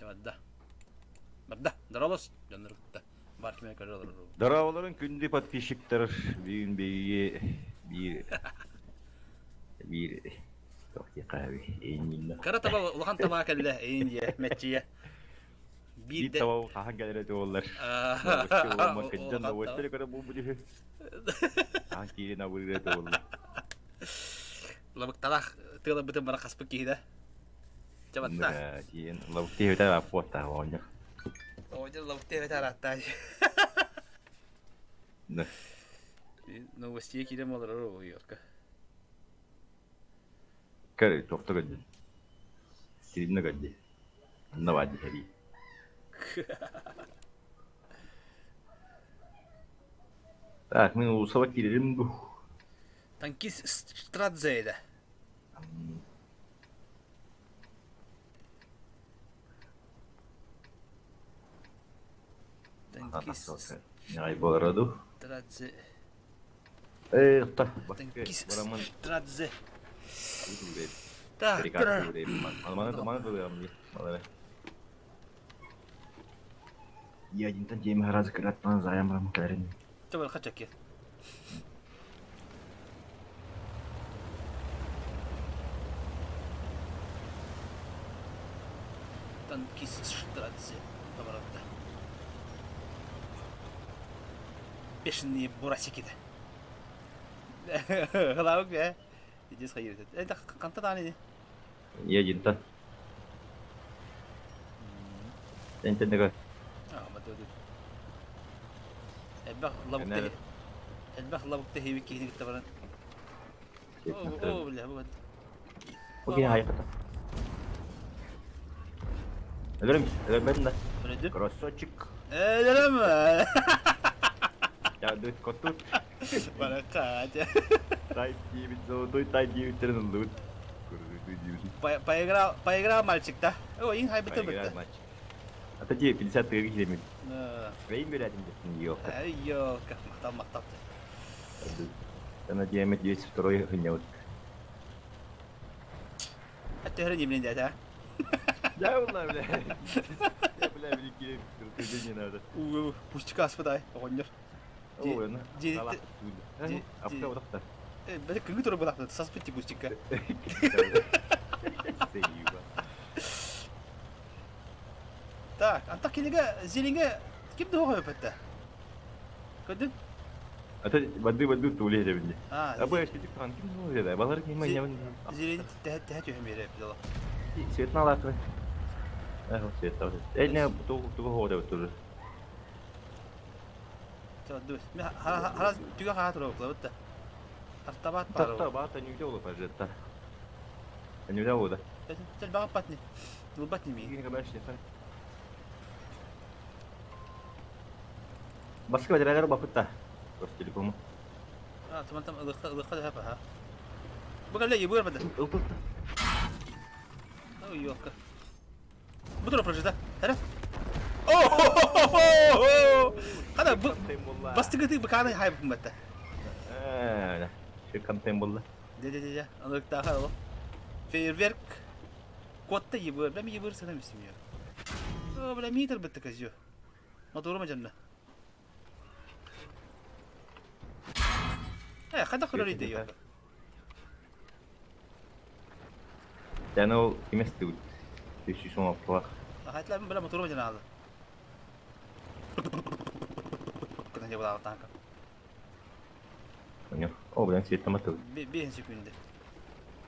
Барда. Барда. Дорообос дьоннору кытта. Бар кимэ көрө олорор. Дорооболорун күндү подписчиктар бүгүн биһиги биир биир туох диэххэ эйииннэ. Кыра таба улахан таба кэллэ эйин дьиэ мэччийэ. Биир таба хаһан кэлэрэ туоллар. Кыдьан новостары көрө буолбут үһү. Хаһан киирин абырыыра туоллар. Лабыкталаах тыаларбытын бара хаспыт киһи да. Чэ батта. Тиийэн лабыкты эбэтэ аппуоттаах оҕонньор. Оҕонньор лабыкты эбэтэ арааттаа. Новостей киирэн олорор уйорка. Көр, тохто көрдүн. Сиринне көрдү. Анна баадьы сэрии. Так, мин уулуссаба киирэрим дуу. Танкист Страдзе Танкист Ньаҕай буолара дуу? Страдзе. Э, Танкист Страдзе. Так, Я один тем разы кыраттан заям кэлэрин. Чабар хачаки. Танкист Штрадзе табаратта. Бешеные бурасики да. Хылаабык бе. Идис хайыр. Это канта тааны. Я один-то. Энтэн Элбэх лабыкта элбэх лабыкта хиби киһини кытта баран. О, бля, вот. Окей, хайката. Өлөрүм, өлөрбөтүн да. Өлөдүм. Красавчик. Өлөрөм. Я дует котут. Баракаатя. Тай диэбит, золотой тай диэбиттерин ыллыбыт. Поиграл, поиграл мальчик, да? О, ин хайбыта Поиграл бытта. мальчик. А то тебе 50 тыгы килемин. Бэйин бэлэтин деттин ёлка. Ай, ёлка, махтал, махтал. Ана диэмет 202 хыннябыт. Төһөрө немнен деді, а? Да, бля, бля. Я, бля, великие не надо. Пустяка аспыдай, оҕонньор. Ой, Апта Бәле күнгү туру булакты, саспыт ти пустяка. Так, антах кинигэ зелиҥэ ким да оҕо өпөттө? Көрдүн? Ата бады бады туле дебинди. А, Абы эшкетик туган ким ну да балар ким майнабын. Зелени тэһэ тэһэ түһэн биэрэ дала. Светна лакы. Эх, свет Э, не, ту ту хода тур. Хара түгэ хаha тура бытта. Артабат баар. Та баата нюде ола пажетта. Нюде ола. Тел багап батни. Ылбат ними. Баска бадарагар бапытта. Ростелекому. А, таман там ылыкка ылыкка да ха. Бу кэллэ ебыр бада. Ылпытта. Ой, ёлка. Бу тура прожита. Хара. О! Хана бу бастыгы быканы хайбын батта. Э, şu контент булла. Де де де. Ылыктаха ол. Фейерверк. Котта ебыр. Бля, ебыр сана мисим я. О, бля, метр бітті козё. Моторума жанна. Э, қайда көрөр еді ёлка. Yani ол емес түгіл. 516-лақ. Хайтла бля моторума жанна алды. Кына не була танка. Понял. О, блин, свет там атыл. 5 секунды.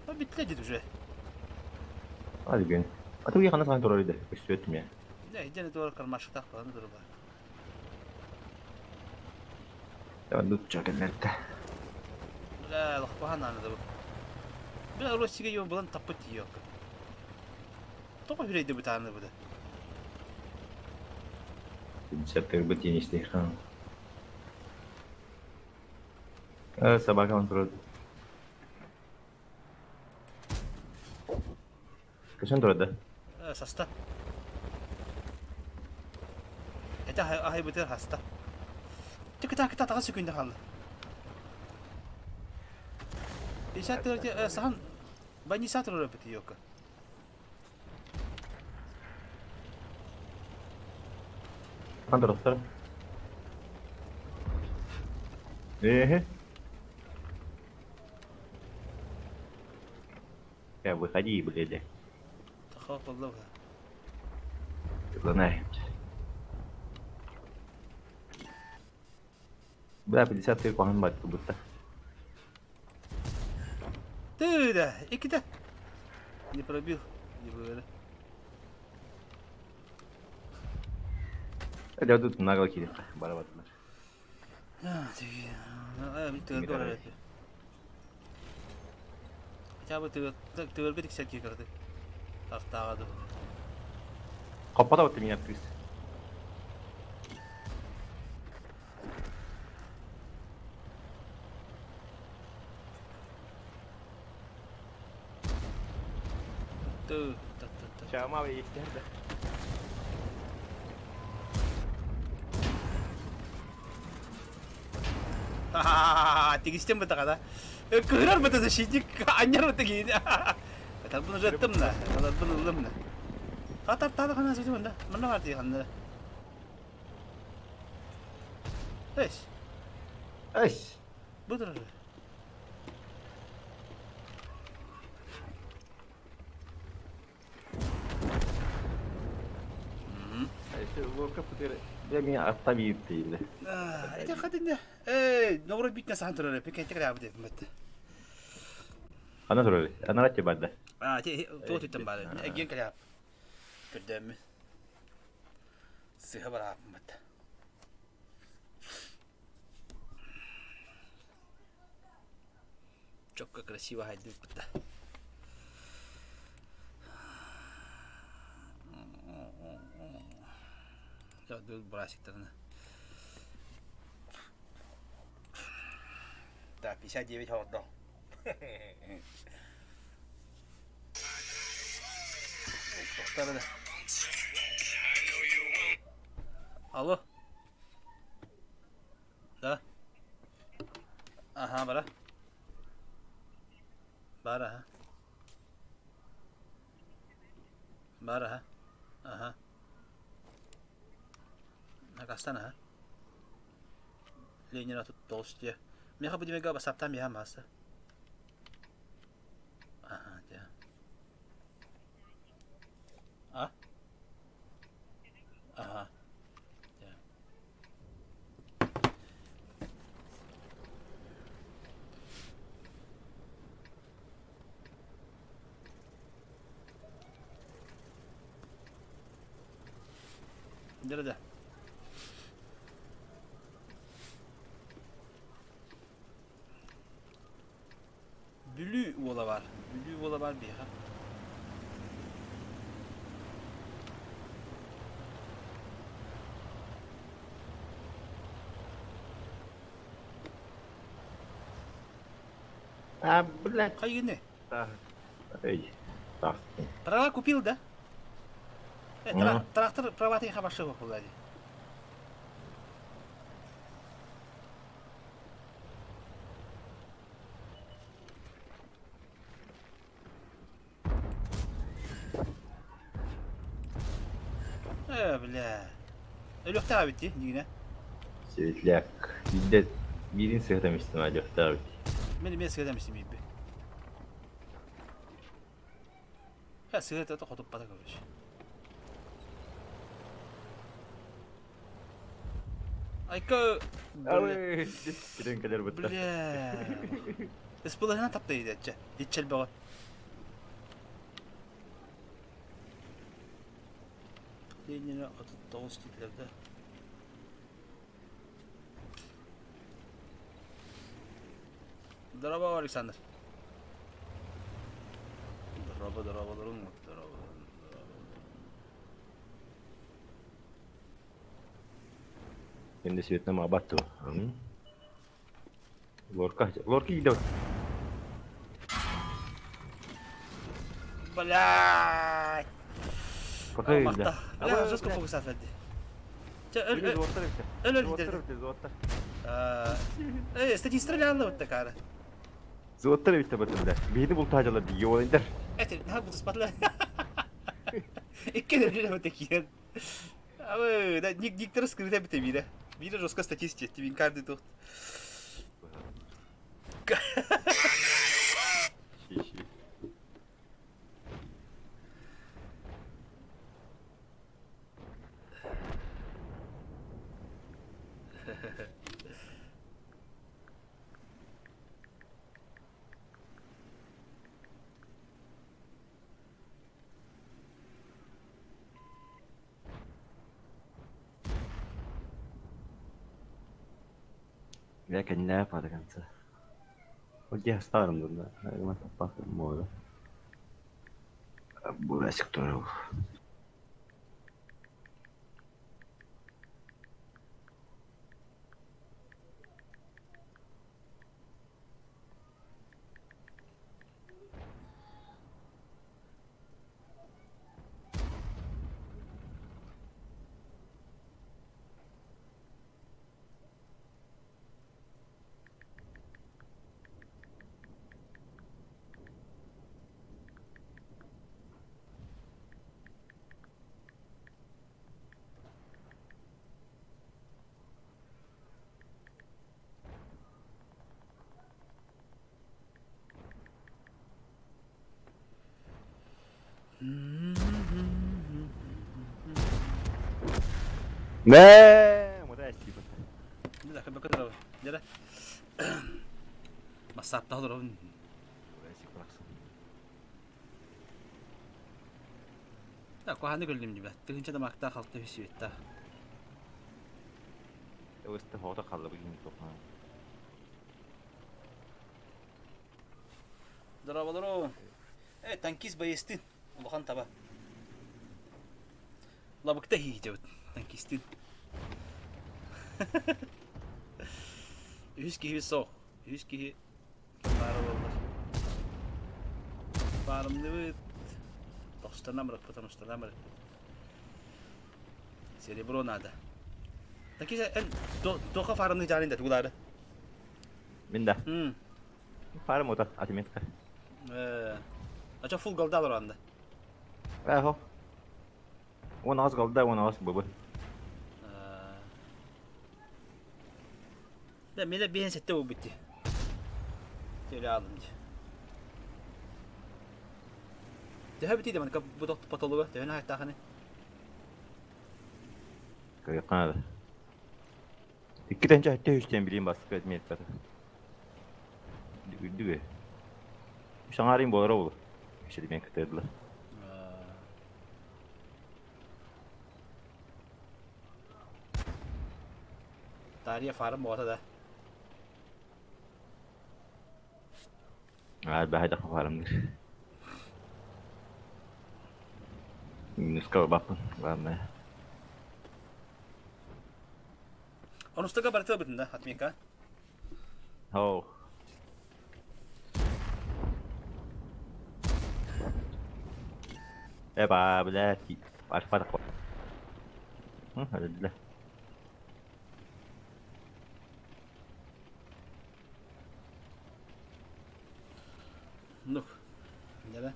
А битте дед уже. Hadi gün. Атыл яқына сан турар еді. Өстү я. Не, идене doğru кармашык каланы дурба. Я тут чакын Бля, лохпахан аны да бу. Бля, Россияга йон булан таппыт ёк. Тоқо хүрейді бутаны бу да. 50 тырбыт енеште хан. Э, собака он турады. Кашан турады? Э, саста. Это ахай бутер хаста. Тик так так так секунда қалды. 50 тырты сахан баниса туры бит ёк. Андырастар. Эһэ. Я выходи, блядь. Тахаах буолла быһа. Знаем. Бля, 53 куһаҕан бат будто. Ты да, иккитэ. Не пробил, не было. Дьэ, тут нагло киириэххэ, барабатылар. Тыырга барар этэ. Хотя бы тыырга тиксэр киһи кыратык. Тартааҕа дуу. Хоппото вот меня кыыс. Тыы, та та та. Чаама истэр да. Тигистен бытаҕа да. Кыһырар быта защитник анньар быта киһини. Тарбын ырыаттым да, тарбын ыллым да. Хатар таада хана сөтү манда. Манна бар дии ханна. Эс. Эс. Бу турар. Ити хатинне. Эй, Новгород битне сахан турар. Пикетте кэлэ абыт эппит. Ана турар. Анара те барда. А, те туот иттен баар. Эгиэн кэлэ көрдөммүн. Сыһа барааппыт. Чокко красиво хайдыппыт да. Брасиктарына. Так, 59 хордо. Алло. Да. Ага, бара. Баар аһа. Баар аһа. Аһа. Накастан аһа. Ленина тут толстия. Меха будемега басаптан меха масса. Аха, дьэ. А? Аха. Дьэ. Дьэ Бүлүү уола баар. Бүлүү уола баар биһиэхэ. А, блядь. Хайгыны? Эй, так. Права купил, да? Э, трактор права ты хорошо купил, Э, бля. Өлүөхтээх эбит дии, дигинэ. Светляк. Биирдэ биирин сыһытам истим өлүөхтээх эбит. Мин эмиэ сыһытам истим биирби. Э, сыһыта хотуппата короче. Айка... Кирен кэлэр бытта. Бля. Испылыһына тапта идэччэ. Иччэл бөҕө. Ленина 39 дииллэр да. Здорово, Александр. Здорово, здорово, здорово, здорово. Şimdi Vietnam abarttı. Lorka, Lorka gidiyor. Блядь! Пока Махта. Бля, жестко фокусат Чэ, өл, өл, өл, өл, Э, статистра вот такая. Зуоттар эбит бля. Биһини бултаажалар дии олендар. Это, наһаа бултаспатылар. Икки да биле вот такие. Абы, да ник никтер скрыта бите биирэ. Биирэ жестко статистика, тибин карды тух. Ши-ши. Бля, кэннэ до конца. Вот я старым да, мода. Бурасик тоже. Нэ, мудай типа. Дьэ, бассааптаах олоробун. Куһааны көрдүм дибэ. Тыһыынча да маактаах алта үс сүөттаах. Өстө хоото қалды бүгін тоққан. Здорово, танкист боецтын. Улахан таба. Лабыкта хийжэбит. Танкистын. Үс киһи соох. Үс киһи баара буоллар. Баарымныбыт. Тохстана барыппыт, устана барыппыт. Серебро надо. Танкист эн тоха фарымны жарын да тугулары. Мин да. Фарым ота, отметка. Ача фул голда бар анда. Эхо. Он аз голда, он аз быбы. Да, мене бейін сетте болып бітті. Теле алдым де. Төһө битий да манка бу потолуга төһөнө хайттааханы. Кайқанады. Иккитен жайтта үстен билейін басқы отметкаты. Дүгү. Шаңарин болар ол. Кіші мен күтеділі. Тария фарым бота да. Аа, бәһәдә фарымдыр. Минуска баппын, главное. Онустага барыта бытын да, отметка. Оу. Эба, блядь, альфа Хм, Ну, да.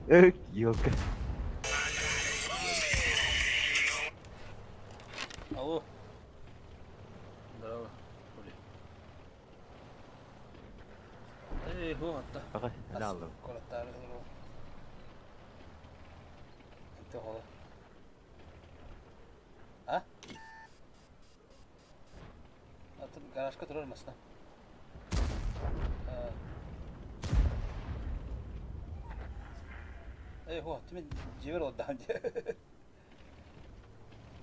Эх, елка. Алло. Здорово. Эй, вот. Ага, не алдым. Кораттары холо. А? Атын гаражка турар масна. Эй, хо, тимен жибер отдан.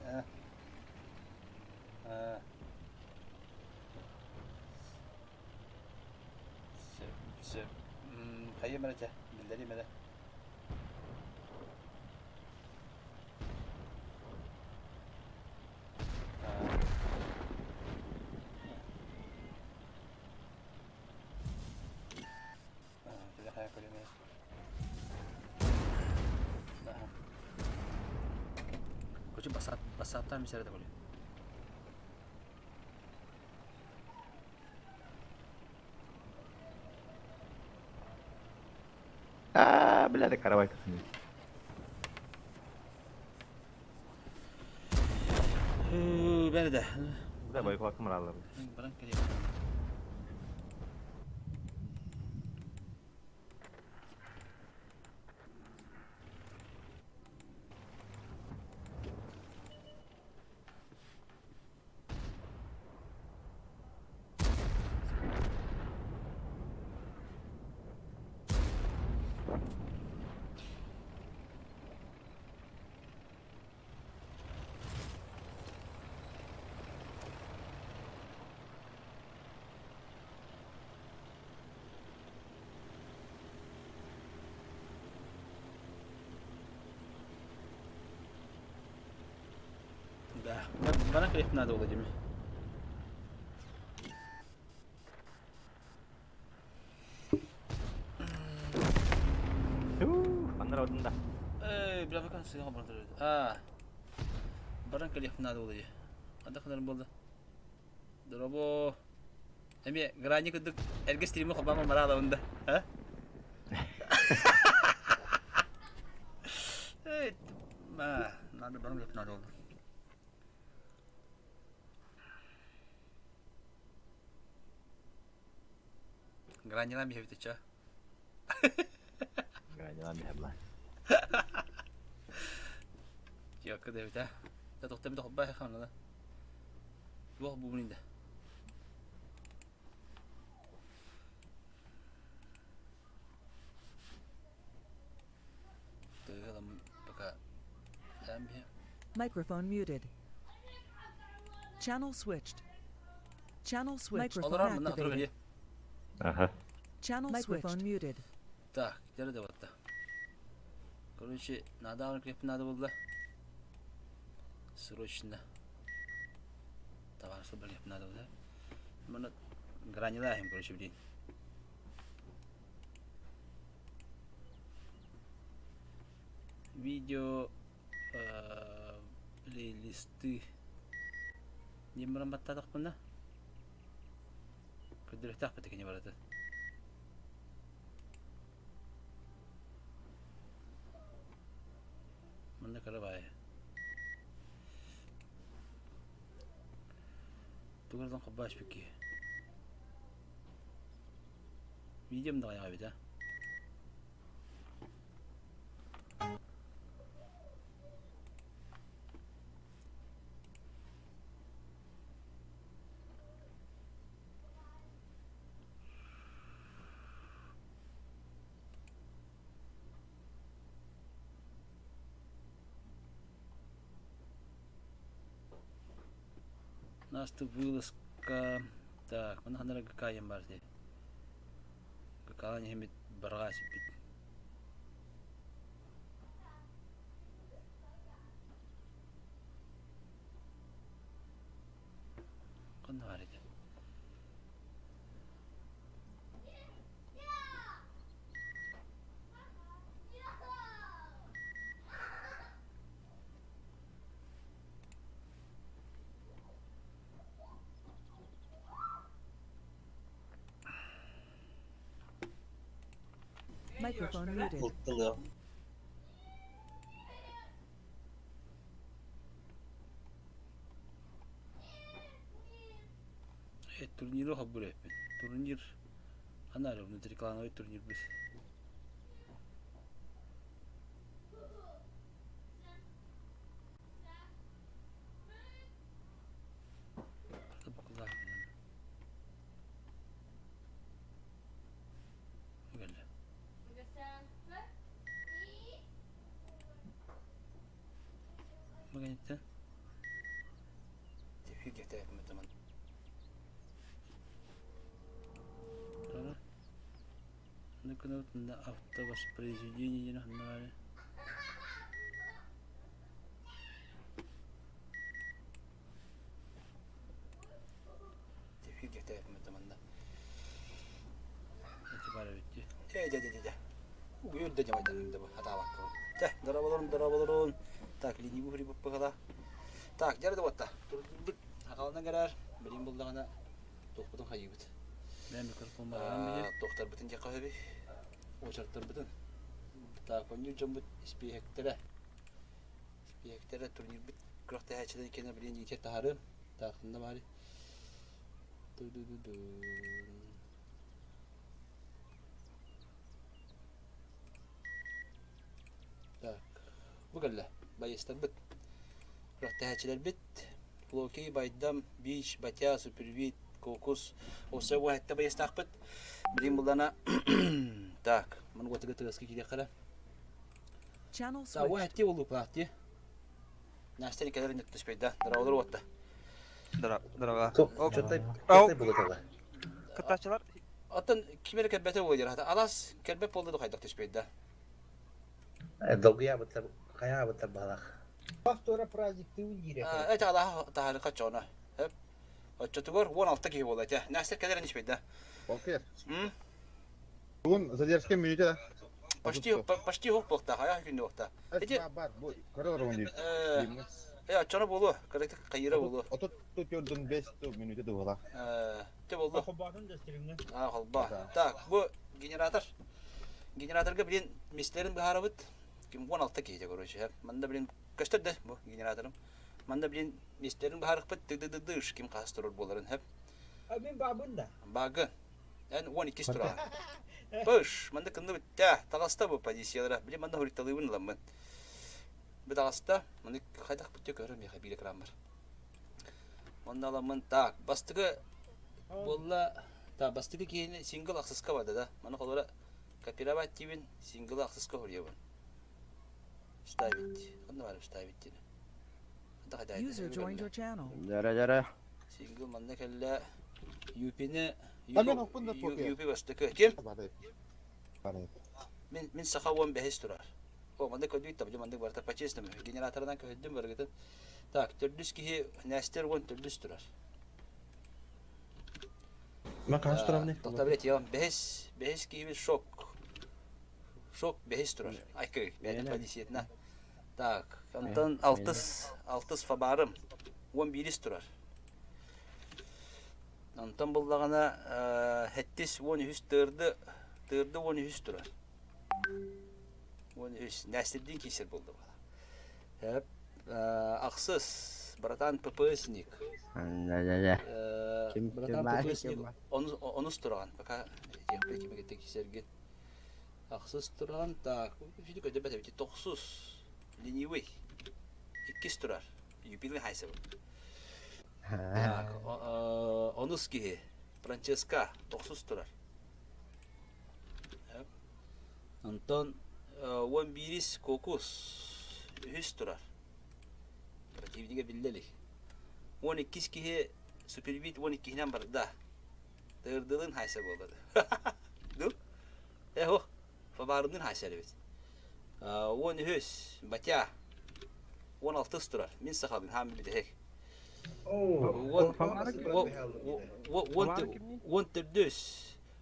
А. А. Сөп, сөп. Хайы мәрәчә, билләри мәрә. Короче, басаттан мисәрә дә Бля, каравай. Бәрі Да, бойколакым раллар. Баран кэлиэм. Да, баран кэлиэхпин наада буолла дии. Аннара одунда. Эй, бля, бакан сыга баран А. Баран кэлиэхпин наада буолла дии. Ханна ханар буолла? Дорообо. Эмиэ грани курдук эргэ стримы холбаама мараалабын да. А? Эй, ма, надо баран кэлиэхпин наада буолла. Гранилам биһэбит ча. Гранилам биһэбла. Тиакка дэбит а. Да тохтем да хобба ханна. Туох бу да. Пока. Microphone muted. Channel switched. Channel switched. Microphone activated. Ага. Channel Microphone muted. Так, где это вот-то? Короче, надо крепко надо было. Срочно. Товар собрали надо было. Можно гранилаем, короче, в день. Видео плейлисты. Не мрамбаттадақпына. Көдүрөхтәх бітікі не барады. Мында карабай. Тугардан кабаш бики. Видеом да аяга бит, а. У нас тут вылазка. Так, мына ханара ГК бар де. ГК нехемет барға сиппит. Қандай бар еді? Microphone muted. Турниру хаббыр эппин. Турнир ханары внутриклановый турнир бис. Магнитте. На автовоспроизведение нагнали. Так, линии грибы погала. Так, дәрді отта. Ағалына кәрәр, білім бұлдағына тоқпытын қайыбыт. Мен микрофон барам бе. Доктор бітін жаққа хөбі. Очарттар бітін. Так, онньуур дьоммут испииһэктэрэ. Испииһэктэрэ турнирбыт күрэхтэһээччилэрин кэннэ билигин иитэр таһаарыам. Так, ханна баарый? Ду-ду-ду-ду. Так, бу кэллэ. Байыастарбыт. Күрэхтэһээччилэрбит Локи, Байдам, Бич, Батя, Супервид, Кокус. Осы уһэтте байыастаахпыт. Билин буллана так, маны уотыга тыаска киириэххэ Channel Да, switched. уһэтти болуплаах дии. Настя кэлэр инник түспэйда. Дороолор уотта. Дорога. Чотай Ау. чотай булатала. Кыттааччылар Оттон ким эрэ кэлбэтэ буолар. Алас кэлбэт буолла да хайдах түспэйда. Долгуйаабыттар, хайаабыттар баалах. Повтора праздниктыы диир этэ. Эт алаһа таһарыка чоно. Хөп. Оччотугар 16 киһи буолла этэ. Настя кэлэр ини Окей. М? Бүгүн задержка мүнүүтэ да. Почти почти хук буолта, хайа күндү буолта. Ити Бар, бу көрө олорон диир. Оччоно буолуо, кырытык хайыра буолуо. 34 5 мүнүүтэ дуола. Те болду. Холбоотун да стримҥэ. А, холбоо. Так, бу генератор. Генераторга билин мистерин быһаарабыт. Ким 16 киһи короче. Манда билин көстөр да бу генераторым. Манда билин мистерин быһаарыкпыт ды-ды-ды-дыш ким хас турар буоларын хөп. А мин баабын да. Багы. Эн 12 турар. Пыш, манда кынны бүттэ. Таҕыста бу позициялара. Билин манда хуритталыыбын ыламмын. Бу таҕыста. Маны хайдах бүттэ көрөр миэхэ биир экран бар. Онно аламмын так, бастакы буолла так, бастакы киһини сингл ахсыска барда да. Маны холобура копировать диибин, сингл ахсыска хоруйабын. Ставить. Ханна баар ставить диэн. Ханна хайда User joined your channel. Дьэрэ дьэрэ. Сингл манна кэллэ. Юпини Амен оппун да покер. Юпи бастакы. Ким? Бары. Бары. Мин мин саха 15 турар. О, маннык көрдүүт табы, маннык барыта по-честному. Генераторынан көһүддүм барыгытын. Так, төрдүс киһи Нестер 10 төрдүс турар. Мен хаһыс турамны? Тоқта билет я бэһис бэһис киһибит шок. Шок бэһис турар. Айкы, бэйэтин позициятына. Так, онтон алтыс алтыс фабарым 11-ис турар. Онтон буллаҕына сэттис 13 тыырды тыырды 13 турар. 13 Нәстирдин киисер булду. Хөп, ахсыс братан ППСник. Дьэ Ким Братан баар ППСник ким баар? Онус туран пока этиэхпит кимигитте киисерге. Ахсыс туран так, үчүдү көдөбөт эбит тохсус ленивый иккис турар. Юбилей хайса. Так, онус киһи Франческа тохсус турар. Онтон 11-ис Кокус үһүс турар. Противнига биллэ илик. 12-ис киһи Супербит 12-һинэн барда. Тырдылын хайса буоллады. Ду? Эхо, фабарынын хайса эбит. 13 Батя 16 турар. Мин сахалын хаам билэһек. 10 төрдүс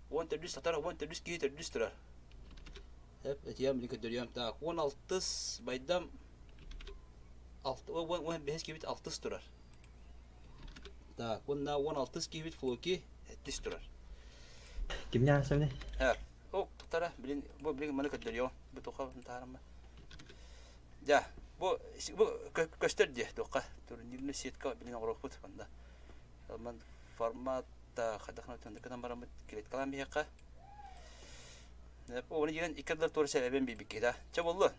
10 төрдүс татар 10 төрдүс киһи төрдүс турар. Хеп, этиям били көдөрүөм. Так, 16-ыс Байдам алты 15 киһибит алтыс турар. Так, уонна 16-ыс киһибит Флоки сэттис турар. Кимне асамны? Хеп, о, тара, билин, бу билин маны көдөрүөм. Бу тоха таарама. Дьэ, бу бу көстөр дии туохха турнирный сетка билин оҥоруохпут манна. Ман формат хайдах гынан бараммыт клеткалаан биһиэхэ. Оны диэн икки ардылар туора сэбэбин биирбикки да. Чэ боллу.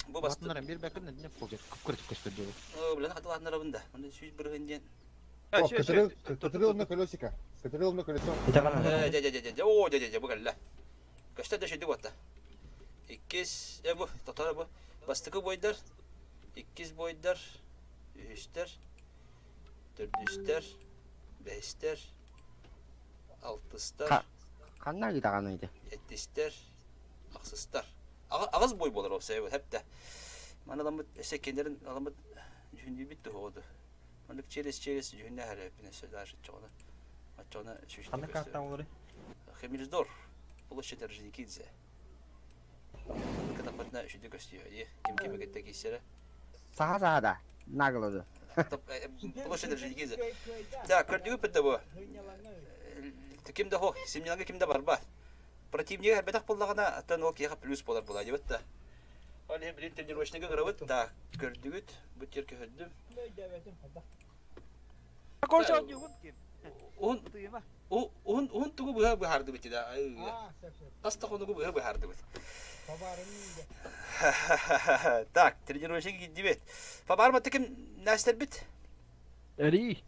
Бу басты. Батыннар бир бәкин не полжет күп көстөр диэбит. Билэн хатылаатынарабын да. Маны 100% диэн. Көтөрүл көтөрүл онно колесико. Көтөрүл онно колесо. Дьэ дьэ дьэ дьэ о дьэ дьэ дьэ бу кэллэ. Көстөр да шүйдүк уотта. Иккис бу татара бу бастакы бойдар, иккис бойдар, үһүстэр, төрдүстэр, бэһистэр, алтыстар, Ханна ыытаҕаный ити? сэттистэр, ахсыстар. Аҕыс бой буолар ол сэбэ хэптэ. Маны аламмыт өссө кинилэрин аламмыт дьүһүннүүбүт туһуоду. Маннык через через дьүһүннэһэр эппин өссө даже чоҕуна. Оччоҕуна сүүстүү Ханна көстөр. карта олору? Хемельсдорф, площадь Орджоникидзе. Кытаппатына үчүдү көстүө дии. Ким кими кытта киирсэрэ. Саха саха да. Наглоду. Площадь Орджоникидзе. Так, көрдүгүт да бу. Ким да хо, семьяга ким да барбат. Противнига элбэтэх буоллаҕына, оттон ол киһиэхэ плюс буолар буолаа диэбит да. Ол иһин билин тренировочныйга ыҥырабыт, так, көрдүгүт, бу тир көһөрдүм. Уһун уһун уһун тугу быһа быһаардыбыт да. Хас да хонугу быһа быһаардыбыт. Так, тренировочный киирдибит. Пабар маттыкым нәстәрбит. Эрий.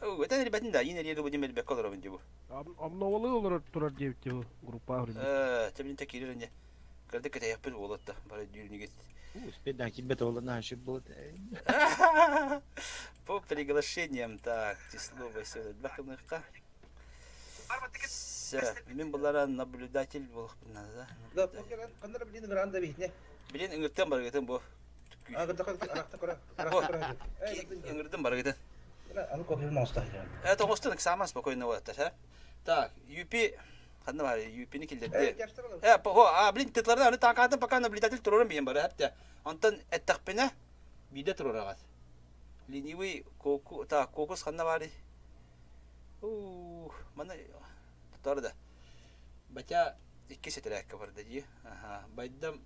Өтен эрбэтин да, иин эрийэ дубу элбекке олоробун дии бу. Обновалы олорор турар диэбит бу группа Э, темнин та киирер инде. Кырдык кэтэйэхпит буолатта, бары дүүрнүгит. Успедан кимбет ола нашы болот. По приглашениям, так, число 8 Все, мин булара наблюдатель буолахпын наада. Да, ханнара билин гранда бихне. Билин ыҥыртан барыгытын бу. Ыҥырдым барыгытын. Аны кофе моста. Это оҕостун самое спокойно вот а? Так, ЮП ханна бар ЮП-ни киллерди. Э, а, блин, тытларда аны таакаатын пока наблюдатель турарым биһин бары хәптә. Онтон эттэхпинэ биирдэ турураҕат. Ленивый коку, так, кокус ханна бары? Ух, маны тутар да. Батя икки сэтэрээккэ барда дии. Аха, байдам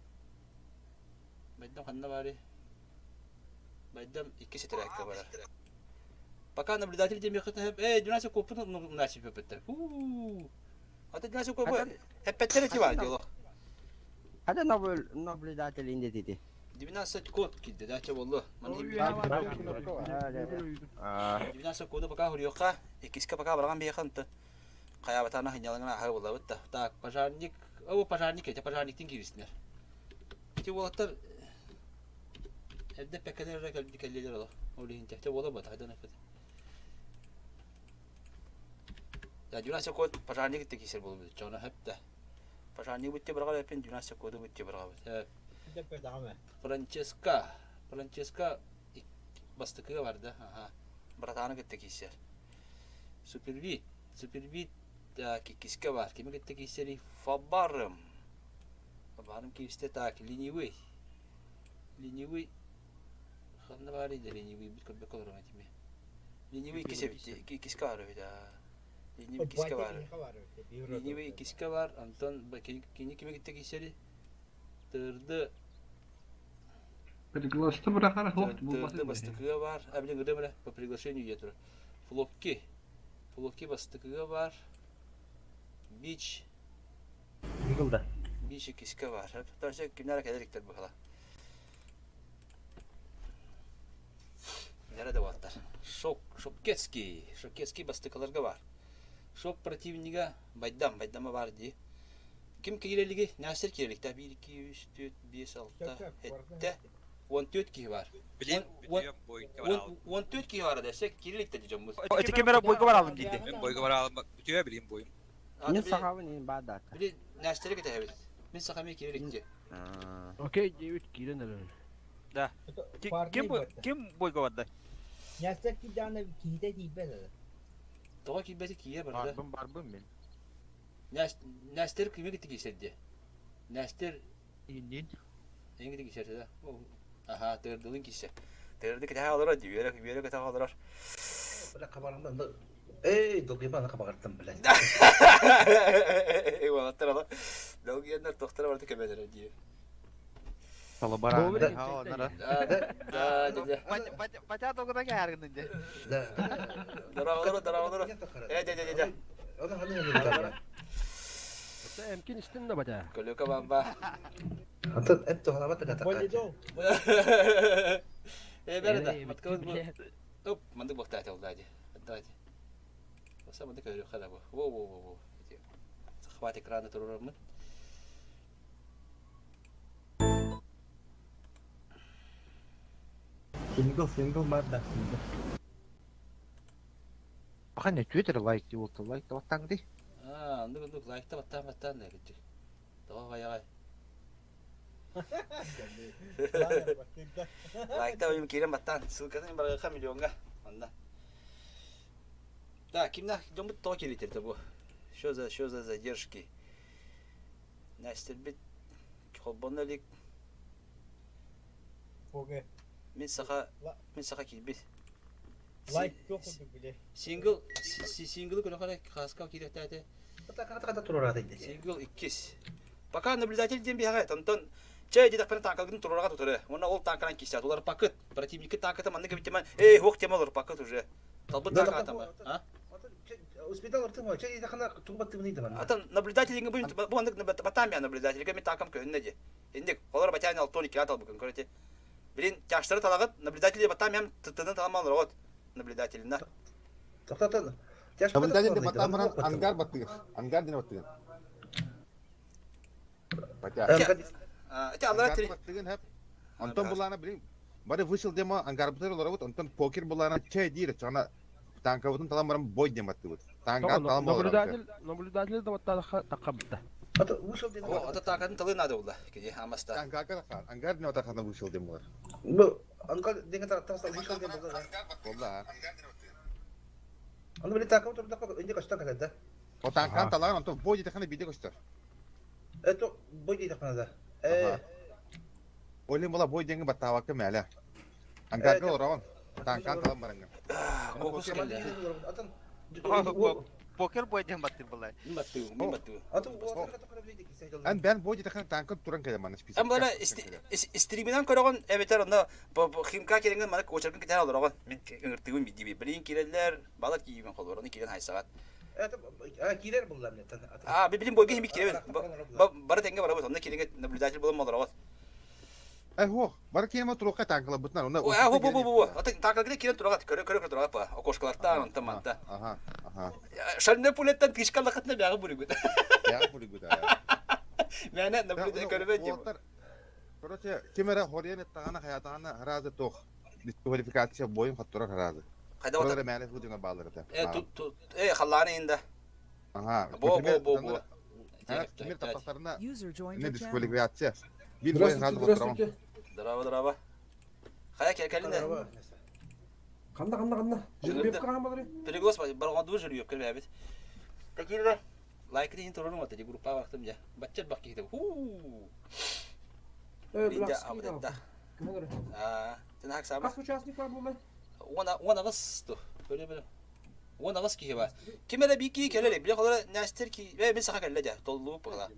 Байдам ханна бары? Байдам икки сэтэрээккэ барар. Пока наблюдатель диэмиэххэ төһөп, эй, 12 куоппут начи пөпөттөр. Уу. Ата 12 куоппут эппеттер эти бар диолог. Хада наблюдатель инде деди. 12 код кидде, да, че болду. 12 коду пока хуриока, иккиске пока барган бияханты. Каябатана хынялыңа ахы болабыт да. Так, пожарник, о, пожарник эти, пожарниктин кирисинер. Ити уолаттар эрдэ пэккэлэр эрэ кэллилэр олох. Ол иһин тэхтэ буола бата хайдан эппит. Да, 12 код пожарник итте кисер буолбут. Чоно хэпте. Пожарник бутте барга эппин 12 коду бутте барга. Франческа. Франческа бастыкыга барда. Аха. Братаны кытта кисер. Супервид. Супервид киккиске бар. Кими кытта кисери? Фабарым. Барым киристе так, ленивый. Ленивый. Ханна баар да ленивый бит көрбөккө олорон этими. Ленивый кисебит, киске бар эбит. Ленивый киске бар. Ленивый киске бар, Антон кини кими китте кисери? Тырды. Приглашты бырахара хохт Тырды бастыкыга бар. А блин, гыды бля, по приглашению етур. Флопки. Флопки бастыкыга бар. Бич. Гуглда. Бич киске бар. Тарсы кимнәр кәдәриктер бу хала. Нәре дә ваттар. Шок, Шоккетский, Шоккетский бастыкаларга бар. Шок противнига Байдам, Байдама бар ди. Ким киирелиги? Нәсер кииреликте 1 2 3 4 5 6 7 14 киһи бар. Билин 14 киһи бар десек кииреликте дижем. Эти кемера бойга бар алым диде. Мен бойга бар алым. Бүтүө билим бойум. Мин сахабын ин баада. Били нәстере кетебит. Мин сахами кииреликте. Окей, 9 киирен эрэр. Да. Ким ким бойга барда? Нәстер киданы киде дейбе. Тоға кийбети кие барда. Барбын барбын мен. Нәстер киме китти кисерди. Нәстер Иннин. эң китти кисерди да. Аха, тырдылын киссе. Тырды ките алар, дибere дибere ките алар. Бля, кабарымда. Эй, долгыйма кабарттым, блядь. Уолаттар ала. Долгияннар тохтара барды көмөлөр дии. Салабара. Да, да, да. Батя долгыда кәргин инде. Да. Дарагалар, дарагалар. Э, да, да, да. Аны ханы ханы. Эмкин истин да бата. Көлөкө баба. Антон, это халабат да Болидол. Э, бәрі да. Маткабыз бу. Оп, мандык бактаат олдади. Давайте. Оса мандык көрү хада бу. Во, во, во, во. Захват экрана турурамын. Сингл, сингл бар да, сингл. Бахан не Twitter лайк ди болду, лайк баттаң ди. А, андык андык лайкта баттан баттан да китти. Тоға каяга. Лайкта ойым кирен баттан. Ссылкасын барга миллионга. Анда. Да, кимна жомбут то келитер бу. Что за что за задержки? Настер бит холбонолик Фоге. Мин саха мин саха килбит. Лайк жоқ oldu bile. Сингл сингл күнө кара хаска киректәте. Таката турарат ди. Сингл иккис. Пока наблюдатель диэн биһэҕэ, онтон чэ диэтэхпинэ танкалгын турарга тутары. Уонна ол танканан киирсэт. Улар пакыт. Противники танката маннык эбитимэн, эй, хуох тема олор пакыт уже. Талбыт танката а? Успетал артым, чэ диэтэххинэ тугу баттыбын ыйдаман. Атын наблюдатель бу бу маннык батаам я наблюдатель мен танкам көһүннэ ди. Индик, олор батян алтон икки талбыкын көрөти. Блин, тяжтары талагыт, наблюдатели батаам ям тытынын таламал рот наблюдательна. Тоқтатын. Наблюдатель батаам баран ангар баттыгыр. Ангар ден баттыгыр. Батя. Эти аллара Ангар баттыгын хеп. Онтон булана билин бары вышел дема ангар бутыр олорабыт, онтон покер булана чай диир, чана танкабытын талан баран бой дем аттыбыт. Танкан талан болорабыт. Наблюдатель, наблюдатель да вот такабыта. Вышел дем. О, ата танкатын талы надо было. Кеди амаста. Ангар кара ангар не отахана вышел дем болар. Бу ангар деген тарафта вышел дем болар. Болла. Аны биле танкам турда инде качтан калды да. О танкан талан онтон бой дехана биде көстөр. Это бой дейдахана да. Э. Олин була бой денге баттабакка мәле. Ангарга олорон. Танкан талан баранга. Кокус келди. Атын Покер бой диэн баттыр былай. Мин баттыы, мин баттыы. Атын Ан бен бой дехана танкан туран келе мана список. Ам бала стриминан көрөгөн эбетер онда химка керенген мана кочеркин кетер алыраган. Мен ыңыртыгын бидиби. Билин киреллер, бала кийген холор, аны кирен хайсагат. Это кирер буллар мен. А, билин бойга химик киребин. Бары тенге барабыз, онда киренге наблюдатель болом алыраган. Ай хо, бары кирем турука танкала бутнар. Онда Ой, а, бу бу бу бу. Ата танкалгы кирен турагат, көрө көрө турагат па. Окошкалардан, онта манта. Аха, аха. Шарны пулеттан тишкалла кытна бягы буригут. Я буригут. Мәне наблюдатель көрбөт деп. Короче, кемера хорьян тагана хаятана харазы тох. Дисквалификация бойын хаттура харазы. Кайда отар? Мәне худина баллар да. Э, тут тут э халланы инде. Ага. Бо бо бо бо. Кемер таптарына User joined не your channel. дисквалификация. Бир бойын харазы хаттура. Здорово, здорово. Хая келкелинде. Канда канда канда. Жүрбеп калган болор. Переглос барган дур жүрүп кирбе бит. Такирде лайк дин турун вот эти группа вактым я. Баччар бак ките. Ху. Э, Бинде абдетта. А, сен хак сама. Кас участник бар булар. Она она гас ту. Бөле бөле. Она гас ки ба. Кимере бики келе биле холора нястер ки. Э, мен саха келе да. Толлу пала.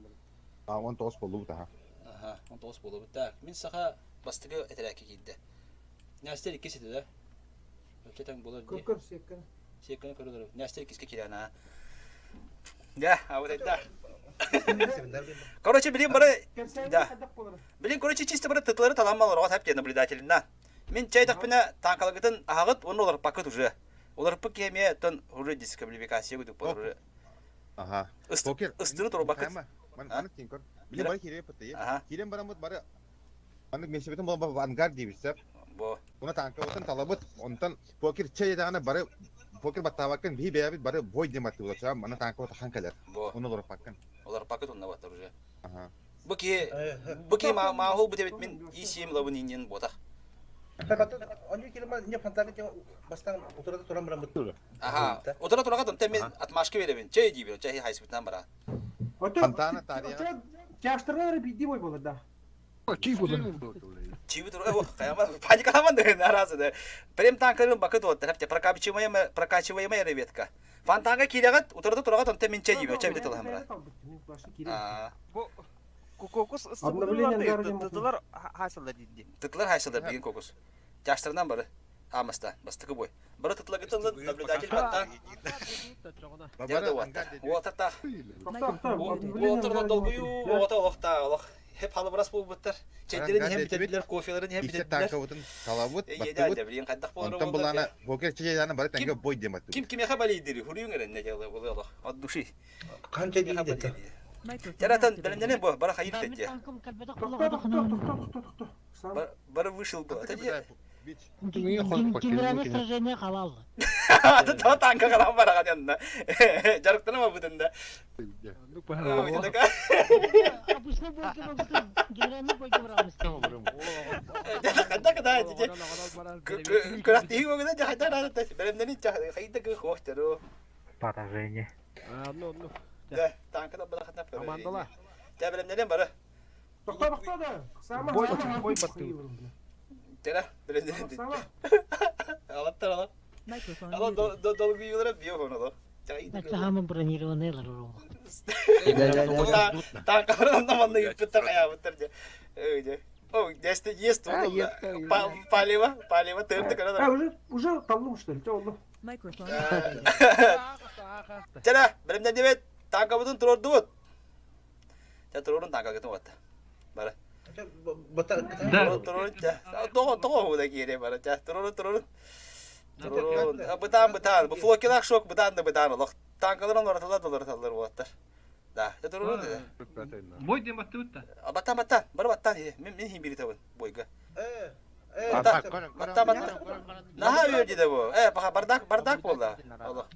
А, он тоос болду та. Аха, он тоос болду. Так, мен саха бастыгы этереки кийди. Нястер иккисити да. Өтөтөң болор. Көп көп секкен. Секкен көрөлөр. Нястер иккиске кирена. Да, а вот это. Короче, билин бары да. Билин, короче, чисто бары тытлары таламалар, оға тәп наблюдательна. Мен чай тақпына танкалагытын ағыт, оны олар пакет уже. Олар пык еме тон уже дисквалификация күдік болар уже. Ага. Покер. Ыстыны туру бакыт. Ман тин көр. Билин бары кире пытты. Кирен барамыт бары Аны мешебетин бол ангар дейбисеп. Бо. Уна танкабытын талабыт, онтон покер чай дагана бары покер баттабакын би бэбит бары бой дематты болча, мана танкабыт хан келер. Бо. Уну олар паккын. Олар пакет онна баттар уже. Ага. Буки буки ма махул бу мен исим лабын инен бота. Аха. Отура турага тон мен отмашка беребин. Чай дейбин, чай хайсбытан бара. Фонтана тария. Жаштырган бидди бой болот да. Чий буду. Чиби тур, о, каяма паникаламан да наразы да. Прем танкарын бакыт вот, хепте прокачиваемая прокачиваемая ребятка. Фонтанга кирегат, утырды турага тон мен чай дейбин, чай бите талам бара. А. Бу кокос Обновление тытылар хасылдар дейди. Тытлар хайсылдар деген кокос. Жаштырынан бары. Амаста, бастыкы бой. Бары тытлагытын наблюдатель фонтан. Дерде уатта. Уатта. Уатта долгую, уатта олохта, олох. Хеп халыбырас болбуттар. Чайдерин хем битедлер, кофелерин хем Иште битедлер. танкабытын талабыт, Е, баттыбыт. билин кайдак болор. Онтон булана покер чай дагана бары танка бой дематты. Ким кимеха балейдири, хурюң эрен не делай болор. От души. Канча дейди. Жаратан белемнен бу, бара хайыр тетте. Токто, токто, токто. Бара вышел бу. Это Генеральное сражение халал. Та танка карам бараган янына. Жарыктана ма бутында. Обычно бойга генеральный бойга барабыз. Кайда када тете. Күрәтти гөгенә жахайда рада. Белемнен хайда гы хохтеру. Поражение. А, ну, ну. Да, танка да бара хатна. Командала. Та белемнен бара. Токто, токто да. Сама. Бой, бой батты. Тера, белемнен. Сама. Алаттар ала. Microphone Ала muted. долгую юлара био хоно. Саамы бронированный ларар Танкаларын манна ыыппыттар хайаабыттар дьэ. Дьэ. О, есть есть палево, палево тыырды көрө А, уже, уже таллым что ли? Чэ, оллу. Microphone. Чара, бэлэмнэннибит, танкабытын туруордубут. Чэ, туруорун танкагытын уотта. Бары. Туруорун, чэ. Тоҕо, тоҕо ууда киириэ бары, чэ. Туруорун, туруорун. Туруорун. Бытаан, бытаан. Бу флокелах шок бытаан да бытаан олох. Танкаларын олороталлар да олороталлар уолаттар. Да, чэ, туруорун. Бой диэн баттыбыт да. Баттаан, баттаан. Бары баттаан. Мин мин иһин биритэбин бойга. Баттаан, баттаан, баттаан. Наһаа үөрдү бу. Э, баха бардак, бардак буолла. Олох.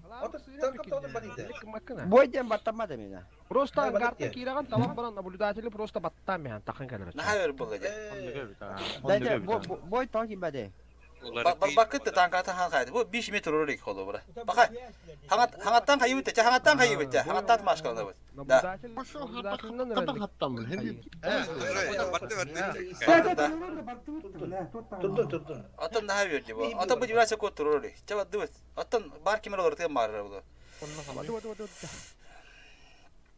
Бой диэн баттаммат эмиэ. Просто ангарта киирэҕин талан баран наблюдатели просто баттаан миһэн тахан кэлэр. Наһаа өр буолла дьэ. Бой тоҕо киирбэтэй? Барбаккыт да танката хаан хайды. Бу 5 метр урар холобура. Баха хаҥаттан хайыбыт чэ хаҥаттан хайыбыт чэ хаҥаттан машкаланабыт. Да. Атын наһаа үөрдү бу. Атын бу дивация код турар. Чэ бардыбыт. Атын бар кимер олорытыан баарар бу.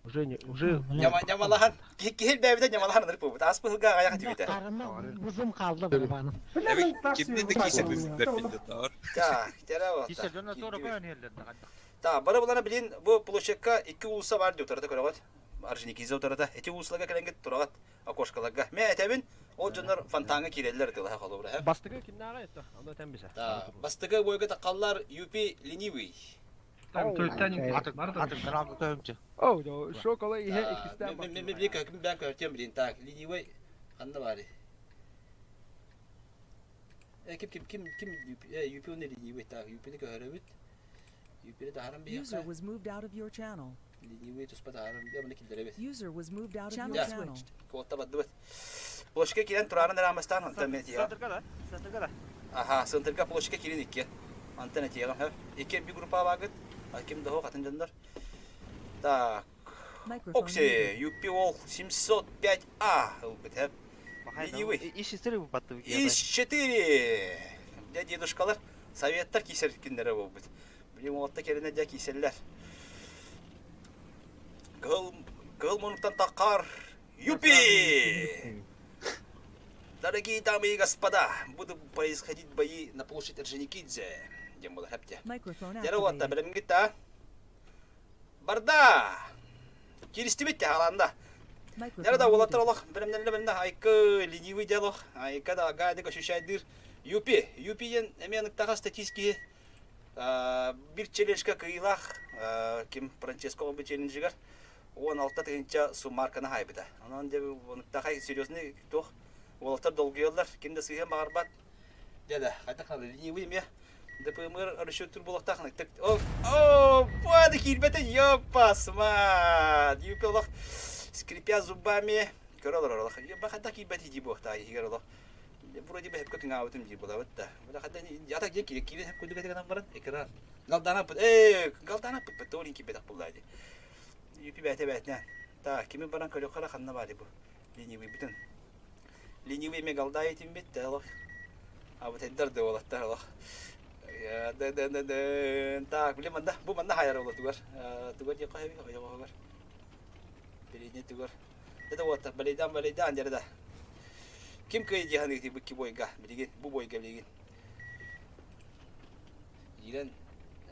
Уже не уже Ньамалахан киһи бэйбитэ ньамалахан ынырык буолбут. Ааспыт сылга аҕыйах этибитэ. Бузум хаалла барабаным. Кимни да киисэ биллэр. Так, Так, бары булана билин бу площадка икки уулусса бар диye утарата көрөҕүт. Орджоникидзе утарата. Эти уулуссаларга кэлэҥҥит тураҕыт окошкаларга. Мэ этэбин, ол дьоннор фонтаҥҥа киирэллэр тылаха холобура. Бастакы кимнааҕа это? Ону этэн бисэ. Да, бастакы бойга таққаллар Юпи ленивый. О, шокола иһэ иккистээн Мен мен били көкүм бээн көртүөм билин. Так, ленивый ханна баары? Э, ким ким ким ким Юпи оны ленивый. Так, Юпини көһөрөбүт. Юпини таһаран User биһиэхэ. was moved out of your channel. Ленивый туспа таһаран биһиэхэ киллэрэбит. User was moved out of your Yeah. channel. Куотта бардыбыт. Площадка киирэн турарын араамастаан онтон мен тиэҕэм. Аха, сынтырга площадка киирин икки. Антон этиэҕим хөп. Икки би группа багыт. Ким да хатын дьоннор. Так. Microphone Окси, muted. UP 705А ылбыт хөп. Ленивый. Из 4. Дьэ дедушкалар советтар кисер киндере буолбут. Билим уолатта кэринэ дьэ киселлер. Кыһыл кыһыл муннуктан таххар Юпи! Дорогие дамы и господа, будут происходить бои на площади Орджоникидзе. Диэн буолар хэпте. Microphone Дьэ уотта activated. бэлэмҥит да? Барда! Киристибит хааланда. Дьэ Microphone да уолаттар muted. олох бэлэмнэннэ бэлэмнэ айкы ленивый диалог айка да гадик ощущайдыр Юпи Юпи диэн эмиэ аныктаха статистики бир челленджка кыйылаах ким Франческо оҥорбут челленджигэр 16 тыһыынча суммарканы хаайбыта. Онон дьэ аныктахай серьезный туох уолаттар долгуйаллар, ким да сыыһан баҕарбат. Дьэ да, хайдах надо ленивый эмиэ ДПМ-ыр расчеттур буолуохтаах О, о, бады киирбэтэ, ёппасма! Юпи олох скрипя зубами көрө олорор олох. Бахада киирбэт дии буохтаа иһигэр олох. Вроде бы хепке кыҥаабытым дии булабыт да. Буда ята дьэ киирэ киирэ хеп курдук этигэн баран экран. Галдана пыт, э, галдана пыт пыт тоолин киирбэтэх буллаа дии. Юпи бээтэ бээтинэн. Так, кими баран көрүөххэ ханна баар бу? Ленивый бүтүн. Ленивый эме галдай этимбит да олох. Абытайдар да уолаттар олох. Так, били манна, бу манна хайар ола тугар. Тугар диэххэ сөбүй, ойоҕоһугар. Билине тугар. Это вот, балейдан, балейдан дьэрэ да. Ким кыайы диэханыгытый бу бойга, билигин, бу бойга билигин. Иирэн,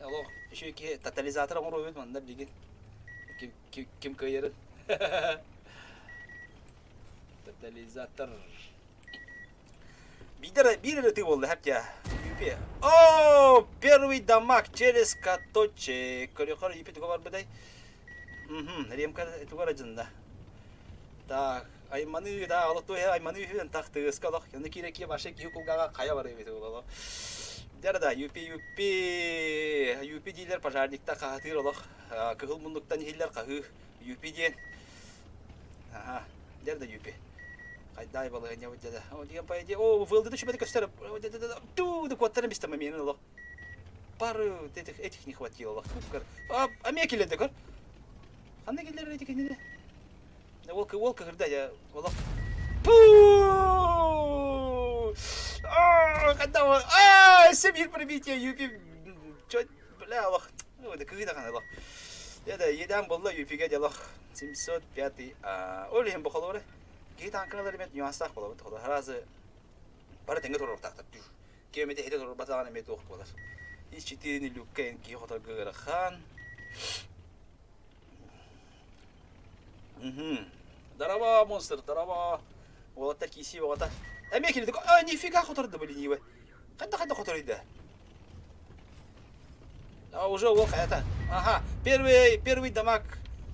олох, еще киһи тотализатор оҥоруобут манна билигин. Ким, ким, ким кыайарын. Тотализатор. Биир биир эрэ тыы буолла хэптя. Юпи. О, первый дамаг через каточек. Көрүөхөр Юпи туга барбытай? Мхм, ремка туга дьынна. Так, айманы да, олох туһа айманы үһүн тах тыыска олох. Яны кире ки башы киһи кулгаға кая бар эбит олох. Дьэ да, Юпи, Юпи, Юпи дииллэр пожарникта хаһытыыр олох. Кыһыл муннуктан иһиллэр хаһыы. Юпи диэн. Аха, дьэ да Юпи. Хайдай балаһыанньабыт дьэ да. О, диэн по идее, о, вылды түшүбэти көстөр. Ту, да куоттарын бистем мен олох. Пары этих, этих не хватило олох. А, а мне келеді көр. Ханна келер эти кинини? Ол ол кыһырда я олох. Пу! А, когда он... А, семьи пробитие, юпи. Чё, бля, олох. Ну, это кыһыы даҕаны олох. Это иэдээн буолла юпига дьэ олох 705 ол иһин бохолуора киһи тааҥкалар эмиэ нюанстаах буолабыт. Сразу бары тэҥҥэ туруохтаахтар. Ким эмитэ иһитэ турбатаҕына эмиэ туох буолар. Ис читиини люкка эн киһи хоторго ыарахан. Мгм. Здорово, монстр, здорово. Уолаттар киисии оҕото. Эмиэ кини а, нифига хоторду бу ленивый. Хайда хайда хоторуйда? А уже ол это. Ага, первый первый дамаг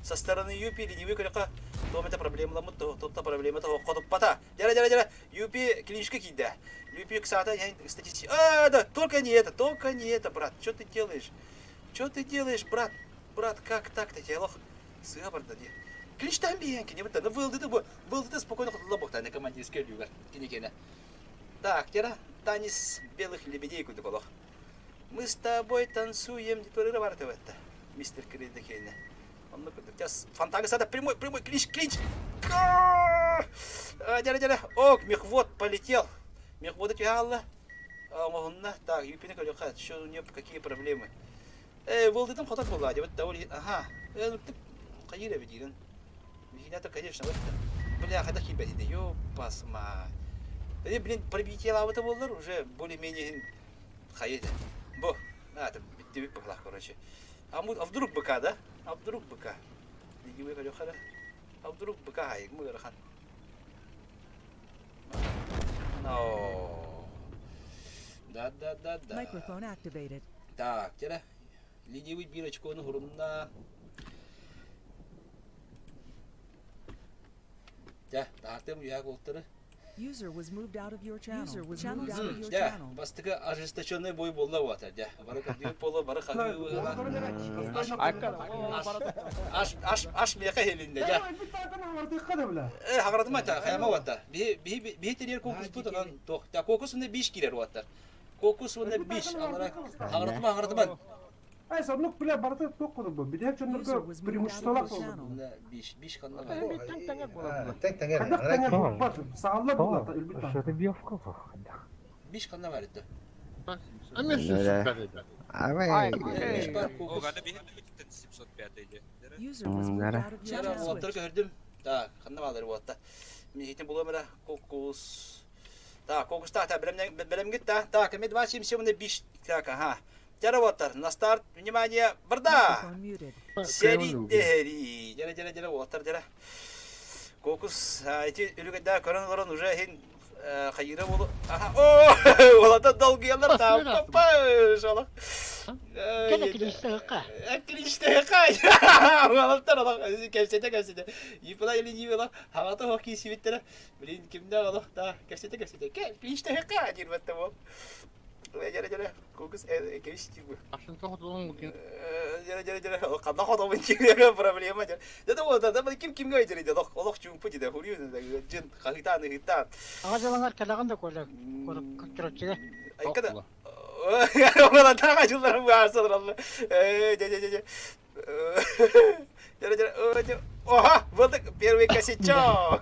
со стороны Юпи ленивый көрөкө том это проблемаламыт, то проблема то хотуппата. Дьара дьара дьара Юпи клиничка киирдэ. Юпи ксата статистика. А, да, только не это, только не это, брат. Что ты делаешь? Что ты делаешь, брат? Брат, как так-то? Я лох. Сыа барда дии. Клинчтан биһэн кини бытта. Вылдыты бу. Вылдыты спокойно хотулла буохта на командирская люгар. Киникене. Так, тера танец белых лебедей курдук олох. Мы с тобой танцуем диторыра бар это. Мистер Кридекене. Онно курдук. Сейчас фонтан сада прямой, прямой, клинч, клинч. Дяра, дяра. Ок, мехвод полетел. Мехвода түһэ Оҥоһунна. Так, Юпина көрүөххэ, что у нее какие проблемы. Э, вылдытым хотор буолла, дебет да Ага. Э, хайыр эбит диирин. Биһиэнэ конечно, вот бля, хайдах киирбэт ини, ёппасма. Э, блин, пробитие лаабыта буоллар, уже более-менее хайы Бу, а, это бүттүбүт быһылаах, короче. А, а вдруг быка, да? А вдруг быка? Ленивый көрүөххэ А вдруг быка хайык мыгырахан. No. Да, да, да, да. Microphone activated. Так, тера. Ленивый биир очкону хурунна. Дьэ, таартым үйэ буолтары. User was moved out of your channel. User was moved out of your Дьэ, channel. бастакы ожесточенный бой буолла буолата. Дьэ, бары кырдыы поло, бары хагыы Аш аш аш миэхэ иһилиннэ дьэ. Э, хаҕаратыма та, хайама уота. Биһи биһи биһи терьер кокуспут онон туох. Та кокус уонна биш киирэр уоттар. Кокус уонна биш алара хаҕаратыма хаҕаратыма. Ай, соннук бля барыта туох курдук бу. Билиһэр дьоннорго преимуществолаах буолбут. Биш биш ханна Тэҥ тэҥэ. Хайдах тэҥэ буолбат. Саалла буолата өлбүт Что-то биовка Биш ханна бар ити. Уоттары көһөрдүм. Так, ханна баалар уотта. Миһитин булуом эрэ. Кокус. Так, кокус так, бэлэмгит та. Так, эми два семь семь биш. Так, ага. Тяра уоттар, на старт, внимание, барда! Сери дэри. Дьэрэ дьэрэ дьэрэ уоттар дьэрэ. Кокус ити үлүгэдэ көрөн олорон уже иһин хайыра буолу. Аха, о, уолаттар долгуйаллар там. Папа, шала. Кэлэ клиштыхха. Клиштыхха. Уолаттар олох кэпсэтэ кэпсэтэ. Ипла или не было. Хагата хох киисибиттэрэ. Блин, кимнээх олох да кэпсэтэ кэпсэтэ. Клиштыхха диир батта бу. Дьэрэ дьэрэ кокус кэбис типа. Дьэрэ дьэрэ дьэрэ ханна хотобун кимҥэ проблема дьэ. Дьэ вот да ким кимҥэ өйдөрүй дэ олох чуумпу дьэ хурью дьин хаһыытаан ыһыытаан. Аҕа дьылаҥар кэлэҕин да коля көрөччүгэ. Айка да Оҕолотааҕа дьылларым баарсаларалла. Э дьэ дьэ дьэ дьэ. Дьэрэ дьэрэ Оха, вот первый косячок.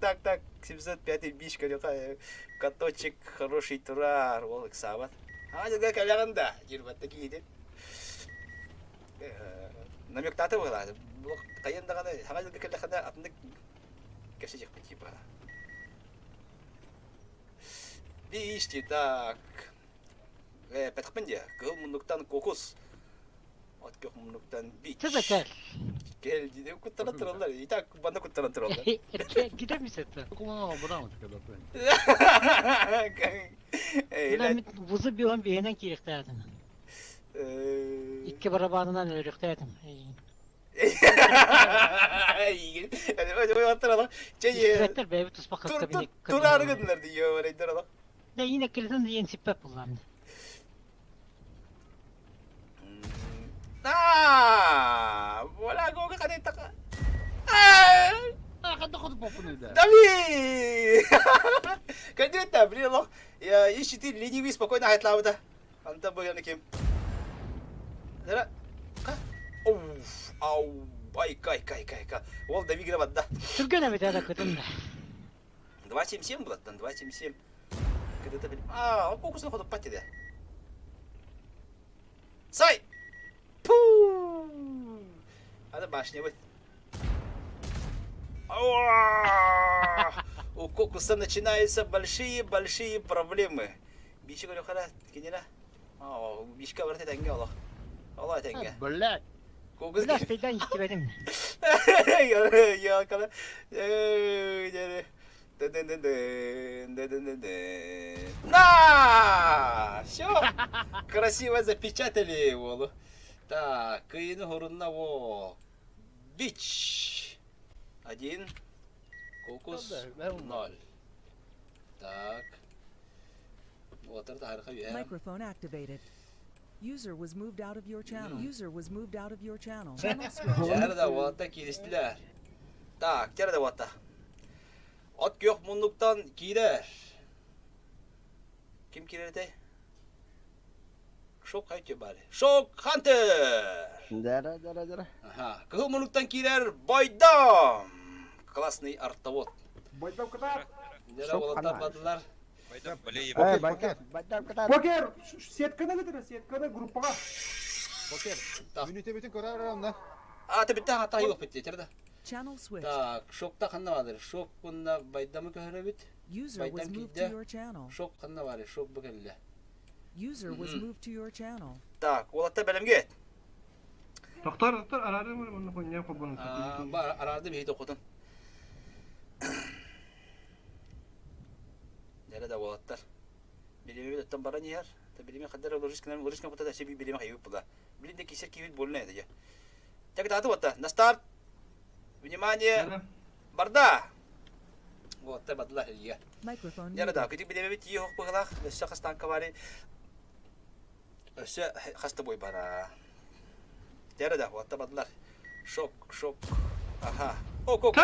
Так, так, 705 биш көрүөхэ каточек хороший турар ол ыксаабат. А дьылга кэлэҕин да дьирбатта киһитин. Намектааты быһылааты. Хайан даҕаны хаҥа дьылга кэллэххинэ атыннык кэпсэтиэхпит типа. Бишти так. Э, пэтхпин дии. Кыһыл муннуктан кокус. От көх муннуктан бич. Чэ кэл. Кэл дии куттана тураллар. И так банна куттана тураллар. Кидемисет. Бузу билан биһинэн киириэхтээтим. Икки барабанынан өлөрүөхтээтим. Истибэттэр бэйэбит туспа кытта бини Тураары гыннар дии ёварайдар Да ине кирден диэн сиппэт буллаам. Аа, вола гога кадетака. Дави! Кадета, блин, лох. Я ищите ленивый спокойно хайтлауда. Анта быганы ким. Дара. Оуф, ау, ай, кай, кай, кай, кай. Ол давигра бадда. Түргэн эбит это кытын. 2.77 булаттан, 2.77. Кыдыта бил. Аа, кокусын хотуппат деді. Сай! Пу! Аны башня быт. У кокуса начинаются большие-большие проблемы. Бичи көрөхара кинина. Бишке барыта тәңге олох. Ола тәңге. Блядь. Кокус. Biraz peydan gitti benim. Я кала. На! Все! Красиво запечатали его. Так, кыйны хорунна во. Бич! Один. Кокус. Ноль. Так. Microphone activated. User was moved out of your channel. User was moved out of your channel. Channel switched. Дьэ да уолаттар кииристилэр. Так, дьэ да уолаттар. От күөх муннуктан киирэр. Ким киирэр этэй? Шок хайчы бары. Шок Хантер! Дара, дара, дара. Ага. Кыһыл муннуктан киирэр Бойдом! Классный артовод. Бойдом кытаат. Дьэ уолаттар бардылар. Бойдом, блин. Э, Бойдом, Бойдом кытаат. Покер, сетканы көтөрө, сетканы группаҕа. Покер. Мүнүүтэ бүтүн көрөр онно. А, ты битта хата yok bitti, терде. Channel switched. Так, шокта ханна бардыр. Шок кунна Байдамы көһөрөбүт. User was Байдам moved to киирдэ. your channel. Шок ханна бары, шок бу кэллэ. User was moved to your channel. Так, уолаттар бэлэмҥэ. Доктор, доктор, арары мыр муну хонья хобону. Бар, арарды бихи токутун. Дәрі да уолаттар. Билими оттон баран иһэр. Та билими хаддар лорисканан лорискан кута да себи билими хайып була. Билин де кисер кибит больно это же. Так даты вот на старт. Внимание! Барда! Вот, та бадла я. Microphone Дәрі да, muted. кыдык билими тии хок быгылах, өссө хастанка бары. Өссө хаста бой бара. Дәрі да, вот та бадылар. Шок, шок. Аха. Ок, ок.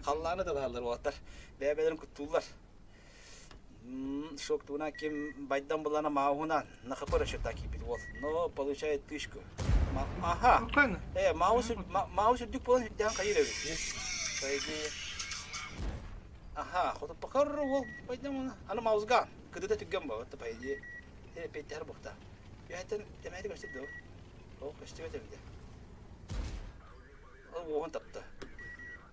Халлааны да уолаттар. Бэйэ-бэйэлэрин куттууллар. Шок туна ким байдан булана мауһунан на хп расчета кипит вот. Но получает тышку. Ага. Э, маус маус үрдүк буолан үрдээн хайыр эбит. По идее. Ага, хоту покар ол байдан оны. Аны маусга. Кыдыда түгген ба, вот по идее. Э, петтер бухта. Яйтен темәти көстү. О, көстү өтөмдө. Ол уоһун тапты.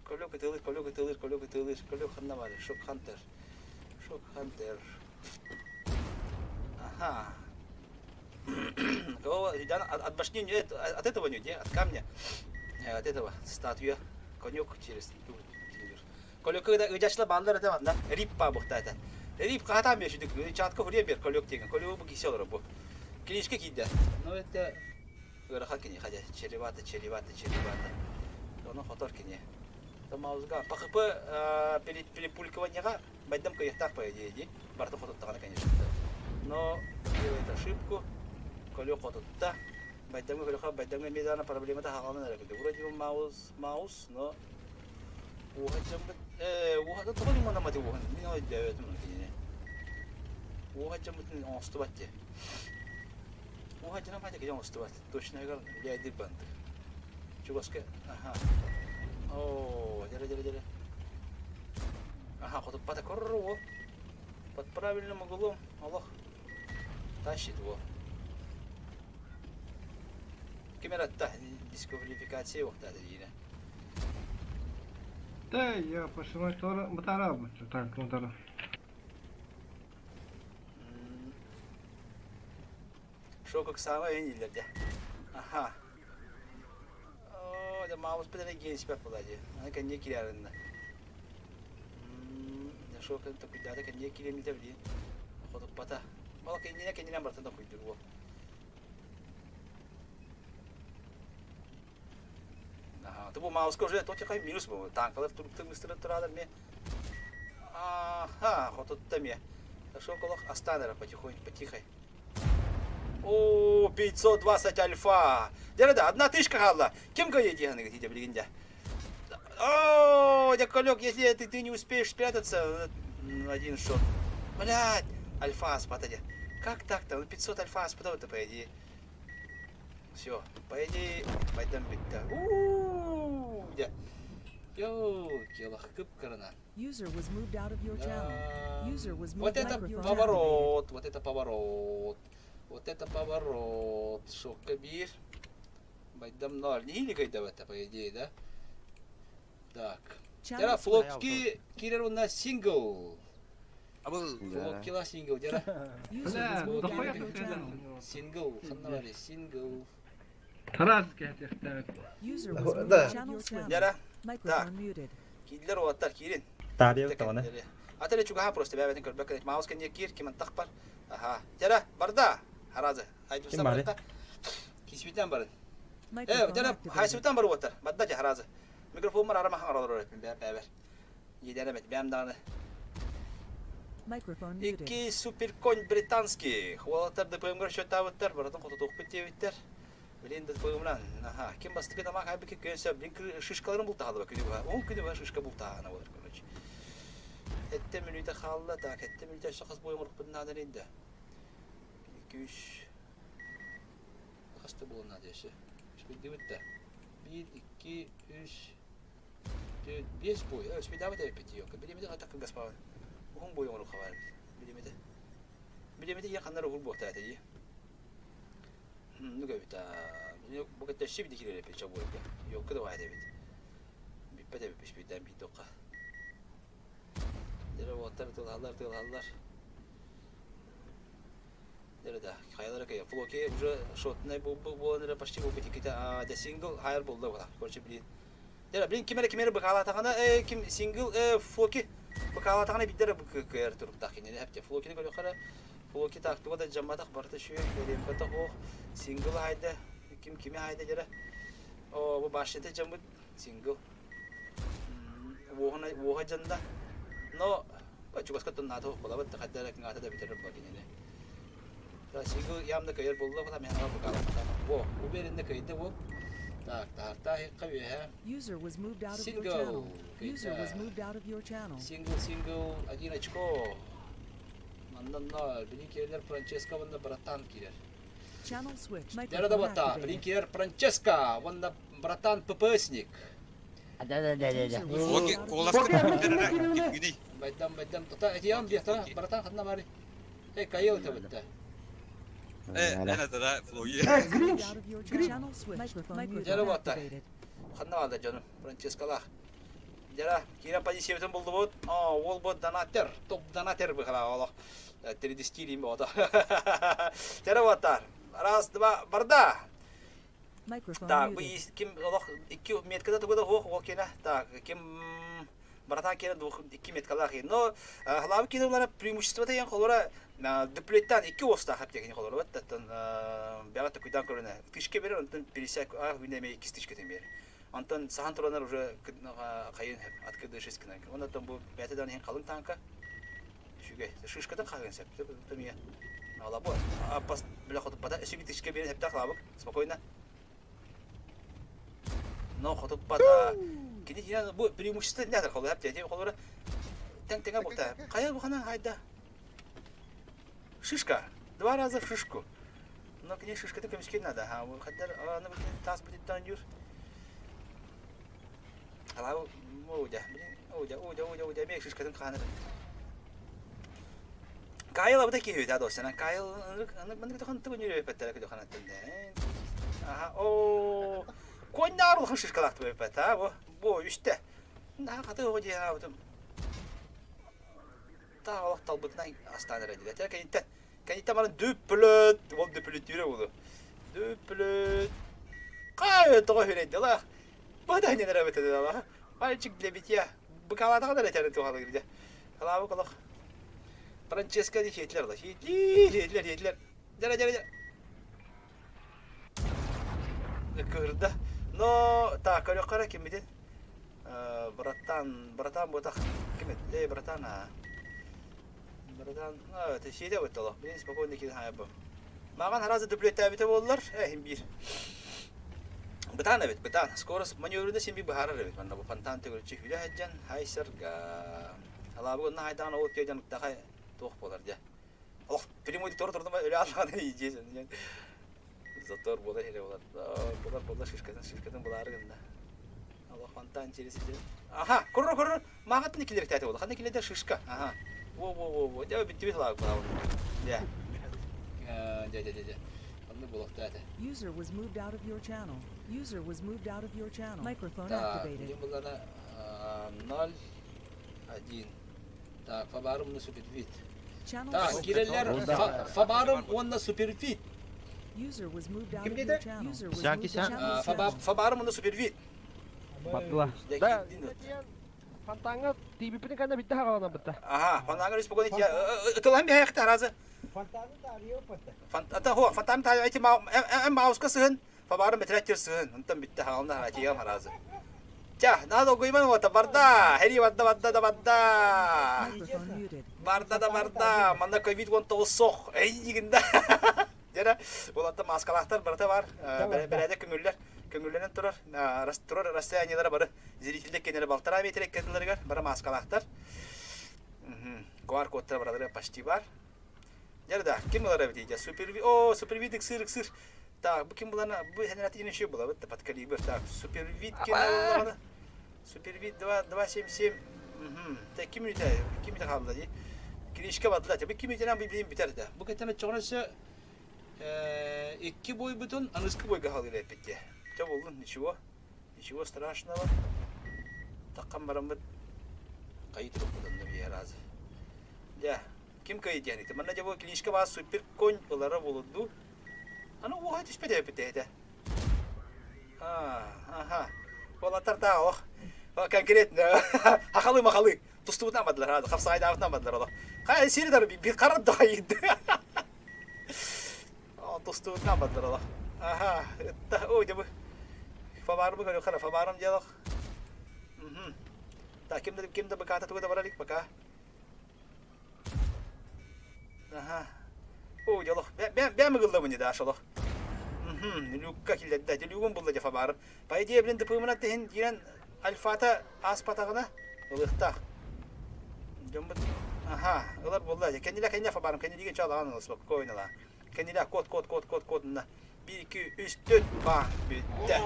Колёк ытылыр, колёк ытылыр, колёк ытылыр, колёк ханна бар, шок хантер. Шок хантер. Ага. Кого от, от башни не, от этого не, от камня, от этого статуя, конек через Колёк когда ыдяшла баллар это да, рип па бухта это. Рип ката ме шүдүк, чатка хурия бер колёк деген, колёк бу кисе олор бу. Клиничке кийди. Но это ырахан кини хотя чревато, чревато, чревато. Оны хотор кини. Маузга. По ХП перепулькиванияга байдам кыйыктак по идее, ди. Барты хотуттагана, конечно. Но делает ошибку. Колёк хотутта. Байдамга колёка байдамга медана проблема та хагалан эрэ. Вроде бы маус, маус, но уха жамбыт уха тоҕо лимона мати уха. Мин ой дөбөтүм кинини. Уха жамбытын оҥостубат ти. Уха жана мати кижи оҥостубат. Точно гал ляйдир банды. Чугаска, ага. О, дere дere дere. Ага, хотуппата корру. Под правильным углом, Аллах тащит его. Кемератта дисквалификация вакта дейне. Да, я пошла тора, батара бу, так, ну тора. Шо как самое энилерде. Ага. О, да маус бедене генспе булади. Аны кенне кирәринне. Шо кен токуйдада кенне киремите били. Хотуппата. Мала кенне кенне бартан токуйдур бу. Ага, ты бу мауска уже тоти кай минус бу. Танкалар туруп быстро турадыр ме. Ага, хотутта ме. Шо колох астанера потихоньку, потихой. О, 520 альфа. Дерада, одна тышка хала. Кем говорит, я билигинде. О, дяколек, если ты, ты не успеешь спрятаться, один шот. Блядь, альфа спатаде. Как так-то? Ну 500 альфа спатаде, по идее. Все, по идее, пойдем бить-то. Где? Ёлки, кып-кырана. User was moved out of your channel. User was moved Вот это microphone поворот, вот это поворот, вот это поворот. Шокка биир. Байдам ноль. Не кайдавата, по идее, да? Так. Дьэ, Флотки киирэр уонна сингл. Флоткила сингл, дьэ. Сингл, ханна бары, сингл. Тарас кэһэтиэхтээбит. Да. Дьэ, так. Киирдилэр уолаттар, киирин. Таарыйабыт даҕаны. Ата эрэ чугаһа просто бэйэбитин көрбөккө маус кэнниэ киир, ким антах бар. Аха. Дьэ, барда. Харазы. Ким бары? Киспитен барын. Э, дьэ, хайсыбытан бар уоттар. Барда дьэ, харазы. Микрофоммар арама хаҥар олорор эппин бэйэм бэйэбэр. Иэдээн эбит, бэйэм даҕаны. Икки суперконь британский. Уолаттар ДПМ-гар счеттаабыттар, барытын хотутуохпут диэбиттэр. Блин, ДПМ-нан, аха, ким бастакы тамаак айбыкка күөн сөп, блин, шишкаларын бултаһалыба күнү быһа. Уһун күнү быһа шишка бултааһына болар, короче. Эттэ мүнүүтэ хаалла, так, эттэ мүнүүтэ өссө хас буойун оҥорбуппун наада да. 2 3 Хас да буолан наада өссө. Үспүйдүбүт да. Биир, икки, үс, түөрт, биэс буой. Үспүйдаабыт эбиппит ёлка. Бириэмэтэ хата кылгас баҕар. Уһун буой оҥоруохха баар эбит. Бириэмэтэ. Бириэмэтэ ийэ ханна эрэ уһур буолта этэ дии. Ну эбит аа. Бу кытта өссө биир киирэр эбит чобуойга. Ёлка да баайт эбит. Бүппэт эбит үспүйдээн биир тохха. Дьэ уоттар тылаһаллар тылаһаллар. Да, хайалара кыйа. Флоки уже шотнай буолан эрэ почти буолбут иккитэ. Да сингл хайар буолла була. Короче, блин. Дьэ, блин, ким эрэ ким эрэ быкаалаатаҕына, э, ким сингл э, Флоки быкаалаатаҕына биирдэ эрэ кыайар туруктаах кинини эптэ. Флокини көрүөххэ эрэ, Флоки так туга да дьамматах барыта үчүгэй, ремпата ох, сингл хайда, ким кими хайда дьэрэ. О, бу башняты дьаммыт сингл. Уоһуна уоһа дьанда. Но чугаска туннаата буолабыт да хайда эрэ кыҥаата да бүтэрэр була кинини. Сингл явно кыайар буолла була мен ала букаалаппата. Во, уверенно кыайда бу. Так, таарта хикка үөһэ. User was moved out of your channel. Сингл User was moved out of your channel. Сингл, сингл, один очко. Манна ноль. Билин киирэр Франческо уонна братан киирэр. Channel switch. Дьэ да Microphone бота, билин activated. киирэр Франческо уонна братан ППСник. Флоки куоласка кимминий? Байдам, байдам, тута этиям диэхтэ, братан ханна бары. Эй, кайыл табытта. Э, эн атара Флоки. Э, Гринч! Out of your Гринч! channel switch. Microphone muted. Дьэ бота. Activated. Ханна баалда дьонум, Франческалаах. Дьэ, киирэн позициябытын булдубут. О, уол бу донатер, топ донатер быхала олох. 3D бота. Дьэ бота. Раз, два, барда. Microphone Так, бу muted. ким олох икки меткада тугу да хуох ол киэнэ. Так, ким братан киэнэ двух икки меткалаах. Но халабы киэнэ улара преимущество деген холора дуплеттан икки оста хап деген холора вот таттан бяга такуйдан көрүнэ. Тышке берер, онтон пересяк а хүнеме икки тышке тем берер. Онтон сахан туранар уже кайын открыты кынан. Онтон бу бәтеден хен калын танка. Шүгө шишкадан кагын сеп. Тымия. Алабы. Апас бля хотуп бата. Өсү тышке берер хеп тахлабык. Спокойно. Но хотуп бата. Кини хина бу преимущество не холор хеп тем холора. Тең теңе букта. Кая бу хана хайда. Шишка. Два раза в шишку. Но кини шишка ты көмүскө надо. Ха, хаддар аны тас будет юр. Алау, оудя, блин, оудя, оудя, оудя, оудя, мек шишкатын ханыр. Кайл абыта киһи да досена. Кайл аны маны көтөн тыгын жүрөп беттер көтөн ханаттын. Аха, о. Коннар улхан шишкалакты бет, а бу. Бу үстә. На каты оди ha бутум. Та олох талбытынан астаныр эди. Тә кәнитә. Кәнитә маны дүплөт, ол дүплөт жүрө булу. Дүплөт. Кай того хүрәйде ла. Бу да не нравится да. Мальчик для битья. Быкалатага да тәрен тугалы гирде. Калабы колох. Франческо ди хетлер да. Хетлер, хетлер, хетлер. Жара, жара, жара. Кырда. Но так, көрө кара ким битен? Братан, братан ботах. Ким это? Эй, братан, а. Братан, а, это şeyde бит Блин, спокойно киден хайбы. Маған харазы дуплет бите болдылар. Э, бир. Бытан эбит, бытан. Скорость маневрында сен би бахарар эбит. Манна бу фонтан төгөрчү хүлэ хаджан хайсарга. Алабы онна хайдан ол түйден тахай туох болар дя. Ох, прямой тор турдум өлө алган ийжесин. Затор болар хере болар. Болар болар шишкатын шишкатын болар гында. Олох фонтан через Аха, курр курр маҕатын килертээтэ буолла. Ханна килердэ шишка. Аха. Во во во во. Дьэ бүттүбүт лаак буолабын. Дьэ. Дьэ дьэ дьэ дьэ. Онно буолуохтаата. User was moved out of your channel. User was moved out of your channel. Microphone Так, activated. билим буллана 0 1. Так, Фабарум на суперфит. Channel Так, switched. киреллер Фабарум уонна суперфит. User was moved out Ким of your диэтэ? channel. User was Кисян, moved кисян. channel switched. Фабарум уонна супервит. Баттыла. Дьэ, Да, киирдин. фонтаҥҥа тиийбиппитин кэннэ бүттэ хаҕаланан бытта. Аха, фонтаҥҥа спокойно ытылан биһэхтэ аразы. Фонтаны таарыйа оппатта. Фонтан хо, фонтан та эти мауска сыһын, фабарым метреттер сыһын, онтон бүтте хаҕална атиям аразы. Ча, надо гуйман вот барда, хери барда барда да барда. Microphone muted. Барда да барда, манна ковид 19 сох, эйигинда. Дьэ, улатта маскалаахтар барыта бар, бэрээдэ көҥүллэр, көҥүллэнэн турар, турар расстояниелара бары зрительдер кэннэрэ балтараа метр эккэтилэригэр бары маскалаахтар. QR кодтара баралара почти бар. Дьэ да, ким ылар эбитий дьэ? Суперви, о, супервид ыксыр ыксыр. Так, бу ким булана, бу хенерати еще была, вот под калибр. Так, супервид ким булана? Супервид 2 277. Мгм. Так, ким үтэ, ким үтэ хаалла дии? Киришке бадла. Бу ким үтэнэн билим бүтэр да. Бу кэтэн чоҕун өссө икки бойбутун аныскы бойга халыр эппитте. Чэ боллун, ничего. Ничего страшного. Таккан бараммыт кайы турукпутун да бие разы. Дьэ, ким кыайы диэн ити. Манна дьэ бу клишка баар супер конь ылара болудду. Аны уоха түспэт эбит этэ. Аха. Уолаттар таа ох. Конкретно хахалы махалы тустубутун амадылар, хапсаайдаабытын амадылар олох. Хай сири дар бир карат да хайды. Тустубутун амадылар олох. Аха, ытта, ой, дебы. Фабарым көрү хара, фабарым делох. Так, ким да ким да баката туга да баралик пока. Аха. О, делох. Бә мыгылла да шолох. Люкка киллердэ. Люгун булла дьэ фабарым. По идее, блин, ДПМна тэһин киирэн альфата ааспатаҕына ылыахтаах. Дьоммут аха, ылар буолла. Кэннилэ кэннэ фабарым, кэннилигэ чалаан ыл спокойно ла. Кэннилэ код код код код код на. 1 2 3 4 баң бүттэ.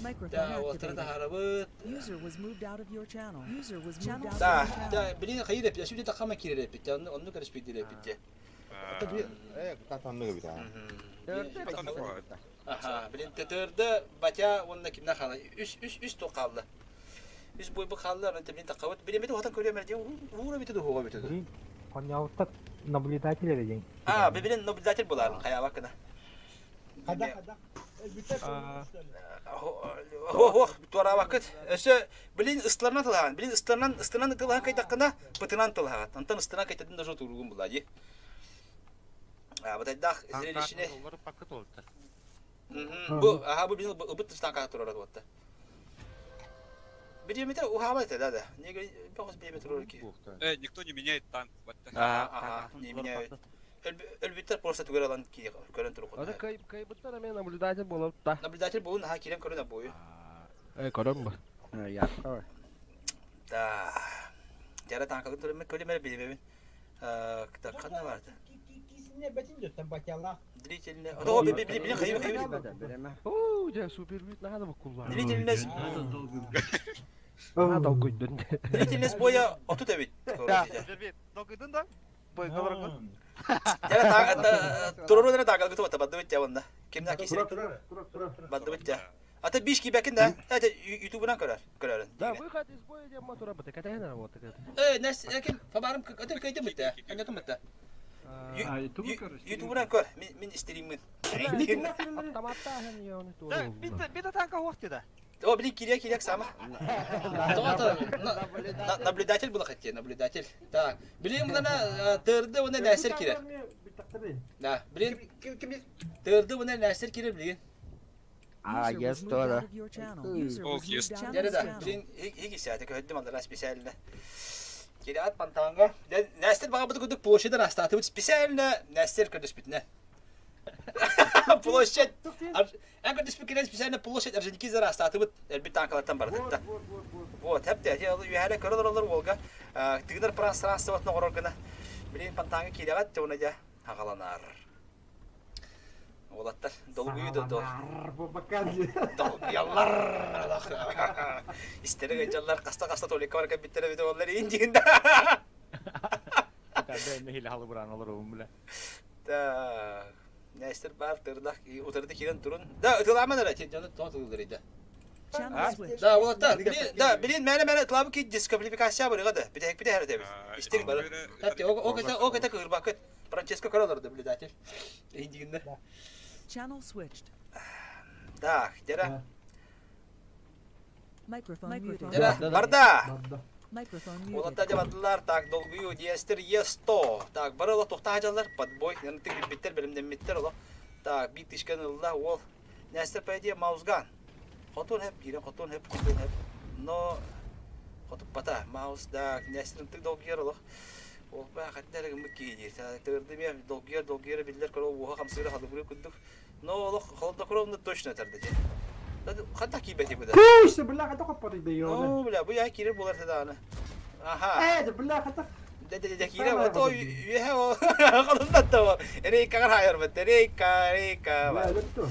Microphone Да, уолаттары activated. таһаарабыт. User was moved out of your channel. User was moved out of Да, your да, channel. блин, хайыр эппит. Сүдэ тахама киирэр эппит. Онну онну көрүспүйдэр эппит. Татанныгы бит аа. Аха, блин, ТТРда батя уонна кимнэ хаала? Үс үс үс туох хаалла. Үс бойбу хаалла, онон блин тахабыт. Билин бит уһатан көрүөм эрэ уура бит дуһуга бит. Блин, Онньоуттар наблюдатель эрэ диэн. А, билин наблюдатель буларын хайаабак гына. Хада хада. Бүтэ Хо хо, туораабаккыт. Өссө блин ыстыларынан тылахан. Блин ыстыларынан ыстынан тылахан кайтаккына пытынан тылахан. Онтон ыстынан кайтатын даже туругун була ди. А, бытайдах зрелищне. Бу, аха, бу блин ыбыт тыштан турар буотта. Бириэмитэ уһаабат этэ, да, да. Неге бөҕөс бириэмэ турар ки. Никто не меняет танк. Вот так. Ага, не меняют. Өлбүттэр просто түгэр алан көрөн турук. Аны кай кайбыттар эмиэ наблюдатель буолабыт да. Наблюдатель буолун аха киирэн көрөн буою. Э, көрөн бу. Яппа. Да. Жара танкагын турмек көлемер билбебин. Так ханна барды. Кисинне бетин дөттен батялах. Длительно. О, би би би хайы хайы. Оо, дьэ, супер бит наһаа да буккуллар. Длительность. Наһаа долгуйдун. Длительность боя 30 эбит. Долгуйдун да? Бойга Жара турору тагалгы тута бадды бит явында. Кимна кисер? Тура, тура, тура. Бадды бит. Ата биш кибәкин да. Это ютубынан көрөр. Көрөрүн. Да, выход из боя диэн мотора быта, кэтэһэн эрэ буолта кэт. Э, нэс ким фабарым өтөр көйдүм бит. Анятым бит. Ютубынан көр. Мин мин стриммин. Автоматтааһын йоны Да, битэ битэ танка хуохти да. О, блин, кирия, кирия, сама. Наблюдатель было хотя, наблюдатель. Так, блин, мына тырды уна нәсер кирер. Да, блин, тырды уна нәсер кирер, блин. А, User was есть moved out тоже. of your channel. User Ох, was есть. moved out of Дәрі your да, channel. блин, хиги сәті көһөттүм алдар специально. Кириат пантанга. Нәстер баға бұды күдік площадь астаты специально нәстер көрдөс битне. Площадь. Эн көрдөс битне специально площадь Орджоникидзе астаты бит элбит танкалартан барды. Вот, хәп те, юһәле көрөлөр олар Волга. Тыгынар пространство отно горор гына. Блин, пантанга кириат те оны жа хагаланар. Уолаттар долгуйуу да дол. Долгуйаллар. Истэрэ гыдьаллар хаста-хаста туалекка баран кэлбиттэрэ эбитэ буоллар иин дьиҥин да. Кытарда нэһилэ халыбыраан олоробун билэ. Так. Нээстэр баар тырдах утарыта киирэн турун. Да ытылааман эрэ дьону тоҕо тылыллар да. Да, уолаттар, да, билин мээнэ-мээнэ ытылаабы ки дисквалификация барыга да. Бүтэһикпит эһэр этэбит. Истиҥ бары. Ол кэтэ ол кэтэ кыырбаккыт. Франческо көрө олордо наблюдатель. Индигинде. Channel switched. Так, дера. Microphone muted. Дера, барда. Microphone muted. Уолаттар дьабардылар, так, долгуйуу, диэстер Е100. Так, бары олох тохтаа дьаллар, подбой, янытык билбиттэр, бэлэмнэммиттэр олох. Так, биир тышканы ылла, уол. Нестер, по идее, маузган. Хотун хэп, киирэн хотун хэп, хотун хэп. Но хотуппата, маус, да, Нестер ынтык долгуйар олох. Ол баа ханна эрэ гыммыт киһи диир. Тыырды эмиэ долгуйар долгуйара биллэр көрө уоһа хамсыыра халыбырыы курдук. Но олох холоднокровно точно этэрдэ дии. Ханна киирбэти бу да? Күүсэ бля хата хоппотуй да ёны. Ну, бля, бу яа киирэр буолар даҕаны. Аха. Ээ, бля хата. Дэ дэ дэ киирэ вот о үөһэ о холуннатта о. Рейкаҕар хаайарбыт. Рейка, рейка. Бля, лөптө.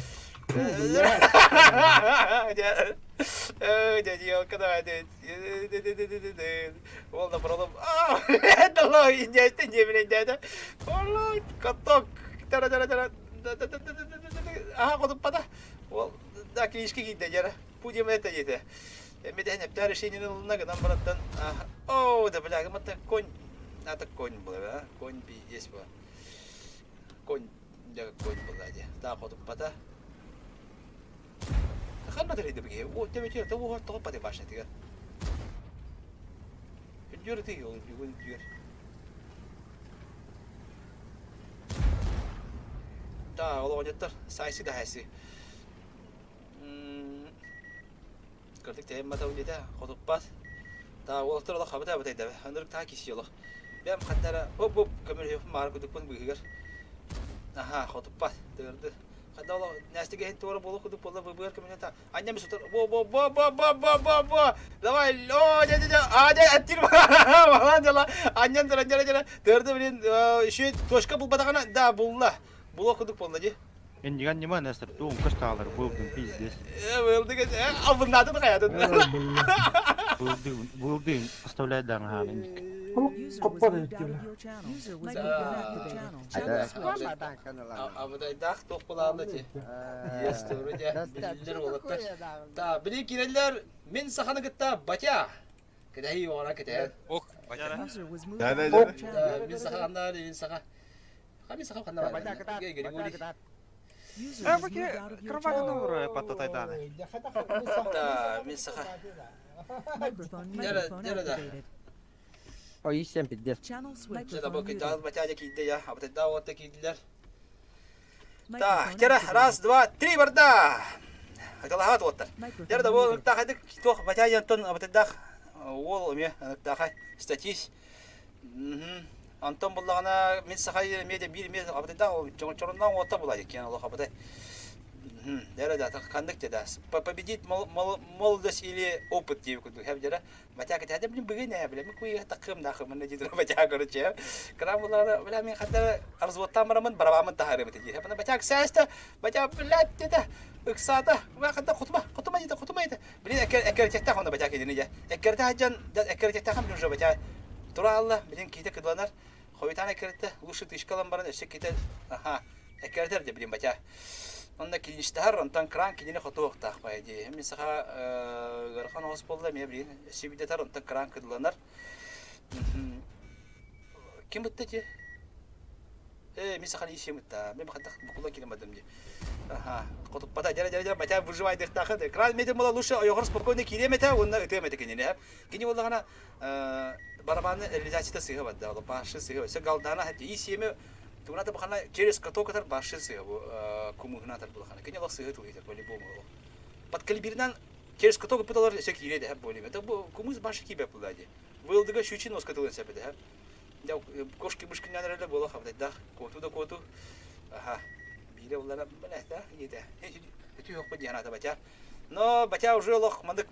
Дэ дьиэлка давай Ол да пролом. Дало индейте не билендеді. Олай каток. Тара тара тара. Аха хотуппата. Ол да клиничке киирдэ дьара. Пудем это диэтэ. Эмитэн эптээр решениени ылына гынан бараттан. О, да бля, гыматта конь. Это конь был, да? Конь здесь был. Конь, да конь был, да. Да, хотуппата. Ханна тэрийдэ бигиһи? О, төбөтүгэр тоҕо тоҕо пати башнятыгар. Үндүөр ытыы ол үндүөр. Да, ол оҕонньоттор сайсы да хайсы. Кырдык тэйэн матау диэтэ, хотуппат. Та уолаттар олох хабыта абытайда. Анырык таа киси олох. Бэм хаттара оп-оп көмөлөһүөхпүн баҕар кудукпун быыһыгар. Аха, хотуппат. Тыырды. Ханна ол Настя иһин туора буолуох курдук буолла быбыар көмүнэ анньам сутар бо бо бо бо бо бо бо бо давай о дя дя дя а дя аттир балан дела анньан дара дара дара тырды блин еще точка булбатаҕына да булла булуох курдук буолла дии Иннигэн ньыма Нестор туун көс таалар буылдын пиздец. Быылдык албыннаатын хаятын. Буылдын буылдын оставляй даҥаһаан инник. Абыдайдаах туох былаанна ти. Yes, doğru дьэ. Билиллэр уолаттар. Та, били киирэллэр мин саханы кытта батя. Кэтэһии оҕора кэтэһэр. Ок, батя. Мин саха ханна мин саха. Ха мин саха ханна бар. Григорий. Кроватаны паттатайдааны. Та, мин саха. Дера, дера да. Ой, исем пиздец. Дьэ, бу кыйдаал батя киирдэ я. Абытайдаах уолаттар киирдилэр. Так, дьэ, раз, два, три барда! Айталаһаат уоттар. Дьэ, да бу ынырыктаахайдык туох батя диэн абытайдаах уол эмиэ ынырыктаахай статист. Антон буллаҕына мин саха эмиэ биир эмиэ абытайдаах чоҥочоруннаах уоттар булаа диккиэн олох абытай. Дьэ, да, ханнык дьэ победить молодость или опыт диэбит курдук дьэ Батя кэтэһэ блин быгын ээ бля мин куйа такым дахымын дии батя короче кыра буллаҕына бля мин ханна разводтаан бараммын барабааммын таһаарыам этэ дии батя сээстэ батя блядь дедэ ыксаата ханна хотума хотума диэтэ хотума диэтэ блин эккэрэтиэхтээх онно батя кэлини дьэ эккэрэтэ сылдьан эккэрэтиэхтээх блин уже батя тура алла блин киһитэ кыдыланар хойутаан эккэрэтэ лучше тышка ылан баран өссө киһитэ аха Эккирэтэр дьэ билим батя. Онно клиничтаһар, онтон кран кинини хотуохтаах по идее. Мин саха ыарахан оҕус буолла, эмиэ билин сибидэтэр, онтон кран кыдыланар. Ким бытта ти? Э, мин саха исем бытта. Мен бахаттах букула кирем бадым ди. Аха, хотуппата, дьэ дьэ дьэ батя выживай дыхтаахы. Кран метен була лучше ойоҕор спокойно кириэм этэ, уонна ытыам этэ кинини. Кини буоллаҕына барабаны реализацията сыыһа барда, башы сыыһа. Өссө галдана хати исиэми Тугуната бахана через каток атар башы сыһа бу кумуһуна атар булахана. Кини олох сыһа туһитер по-любому олох. Подкалиберынан через каток пыталар өсө киире дэһэ более. Это бу кумус башы кибе пулади. Вылдыга щучин оскатылын сепе дэһэ. Я кошки мышки нянреле була хабдайдах. Коту да коту. Аха. Бире улара бля ете. Эти yok диэн ата батя. Но батя уже олох мандык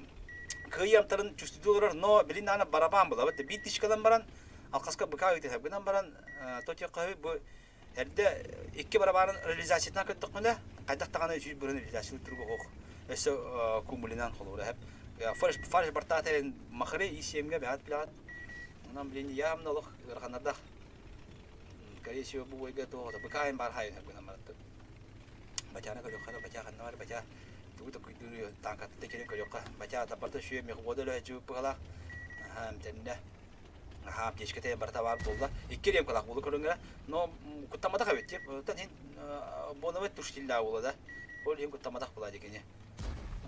кыйамтарын чувствует но билин ана барабан була. Вот бит тишкалан баран Алхаска быка ыытыһа гынан баран, тотьоххо бу Эрдэ икки барабаанын реализациятынан көттөххүнэ, хайдах даҕаны 100 бырын реализация туруга суох. Өссө кумулинан холобура хэп. Фарш фарш бартаатарын махры исиэмгэ бэҕэт билэҕит. Онон билин явно олох ыараханнардах. Скорее всего, бу бойга туох быкаайын бар хайын гынан бараттым. Батяны көрүөххэ батя ханна бар батя тугу да күйдүүрү таанкатын кэлин көрүөххэ. Батя табарта сүйө мехвода өлөһөчү быһалаах. Аха, эмтэннэ. Аха, аптечка тайан барыта баар буолла. Икки ремкалаах буолу көрүҥҥэ. Но куттамматах эбит тип. Оттон иһин боновый туштиллаа буола да. Ол иһин куттамматах була дикини.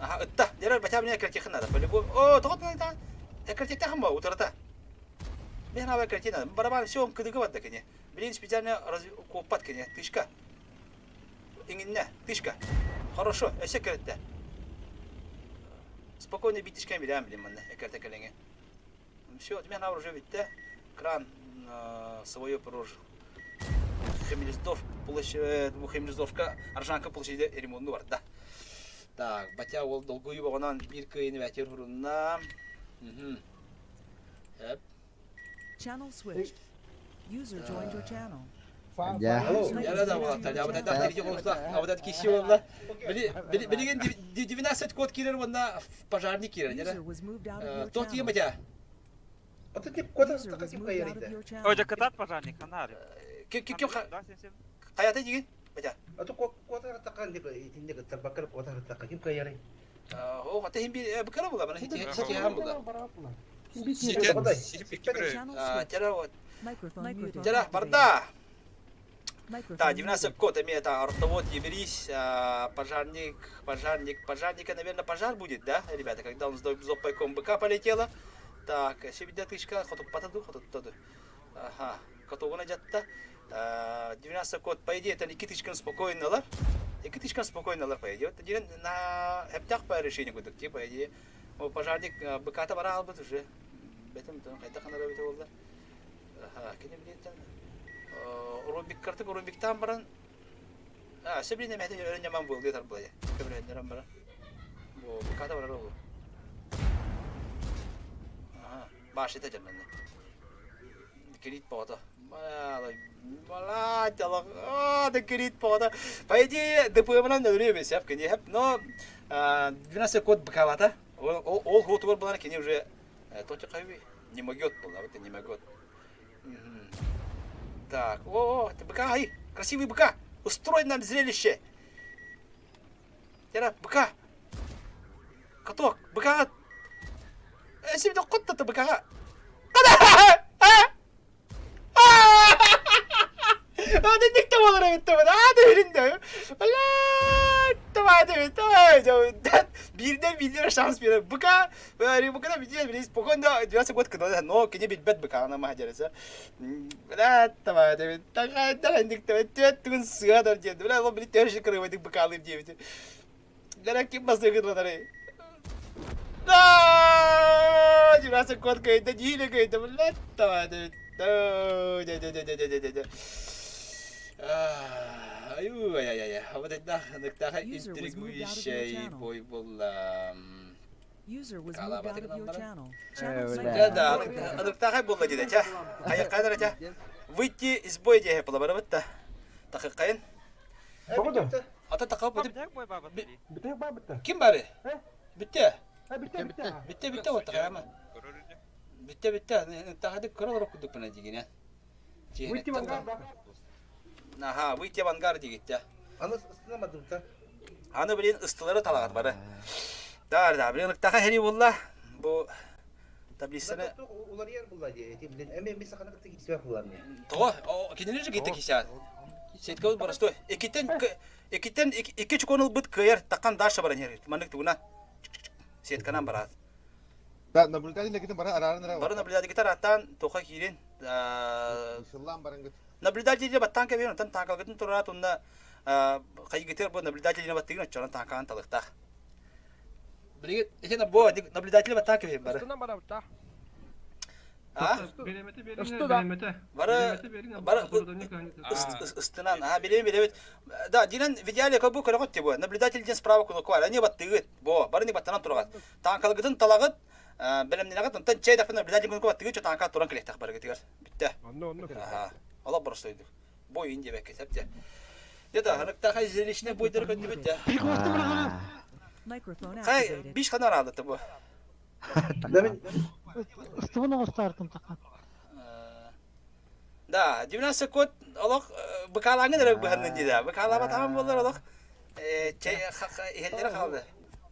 Аха, ытта. Дерер батя мне картихан надо. По-любому. О, тоҕо тына Экартиктахан ба утарата. Мен аба картина. Барабан все он кыдыгы барда кини. Блин, специально куоппат кини. Тышка. Иҥиннэ. Тышка. Хорошо, өссө кэрэтте. Спокойно битишкен билэм блин манна экерте кэлэҥи. Все, у меня уже битте. Кран свое прожил. Хемельсдорф площадь, Хемельсдорфка Аржанка площади ремонту барда. Так, батя ол долгуйу боҕонон биир кыайыны бэтир хурунна. Эп. Channel switched. User joined your channel. Билигин 12 код киирэр уонна пожарник киирэр. User was moved out of your Тот channel. батя. User was moved out of your channel. Ой, кытат пожарник, ханар. Ким хайата дигин? Батя. О, хата хим би быкара була, бана хити хити хам була. Channel switched. Тера вот. Microphone muted. Тера, барда. Microphone Да, muted. 19 код имеет артовод, еберись, пожарник, пожарник, пожарника, наверное, пожар будет, да, ребята, когда он с зопайком быка полетела. Так, себидя тычка, хоту патаду, хоту таду. Ага, котогуна жатта. 19 код, по идее, это Никитычкан спокойно лар. Никитычкан спокойно лар, по идее. Вот один на хептах по решению кудук, по идее. Пожарник быката бара албыт уже. Бетим, хайта ханара бите болдар. Ага, кene билеттен. Рубик картык Рубиктан баран. А, себиле мехте өрөн жаман был детар булай. Көбүрөннөр баран. Бу быката барар ол. Ага, баш ете жанны. Кредит боғда. Мала, талак. А, да кредит боғда. По идее, ДПМ-нан өлү эмес, яп, кене, но 12 код быкалата. Ол хотугар булар кене уже точка кайби не могет был, а вот не могет. Так, о, это быка, ай, красивый быка! Устрой нам зрелище! Тера, быка! Каток, быка! Себе кот-то быка! Аны никте болар эбит ады билинде. Биирден биирден шанс берер. Быка, быка да билин спокойно 12 год кына, но кене билбет быка ана махажарса. Бля, давай, давай, такая, давай, никте, төт түгін сыгадар деді. Бля, ол билин төрші кырыбайдык быка алып дейбит. Бля, ким басы гыдланары. Да, 12 год кайда, диле кайда, бля, давай, давай. Да, да, да, да, да, да, да. Ай, ай, ай, вот это User was moved out of your интригующий channel. бой был. User was moved out of your channel. Channel Да, да, аныктахай буолла диде, ча. Хайа ча. Выйти из боя дие була бара битта. Такыккайын. Ата такап бит. Ким бары? Битте. Битте, битте вот такама. Битте, битте. Тахады көрөр кудук бана дигине. Выйти в ангар, да? Аха, выйти в ангар дигитте. Аны ыстынамадым та. Аны билин ыстылары талагат бары. Да, да, билин ыктаха хери булла. Бу таблицаны Улар булла ди. Билин эме ми сахана кытты кисбе буллар не. Того, кинилер же китте кисят. Сетка простой. Экитен экитен икки чуконул быт кыйыр таккан даша баран хери. Манык тугуна. Сетканан барат. Да, наблюдатель китен бара арарын Бары наблюдатель китер аттан тоха кирин. Шыллан баран Наблюдатель баттан кебен онтан танкалгытын турат онна хайгытер бу наблюдатель баттыгын чоран танкан талыктах. Билигит, этен бу наблюдатель баттан кебен бары. Ыстынан барабыт та. А? Беремете бериңер, Ысты да. беремете. Бары бары ыстынан, а билем билем. Да, динен в идеале как бы көрөт бу. Наблюдатель ден справа кунок бар. Они баттыгыт. Бо, бары не баттанан тургат. Танкалгытын талагыт, белемненагыт, онтан чай дапын наблюдатель кунок баттыгыт, чо танка туран келектах бары гытыгар. Битте. Онно, онно. Аха. Ала боростойдук. Бой диэбэккэ сөп дьэ. Дьэ да, ханыктаахай зрелищнэй бойдары көрдүбүт дьэ. Microphone Хай, activated. биш хана араалыта бу. Ыстыбын оҕустаартым тахан. Да, 19 секунд олох быкаалааҥҥын эрэ быһаннын дии да. Быкаалаабатаҕым буоллар олох иһэллэрэ хаалды.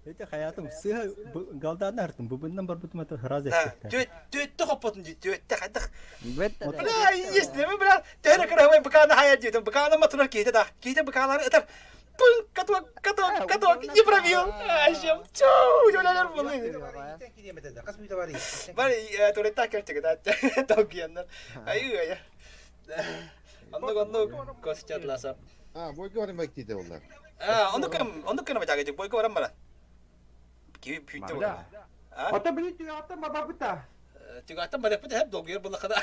Эти хаятым сыһа галдааны артым бубуннан барбытым это сразу эттиктэр. Түөттэ хоппотун дии, түөттэ хайдах. Бля, если мы бля, төһө кырабай быкааны хайа диэтим, быкааны матынар киһитэ да, киһитэ быкаалары ытар. Пын, каток, каток, каток, не пробил. Ащем, чоу, өлөлөр булы. Бар, туалетта кертик, да, долгияннар. Ай, ай. Оннук, оннук, костятласа. А, бойга баран бактиде олар. А, оннук кем, оннук кем бачага, бойга баран баран. Киви пүйті бар. Ата били түгаттан бабабыта. Түгаттан бараппыт хеп долгуйар буллахада.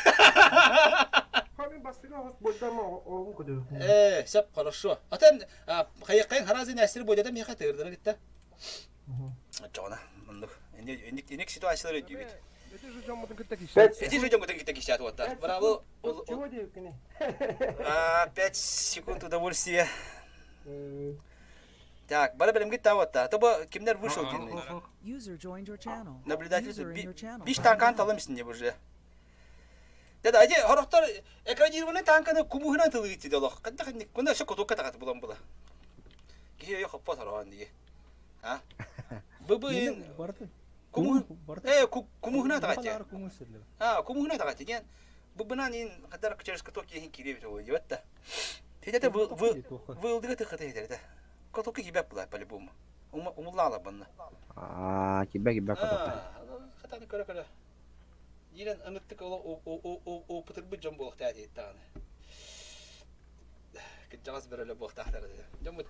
Хамин бастыга хос бойдама оғын көдө. Э, сөп, хорошо. Атан хайыккайын харазы нәсір бойдада меха тырдыны гитте. Чоғына, мындык. Эник эник ситуациялар өйдүйбүт. Эти же жоммутун кытта кишти. Эти же жоммутун кытта кишти атып Браво. Чего дейкини? 5 секунд удовольствия. Так, бара билимгит таватта. Тобо кимдер вышел дин. User joined your channel. Наблюдатель User in your channel. биш танкан талым исинде уже. Деді, ади хорохтор экранированный танканы кумуһунан тылыгыт диде олох. Канда ханник кунда шо котукка тагат булан була. Кихи йо хоппо саран диге. А? Быбы кумуһун э кумуһуна тагат. А, кумуһуна тагат деген. Быбынан ин кадар через каток ехин кире бит ой ебатта. Тедете вы вылдыгы тыхыты хедерде. Котукка кибеп була по-любому. Умулла банна. Аа, кибе кибе котокка. Хатаны көрө көрө. Дирен ыныктык ол опытырбыт дьон буолуохтаа диэт даҕаны. Кырдьаҕас бөрөлө буолуохтаахтара дии. Дьоммут.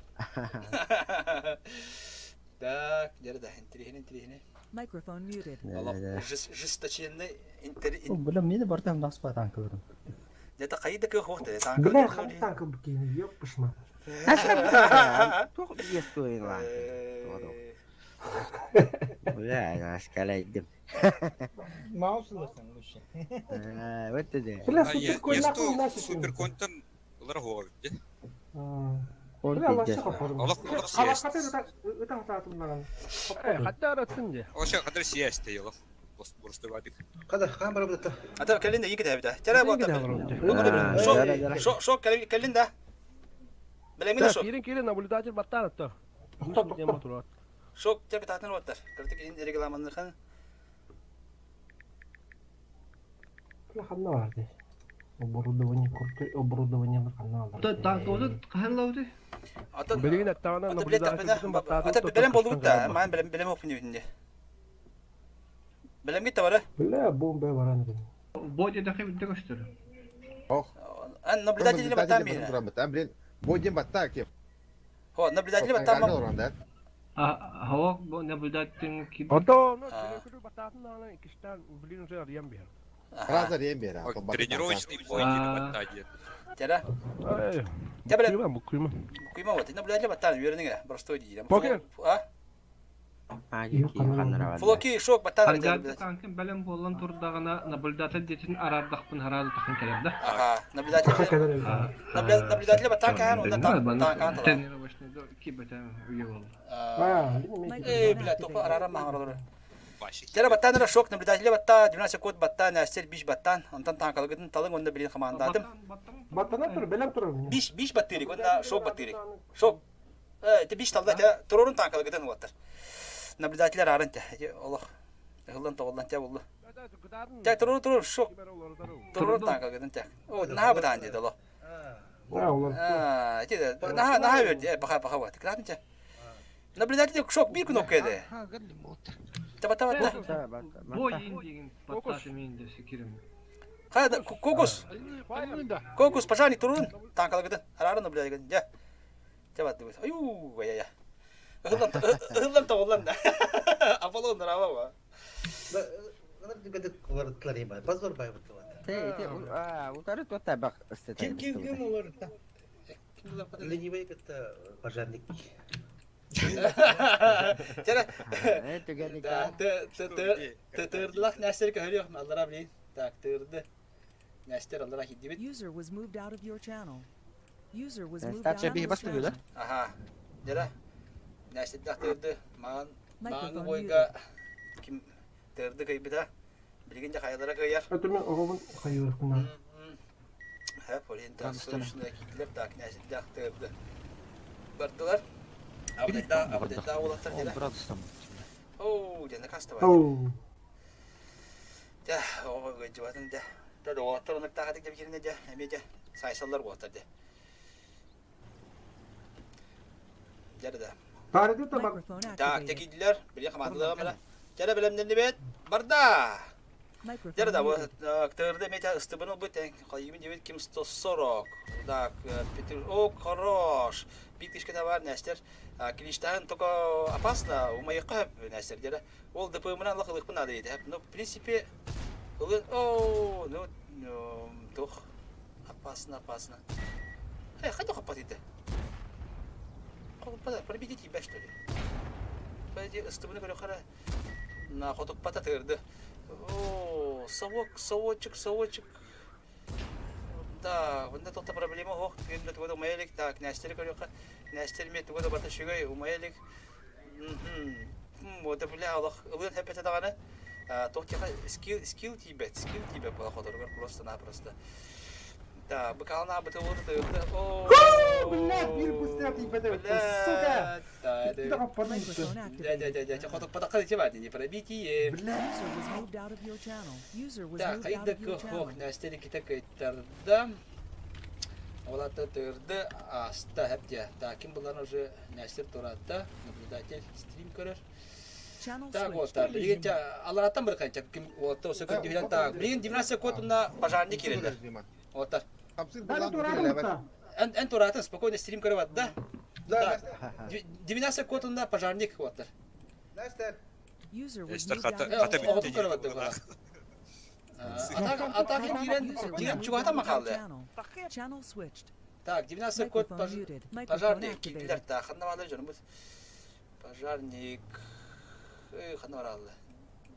Так, дьэ да, интириэһинэй интириэһинэй. Microphone muted. Олох жесточенный интер... Бля, мне бартам нас по танкам. Где-то хайда кых уохта, танка. Бля, хам танка букини, ёппышма. Туох естуин лан. Бля, аскалайдым. Маусылысың лучше. Вот де. Бля, супер конь нахуй нафиг. Супер контан улар хуа битти. Бля, лаша хоппорум. Олох олох Халакаты ыта хататым Хатта араттын же. Оша кадыр сиясте елох. Бурсты бадык. Када хан барып да. Ата кэлин да иги тэбитэ. Тәрэ бота. Шо шо кэлин да. Билэмин шо. Кирин кирин наблюдатель баттар атты. Шок тәбит атын оттар. Кыртык ин регламанныхан. Бля, ханна барды. Оборудование курты, оборудование ханна барды. Танкоды ханалауды. Атын Билигин аттаана наблюдатель баттар. Ата билем болду да. Ман билем билем окун дибинде. Билем гитте бары. Бля, бомба баран. Бойда дахи битте көстөр. Ох. Ан наблюдатель баттан мин. Баттан блин. Бойден батта кеп. Хо, наблюдатель баттан. Хава наблюдатель ки. Ото, ну, баттан ана икистан блин уже арьям бер. Раза рем бер. Тренировочный бой диэн батта диэн. Тера. Тебре. Букуйма. Букуйма вот. Наблюдатель баттан үйреніңе. Простой дейді. Покер. А? Флоки шок баттан. Ангарды танкын бәлем болан турдағына наблюдатель детин арардақпын харады тақын келер да. Ага, наблюдатель. Наблюдатель баттан кахан онда танкан тала. Тренировочный кибетен үйе болды. Эй, бля, топа арара мағаралары. Тера баттан шок наблюдатель батта, 12 код баттан, әстер биш баттан, онтан танкалыгын талың онда билин командадым. Баттана тур, белем тур. Биш биш баттырик, онда шок баттырик. Шок. Э, те биш талда те турорун танкалыгын оттар. Наблюдательлер арын те. Олох. Ыгылдан тоголдан те болду. Те турорун турор шок. Турорун танкалыгын те. О, наха бутан деди олох. А, те наха наха берди, баха баха вот. Кратын те. Наблюдатель шок бир кнопка edi. Таба таба та. Бой деген баттасы мен де секирим. Хайда кокус. Кокус пожарник турун танкалыгын. Арарын наблюдатель. Я. Таба дыбыс. Аю, я я. Ыгылдан ыгылдан тоголдан да. Аполлон рава. Позор бай бутылат. Те, те, утары тута бак. Ким ким ким олар та? Ленивый это пожарник. Тера. Да, ты ты ты тырдылах нәрселер көрüyor. Аллара билейин. Так, тырды. Нестер аллара киирдибит. User was moved out of your channel. User was moved out Старшая of биһи your бастыгыла. channel. Аха. Дьэрэ. Нестердэх тыырды. Маан мааны Microphone бойга muted. ким тыырды кыйбыта. Билигин дьэ хайалара кыайар. Это мен оҕобун хайыахпына. Хэп, ориентация киирдилэр. Так, Нестердэх тыырды. Бардылар. Абдайда, абдайда уолаттар О, дьэрэ. брат, там. Оу, дьэ накастабай. Оу. Дьэ, оҕо ыалдьыбатын дьэ. Дьэ, уолаттар онуктаах этик дьэ дьэ, эмиэ дьэ, сайсаллар уолаттар дьэ. Дьэ да. Таарыды та бар. Microphone Так, дьэ activated. киирдилэр, били хамаандалара мана. Дьэ да бэлэмнэннибит. Барда! Дьэ Microphone да, muted. тырды эмиэ дьэ ыстыбын ылбыт, хайыбын диэбит ким 140. Так, Петр, о, хорош. Биир тишке бар, Нестер. Клиштаһын только опасно, умайыққа Нестер дьэ. Ол ДПМ-нан лах ылыхпын наада диэтэ. Ну, в принципе, ылын, о, ну, туох, опасно, опасно. Э, хайда хоппат ити? Хоппата, пробейте тебя, что ли? Пойди, ыстыбыны көрө хара. На хотуппата тырды. О, совок, совочек, совочек. Да, онда тоқта проблема хоқ, кемде тугада умаялик, так, нәстері көрөкка, нәстер ме тугада бата шүгэй умаялик. Ота бля, Аллах, ылын хәпәтә даганы. Тоқтияға скилл, скилл тибет, скилл тибет була ходоргар просто-напросто. Да, быкална быты олды тырды. О, Бля, бир быстро тибет. Сука. Да, Да, да. попадается. Microphone Да, да, activated. да, да, хоток потаққа дече бар, не пробитие. Бля. User was moved out of your channel. User was Да, moved out кайда of your хох, channel. нәстері ките кайттарда. Олата тырды, аста хәпте. Да, ким булар уже нәстер туратта, наблюдатель стрим көрөр. Channel Так switched. вот, так, билген алараттан бір қанча ким отта осы күн дүйден так. Билген 19 код на пожарник кирелер. Оттар. Хамсыр Дали булан турады кирелебет. та. Эн эн туратын спокойно стрим көрөп ат, да? Да, Так. 19 код на пожарник оттар. Нестер. User was Нестер moved out хата of your хата Оҕотун бүттэ көрөп ат, дии. Атак атак кирен User was кирен moved чугата out of your махалды. channel. Channel switched. Так, 19 код Microphone muted. Microphone пожарник кирдилер. activated. Так, ханна баалар жонубут. Пожарник. Эй, ханна баралды.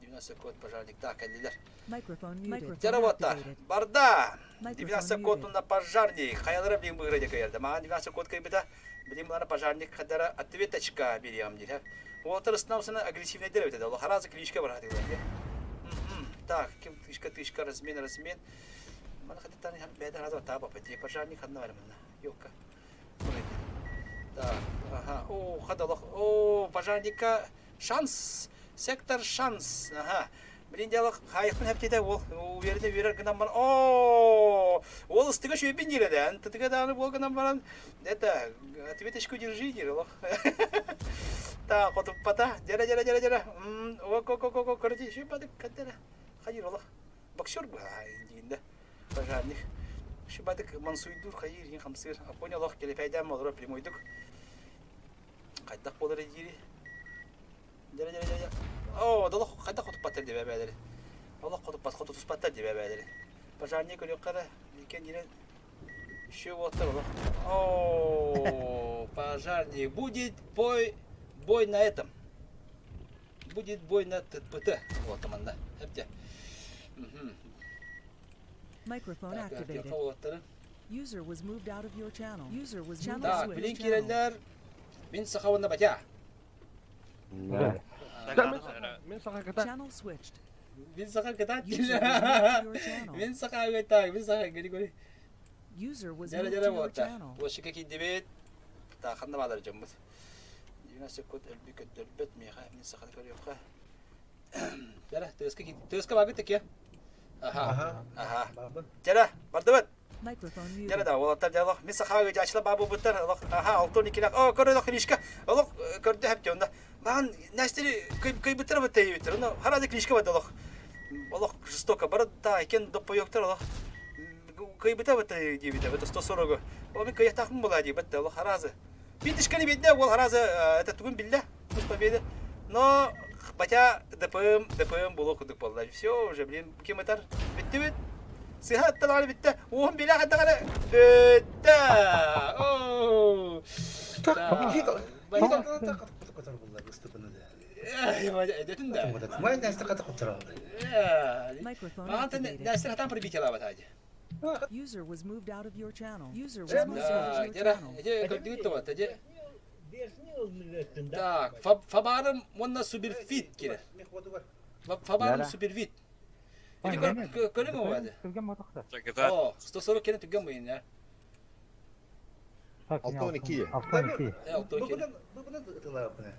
19 код пожарник. Так, кэллилер. Microphone muted. Жара Microphone вот activated. Барда! Microphone 19 код muted. на пожарник. Хаялара блин выиграть каярда. Маған 19 код кайбыта. Блин булана пожарник хадара ответочка берем дир. Уолтер снавсына агрессивный дер бит. Алла харазы кличка бар хатыгы. Так, ким тышка тышка размен размен. Мана хатытан бәдә разы таба пати пожарник ханна бар мына. Ёка. Так, ага. О, хадалах. О, пожарника шанс. Сектор шанс. Ага. Блин, делах хайықпын хәптеде ол уверенне верер гынан бар. О, ол ыстыга шөйбін диреді. Тытыга даны бол гынан баран. Это, ответочку держи, дирелох. Та, хотуп пата. Дера, дера, дера, дера. О, ко, ко, ко, ко, короче, шөйбады, каттера. Хайыр олох. Боксер бу, дегенде. Пожарник. Шөйбадык мансуйдур, хайыр, ең хамсыр. Апоня олох келепәйдән молоро прямойдук. Қайдақ болар дири. Дера, дера, дера. О, долох қайда хотуп паттар деп әбәдері. Олох хотуп пат, хотуп паттар деп әбәдері. Пожарник өлі қара, екен дере. Еще вот олох. О, пожарник. Будет бой, бой на этом. Будет бой на ТПТ. Вот там анда. Әпте. Microphone Так, activated. оттары. User was moved out of your channel. User was moved Так, switched. блин Channel. киреллер. Мин сахауында батя. Да. Мен саха ката. Channel switched. Мин саха кытат. User was moved to your channel. Мин саха так, мин саха гөри гөри. User was Жара moved жара to your болта. channel. Площадка кидебет. Та ханда балар жомбут. 90 секунд элби көттөрбөт миха мин саха көрүөхө. Жара, төскө төскө багыт теке. Аха. Аха. Жара, бардыбыт. Microphone Жара muted. да, олаттар жала. Мин саха жачла бабу буттар. Олох, аха, алтон икилек. О, көрө клишка. Олох көрдө хеп жонда. Маған нәстери кый кый буттар бут тейбиттер. Оно харады клишка бат олох. Олох жестоко бар да экен доппо yoктор олох. Кый бута бут дейбит. Это 140. О, мен кый тахмын була дейбит. Олох харазы. Бидишкани бидде ол харазы это тугун билде. Пусть победа. Но батя ДПМ, ДПМ було кудык болду. Все уже, блин, кем этар? Битти бит. Сыхат талары битти. Уһун биле хаттагары битти. О. Май Нестер ката котор. Microphone Маған activated. нәстер хатан пробитие лабат хади. User was moved out of your channel. User was moved out of your channel. Ити көрдүгүт да бата дьэ. Так, Фабарым уонна Суперфит кирэр. Фабарым Супервит. Ити көрүҥ оҕо О, 140 кene түргэн буйун я. 62. 62. 62.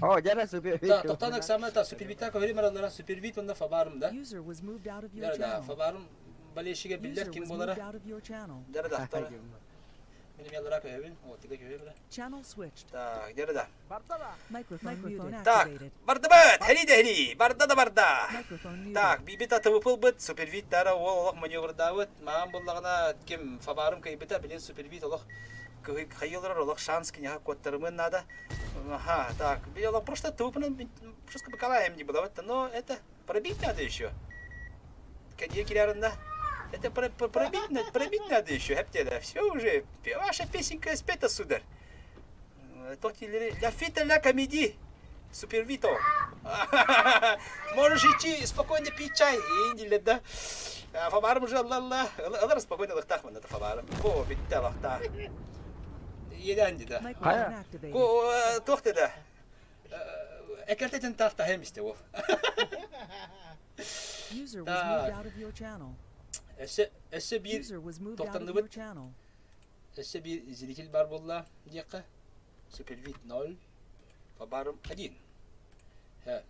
О, дьэ Супервит. Да, тоқтан экзамен та Супервита көрүм аралара Супервит уонна Фабарым да. User was moved out of your Да, channel. Фабарым болельщиге биллэр User ким was болара. moved out of your channel. Да, да, тара. Мин ялара көһөбүн, отыга көһөбүн. Channel switched. Так, дьэ да. Microphone muted. Так, Activated. бардыбыт, хери да хери, барда да барда. Microphone muted. Так, бибит атыбыпылбыт, супервит тара ол олох маневрдаабыт, маан буллаҕына ким фабарым кыйбыта, билин супервит олох хайылар олох шанс киниха куоттарымын надо. Ага, так, билин просто ТВП-ны просто бакалаем не было, но это пробить надо еще. Кадир Кирярында. Это пробить, пробить надо еще, хептеда. Все уже, ваша песенка спета, сударь. Ля фита ля комедии. Супервито. Можешь идти спокойно пить чай. Индиле, да. Фабарым уже алла. Алла спокойно лахтах ман это фабарым. О, битте лахта. Еданди да. Microphone activated. Ко тохте да. Экертетен тахта хемисте во. User was Так. moved out of your channel. Өссө өссө биир User was moved out of your тохтанныбыт. channel. Өссө биир зритель бар буолла диэххэ. Супервид 0, Фабарым 1. Хэ.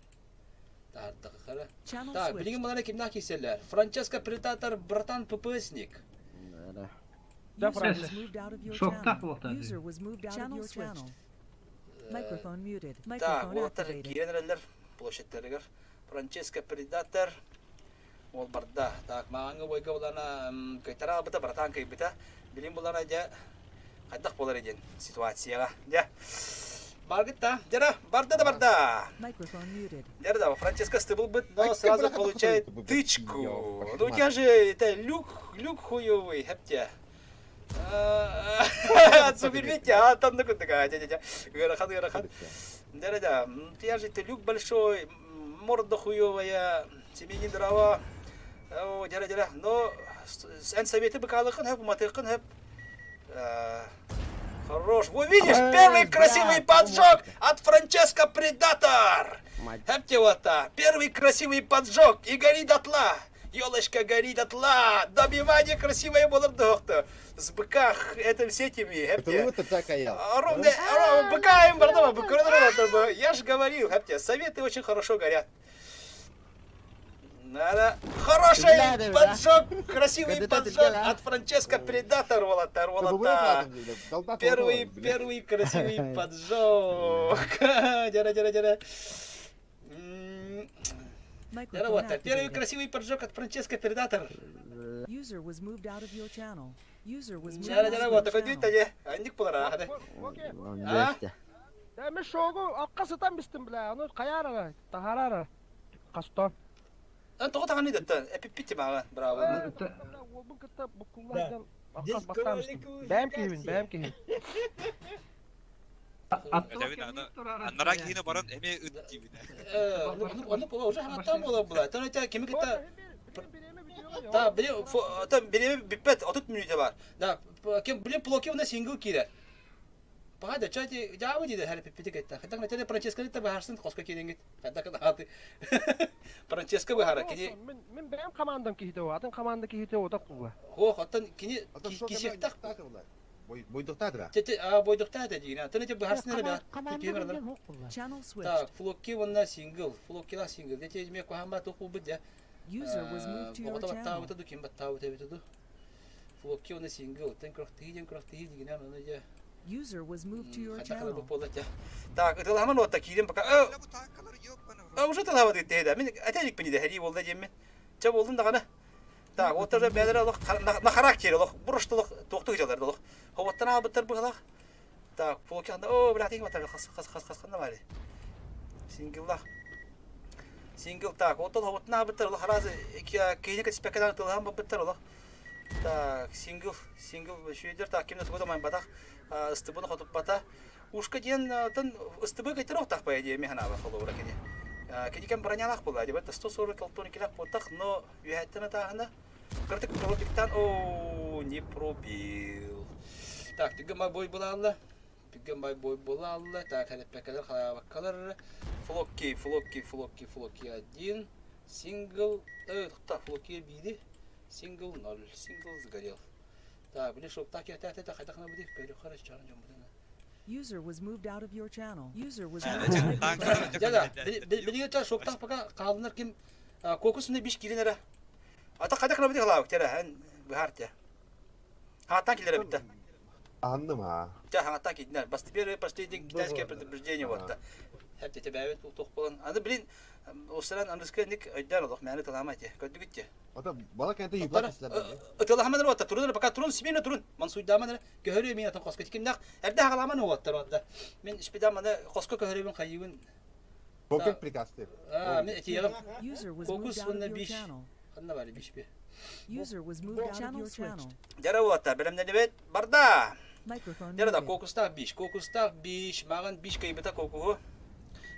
Таһардахара. Channel Так, билигин switched. балара кимнах киселлер? Франческо Предатор, братан ППСник. Да, User was Францис. moved out of your Шоктах channel. буолта. User was moved out of Channel your channel. switched. Microphone muted. Так, Microphone уолаттар activated. киирэн эрэллэр площадьтарыгар. Франческо Предатор ол барда. Так, мааҥҥы бойга булана кайтара албыта, братан кыйбыта. Билин булана дьэ хайдах буолар диэн ситуацияҕа. Дьэ. Баргытта, дьэ барда да барда. Microphone muted. Дьэ да, Франческо стыбыл быт, но Ай, сразу бляха, получает похуй, тычку. ёпта, Ну у тебя же это люк, люк хуёвый, хептя. Супервитя, а там ну такая, дядя, дядя. Ыарахан, ыарахан. Да-да-да, я же это люк большой, морда хуёвая, тебе не дрова. О, дядя, но эн советы быкалыкын хэп, матыкын хэп. Хорош. Во, видишь, первый красивый поджог от Франческо Предатор. Хэпте вот Первый красивый поджог и гори дотла. Елочка гори дотла. Добивание красивое было доктор. С быках это все этими. Это вот такая. Ровно, ровно, быка им бардама, Я же говорил, хэпте, советы очень хорошо горят. Надо. Хороший поджог, красивый поджог от Франческо Предатор, Волотар, Волота. Первый, первый красивый поджог. Дяра, дяра, дяра. Дяра, вот, первый красивый поджог от Франческо Предатор. User was moved out of your channel. User was moved Дяра, out дяра, of вот, your такой channel. дүйт, Анник болар, а? Да, мен шогу алқасытан бистим бля, аны каяр тахарар кастон. Ан тоҕо таҕаны даттан, эпиппити мааҕа, браво. Олбун кытта букуллардан аккас баттамыстым. Бэм киһибин, бэм киһи. Аннара киһини баран эмиэ ыт диибин. Ону була уже хаттан була була. Тон это кими кытта Та, биле, там биле биппет 30 мүнүүтэ бар. Да, кем биле плоки у нас сингл киирэр. Пагада чати жабы диде хәле пиппити кетта. Хаттан нәтәле Франческо та бахарсын коско киренгит. Хатта ката. Франческо бахара кини. Мен бэм командам киһите, атын команда киһите ота кула. Хо, хаттан кини кисектак. Бойдуктадыра. Тете, а бойдуктада дигин. Тон эте бахарсын әле. Channel switched. Так, флоки вона сингл, флокила сингл. Дете ме кохамба току бит. User was moved to your channel. Оҕото ким баттаабыт эбит ду. Флокки уонна сингл, тэн крохтыйден крохтыйден дигинэн оны дьэ. User was moved to your Хатакала channel. буолла дьэ. Так, ытылаһаман уотта киирин пока. А уже ытылаһабат ыттыһы Мин этэлик пини дэһэрии буолла диэммин. Чэ буоллун даҕаны. Так, уоттар бээлэрэ олох на характере олох буруштулух туохтук дьалар олох. Хоботтан аалбыттар быһылах. Так, флокки анда о, бля, тиги батар хас хас хас хас ханна баары. Сингллах. Сингл так, отол хоботтан аалбыттар олох аразы киһини кэтиспэккэ тылаһан баппыттар олох. Так, сингл, сингл шүйдер так кимне тугуда майн батах ыстыбыны хотуппата. Ушка диэн тын ыстыбы кайтар охтах по идее механаба холобура кини. Кини кем бронялах була, дебет 140 алтон килах ботах, но үйәттен атахына. Кыртык пробиктан, о, не пробил. Так, түгэн бой булаалла. Түгэн бай бой булаалла. Так, хэрэппэккэлэр халаабаккалар. Флокки, флокки, флокки, флокки один. Сингл, так, флокки биири. Сингл ноль, сингл сгорел. Так, били шоктаах киһи хайдах гына бudi перехара чарын дьон бутана. User was moved out of your channel. User was moved out of your Дяда, билиге та шоктаах пока хаалынар ким кокус биш кирин эрэ. Ата хайдах гына бudi халаабык тера эн быһаар те. Хааттан килere битте. Анным ha. Тя хааттан кидинер. Бас теперь последний китайское предупреждение вот. Хеп те бэбит тух болан. Аны блин, осыран английский ник өйдәр олох мәне таламай те. Көдүгүт те. Ата бала кенте юпла кислер. Ытылахаман оттар турун пока турун смена турун. Мансуйдаман көһөрү мин атын хоска кимнах эрдэ хагаламан оттар онда. Мен испидаманы хоско көһөрүбүн хайыбын. Покер приказ деп. А, мен этиягым. User was moved Кокус out уонна of your биш. channel. Ханна бар биш би. User was moved out of your channel. Дьэ уолаттар бэлэмнэнибит барда. Microphone Дьэ да muted. кокустаах биш, кокустаах биш, маған биш кыйбыта кокуһу.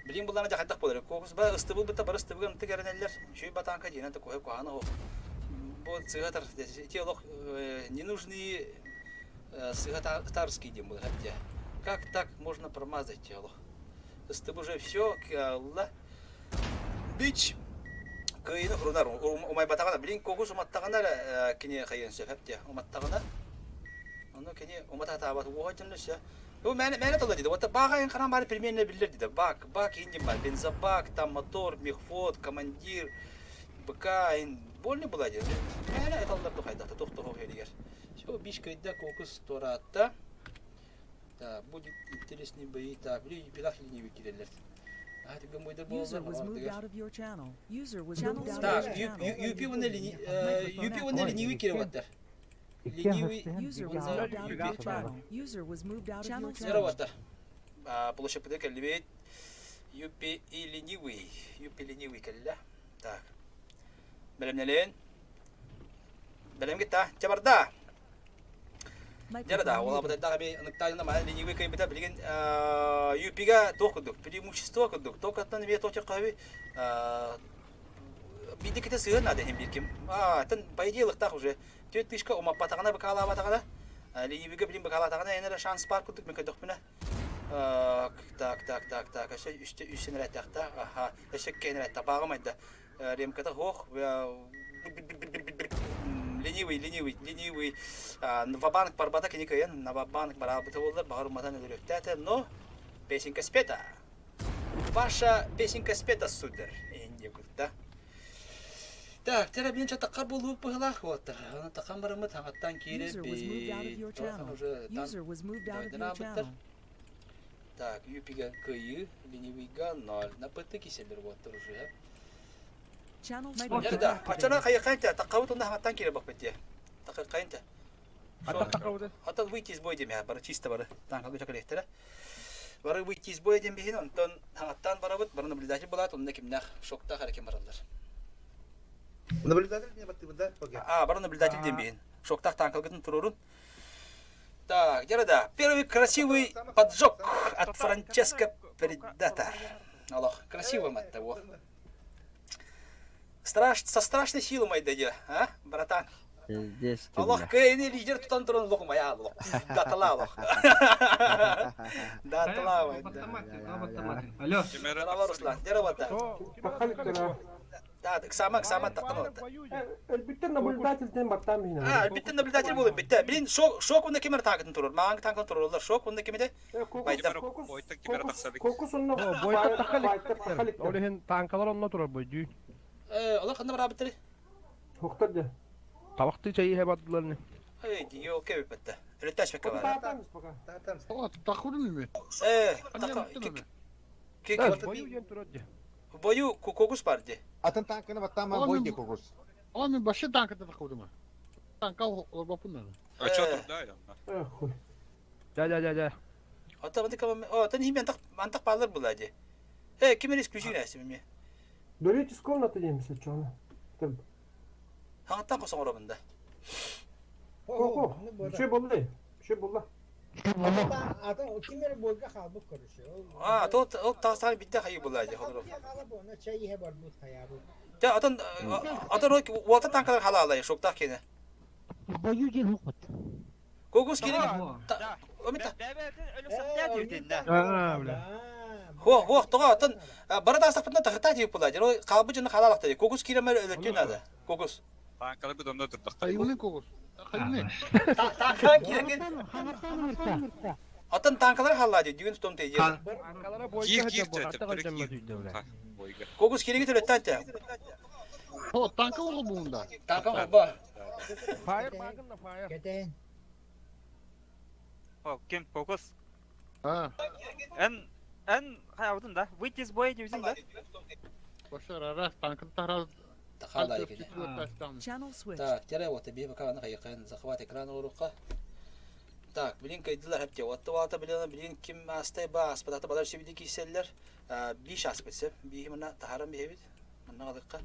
Билин буллана дьэ хайдах буолар. Кокус ба ыстыбыл быта бары ыстыбыгын ытык эрэнэллэр. Үчүгэй батаанка диэнэн да куһа куһаана оһох. Бу сыһатар ити олох ненужные сыһатарский диэн буолар эбит. Как так можно промазать олох? Ыстыбы уже все, кыалла. Бич кыйыны хрунар умайбатаҕына билин кокус уматтаҕына эрэ кини хайыан сөп эбит уматтаҕына ону кини уматаатаабат уоһа дьонно все бу мээнэ мээнэ тылла диде вот баҕайын харан бары примерно биллэр диде бак бак индин бар бензобак там мотор мехвод командир быка ин больно была диде мээнэ эталлар ду хайдахта тохтохо херигер все биш кыйда кокус туораатта. Так, будет интересный бои. Так, били пилах ленивый киреллер. А, ты гомойдар User was буоллар, moved out of your channel. User was moved out of Так, your channel. UP уонна UP уонна ленивый кире Ленивый User was уонна moved out of your UP. channel. User was moved out of your Zero channel. ваттар. Площадь кэллибит. UP и ленивый. UP ленивый кэллэ. Так. Бэлэмнэлин. Бэлэм гитта. Чабарда. Дьэ да, Microphone ол muted. абытайдаах эми ыныктаайына маана ленивый кайбыта билигин UP-га туох курдук, преимущество курдук. Токаттан эмиэ туох хаби бидиките сыһын надо иһин биир ким. А, тэн по идее лыктаах уже. Түөрт тышка умаппатаҕына быкаалаабатаҕына, ленивыйга билин быкаалаатаҕына эн эрэ шанс баар курдук мен көрдөхпүнэ. Так, так, так, так, өссө үстэ үс сэнэрэттэхтэ, аха, өссө кэнэрэтте бааҕымайда. Ремката хоох, ленивый, ленивый, ленивый. Ва-банк барбата кини кыайан, на ва-банк бараабыта буоллар, баҕар уматан өлөрүөхтээтэ, но песенка спета. Ваша песенка спета, сударь. Инде курда. Так, тера бин чатакка болуп быһылаах уоттар. Аны такан барымыт хаҥаттан киирэ User was moved out of your channel. уже User was moved out of your дойдунаабыттар. channel. Так, UP-га кыйыы, ленивыйга ноль. На ПТ киселлер уоттар уже. Channel microphone Ярда, ачана activated. хайыкайынта, таккабыт онда хаҥаттан киирэ бакпыт Таккайынта. Ата такабыт. Атын выйти из боя деме, бары чисто бары. Танка чакалехтера. Бары выйти из боя дем бихин, онтон хаҥаттан барабыт, бары наблюдатель булат, онда кимнах шокта харакем бараллар. Наблюдатель не баттыбы да? Покер. А, бары наблюдатель дем бихин. Шоктах танкалгытын турурун. Так, где да? Первый красивый поджог от Франческо Предатор. Аллах, красиво мать того. Страш, со страшной силой мой дядя, а, братан? Пиздец ты, Аллах, бля. кыйны лидер тутан турун лох моя, аллах. Датала аллах. Датала мой, да. Алло. Здорово, Руслан. Здорово, да. Да, сама, сама тактан Элбиттен наблюдатель ден баттам хина. А, биттен наблюдатель болуп битте. Блин, шок, шок онда кемер тагытын турur. Маған танкын турулар. Шок онда кемеде. Байдар. Кокус онно Бойта такалик. Ол иһин танкалар онно турар бойдүү. Э, олар ханна бара биттери. Хоктор де. Табакты чайы хебаттылар не. Эй, диге окей битте. Үлетташ бекке бар. Татамыз пока. Тахурун ми? Э, така. Ки Бою диэн турар де. Бою кокус бар де. Атын танкını баттам бой де кокус. Ама мен башы танката тахурум. Танка олбапын. А чё тут, да? Эх, хуй. Да, да, да, да. Ата бандык о, тан хим антак антак балар була де. Э, кимер исключение ми. Дөрөт из комнаты дейміз чоны. Хаңаттан косоң оробында. Коко, bir şey болды. Bir şey болды. Ата кимер бойга халбык көрүшү. А, тот ол тастан битте хайы була де. Халып оны чай иһэ барбыт хаябыт. Те атын атын уолта танкалар халаалай шоктах кene. Бою диэн хукпут. Кокус киирин Хуох, хуох, тоҕо атын бары таастахпытына тахыта диэп була. Дьоро хаалбыт дьону халаалахтар. Кокус киирэмэр өлөттүн наада. Кокус. Танкалар бит онно турдахтар. Хайыны кокус. Хайыны. Танка киирэн Атын танкалар халлаа дии, дүгүн тутум тейдиэ. Танкалара Киир бойга киир хадьа төттөптөрү хадьа киир. түйдэ Бойга. Кокус киириги төлөттөн те. О, танка оҕо буунда. Танка холба. Фаер багын да фаер. Кэтэн. О, ким, Кокос? А, Эн, эн, хайабытын да? Выйти из боя дейбитин да? башар арас танкын тараз. Тахалаа кene. Channel switched. Так, тере вот бие пока аны кайыкын захват экран орука. Так, билин кайдылар хеп те. Отты вата билин билин ким астай ба аспатата балар шибиди киселлер. Биш аспетсе. Бии мына тахарам бихебит. Мына калыкка.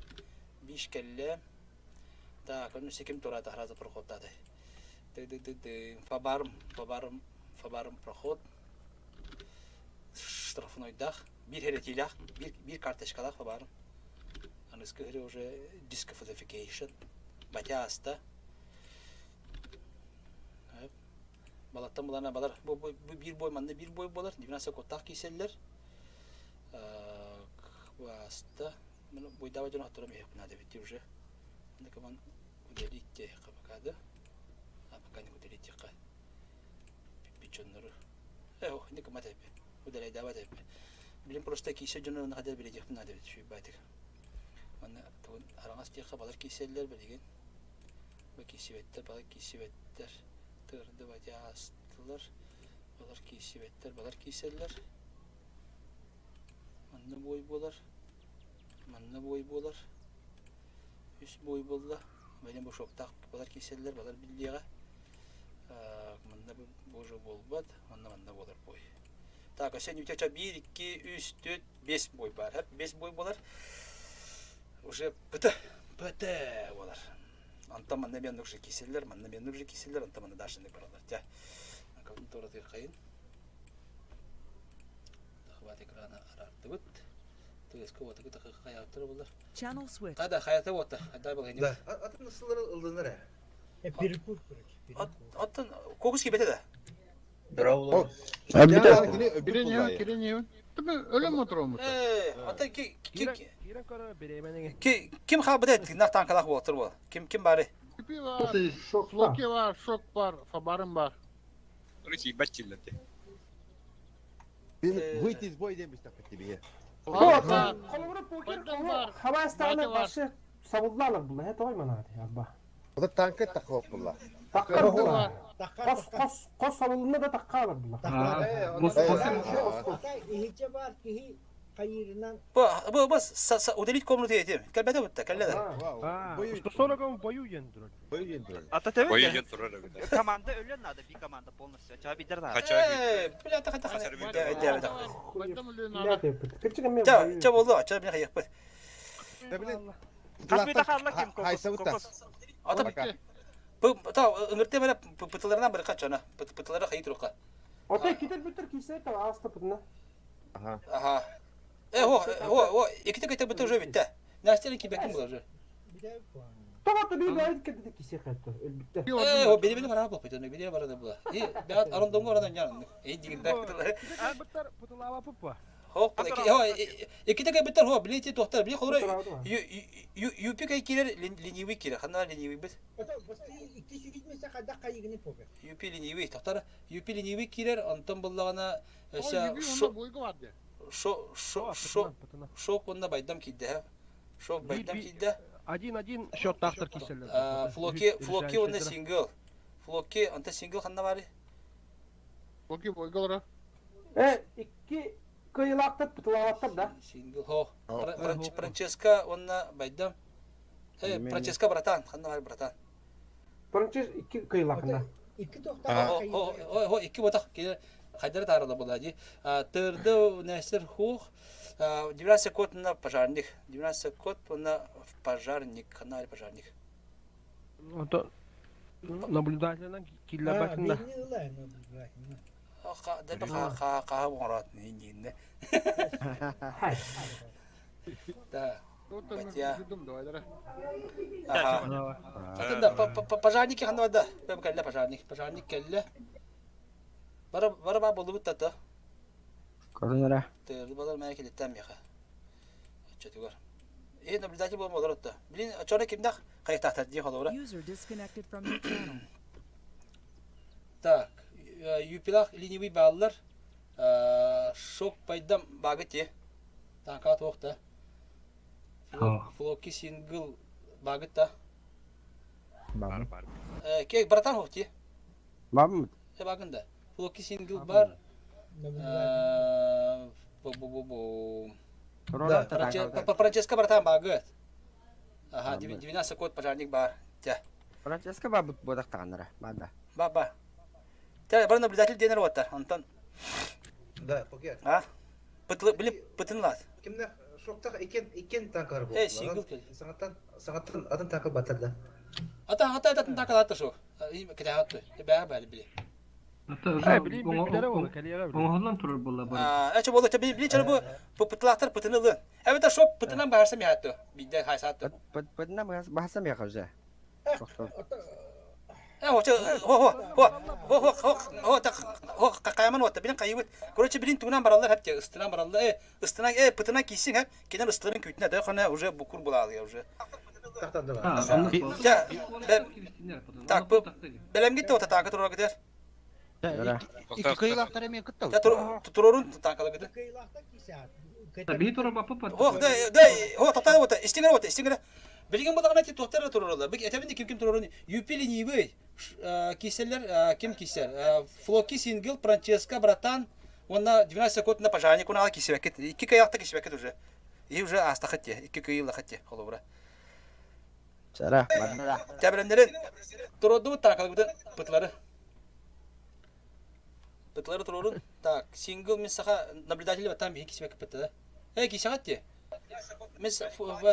Биш келле. Так, onu секим тура тахараза проход тады. Ты ты ты ты фабарм, фабарм, фабарм проход. Штрафной дах. Бир херетилах, бир бир карточкалах фабарм. Аныскы хире уже disqualification. Батя аста. Балаттан булана балар. Бу бу бир бой манна бир бой болар. 90 коттах киселлер. Бу аста. Мына бойдава жона турам эх надо бити уже. Анда кабан удалить те кабакады. А пока не удалить ка. Пичоннору. Эх, не кама тепе. Удаляй давай тепе. Блин, просто кисе жона на хадер биле надо бит шуй байтык. Манна тугун араңас тиха балар киселлер билеген. Бу кисибеттер, балар кисибеттер. Тырды батя астылар. Балар кисибеттер, балар киселлер. Манна бой болар. Манна бой болар. Үс бой болла. Бәлем бу шоктак балар киселлер, балар биллига. Манна боже болбат, манна манна болар бой. Так, сен үтече 1 2 3 4 5 бой бар. Хеп 5 бой болар. Уже ПТ, ПТ болар. Антон манна мен уже киселлер, манна мен уже киселлер, антон манна дашыны баралар. Тя. Кабын тура тыркайын. Захват экрана арартыбыт. Тыгыскы отыгы такы хаяттыр булар. Channel switched. Када хаяты отта. Дай был Да, атын сылары ылдыныр ә. Перекур, короче. Аттан кокус кибете да. Кирен кирен ебин. Түбі өлім отыруым. Э, аттан ки ки Кирен көрө беременеге. ки ким хабыда тинах танкалах болтыр бол. Ким ким бары? Типи бар, Флоки бар, шок бар, фабарым бар. Onu ki батчиллер те. Выйти из боя диэн бистах тебе. Холобура покер хабастаны башы сабыллалар була. Хе той манады алба. Ода танка тахып була. Таккар була. Кос кос кос сабылына да таккалар була. Ихиче бар кихи хайырынан Бу бу бу удалить комнату етем. Кәлбәдә бутта, кәлләдә. Сорогом бою ендер. Бою ендер. Ата тебе? Бою ен турар эбит. Команда өлөн надо, би команда полностью. Ча бидер надо. Э, бля, та та Ча ча болду, ча бля хаяк. Касмита халла ким кокос? Кокос. Ата бу та ыңырте менә пытыларынан бер качана. Пытылары хайы турка. Ота китер бүтер кисе та аста пытна. Аха. Аха. Э, хо, хо, хо, иките ките бутер уже битте. Нәрсәне кибәкин булар уже. Тоғаты bir gayet китер кисе хатты. Элбитте. Э, хо, били били бара бу, били били бара була. И, бят арондонго арадан ян. Э, дигендә. Быттар пытылава пупа. Хо, хо, иките ките бутер хо, били ти доктор, били холора юпи кай килер ленивый килер. Хана ленивый бит. Икки сүгүтмесе кайда кайыгыны покер. Юпи ленивый, доктор, юпи ленивый килер, антон буллагана Онда бойга бар де. Шо шо шо шок онда байдам кидде. Шок байдам кидде. Один-один счет тахтар киселлер. Флоки флоки онда сингл. Флоки анта сингл ханна бары. Флоки бойгалара. Э, икки кыйлактар пытылаваттар да. Сингл хо. Франческа онна байдам. Э, Франческа братан, ханна бары братан. Франчес икки кыйлакында. Икки Хо хо хо икки ботак хайдар тарала булади. Тырды нәсер хух. 19 код на пожарник. 19 код на пожарник. Канал пожарник. Ото наблюдательна киллер бакында. Дәбе ха ха ха оңрат не не. Да. Батя. Ага. Атын да пожарники ханна барда? Бэм кэллэ пожарник. Пожарник кэллэ. Бара бара ба болубут тата. Көрүнэрэ. Тыырды балар мэ килиттэн миэхэ. Оччотугар. Э наблюдатель буолан олорор да. Блин, оччоно кимдэх хайытаахтар дии холобура. User disconnected from your channel. Так, юпилах ленивый бааллар. Шок пайдам багы те. Танка туох да. Флоки сингл багыт да. Бар. Кек братан хоқ те. Бабым. Э багында. Флоки сингл бар. Бу-бу-бу-бу. Франческо братан багыт. Ага, 12 код пожарник бар. Те. Франческо бабыт бодақ тағанара. Бада. Ба-ба. Те, бар наблюдатель денер оттар. Антон. Да, покер. А? Пытлы, били пытынлат. Кимде шоктах икен икен танкалар бу. Э, сингл кел. Саңаттан саңаттан атын танкал батар да. Ата ата атын танкал атты шо. Кете атты. Бә бә били. Оңоһунан турар буолла бары. Эче болу, били били чары бу пытлактар пытынылы. Эбете шок пытынан баарса миатты. Бидде хайсатты. Пытынан баарса миаха уже. Э, хо хо хо хо хо хо хо так хо каяман отта билин кайыбыт. Короче, билин тугунан бараллар хеп ыстынан бараллар. Э, ыстынан э пытынан кийсин хеп кенен ыстырын күтүнө да хана уже букур булалы уже. Я, так, бу белем гитте ота танка турар гидер. Икки кыйлахтар эме кытта. Я турорун танкала гидер. Биһи турар баппа пат. Хо, да, да, хо, токтаа ота, истиңер ота, истиңер. Билген булагына ти токтар туроролар. Бик этебинде ким ким турорун. Юпи ленивый. Киселер, ким кисер? Флоки сингл, Франческо, братан. Онна 12 секунд на пожарник унала кисебекет. Икки кыякта кисебекет уже. И уже астахатте, икки кыйыллахатте холобура. Сара, Тәбіремдерін турорду танкалгыды пытлары. Пытлары турорун. Так, сингл мен саха наблюдатель баттан бихи кисебекет бітті да. Э, кисегатте. Мен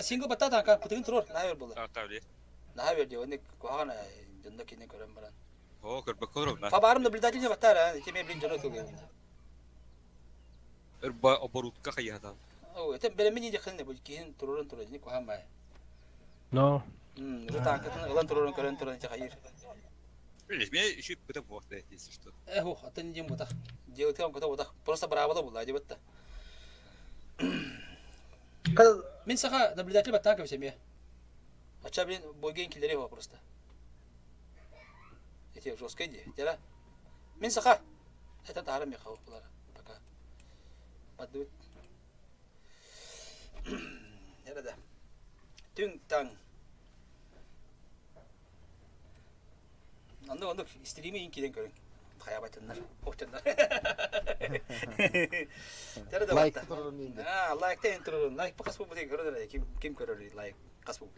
сингл батта танка пытыгын турор, наһа бер болды. Наһа бер диye, оны кухана дьонно кине көрөн баран. О, көрбөк көрөм. Фабарым наблюдатель баттар, теме блин дьоно тылгын. Өрба оборудка хайятан. О, это белемини дехин бу киһин турорун турор, ни кухан бай. Но. Уже танкатын ылан турорун көрөн турор хайыр. Видишь, меня еще быта вот, если что. Э, хо, атын дем бутах. Делать кото бутах. Просто браво була, дебетта. Мен саха наблюдатель баттан кепсеме. Ача блин бойген килери его просто. Эти жестко иди, дела. Мен саха. Это тарым меха булар пока. Поддут. Nerede? Түң таң. Онда онда стримы инкиден көрүң. Хаябатыннар, охтаннар. Nerede Лайк батта? турорун инде. А, лайк тен турорун. Лайк кас бу деген көрөр ким ким көрөр лайк кас бу.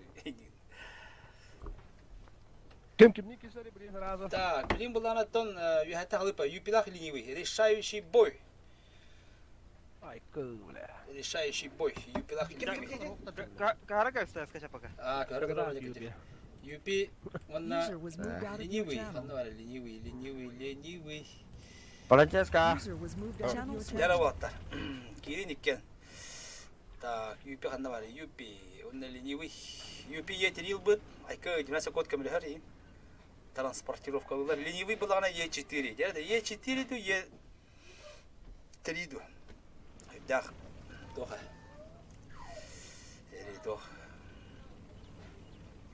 Ким кимни кисери блин раза. Так, блин буланаттан юхата халыпа юпилах ленивый. Решающий бой. Ай, бля. Решающий бой. Юпилах ленивый. Кара кайста скача пока. А, кара кара Юпи, он на User was moved out of your ленивый, channel. ханна бар, ленивый, ленивый, ленивый. Франческо. User was moved out of your Яра channel. болаттар. Кирин иккен. Так, Юпи ханна бар, Юпи, он ленивый. Юпи етерил быт, айка 12 код камеры и транспортировка была. Ленивый была на Е4. Дядя Е4 ду Е3 ду. Дах, тоха. Эри тох.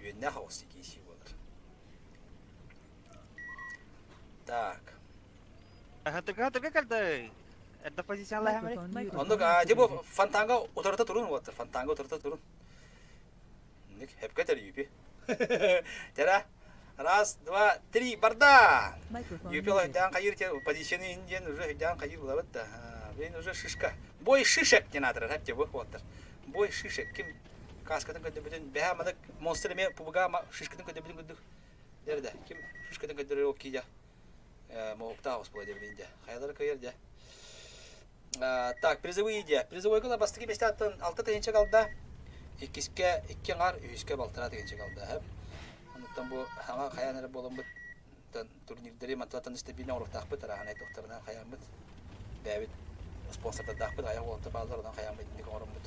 Юнна хаус киси болар. Так. Хатырга калды. Это позиция Аллах Оннук а, дебо фонтанга утарата турун вот, фонтанга утарата турун. Ник хепкетер юпи. Тера. Раз, два, три, барда! Юпи лайдан кайыр те позиционы индиен уже дан кайыр булабыт да. Блин, уже шишка. Бой шишек не надо, хеп те бу вот. Бой шишек ким каскатын көдө бүтүн бэха мадык монстр эме пубуга шишкатын көдө бүтүн көдүк. Дерде ким шишкатын көдөрө окия. Э, моокта ос була деп инде. Хаялар кайыр де. Так, призовые идея. Призовой гола бастыки бестаттан алты тегенче калда. Иккиске икки аңар, үскө балтыра тегенче калда. Хеп. Онуттан бу аңа хаянары болон бут турнирдери манталатан стабильно оруктаакпыт, арахан айтоктарынан хаянбыт. Бэбит спонсордардакпыт, аяк болотта баалар одан хаянбыт, индик оҥороммут.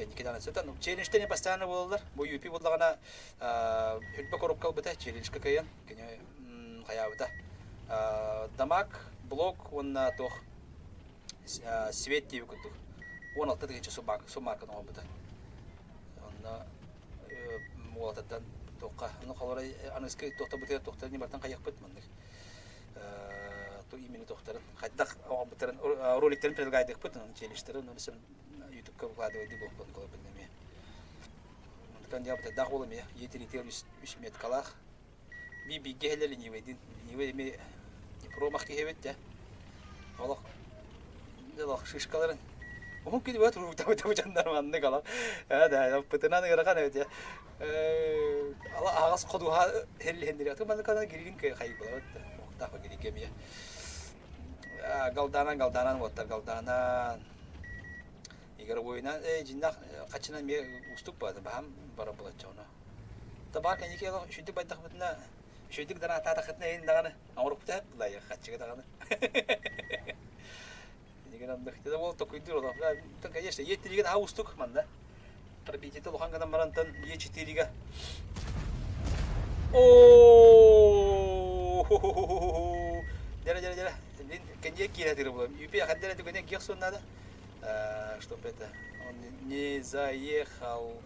Кэнники даҕаны сытан челленджтэн постоянно буолаллар. Бу UP буоллаҕына үрбэ коробка ылбыта, челленджка кыайан кини хайаабыта. Дамаг, блок уонна туох свет диэби курдук 16 тыһыынча суммарканы оҥорбута. Онно уолаттартан туохха ону холоро аныгыскы туохта бытыгар туохтарын барытын хайыахпыт маннык ту именно туохтарын хайдах оҥорбуттарын роликтарын предлагайдыахпыт онон челленджтары онон ютубка выкладывайды буолбун колобун эмиэ Мантан дьаабытайдаах уол эмиэ е үс үс меткалаах би бииргэ иһэллэр ленивэйдин ленивэй эмиэ промах киһи эбит дьэ олох олох шишкаларын уһун күн быа туруктабыт дьоннор маннык олох ээ да пытынан ыарахан эбит дьэ ала аһаҕас ходуһа хеллиһиннири аты маннык ана гиригин хайбылабыт да охтаах гиригэ эмиэ галдаанан галдаанан уоттар галдаанан игровойунан э дьиннэх хачынан эмиэ уустук баата баһам бара булачча ону табаар кэнники олох үчүгдүк байдахпытына үчүгдүк дараатаатахытына иһин даҕаны оҥорукпута эп былайа хаччыга даҕаны Нигин аннык это ол токуйдур олох конечно е3-ге наһаа уустук манна пробитиете улахан гынан барантан е4-ге о дьэрэ дьэрэ дьэрэ кэнниэ киирэ тыры булам юпи хаддара түгэнэ гиэх суон надо чтоб это он не заехал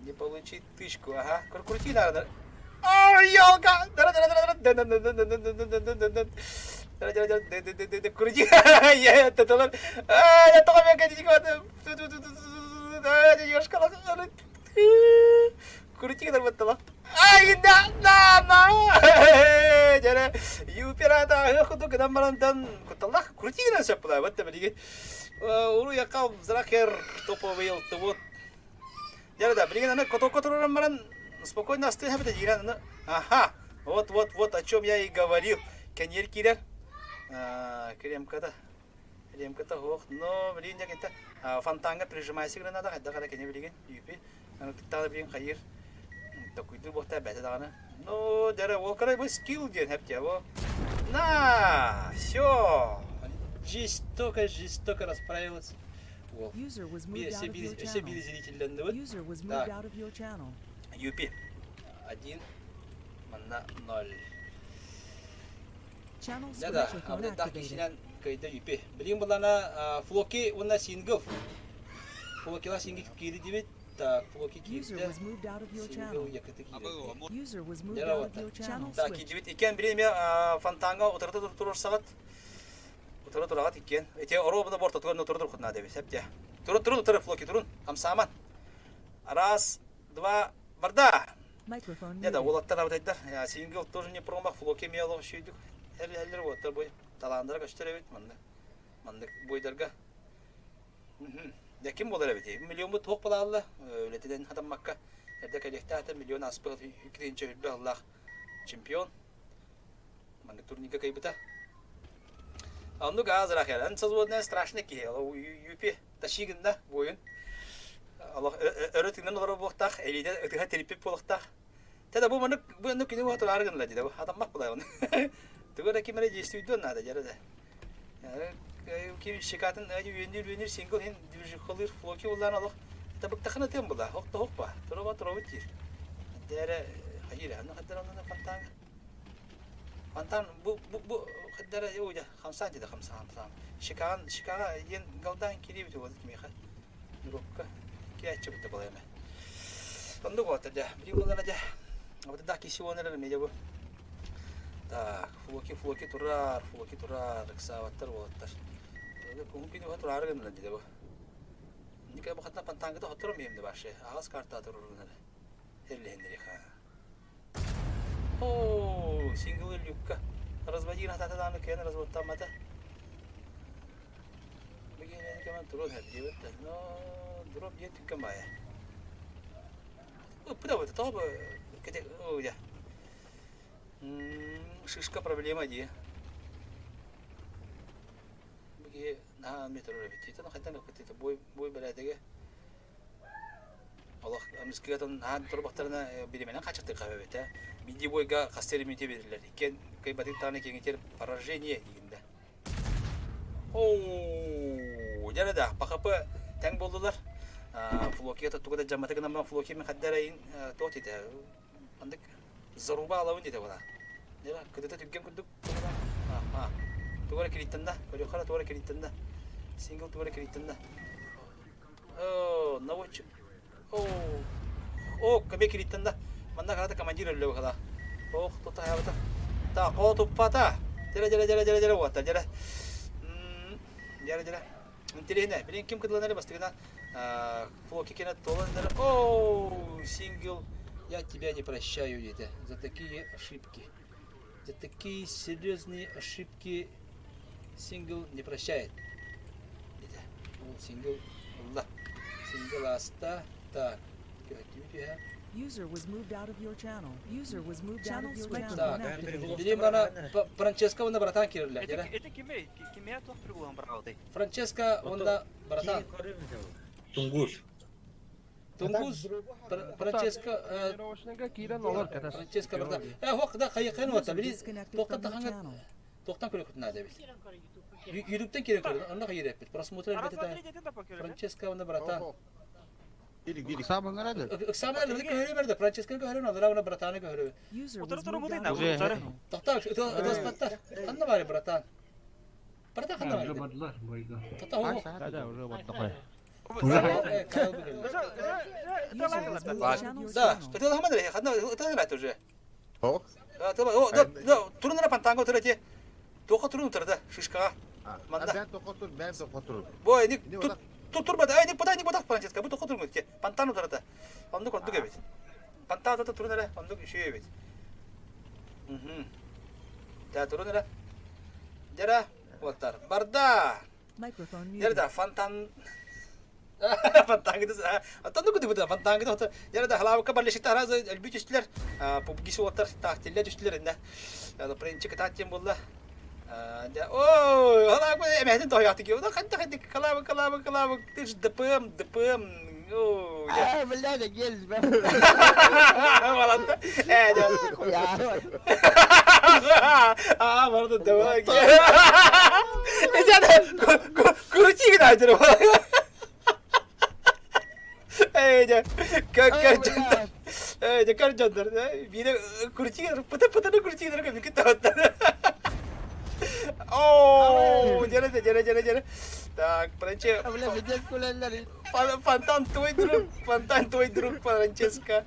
не получить тычку ага крути надо Ай, елка! Крути! Я это А, я Крути гынар Ай, да, да, да! Дьэрэ, юперата кудук гынан барантан кутталлах крути гынан сөп була. Вот билигин уруйакка зрахер топовый ылтыбыт. Дьэрэ да, билигин аны котокко тураран баран спокойно астыы хэбитэ диирэн аны аха, вот вот вот о чем я и говорил. Кэньер киирэр. Кремката Кремката ох, но билигин дьэ кэнтэ фонтанга прижимайся гранада хайдах эрэ кини билигин юпи тыктаада билигин хайыр токуйдур буохта бэти даҕаны. Ну, дьэрэ, ол кырай бу скилл диэн хэптиэ бу. На, все. Жестоко, жестоко расправилась. User was moved out of your Все channel. били зрителлэннибит. User was moved Так, out of your channel. Юпи. Один, манна ноль. Channel Да, да, microphone абыдах activated. кишинэн кыйда Юпи. Билигин булана Флоки уонна Сингл. Флокила Сингл киири дибит. Так, Флоки User киирдэ. was moved out of your Сингл channel. якыты киирдэ. User was moved Дьэ, out of вот. your channel. Так, Switch. киирдибит. Иккиэн бириэмэ фонтаҥҥа утарыта турар Утары тураҕат иккиэн. Ити оруобуна бортотугар нутуру турхутна деби сеп Турун турун утары Флоки турун. Хамсааман. Раз, два, барда. Microphone Не да, muted. уолаттар абытайдар. Сингл тоже не промах, Флоки мелов шүйдүк. Хеллер уоттар бой. Талаандара көстөр эбит маннык. Маннык бойдарга. Дэ ким болар эбит? Миллион бу туох балаалла. Үлэтинен хатаммакка. Эрдэ кэлиэхтээтэ миллион аспыт иккитинчи үрбэ аллах чемпион. Маннык турнирга кыйбыта. Оннук аазыраах эн созводная страшный киһи. Юпи тащигында буойун. Өрө тыынан олорор буолуохтаах, элиитэ ытыһа тириппит буолуохтаах. Тэ да бу маннык бу оннук күнү уһа тураары гыннылар дии бу хатаммах булай оны. Тугу да ким эрэ действуйдуон наада дьэрэ да. Ким щекатын үөннүүр үөннүүр сингл хин движухалыыр флоки буллаан олох табыктахына тыам була хох да хох ба туроба туробут диир. Дээрэ хайыр аны хаддар онно фонтан фонтан бу бу бу хаддара уйда хамсаан диде хамсаан хамсаан. Шикаан шикаға диэн галдаан кириэбит уолу кимиэхэ Группка киэччи бутта балайма. Оннук уота дьэ. Билим буллана дьэ. Абытыдаах киси уон эрэр эмиэ дьэ бу. Так, флоки флоки турар, флоки турар, ыксаабаттар уолаттар. Куһун күнү тураары гыннар дии бу. Никэ бу хатна пантангыта хоттором иһимди башы. Аҕас карта турурунар. Херлиһиннери ха. О, сингл люкка. Разводин хататадааны кыйан разводтаммата. Бүгүн кэмэн турун диэбит да. Но дроп диэн түккэн баайа. Ыппыта бу, тоҕо бу кете о, Шишка проблема дии. Бу наһаа метр эбит. Итин хайтан ыппыт бой бой бэрээдэгэ. Олох эмискэ наһаа турбахтарына бирименен хачаттык эбит э. Биди бойга хастер мите берилер. Иккен кыйбатык тааны кеңетер поражение дигинде. Оо, дьэ да, ПХП тэҥ буоллулар. Флокия туга да дьаммата гынан баран Флокия мин хадда эрэ туох диэтэ андык заруба алабын диэтэ була. Дьэ кытыта түргэн курдук аа тугу эрэ кириттэннэ көрүөххэ эрэ тугу эрэ кириттэннэ сингл тугу эрэ кириттэннэ оо наводчик оо оо кэбэ кириттэннэ манна карата командир өллө быһыла ох тута хаябыта та коо туппата дьэрэ дьэрэ дьэрэ дьэрэ дьэрэ уота дьэрэ дьэрэ дьэрэ Интэриэһинэй. Билигин ким кытыланары бастакынан Флоки кэнэ толон О, сингл, я тебя не прощаю диэтэ. За такие ошибки. За такие серьезные ошибки сингл не прощает. Диэтэ. Ол сингл ылла. Сингл ааста. Так. Көһөттүбүт үһэ. User was moved out of your channel. User was moved out of your channel. Так, билигин бана Франческо уонна братан киирэллэр. Это, это кимей? Кимия туох прибылан бараҕытай? Франческо уонна братан. Тунгус. Тунгус Франческо киирэн олор кэтас. Франческо братан. Э, хох да хайыхын уота били тоқтан таханга тоқтан көрөкүтүн наада бит. Ютубтан киирэн көрөн, онно хайыр эппит. Просмотр элбэтэ Франческо уонна братан. Ыксаабаңара да. Ыксаабаңара көһөрө берде. Франческо көһөрө, алара уонна братаны көһөрө. Тоқтаа, ытыспаттар. Ханна бары братан? Братан ханна бары? Уже бардылар бойга. Тоқтаа, хо. Да, да, уже бардылар. Да, ытыламадыр, ханна ытыламадыр уже. Да, да, турунара пантанга отыра Тоқа турун отырда, шишкаға. Манда. Бен тоқа тур, бен тоқа тур. Бо, эник тут турбада, ай, ник подай, ник бодах Франческо, бу тоқа турун те. Пантан отырда. Онду кордук эбит. Пантан ота турун эре, онду үшүй эбит. Мгм. Да, турун эре. Жара, оттар. Барда. Жара фонтан Фонтан Оттон куды буда фонтан гыды Жара да халавка барлешикта разы элби түстүлөр. Пубги суоттар тахтиллер түстүлөр инде. Принчи кытааттен булла. Ой, халавка эмэхтин тохяты ки. Ханта ханта халавка халавка халавка ты ж ДПМ ДПМ. Ой, бля, да гель, бля. Малатта. Э, да. А, барды давай. Эжа, крути гына Эй, дьэ, көр Эй, дьэ, көр дьоннор, биирэ крути пыта пытаны крути гынар көмүкү таһыттар. Оо, дьэрэ дьэрэ дьэрэ дьэрэ. Так, Франче... Фонтан твой друг, фонтан твой друг, Франческо.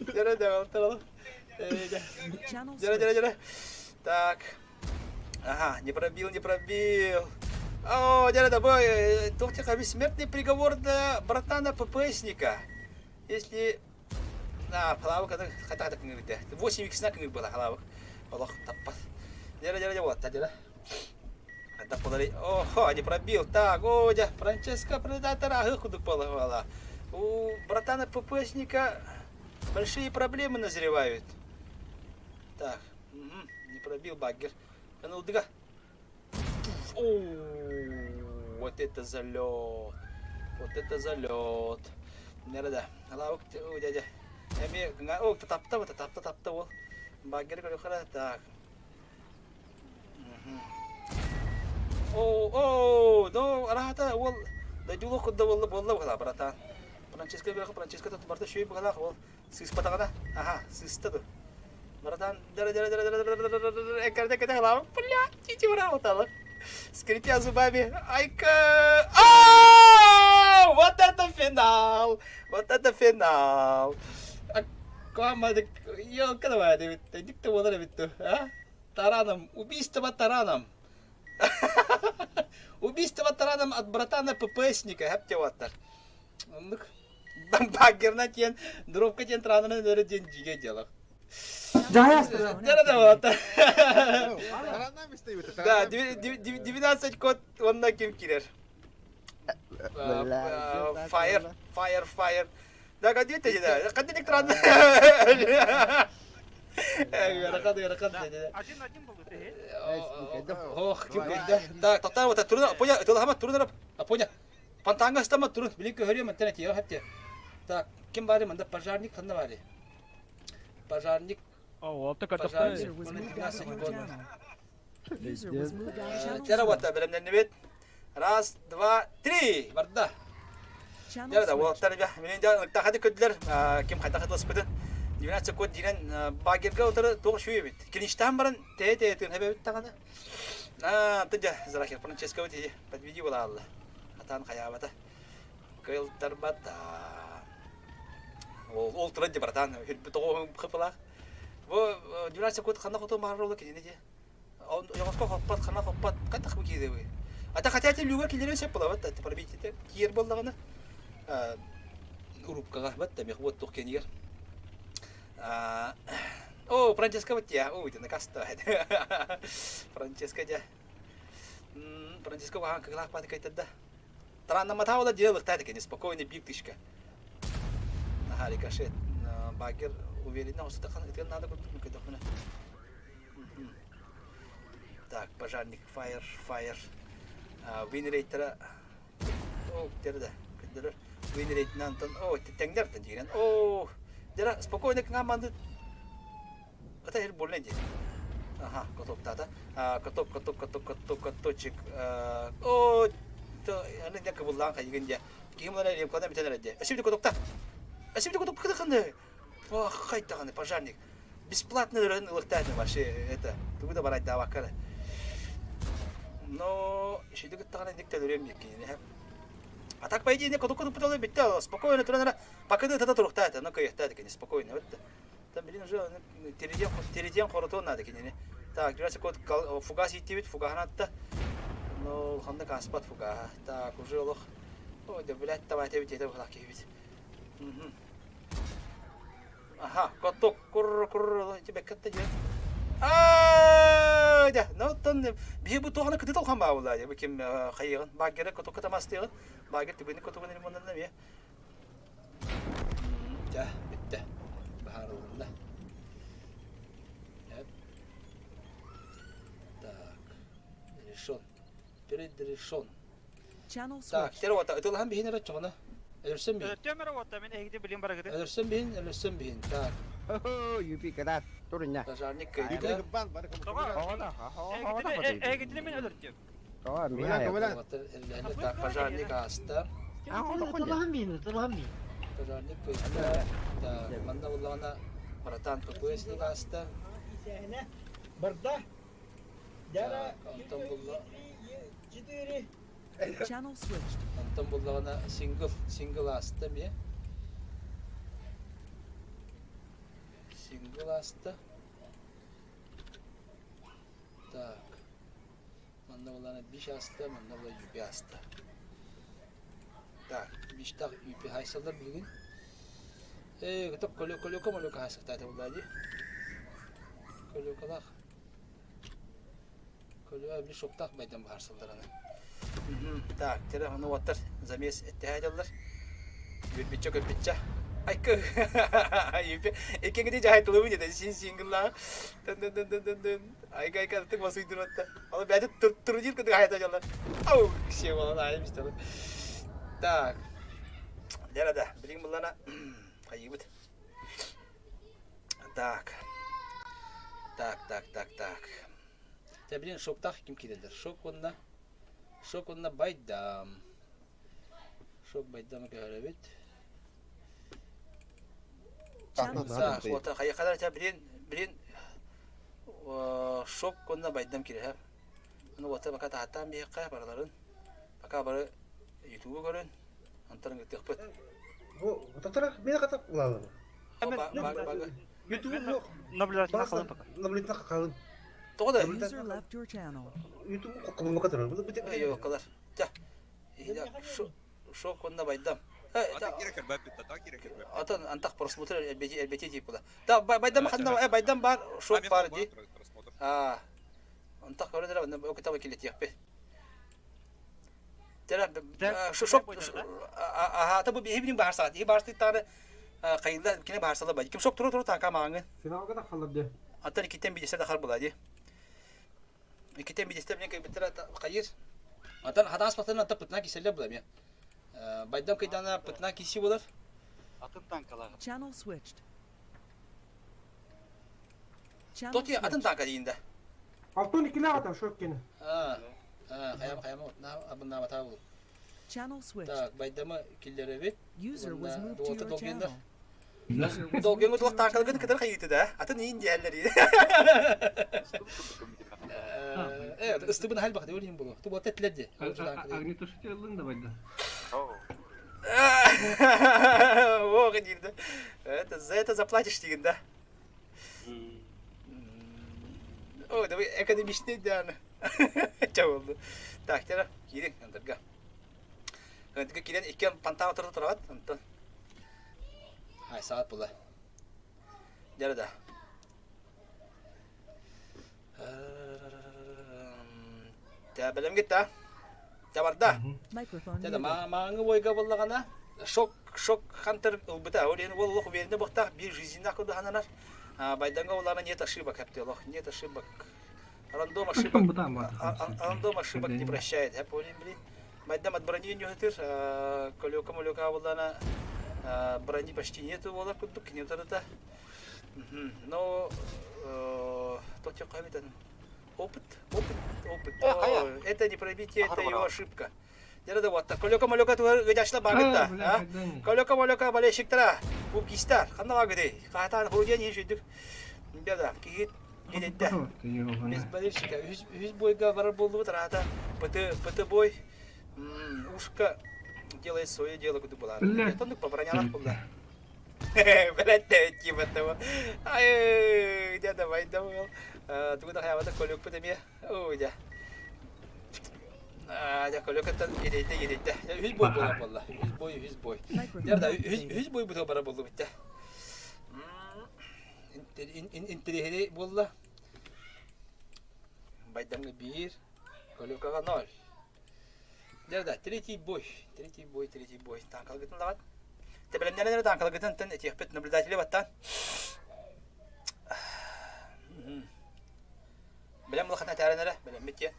Дьэрэ дьэ, Дьэрэ дьэрэ дьэрэ. Так. Ага, не пробил, не пробил. О, дядя, давай, доктор, смертный приговор для братана ППСника. Если... На, халавык, хотя так не 8 икс на книг было халавык. Олох, таппас. Дядя, дядя, вот, дядя. Это подари. Охо, не пробил. Так, о, дядя, Франческо Предатора, худук полагала. У братана ППСника большие проблемы назревают. Так, угу, не пробил баггер. Нулдыга. О, вот это залет. Вот это залет. Нерада. Алавык, о, дядя. Эми, о, тапта, вот, тапта, тапта, ол. Баггер көрөхөрө, так. О, о, до, арата, ол, дойдулу кудда болла, болла бугала, братан. Франческо бирах, Франческо тут барта шүй бугала, ол, сыспатагана, ага, сыста ду. Братан, дара дара дара дара дара дара дара экерде кете халавык, бля, чичи бра оталы. Скрипя зубами, айка, а, вот это финал, вот это финал. Команда, елка давай, дикте болар битти, а? Тараном, убийство тараном. Убийство тараном от братана ППСника, хэптеваттар. Баггерна тен, дробка тен таранын өрі ден жиге делах. Да, 12 код онна ким кирер. Fire, fire, fire. Да, кадите, да, кадите тран. Один-один был, Ох, ким кайда. Так, тоқтар вот турна, поня, тулахама турна, поня. Пантанга стама турун, билин көрү мантена тиё хепте. Так, ким бары манда пожарник ханна бары. Пожарник. О, алты Пожарник. Тера вот белемнен бит. Раз, два, три. Барда. Дьэ да уолаттар бя мин дьэ ынтахады көдүлэр ким хайдах ытыласпытын 12 секунд диинэн багерга утары туох шүй эбит. Киништаан баран тээ-тээ тыын эбэбит даҕаны. Аа, антон дьэ Зарахер Франческо бит подведи буолаалла. Атаан хайаабата. Кыйлтарбата. Ол ол туран дьэ братан хүрбүт тоҕо хыпылаах. Бу 12 секунд ханна хоту мааролу кинини дьэ. Ойоҕоско хоппот, хана хоппот, хайдах бу киирэбий? Ата хотя те люга киллэрэн сөп буолабат да, пробитите киэр буоллаҕына уруккаҕа бат да мех вот тух кэнигэр. О, Франческо вот я, о, это накаста. Франческо дьэ. Франческо вахан кыгылаах баты кайтарда. Тараннаматаа ола дело лыхтаа кени спокойно бир тышка. Наха рикошет. Багер уверенно осытахан ытыан надо курдук көтөхмүнэ. Так, пожарник, fire, fire. Win rate-тара о, да, көрдөрөр. Win rate-нан антон, о, тэҥнэр да диирэн. О, дьара спокойно кыҥааманды Это ир больно дии. Ага, каток-тата. Каток, каток, каток, каток, каточек. О, аны дьэ кыбыллаан хайыгын дьэ. Киһим лара ремкана бүтэн эрэ дьэ. Өсүбүтэ катокта. Өсүбүтэ каток кытаханды. Хайдаҕаны пожарник. Бесплатно өрөн ылыктаатын вообще это. Тугу да барайдаабакка. Но шиди кыттаҕына инник төлөрүөм диккини. А так по идее не каток каток битте спокойно туран ара пока да тата туруктаата, но кыйахтаата кини спокойно вот. Там билин уже теридиэн теридиэн хоротуон наада кинини. Так, 12 код фугас ииттибит, фугаһын атта. Но ханна кааспат фугаһа. Так, уже олох. Ой, да, блядь, давай этэбит, этэ быһалаах киһибит. Аха, каток, кур, кур, бэккэтте диэн. Аа, дьэ, ну оттон биһи бу туохана кытыт улахан баа буолла дии. Бу ким хайыгын, баггера котокка тамастыгын, баггер түбүнү котугун ремонтанна эмиэ. Дьэ, бүттэ. Баһаарылынна. Так, решен. Предрешен. Так, тере ота ытылаһан биһин эрэ чоҕуна. Өлөрсөн биһин. Өлөртүөм эрэ уотта мин эһигити билин барыгыты. Өлөрсөн биһин, өлөрсөн биһин. Так. Юпи кадат турунна. Пожарник кыйда. Эһигитини мин өлөртүөм. Так, пожарник ааста. Пожарник кыйда. Так, манна буллаҕына братан ППСник ааста. Барда. Онтон булла. Channel switched. Онтон буллаҕына сингл, сингл ааста эмиэ. Сингл ааста. Так. Манна буллаҕына биш ааста, манна була юпи ааста. Так, биштах юпи хайсалар билигин. Ээ, көтөк көлө көлөкө молөкө хайсыктаата буллаа дии. Көлөкөлаах. Көлөкө били шоктаах байдам баһарсаллар аны. Так, тере ону уоттар замес эттэһэ дьаллар. Үөрбүччэ көппүччэ. Айкы. Иккиҥити дьаһайтылыбын деді син сингыллаа. Дын дын дын дын дын дын. Айка айка тык басыйдыр отта. Алы бәді турнир кытык хайта дьаллар. Ау, кисе болан айым истеді. Так. Дәрі да, билигин буллана хайыбыт. Так. Так, так, так, так. Дьэ, билин шоктаах ким киирэллэр? Шок уонна шок уонна байдам. Шок байдамы көһөрөбүт. Так, вот хайахалар ча билин билин шок уонна байдам киирэ. Аны уота пока таһаттаан биһиэххэ барыларын. Пока бары ютубу көрөн, онтон ыҥыртыахпыт. Бу татара мен катап улаалым. Ютуб yok. Наблюдательно халын пока. Наблюдательно халын. Тоҕо да? User left your channel. Ютуб кылын катар. Бу бу Йокалар. Тя. Шок онна байдам. Атын антах просмотр элбети элбети тип була. Да байдам ханна байдам бар шок бар ди. А. Антах көрөдөрө онна окутаба килетиэхпи. Шок аха бу биһибин баарсаат. И баарстыттааны кайылла кине баарсала ба. Ким шок туру туру така мааңы. Финалга да халар де. Аттан иккитен бидесе да хар була ди. Иккитен бидесе мен кайбыттара кайыр. Аттан хатаас патына атта пытна киселле була мен. Байдам кайдана пытна киси болар. Атын танкалар. Channel switched. Channel Тоти атын switched. танка дейінде. Алтон икилээх ата шок кини. А, хаям хаям на абын на бата бул. Channel switched. Так, байдама киллэрэбит. User was Уонна moved to дуота your долгуйаннар. channel. User was Долгуйан moved to your тулахтаакалгын channel. кытар хайыты да. Атын иин диһэллэр. Э, ыстыбын хал бахты өлүн булу. Ту бота этлерди. Огнетушитель ылын да байда. Ох, диирде. Это за это заплатишь дигин да. Ой, давай экономичный да. Чабылды. Так, тера, киирин андырга. Ындырга киирен иккен пантаа отырда турабат. Онтон. Ай, саат була. Дәрі да. Тә бэлэм гитта. Тә барда. Microphone Дә muted. мааҥы бойга буллаҕына шок шок хантер ылбыта. Ол ол олох уверенный буохтаах биир жизненных курдук Байданга улаана нет ошибок хэпти олох нет ошибок. Рандом ошибок. Рандом ошибок не прощает. Я понял, блин. Байдам от брони не хатыр. Колёка молёка буллана брони почти нету буолар курдук кинетарыта. Но тот опыт, опыт, опыт. Это не пробитие, это его ошибка. Дәрі вот Колёка молёка туар гыдашла багытта. Колёка молёка болельщиктара. Букистар. Ханна багыды. Катан худен ешүдүк. Да, кигит гидетте. Без болельщика. Үс бойга барар болду тарата. ПТ ПТ бой. Ушка делает свое дело куды была. Тонук по бронянах была. Блядь, типа того. Ай, где давай, давай. Тугуда хаябата колюк пытами. Ой, да. Дьэ, көлөкөттөн ирэйдэ ирэйдэ. Үс бой буолар буолла. Үс бой, үс бой. Дьэ, үс бой буту бара буолла бүттэ. Интэриэһинэй буолла. Байдамҥа биир, Колюкаҕа ноль. Дьэ, да, третий бой, третий бой, третий бой. Таанкалгытын даҕан. Тэбэлэмнэрин эрэ таанкалгытын тэн этиэхпит наблюдатели баттаан. Бэлэм улахан этээрэн эрэ, бэлэммит диэн.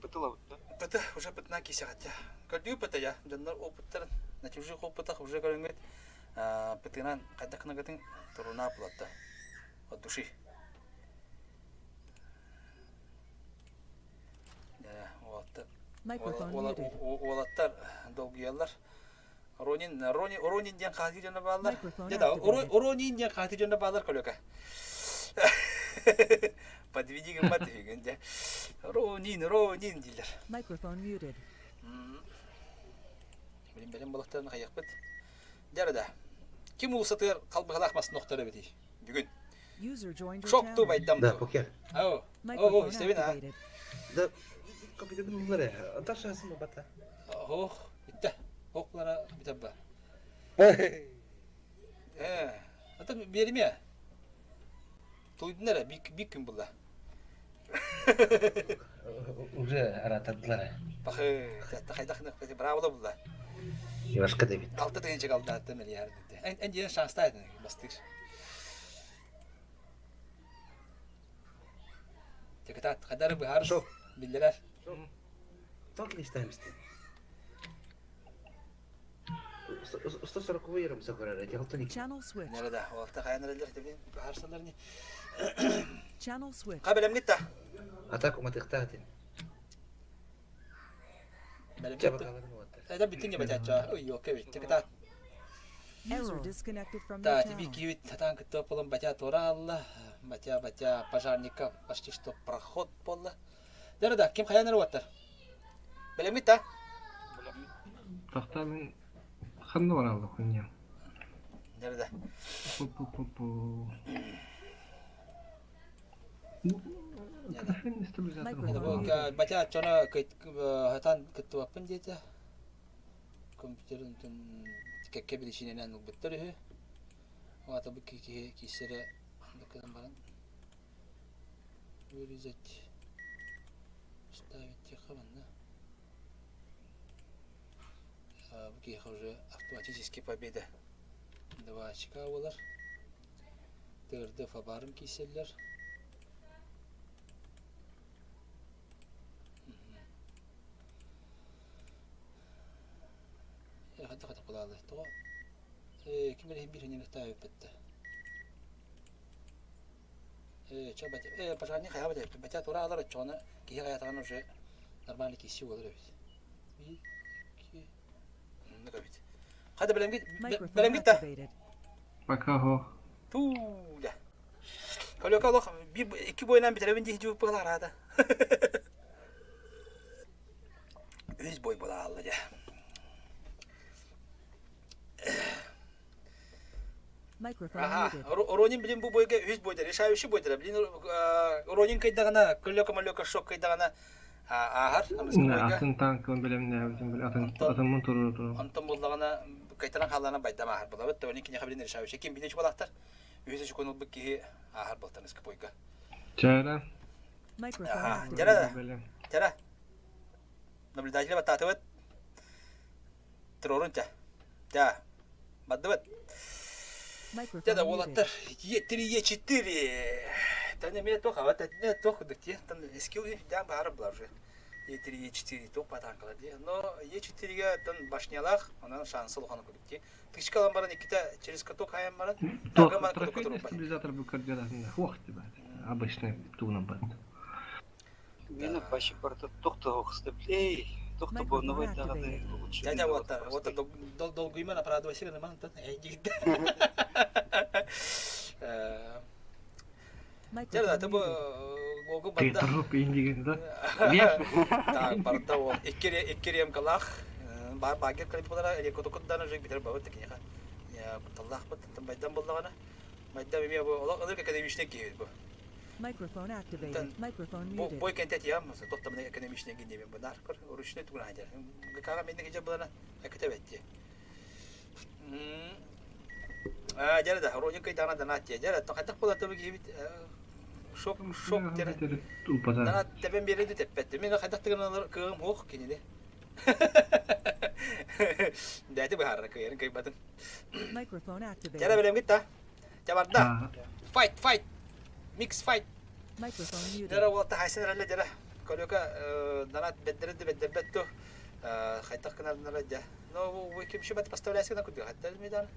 Пытылабыт да? Пыты, уже пытына киисэҕэттэ. Көрдүү пыты я, дьоннор опыттарын, на чужих опытах уже көрөҥҥүт пытынан хайдах гынагытын туруна булатта. От души. Уолаттар долгуйаллар. Ронин, Рони, Ронин диэн хаһыы дьоно бааллар. Дьэ да, Ронин диэн хаһыы дьоно бааллар көлөкө. Подведи гыммат үһүгүн дьэ. Ронин, Ронин дииллэр. Microphone muted. Билин бэлэм балыктарын хайыахпыт. Дьэ да. Ким улусатыгар халбыһалаах масын охтор эбитий бүгүн? User joined your Шокту channel. байдам Да, покер. Ау. О, Microphone истэбин а. activated. Да, компьютерин буллар Антар шасын бата. Ох, bitti. Охлара бүтәбба. Э, ата бериме. Туйдун эрэ, бик күн булла. Уже аратадылар. Бахы, хайдах браво булла. Ивашка Давид. Алта тыгынча kaldı hatta миллиард. Эн эн диэн шанстайдын бастыр. Текатат кадары быһар биллерер. Только не ставим 140 ерім сөхөрөр. Ялтын Channel switched. Nerede? Олта хайанар элдер быһарсалар не. Channel switched. Кабелем гитта. Атаку матыктаатын. Белем гитта. Это битин не батача. Ой, окей, текатат. User disconnected from your Да, тебе channel. киви татан кытта полон батя туралла. Батя, батя пожарника почти что проход болла. Да, ким хаянар ваттар. Белем гитта. Тахта мен ханна баралды хуйня. Nerede? Пу-пу-пу-пу. Батя чона хатан кыттыбаппын диэтэ. Компьютерин кэккэ билишинэнэн ылбыттар үһү. Оата бу киһи киссере бакыдан баран вырезать ставить тихо да. Бу киһи уже автоматически победа. Два очка болар. Тырды фабарым киселлер. Хата хата кулалы. Того ким эле бир хинен таап бетте. Чо бат пожарный хая бат. Батя тура алар чона кихи хаятаган уже нормальный киси болор бит. 1, 2. Оннук эбит. Хата бэлэмгит бэлэмгит да? Пока хо. Туу да. Колёка олох bir iki бойынан bitiremin diye hiç bu arada. Үс бой була алла дьэ. Аха, Ронин билин бу бойга үс бойда, решающий бойда. Билин Ронин кайдагана, көлөкө-мөлөкө шок кайдагана ааһар бойга. Атын танкын билемнээбитин бил атын атыммын туруу Онтон буллагана кайтаран хаалана байдам ааһар булабыт. Оны киниэхэ билин решающий ким билин чугалахтар. Үһүс чукун ылбыт киһи ааһар болтан ыска бойга. Чара. Аха, жара. Жара. Наблюдатель баттаатыбыт. Турорун ча. Ча. Бардыбыт. Дьэ да уолаттар, Е3, Е4. Тан эмиэ туох ават этне туох курдук дии. Тан скилл дьаан баара булар уже. Е3, Е4 туох батаанкалар дии. Но Е4-ге тан башнялаах, онон шансы улахан курдук дии. Тычка алан баран иккитэ через каток хайан баран, тагы Трофейный стабилизатор бу көрдөрөтүн хуох тибат. Обычный тугунан бат. Мені башы барда тоқты оқысты эй, тоқты боновой даҕаны лучше. Дядя вот вот долгуйма на правду сигана ман тан эй Дядя, ты бы гогу барда. Труп индиген да. Так, барда ол икки ремкалах бар багер калип болара или котокутдан уже битер бабыт такиха. Я куталлах бут байдам боллагана. Майда эмиэ бу олох ынырык экономичнай киһи бу. Microphone activated. Microphone muted. Бой кэнтэ тиям, тоттамына экономичнай гин бу нар көр ручной тугун хадер. ГК менде кеже булана экете бетти. А, дьэ да, Роник кайдана дана тие. Дьэ да, хайдах була табы киһибит шок шок дьэ. Дана тэбэн биэрди тэппэт. Мен хайдах тыгыналар кыым хуох кинини. Дәти быһаарра кыйарын кыйбатын. Microphone activated. Дьэ бэлэмгит та. Дьэ барда. Fight, fight. Mix fight. Microphone muted. Дьэ уолта хайсан эрэллэ дьэ. Колёка донат беддерди беддербет ту. Хайтах кынарнара дьэ. Но вы ким шибат поставляйся на куды. Хатта медан.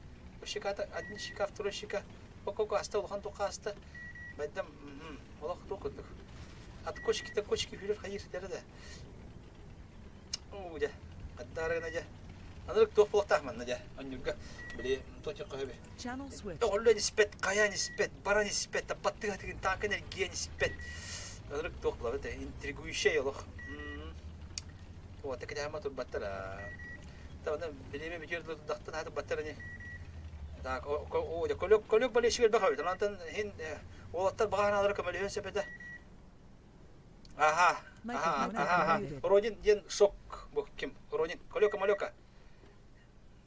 Щека один щека, второй щека. Ококо аста улахан тука аста. Байдам олох тукудук. От кочки до кочки хүрэр хайыр дэрэ да. Уу дьэ. Хаттаарыгына дьэ. Анырык туох буолуохтаах манна дьэ. Онньурга били туох көһөбү. Channel switch. Оҕоллон испэт, хайаан испэт, баран испэт, баттыга тыгын таакын эргийэн испэт. Анырык туох булабыт интригующий олох. Уота кэтэһэма турбаттар. Тавана билиме бүтүөр дахтан хаты баттар ини. Так, о, колек колек болельщик элбэх эбит. Онтон хин уолаттар баҕанаалара көмөлөһүөн сөп этэ. Аха, аха, аха, Родин диэн шок бу ким? Родин, колека-малека.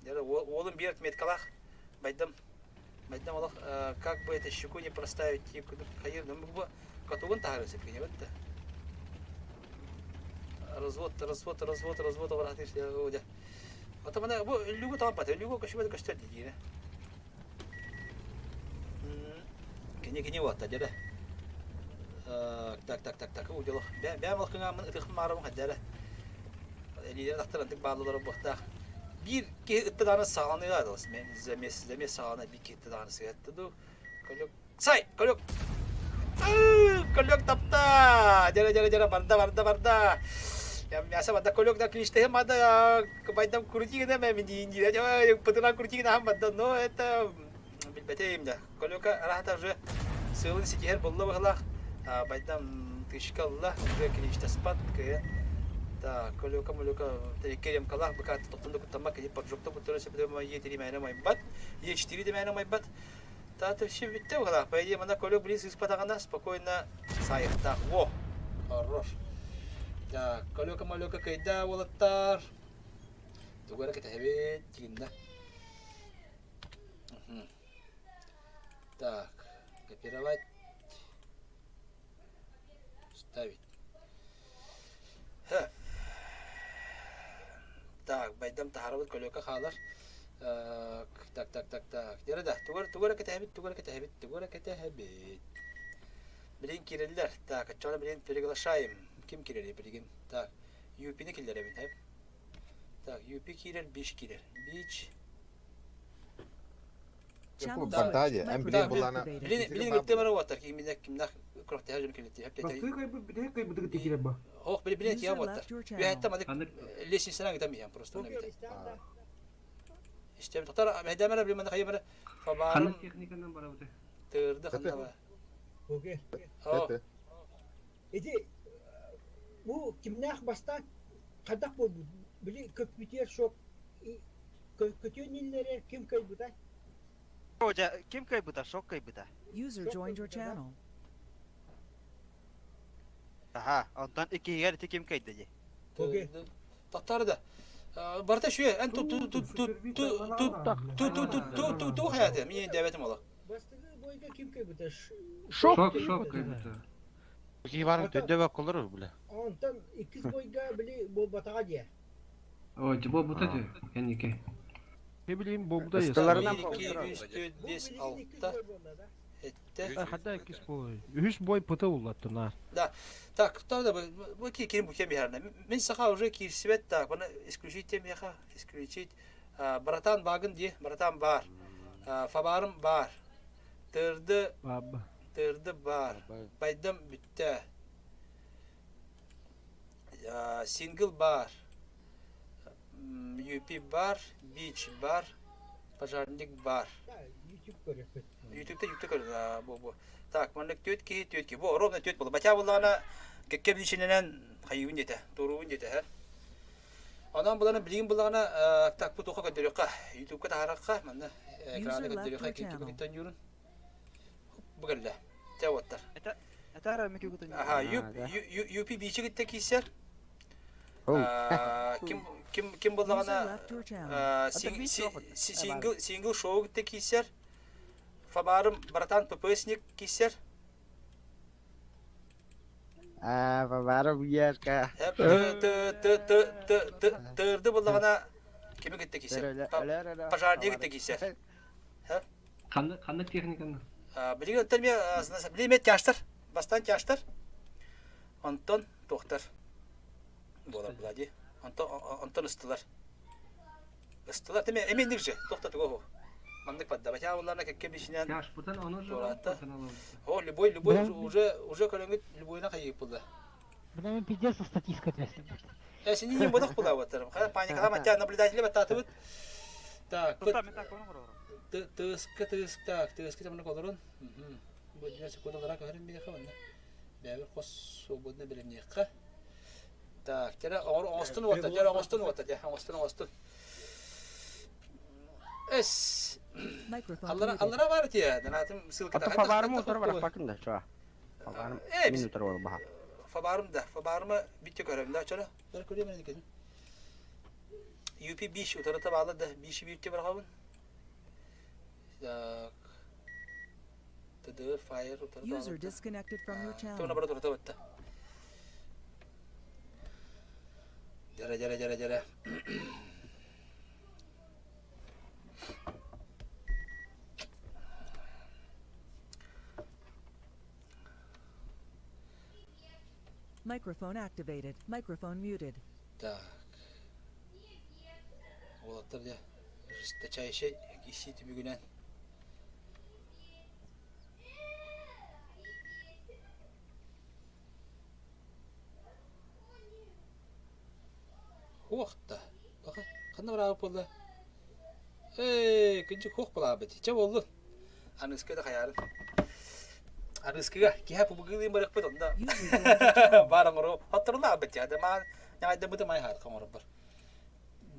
Уолум биир отметкалаах. Байдам, байдам олох как бы это щеку не проставить, хайыр, бу катугун таһарын сөп кини битте. Развод, развод, развод, развод обратишь, дьэ. Отомана бу үллүгү тааппат, үллүгү көшүбэт көстөр дии. Кини кини уотта дьэрэ. Так, так, так, так, удьолох. Бэйэм алкыҥааммын ытыхпын маарабын хайдара. Элиилэр тахтар антык бааллалара буохтаах. Биир киһи ытта даҕаны саҕаланыыга дылыс. Замес, замес саҕалана биир киһи ытта даҕаны сыһатта дуу. Колек, сай, колек. Колек тапта! Дьэрэ, дьэрэ, дьэрэ, барда, барда, барда. Мясо барда, колек да клиштеһи мада, байдам крути гына мэ диин диир. Пытынан крути гына барда, но это билбэтим да. Колека араата уже сыалын ситиһэр буолла быһылаах. Байдам тышка ылла, уже клиштаспат кыйын. Так, колека молека икки ремкалаах быкаат тоқтон да куттаммак кини поджогта буттара сөбүдэ Е3 мээнэ майбат, Е4 де мээнэ майбат. Та все бүттэ быһылаах. По идее, мана колек блин сыыспатаҕына спокойно сайыхтаах. Во! Хорош. Так, колека молека кыйда уолаттар. Тугу эрэ кэтэһэбит тигиннэ. Так, копировать, ставить. Ха. Так, байдам таһарабыт көлөкө хаалар. Так, так, так, так. Дьэ да, тугу тугу эрэ кэтэһэбит, тугу эрэ кэтэһэбит, тугу эрэ кэтэһэбит. Билигин киирэллэр. Так, оччоҕуна билигин приглашаем. Ким киирэрий билигин? Так, ЮП-ни киллэрэбин, хэп. Так, ЮП киирэр, Бич киирэр. Бич. Бардаа эн билин булана Билин билин ыттымара уоттар киминэ кимнах күрэхтэһэр дьон кэлитти. Бастыы кайбыт бүтэһик кайбытыгыт тикирэр ба. Ох, били били User тиям оттар. left your channel. Үөһэттэн манык лестницанан гытам иһэн просто уна бите. Истем тохтар мэйдэмэрэ били маны хайымара фабарым Ханнык техниканан барабыты? тырды ханна Покер. О. Ити бу кимнээх бастаан хайдах буолбут? Били көппүтүөр шок көтүөн иннэрэ ким кыайбытай? Дьэ, ким кыайбыта? Шок кыайбыта. User joined your channel. Аха, онтон иккиһигэр ити ким кыайда дии? Тохтар да. Барыта шүе, эн ту ту ту ту ту ту ту ту ту ту ту ту хаятым, мен дәбетим ола. Бастыгы бойга ким кыайбыта? Шок, шок кыайбыта. Ки баран төдө бак колор бile. Онтон иккис бойга били буолбатаҕа диэ. О, жибо бута же, кэнники. Не билейм, бобуда Ыстыларынан 1, 2, 3, 4, 5, 6, 7. Хадда иккис бой. Үһүс бой пыта уллаттын а. Да. Так, кто да бу ки кирим бу кем бихарна. Мен саха уже кирсибет так, бана исключить тем яха, исключить. Братан багын ди, братан бар. Фабарым бар. Тырды тырды бар. Байдам бүттэ. Сингл бар. UP бар, Бич бар, Пожарник бар. YouTube көрөппүт. Ютубта ютубта көрөр бу бу. Так, маннык түөт киһи түөт киһи. Бу ровно түөт буолла. Бача буллаҕына кэккэ билишинэнэн хайыыбын диэтэ, туоруубун диэтэ һэ. Онон булана билигин буллаҕына так бу туха көрдөрүөххэ, Ютубка таһаарахха, манна экраны User left көрдөрүөххэ, your Ютубка channel. киттэн юрун. Бу кэллэ. Чэ уоттар. Это это микки Аха, UP бичи китте киисэр. Ким ким ким User буллаҕына left your channel. сингл сингл шоу китте киисэр. Фабарым братан ППСник киисэр. А, бабара буярка. Тырды буллаҕына кими китте киисэр? Пожарник китте киисэр. Ханнык ханнык техниканы? Билигин оттон мен билимет тяжтар. Бастан тяжтар. Онтон туохтар. Буолар була ди. Онтон онтон ыстылар. Ыстылар теме эминник же. Тохта туго. Маннык падда. Бача булларна кекке бишинен. Тяж бутан ону же Туратта. О, любой любой уже уже көрөңүт любойна хайып булда. Бля, мен пиздец статистика трясти. Э, сени не бодох була батырым. Ха, паникалама тя наблюдатели баттатыбыт. Так, тыска тыск так, тыска тамны колорун. Бу дина секунда лара көрүн бир хаванда. Бәбер кос свободно билемнекка. Так, тера оңостун отта, тера оңостун отта, тера оңостун оңостун. Эс. Microphone Аллара muted. аллара бар тия. Данатым ссылка Ата фабарым утар бар пакын да чуа. Фабарым мин утар бар баха. Фабарым да, фабарымы битте көрөм да, чара. Бер көрөм эне екен. UP 5 утарата bağlı да 5 битте бар хабын. Так. ТД Fire утарата User bağlı. disconnected from your Туна channel. бар утарата батта. Жара жара жара жара. Microphone activated. Microphone muted. Так. Уолаттар дьэ жесточайший киси түбүгүнэн. Хуохта. Баха, ханна бараабыт буолла? Ээ, күнчүк хуох булаабыт. Чэ буоллун. Аныскы да хаярын. Аныскыга киһэ пубугылыын барыахпыт онно. Баар оҥоро хотторулаабыт я. Маа ньаҕайдаммыты май хаат хоҥорбор.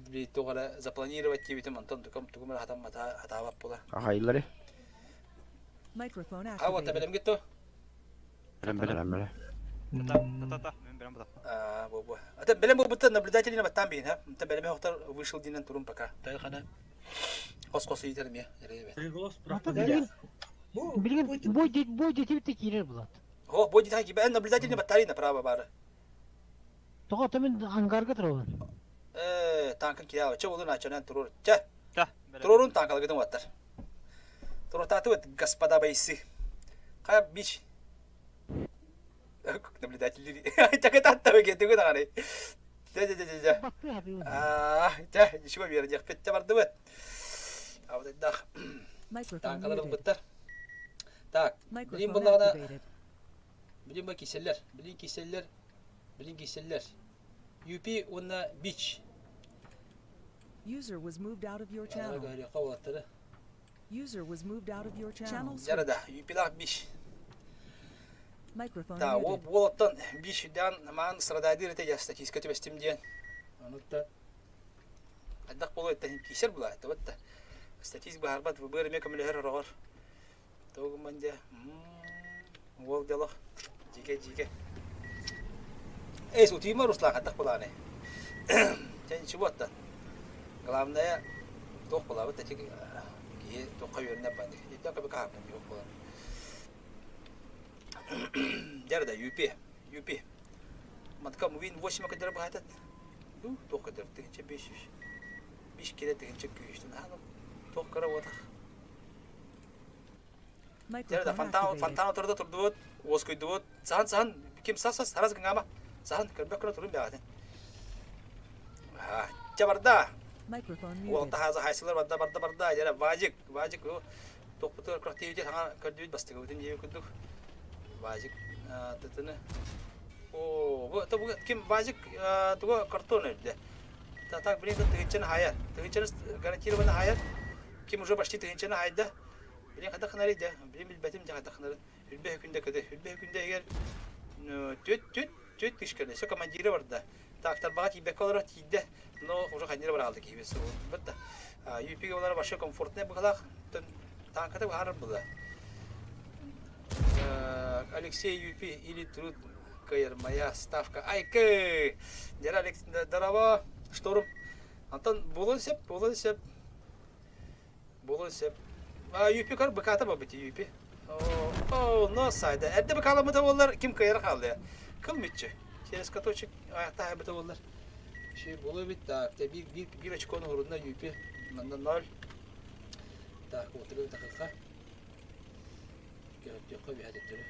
Би тугара запланировать тибитим онтон тукам тугум хатам мата хатаабап була. Ахайлары. Microphone А вот activated. белем гитто. Белем белем белем. Та-та-та, мен берем бута. А, бу бу. Ата белем бу бутта наблюдатели на баттан бин, ха. Та белем хохтар вышел динен турум пока. Тай хана. Кос кос итерим я. Ребят. Билигин билигин бой бой детибит киирер булат. О, бой дитаки бен наблюдатели на батарея направо бары. Тоҕо мен ангарга турабын. Э, танкын киява. Че болду начанан турур. Че. Турурун танкалгытын ваттар. Турутаты вот, господа бойцы. Кая бич. Наблюдатели. Так это оттого кетті даганы. Жа жа жа жа жа. А, жа, ничего бер жак петте барды бет. А вот дах. Microphone Танкаларын muted. буттар. Так, билин Microphone буллагана activated. билин ба киселлер, билин киселлер. Билин киирсэллэр. UP уонна Beach. User was moved out of your channel. Көһөрүөххэ уолаттары. User was moved out of your channel. Дьарада, UP-лаах Beach. Microphone Да, muted. уолаттан Beach үрдээн маан страдайдыр этэ дьэ статистика түбэстим диэн. Онуттан хайдах буолуо эттэн киирсэр була этэ Статист быһаарбат выбор эмиэ көмөлөһөр ороҕор. Тугу гымман дьэ уол дьолох дьиикэ дьиикэ. Эй, утуйма Руслан хайдах былааны? Чэ ничего оттон. Главное туох булабыт эти киһи туохха үөрэнэр банник. Итинтэн көбү каһаппын дии буолан. Дьэр да юпи, юпи. Матка мувин 8 көтөрө быһатат. Туох көтөр 1500. Биш килэ тыһыынча күүстэн аһаным. Туох кыра уотах. Microphone Фонтан, activated. фонтан оторда турдубут, уоскуйдубут. Саһан, саһан, ким сас сас, харас гыҥаама. Саһан, көрбөк көрө турун бэҕэтин. Ча барда. Microphone muted. Уолта хааза хайсылар барда барда барда. Дьэрэ Вадик, Вадик, туохпутугар күрэхтиибитин хаҥа көрдүбүт бастыгыбытын диэби курдук. Вадик, тытыны. О, бу ким Вадик туга картон өрдө. Так, блин, тыһыынчаны хаайар. Тыһыынчаны гарантированно хаайар. Ким уже почти тыһыынчаны хаайда. Блин, хайдах гынарый да? Блин, билбэтим дьэ хайдах гынарын. Үрбэ күндэ кыды. Үрбэ күндэ эгер түөт түөт түөт тыһыш Все командиры барда. Так, тарбаға тиийбэккэ олорор тиийдэ. Но уже ханнира бараалды киһи бит да. ЮП-ге олар вообще комфортный быһылаах. Танката быһаарар была. Алексей ЮП или труд кыайар моя ставка. Айкы! Дера Алекс, здорово, шторм. Антон, буолуон сөп, буолуон сөп. Буолуон сөп. ЮП көр быкаата бабыт ЮП. О, но сайда. Эрдэ быкааламмыта буоллар, ким кыайар хааллыа. Кыл мүччү. Через каточек аяқтаабыта буоллар. Şey буолуо эбит. Так, биир, биир, биир очкону уруна ЮП. Манна ноль. Так, отыры такыка.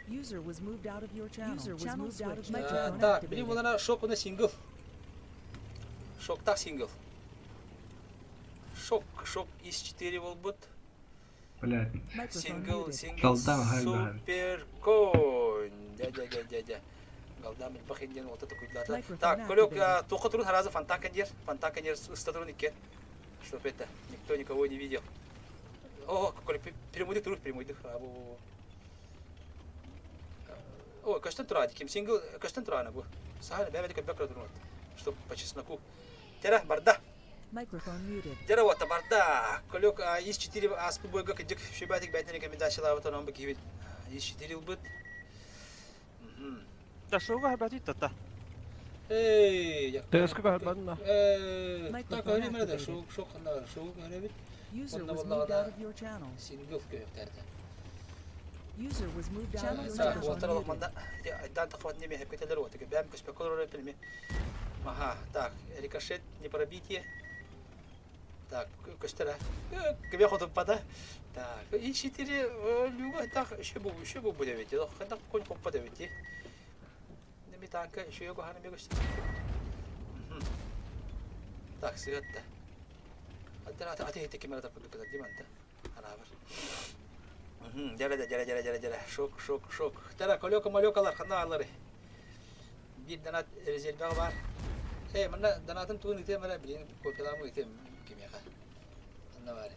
User was moved out of your channel. User was moved out of microphone Так, билим activated. булана шок уна сингл. Шоктах сингл. Шок, шок из 4 болбут. Блядь. Microphone Сингл, muted. сингл, Голда хайбаар. супер конь. Дя, дя, дя, дя, дя. Голда милбахин диэн уота токуйдулата. Microphone Так, Колек, activated. туохха турун харазы фонтан кандер. Фонтан кандер ыстатырун иккен. Чтоб это, никто никого не видел. О, Колек, перемойдык турур, перемойдык. О, көстөн турады. Ким сингл көстөн тураны бу. Саханы бәбәдик көбөк турун. Чтоб по чесноку. Тера, барда. Microphone muted. Дера вот барда. Колек из 4 аспы бойга кыдык шөбәтик бәтен рекомендациялар онон бу кибит. Из 4 ылбыт. Да шоуга хабати тата. Эй, Тэск хабанна. Э, так Microphone öyle mi de activated. шоу шоу ханна шоу көрөбүт. User Онно was moved out боллагана of your channel. сингл көйөктөрдө. User was moved out of your Так, microphone уотар muted. олохманда айдан тахват неме хепкетелер отыгы. Бәм көспөкөл роль пилме. Ага, так, рикошет, не пробитие. Так, көстөрө. Кебе хотуп пада. Так, и 4 люга так еще бу еще бу будет ведь. Ханда конь попада ведь. Неме танка еще его хана мегөс. Так, сыгатта. Аттан аты аты хете кемера тапы кыза диманта. Ана бар. Дәрә дәрә дәрә дәрә дәрә. Шок шок шок. Тара колёка малёкалар хана алары. Бир донат резерве бар. Э, мына донатын туын итем мына билин копиламы итем кимеха. Анна бар.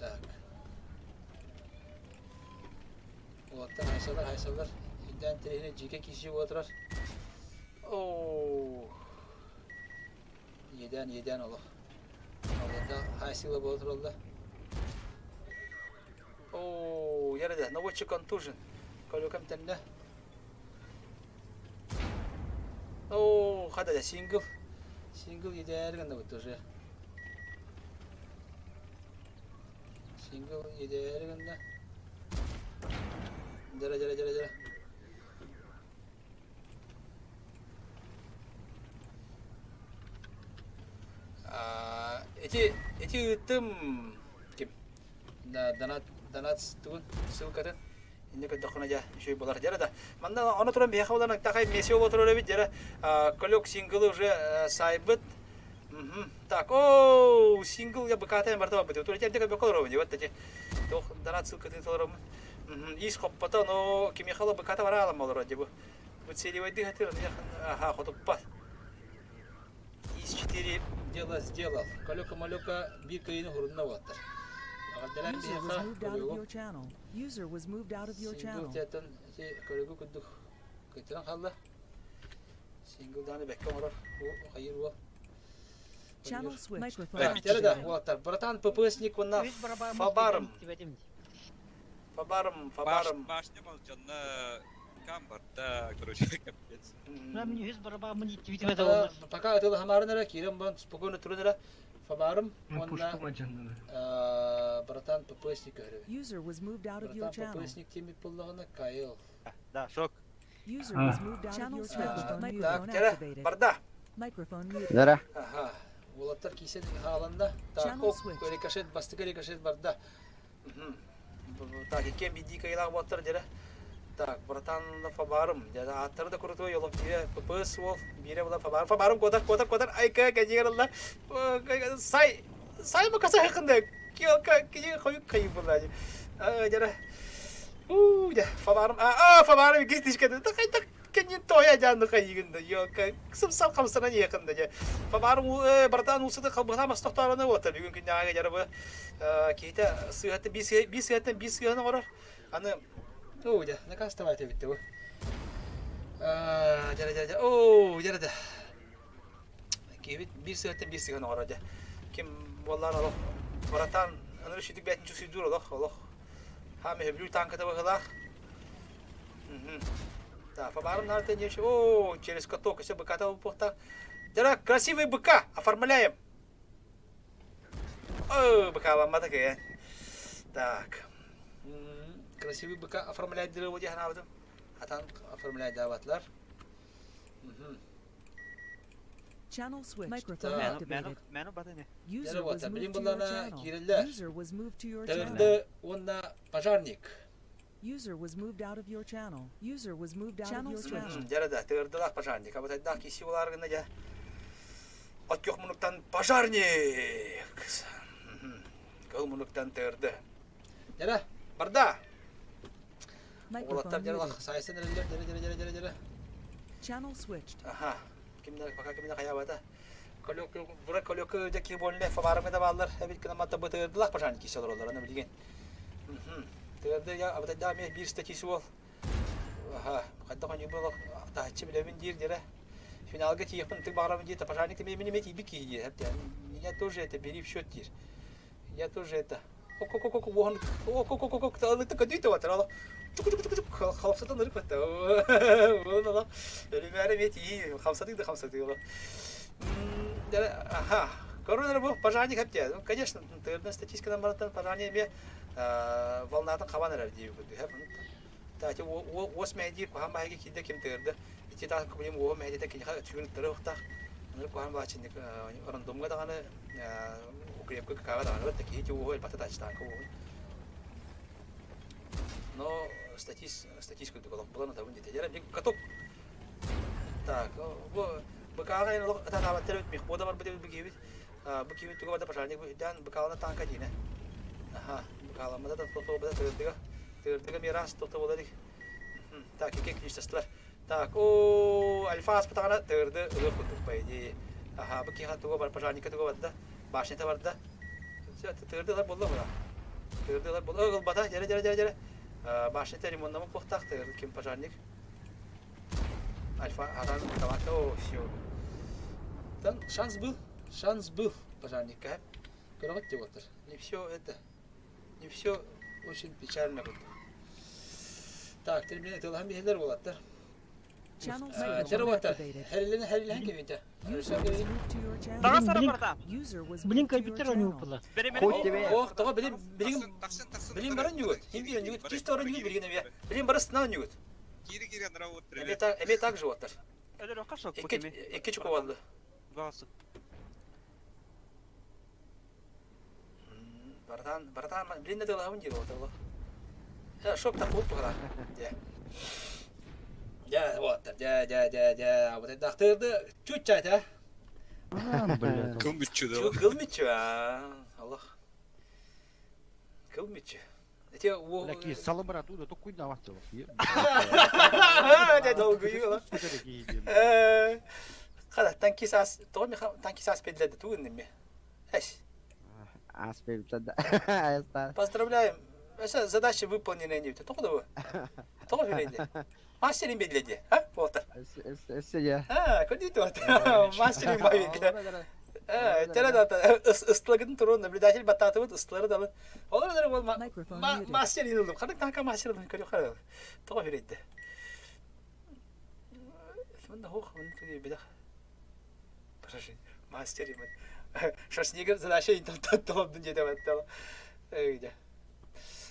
Так. Оттан хайсалар хайсалар. Инден тренер жеке киши отырар. О. Еден еден олох. Алда хайсыла болотуралла. О, ярада, наводчик контужен. Колёкам тенне. О, хада сингл. Сингл едәргән вот уже. Сингл едәргән да. Дәрә дәрә дәрә дәрә. Эти эти ыттым ким? Да, донат донат тугун ссылкатын. Инне көдөхүнэ дьэ үчүгэй буолар дьэрэ да. Манна ону туран биһиэхэ буолан такай месио буолар эбит дьэрэ Колек синглы уже сайбыт. Так, о, сингл я быкаатайын барда барбыт. Тура тиэрдэ көбөккө олоробун дии эти. Туох донат ссылкатын толоромун. Ис хоппото, но кимиэхэ быкаата бара аламма олорор дии бу. Выцеливайды хатыр, ага, хотуппат. Из 4 дело сделал. Калека-малека биир кыйыны хурунна буолаттар. Аҕалдалар User was биһиэхэ moved out of көрүгү your channel. User was moved out of your сингл channel. театтан ити көрүгү курдук кыйтаран хаалла. Сингл дааны бэккэ оҥорор хайыр уол. Channel switched. Microphone Так, тере да, activated. уолаттар. Братан ППСник уонна Үс барабааммын Фабарым. тибэтим. Фабарым, Фабарым. Башня молчанна кам барда, короче, капец. Мин үс барабааммын иттибитим это олар. Пока ытыл хамарын эрэ, киирэн баран спокойно туран эрэ. Фабарым уонна Пушка мадьаннаны. братан ППСник көрөбүт. User was moved out of your Братан channel. ППСник тимит буллаҕына Кайл. Да, шок. User was moved out of your channel. Так, Microphone тере, activated. барда. Microphone muted. Дара. Аха. Уолаттар киисен хааланна. Так, Channel оп, switched. рикошет, бастыкы рикошет барда. Так, иккен биди кайылаах буолаттар дьэрэ. Так, братан Фабарым, дьэ ааттары да курутуой олох биирэ ППС уол, биирэ була Фабарым, Фабарым куотар, куотар, куотар, айка кэннигэр ылла. Сай, сай макаса хакында, киока, кини хойук кайы була. Дьэрэ. У, дьэ, Фабарым, а, Фабарым иккис тишкеде, так так кэннин тоя дьаанны хайыгында, йока, сымсал хамсана якында дьэ. Фабарым, братан усыты халбыһа мастохтараны ота бүгүн күннээҕи дьэрэ бу киһитэ сыһаты би сыһаттан би сыһан оҥорор. Аны оо дьэ, накастовать эбитте бу. Дьэ дьэ дьэ, оо дьэ дьэ. Киһибит биир сыһаттан биир сыһан оҥорор дьэ. Ким буоллар олох братан аны сүтүк бээтин чусуйдуур олох олох. Хаам өһөбүлүүр танката быһылаах. Да, фабарым нарты не О, через каток все быка там пухта. Дара, красивый быка, оформляем. О, быка ламмата кэ. Так. Красивый быка оформлять дыры дии санаабытым. Хатан оформлять даватлар. Channel switched. Microphone Так. activated. Мэну батыны. User was Билин moved to your буллана channel. киирэллэр. User was moved to your channel. Тырды уонна пожарник. User was moved out of your channel. User was moved out of your channel. Дьэ да, тырдылаах пожарник. Абытайдаах киси булааргына дьэ. От көх мунуктан пожарник. Кыл мунуктан тырды. Дьэ барда. Microphone Уолаттар дьэ muted. сайсын эрэллэр дьэ дьэ дьэ дьэ дьэ. Channel switched. Аха. Кимнер пока кимнер хаябата. Колёк бура колёк дьэ ки болне фабарымы да бааллар. Эбит кына матта бытырдылах пожарник киси олороллар аны билген. Тырды я абытайдаах мен биир статис уол. Аха, хайдах онньуу буолуох таһыччы билэбин диир дьэрэ. Финалга тиийиэхпин ытык баҕарабын диир, пожарник мин эмиэ тиийбит киһи диир. Меня тоже это бери в счет диир. Я тоже это ок-ок-ок уоһун ок-ок-ок ылыты көдүй таватар ала чук-чук-чук хамсатан ырык батта. Уон өлүмээрэ эмиэ тиий хамсатыы да хамсатыы ола. Аха, корона бу пожарник хэптэ. Ну, конечно, тырдан статистиканан бараттан пожарник эмиэ волнатын хабан эрэр дии курдук. Таати уос мэйдиир куһаан баһыга киирдэ ким тыырда. Ити таах кубулим уоһу мэйдите киниха сүгүн ыттары ухтаах. Аны куһаан баачынник рандомга даҕаны укрепка какаҕа даҕаны бат киһи уоһу элбэхтэ таачтаанка уоһун. Но статист статист курдук олох булан атабын диэтэ. Дьэ каток. Так, бу быкааҕа эн олох атаабаттар эбит мехбода барбыт эбит бу киһибит. Бу киһибит туга барда пожарник үрдээн быкаалана танка диинэ. Аха, быкааламмыта да тохтобута тыырдыга. Тыырдыга мирас тохтобула дик. Так, икки клиштастылар. Так, о, альфа аспытаҕына тыырды ылыах курдук по идее. Аха, бу киһи туга бар, пожарникка туга барда, башнята барда. Тыырдылар буолла була. Тыырдылар буолла, ылбата, дьэрэ дьэрэ дьэрэ дьэрэ. Башнята ремонтнамыт буохтаах тыырды ким пожарник. Альфа Аран Тавата, о, все. Там шанс был, шанс был пожарника. Көрөҕүт деп отыр. Не все это, не все очень печально было. Так, термин тылаһан биһилер болаттар. Channel Тер microphone болаттар. activated. Хәрилен хәрилен кебинте. User was moved to your channel. Таҕас ара барда. User was Блин, moved to your компьютер они channel. упала. Хоть тебе. Ох, тоҕо билим билим билим барын югут. Хим билим югут. Чисто орын югут билген эме. Билим бары сынан югут. Кири кири андра вот Эме так эме так же оттар. Өлөр шок Икки икки чуковалды. Гасы. Братан, братан, блин, это лавын дир отыр. Шок так вот пора. Дя. Дя, вот, дя, дя, дя, дя. Вот это ахтырды чуть-чуть, а. Блядь. Кыл мүччү да. Кыл мүччү, а. Аллах. Кыл мүччү. Эти уу Бля, ки салы брат, уу да токуйда аватчылык. Дэ долгуйуу. Хада танки саас тоҕо миха танки саас бедлерде тугун неме. Эш. Ас бебитэ. Поздравляем. Эше задача выполнена не бите. Тоҕо да бу? Тоҕо хүлейде? Мастерин бедледи, а? Болта. Өссө я. А, көдүт вот. Мастерин бай. Тере да ыстылагын турун наблюдатель баттаатыбыт ыстылары далы. Олар олар ол мастер инылдым. Ханнык танка мастер ылдым көрү хара. Тоҕо хүлейде? Мында хох, мында түгей бедах. Подожди, мастер имат. Шашнигер задача интон дете баттала. Өйде.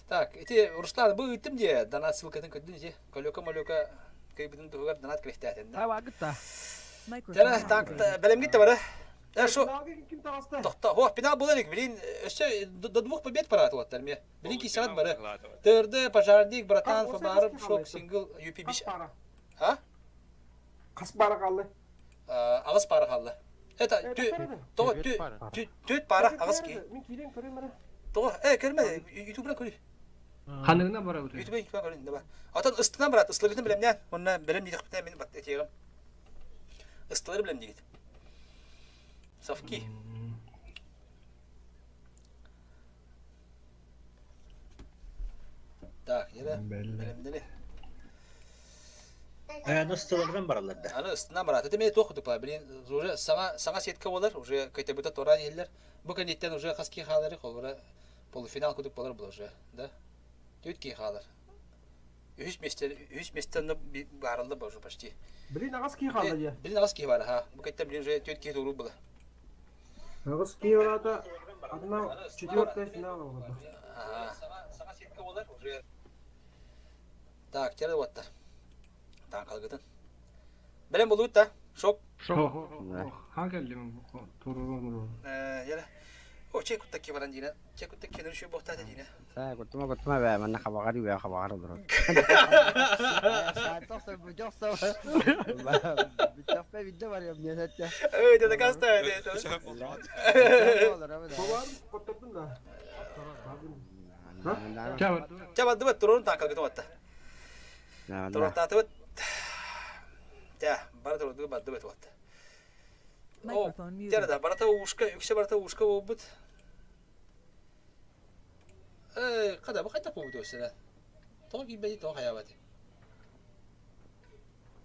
Так, ити Руслан бу ыыттым дии, донат ссылкатын көрдүн ити. Көлөкө-мөлөкө кыйбытын туһугар донат кэлэхтээтин да. Табагыт Тара, так, бэлэмгит да бары. Э, шо, тохто, хо, финал буолар илик, билин, өссө до двух побед пора туаттар ме. Билин кисаат бары. ТРД, пожарник, братан, Фабаров, шок, сингл, UP биш. А? Хас пара қалды? Аҕыс пара қалды. Это, тоҕо, түөт пара, аҕыс ки. Мен киирен көрөм эрэ. Тоҕо, э, көрмө, ютубра көрүй. Ханныгына барабыт. Ютуб ютуб көрүн да. Отон ыстынан брат, ыстылыгытын билемнен. Онна билем диэхпитэ мин бат этиэҕим. Ыстылары билем диигит. Совки. Так, ере билемнени. Аны ыстыларынан бараллар да. Аны ыстынан барат. Это мен туох кутук Блин, уже саҥа саҥа сетка болар, уже кайтабыта туран иһиллэр. Бу кэнниттэн уже хас киһи хаалары холбура полуфинал кудук болар был уже, да? Түт киһи хаалар. Үһүс миэстэ үһүс миэстэ баарылла уже почти. Блин, аҕыс киһи хаалла дии. Блин, аҕыс киһи бар, ха. Бу кэттэ блин уже түт киһи турур было. Аҕыс киһи бараата, одна четвертая финала буолла. Саҥа сетка болар уже. Так, тере уоттар. Таҥкалгытын. Бэлэм булуут да? Шок. Шок. Ха кэллим. Туруру. Яра. О, чей куттакки баран диина. Чей куттакки нөрүшү буохтаата диина. Саа, куттума куттума бээ, манна хабаҕар үбэ хабаҕар олорор. Бүттэхпэ бидде барыам диэн этте. Ой, да каста. Бабам коттордун да. Ча бардыбыт турун таҥкалгытын уотта. Туруктаатыбыт. Тя, бары турдугу бардыбыт уотта. О, тя да, барата ушка, үксэ барата ушка буолбут. Э, хада, бу хайдах буолбут өссө Тоҕо киирбэти, тоҕо хайаабаты?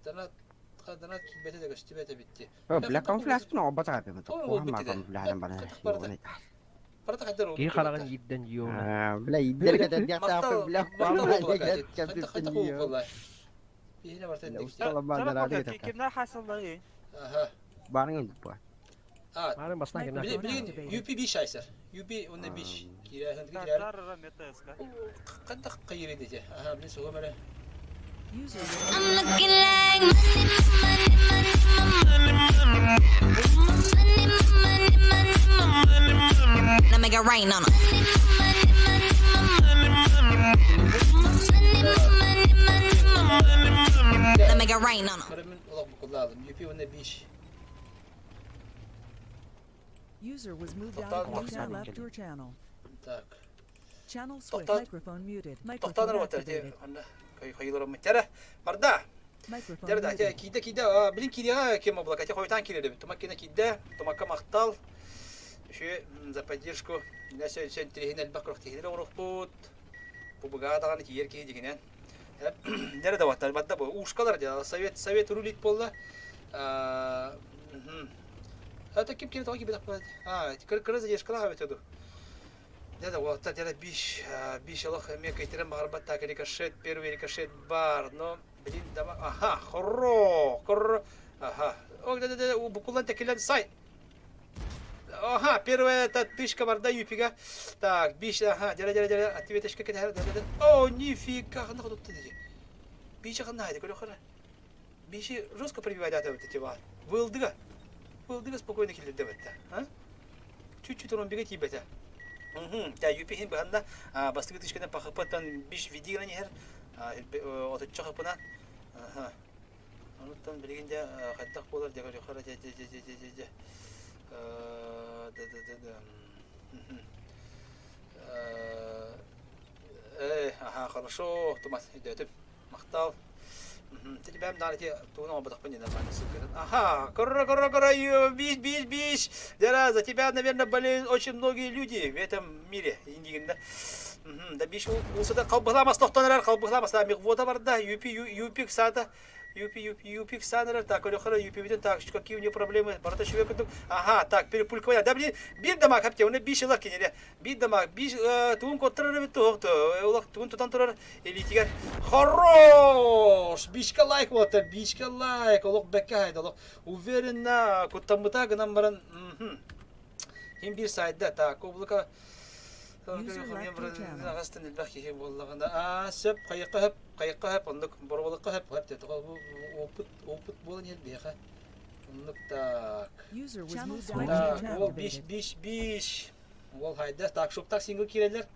Донат, донат киирбэтэ да көстүбэт эбит Бля, камуфляжпын оҕобот аҕаппын. Барыта хайдар Киһи хараҕын иирдэн жиона. Бля, иирдэр кэтэрдиэхтаахпын, бля, Кимнер хасыллары? Барың ылбы. Барын басынан кимнер. Билигин UP биш айсар. UP онна биш. Киирэ киирэ. Хантах кайыр дете. Аха, билин суга мэрэ. I'm looking like money, money, money, money, money, money, money, money. Now make it rain on 'em. Money, money, money, money, money. Now make it rain on 'em. Барымын олох букулаалым. UP онна биш. User was moved out of user left your channel. Так. Channel switch. Microphone muted. Microphone Тохтоонор уоттар activated. анна хайыларым тәрэ барда. Microphone Тәрэ да muted. киидэ киидэ билин киидэҕэ кем облака те хойтан киирэр тумак кина киидэ тумакка махтал үшү за поддержку нәсө сен тириһин элбэх көрөх тиһилер оҥорохпут бу быгаа даҕаны тиийэр киһи дигинэн Дәрэ да уоттар барда бу ушкалар дьэ совет совет рулит буолла Это ким ким тоҕо кибедэх А, кыра задержкалаах эбит ду. Дьэ да уолаттар дьэ биш биш олох эмиэ кыйтыран баҕарбат так рикошет первый рикошет бар но блин дама аха хоро хоро аха о да да да букулан текилен сай Ага, первая это тышка барда юпига. Так, биш, ага, дьэ дьэ дьэ ответочка кэтэһэр да да О, нифига, ханна хотутта дии. Биши ханна хайда көрө хара. Биши жестко прибивает ата вот эти Вылдыга. Вылдыга спокойно киллерде бэтта. А? Чуть-чуть ромбига тиийбэтэ. Та юпиһин быһанна бастакы тышканы пахыпаттан биш видигынан иһэр отучча хапынан. Аха. Онуттан билигин дьэ хайдах буолар дьэ көрүөххэ дьэ дьэ дьэ дьэ дьэ дьэ дьэ да да да да. Э, аха, хорошо, тумас, өйдөөтүм. Махтал. Бэм даҕаны ити тугун оҥорботохпун диэн нормально ссылкатын. Ага, кора, кора, кора, биш, биш, биш. Дера, за тебя, наверное, болеют очень многие люди в этом мире. Индигинда. Да биш улсата халбыламас тохтон эрэр, халбыламас да михвода барда, юпи, юпик саата. Юпи, юпи, юпик санырар, так, көрөхөрө, юпибитин, так, какие у него проблемы, барыта шүбэ курдук. Ага, так, перепулькова, да, блин, бир дамаг хапте, уны биш ылах киниле. Биир да биир тугун куоттарар эбит туох олох тугун тутан турар илиитигэр хорош бишка лайк буолтар бишка лайк олох бэккэ хайда олох уверенно куттаммыта гынан баран ким биир сайда так облако аҕастан элбэх киһи буоллаҕына аа сөп хайыкка хөп хайыкка хөп оннук боруобалыкка хөп хөп диэтэ опыт опыт буолан иһэр биһиэхэ оннук так так ол биш биш биш Уол хайда так шоктах сингл киирэллэр.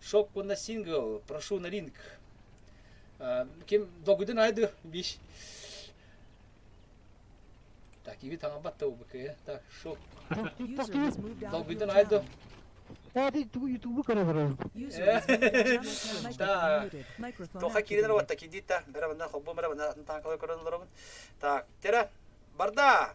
Шок уонна сингл. Прошу на ринг. Ким долгуйдан айды биш. Так, иби таҥарбат да убыкы. Так, шок. Долгуйдан айды. Ютубу көрө барабын. Так. Тоха киирэн уотта кидита. Бера банда холбу бера банда атын танкалар көрөн олоробун. Так, тера барда.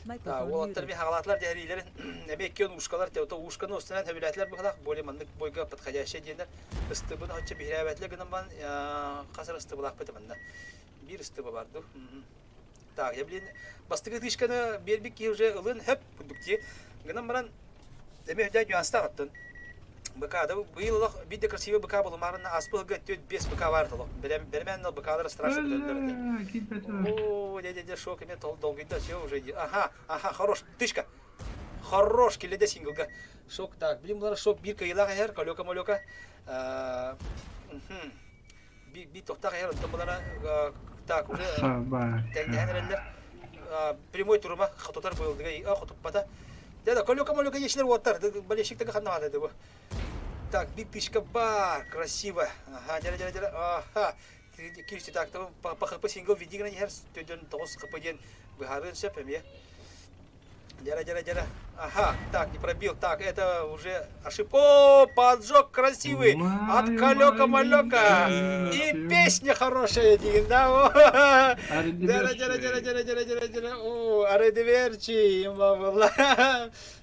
Уолаттар би хаҕалаатылар дьэһэриилэрин эмиэ иккиэн ушкалар те ушканы устунан сөбүлээтилэр быһылаах более маннык бойга подходящая диэннэр ыстыбын оччо биһирээбэтилэр гынан баран хас эрэ ыстыбылаахпыт манна биир ыстыба бар дуу так я блин бастакы тышканы биэрбит киһи уже ылын хөп курдук дии гынан баран Эми өйдөөн нюанстаах оттон. БК да быйыл олох биир да красивый БК булумаарына ааспыт сылга 4-5 БК баар толох. Бэрэмээн ол БКлар страшно көтөллөр. О, дядя шок эме долгуйда все уже. Ага, ага, хорош, тышка. Хорош, келеде синглга. Шок, так, блин, булар шок бир кыйылаах эһэр, колека-молека. Би тохтаах эһэр, оттон булара так, уже тэҥнэһэн эрэллэр. Прямой турума хотутар быылдыга, хотуппата. Да, колека-молека ешілер уоттар, болельщиктер ханна баада бу. Так, биг тышка бар, красиво. Ага, дера, дера, дера, ага. Кирсти так, по хп сингл видигна ехер, төдөн 9 хп ден быһарын сөп эмиэ. Дера, дера, дера. Ага, так, не пробил. Так, это уже ошибка. О, поджог красивый! От калека-малека! И песня хорошая, деген, да? Дера, дера, дера, дера, дера, дера, дера. О, Аредеверчи,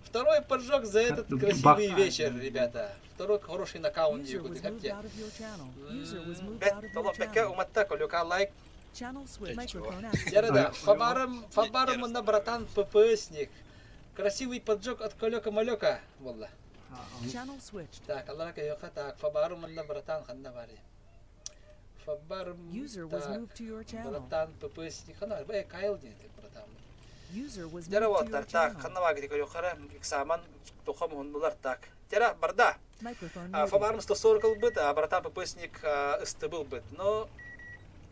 Второй поджог за этот красивый вечер, ребята. Второй хороший нокаут. Бэт, толок бэкке уматта, колюка лайк. Дера, Фабарым, Фабарым, на братан ППСник. Красивый поджог от колека-малека. Буолла. Так, аллара кайоха так, Фабарым манна братан ханна бары. Фабарым, так, братан ППСник ханна, бай Кайл диэн братан. Дера уолаттар, так, ханна баагы көрүөххара, экзамен тоха муһуннулар, так. Тера, барда. Фабарым 140 ылбыт, а братан ППСник ыстыбыл быт. Но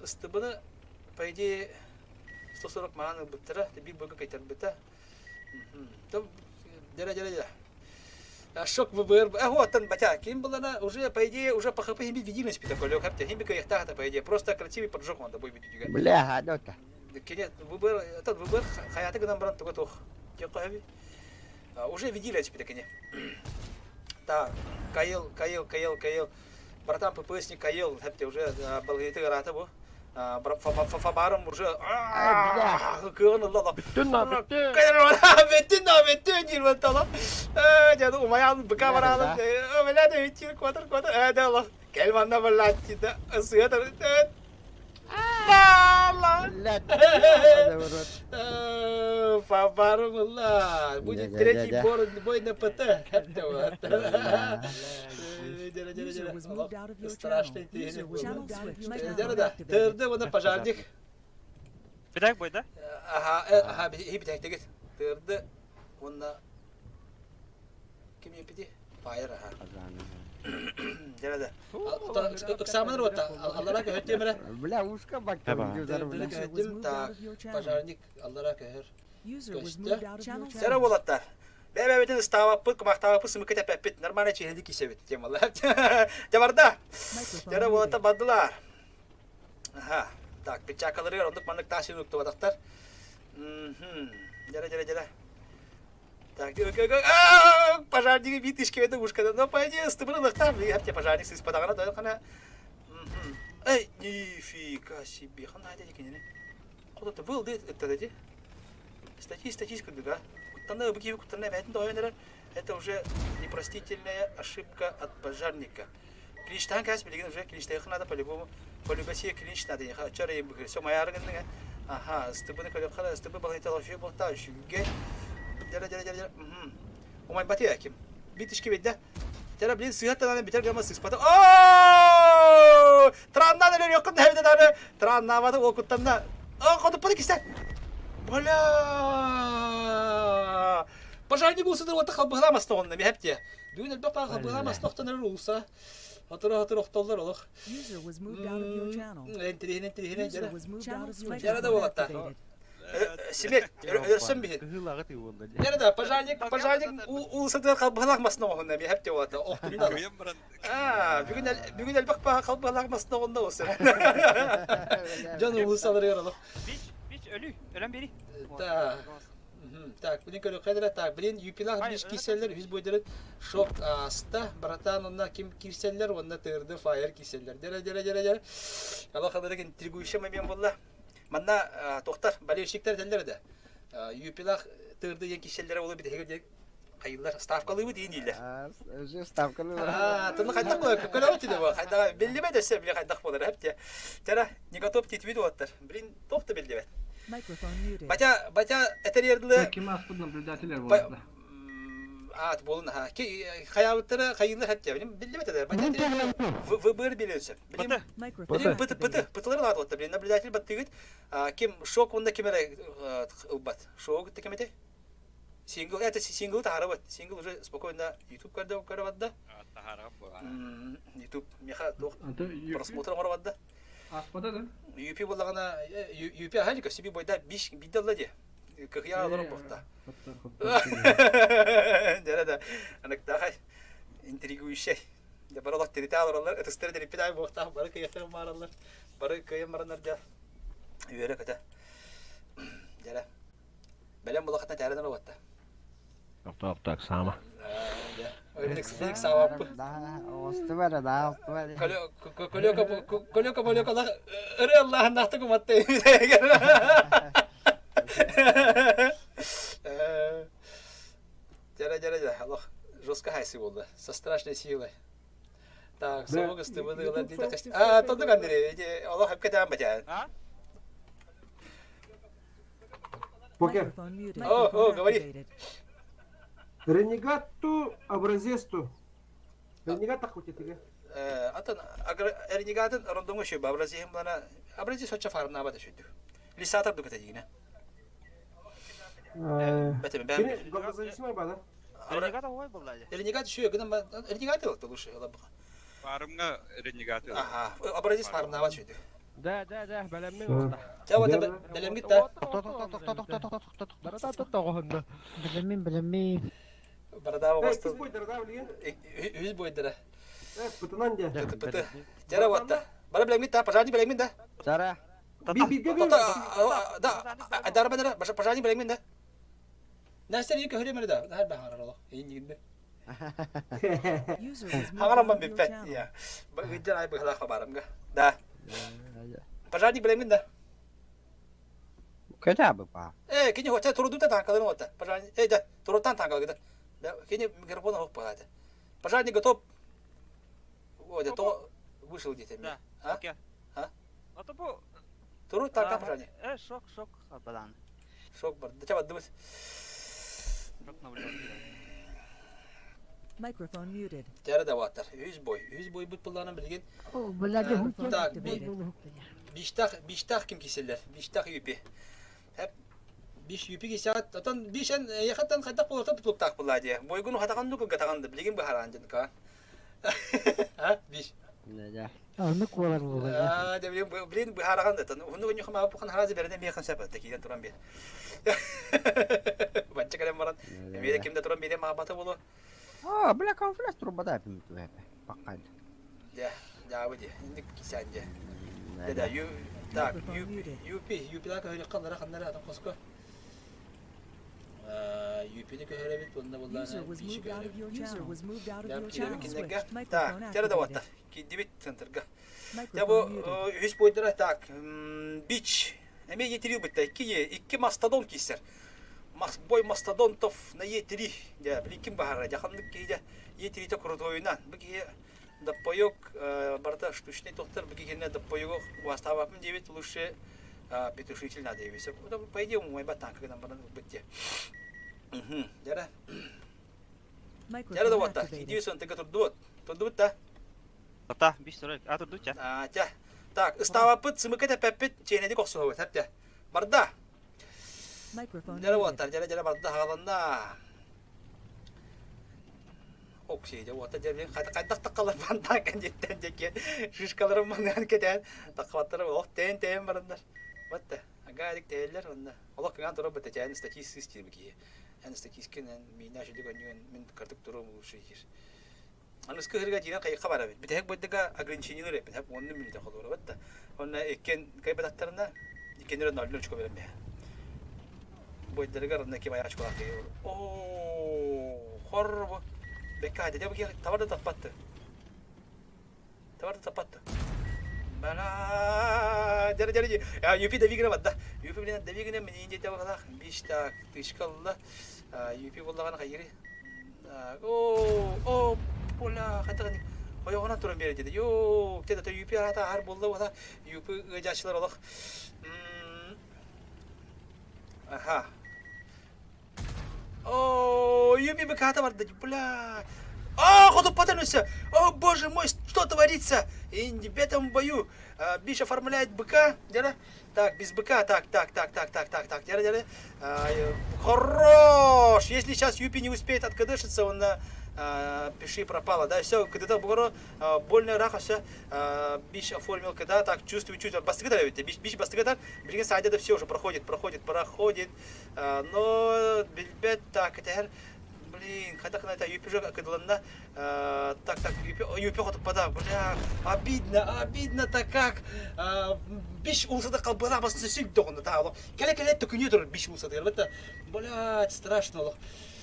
ыстыбыны, по идее, 140 маан ылбыттара, биир быга кайтарбыта. Дера, дера, дера. Шок ВБР. А вот там, батя, ким была уже, по идее, уже по ХП химби видимость такой, лёг, хапте, химби каяхта, по идее, просто красивый поджог он будет видеть. Бля, да. Кене ВБР, этот ВБР хаята гынан баран туга тух. Уже видели теперь кене. Так, Каил, Каил, Каил, Каил. Братан ППСник Каил, хапте уже балгыты гарата бу. Фабарым уже кыгын ылла. Бүттүн на бүттүн. Бүттүн на бүттүн диир баттала. Дьэ умайан быка бараалым. Бля да үтүр кватыр кватыр. Э да алла. Кел манна блядь да сыатар. Алла. Фабарым ылла. Будет третий бой на ПТ. Страшный Тырды оны пожарник. Битак бой, да? Ага, ага, битак Тырды онна ким епиди? Пайыр, ага. Дәрәдә. Ыксамын рота. Аллара көһөттемре. Бля, ушка бак. Так, пожарник аллара көһөр. Сера болаттар. Бэбэбитин ыстаабаппыт, кумахтаабаппыт, сымыкка тэппэппит. Нормально чиһэлик кисэбит темалар. Дьэ барда. Дьэ болатта бардылар. Аха. Так, печакаларыгар оннук маннык таас уктубатахтар. Дьэрэ, дьэрэ, дьэрэ. Так, пожарнигы биир тишкебете ушкада. Но по идее, ыстыбын ылыктаах, билигин пожарник сыспатаҕына тойон Эй, нифига себе, ханна айда кинини. Куда-то был, да, это ди. Статьи, статистика, да. Куттана, быки куттана, бәтин тойон эрэр. Это уже непростительная ошибка от пожарника. Клинчтан кәс билигин уже клинчтайхы надо по-любому. Полюбасия клинч надо. Чара ебыгы. Все, моя аргынныга. Ага, стыбыны көрөккара, стыбы балайтал үшүй болта, үшүгге. Дера, дера, дера, дера. Умай бати аким. Битишки бедде. Тера, блин, сыһаттан битер гама сыспата. О! Траннан элер якын нәбидә дары. Траннавады ол куттанна. О, ходып кисә. Бля! Пожарник улсыдыр ота халбыһыламас тоҕонна миһэпте. Бүгүн элбэх баа халбыһыламас тохтон эрэр улса. Хатыра-хатыра охтоллор олох. User was moved out of your channel. Интириһин интириһин User was moved out of your Дьара да microphone буолатта. activated. Симет, өлөрсөн биһин. Кыһыл аҕыт буолла дии. Дьара да пожарник, пожарник улсатыгар халбыһылаах масына оҕоһунна миһэпте буолата. Охтунна. Аа, бүгүн бүгүн элбэх баа халбыһылаах масына оҕонно уса. Дьон улусаларыгар олох. Бич, бич, өлүү, өлөн бери. Так. Так, блин, көрүөххэ дара. Так, блин, юпилах биш киирсэллэр, үс бойдарын шок ааста. Братан, онна ким киирсэллэр, уонна тырды фаер киирсэллэр. Дэрэ, дэрэ, дэрэ, дэрэ. Алла ханарык интригующий момент буолла. Манна тохтар, болельщиктер этэллэр да. Юпилах тырды диэн киирсэллэрэ буолу битэһигэ диэн хайыллар. Ставкалыыбыт диэн дииллэр. Уже ставкалыы. Аа, тыны хайдах буолар? Көрөбүт ини бу. Хайдах биллибэт өссө били хайдах буолар, эп Тара, не готов титвит уоттар. Блин, туох да биллибэт. Батя, батя этэр Ким аспыт наблюдателер буолла. Аат буолун аха. Хайаабыттара хайыылар хэттэ. Биллибэт этэ. Батя выбор билен сөп. Билим билим пыты пыты пытылар лаат уотта. Билим наблюдатель баттыгыт. Ким шок онда ким эрэ ылбат. Шок ким этэй? Сингл, это сингл таһарабыт. Сингл уже спокойно YouTube көрдө көрө Таһарап була. YouTube меха туох просмотр оҥоро барда. Аспада да? UP буоллаҕына UP аһа көсүбү бойда биш бидде ылла дии. Кыһыйа олорон буохта. Дьэрэ да аныктаахай интригующай. Дьэ бары олох тиритэ олороллор, ытыстары тириппит аай буохтаах бары кыйахтарын баараллар. Бары кыайан бараннар дьэ үөрэ-көтө. Дьэрэ. Бэлэм булахатна тээрэн ылыбатта. Так, так, сама. Остубара да, остубара. Көлөкө көлөкө бөлөкө ыры Аллаһын куматты. Дьара дьара дьара, алох жестко хайсы болды. Со страшной силой. Так, соҕук ыстыбыны ылар дии А, тоннук Андрей, эти олох хапка таан батян. Покер. О, о, говори. Ренегатту образесту. Ренегат ахутетиге. Атын ренегатын рондоҥу шөй образиһым бана образис оччо фарнаабат шөйдү. Лисатар дугата дигине. Бэтэ бэм. Зависимый бада. Ренегат ой булла. Ренегат шөй гынан ренегат это лучше алабыга. Фармга ренегат. Ага, образис фарнаабат шөйдү. Да, да, да, бэлэммин уста. Ча вот бэлэмгит да. Барата тоқтоғынды. Бэлэммин, бэлэммин. Барадава Үс бастын. бойдара да билген. Үс бойдара. Пытынан де. Пыты пыты. Жара ватта. Бара бэлэмгит да, пожарник бэлэммин да. Сара. Би би Да, айдар бадара, пожарник бэлэммин да. Настя не көрө да. Да бахар олох. Эйин User was moved Хагарам out of your биппет. channel. Я. Ыдыр ай быхла хабарымга. Да. Пожарник бэлэммин да. Көтә бу па. Э, кини хотя турудута танкаларын ота. Пожарник, э, да, турутан танкалгыда. Да, кини микрофон хоп пагата. Пожарник готов. О, да, то вышел где-то. Да. А? Окей. А? А то бу Турут танка пожарник. Э, шок, шок, бадан. Шок бар. Да чаба дыбыс. Шок наблюдатель. Microphone muted. Тәрі да ваттар. Үз бой. Үз бой бут булларын билген. О, бля, Так, биштах, биштах ким киселлер? Биштах юпи. Хеп биш юпи кисят. Атан бишен яхаттан хайдак болар тутлуктак булла дия. Бойгуну хатаган дук гатаган билген бахаран жин ка. А, биш. Да. Аннык болар була. А, де билген билген бахараган да. Хуну гүн хама бу хан харази берден бияхан сапа текиден туран бер. Банча калем баран. Эмеде кимде туран бере махабаты болу. А, бля, конфликт трубада пим туэпе. Паккан. Да, да, выйди. Индик кисанде. Да, да, ю так, ю юпи, юпи лака хөлөккан нара ханнара атан коско. Юпини көһөрөбүт уонна User буллаана was Биши moved out of көһөрөбүт. your channel. User was moved out of your Киирэбит channel. кинилэргэ. Switched. Так, Microphone тера да activated. уоттар. Киирдибит центрга. Я бу Microphone muted. үһүс бойдара так, Бич. Эмиэ Е3 бытта. Икки Е, икки мастодон киирсэр. Мас, бой мастодонтов на Е3. Дьэ, били ким баһара, дьаханнык киһи дьэ Е3-те крутойунан. Бу киһи доппойок барыта штучный тохтор, бу киһинэ доппойогу уастаабаппын диэбит, лучше петушитель надо диэбит. По идее, умайбат танка гынан баран ылбыт дьэ. Дьэрэ. Дьэрэ да Microphone уотта. activated. Киирдибит сонтыга турдубут. Турдубут да? Ата, биш сорок. А турду ча. А, тя. Так, ыстаабаппыт, сымыка тэппэппит, чиэнэдик охсуһабыт, хэптэ. Барда. Microphone Дьэрэ muted. уоттар, дьэрэ дьэрэ барда хааланна. Оксиде уота дьэ хайдах таққалар бантаан кэнниттэн дьэки шишкаларын маныан кэтээн таққабаттара олох тээн тээн бараннар. Батта агаадик тэйэллэр онно. Олох кыҥаан турар бытта чээн статист сыыс диир киһи. Эн статисткин эн миинэ шүдүк өнньүөн мин кырдык туруом лучше диир. Аныскы ыһырга дьиинэн хайыкка барабыт. Бүтэһик бойдуга ограничениелар эппит. Хап онну мүнүүтэ холуурабыт да. Онно иккен кайбататтарына иккеннere ноль очко берем бе. Бойдарыгар онно ким аяк очколаах киһи Оо, хор бу. Бекка дедэ бу киһи табар да таппатты. Табар да таппатты. Бала, дьара дьара Юпи давигина бадда. Юпи билен давигина минин дете бакалах. Биш так тышкалла. Юпи боллаган хайыри. Оо, оо, поля, хатаган. Ойоҕунан туран биэрэ деді. Йоо, те да Юпи арата ар болла бола. Юпи ыжачылар олох. Аха. О, Юпи быката барды. Бля. А, хотуппатан өссө. О, боже мой, что творится? И в этом бою Биш оформляет быка, дьэ Так, без быка, так, так, так, так, так, так, так, дьэ, дьэ. Хорош! Если сейчас Юпи не успеет откадышиться, он на пиши пропало, да, все, когда бугоро больно раха, все, Биш оформил, когда так, чувствую, чувствую, бастыгдар ведь, Биш, Биш бастыгдар, билген сайда все уже проходит, проходит, проходит, но билбет, так, это Блин, хайдах это Юпи же кыдыланна. Так, так, Юпи, Юпи хотуппата. Бля, обидно, обидно-то как. Биш улсада қалбана басын сөйт доғында та. Келе келе төкүнө турар биш улсада. Бата, блядь, страшно олох.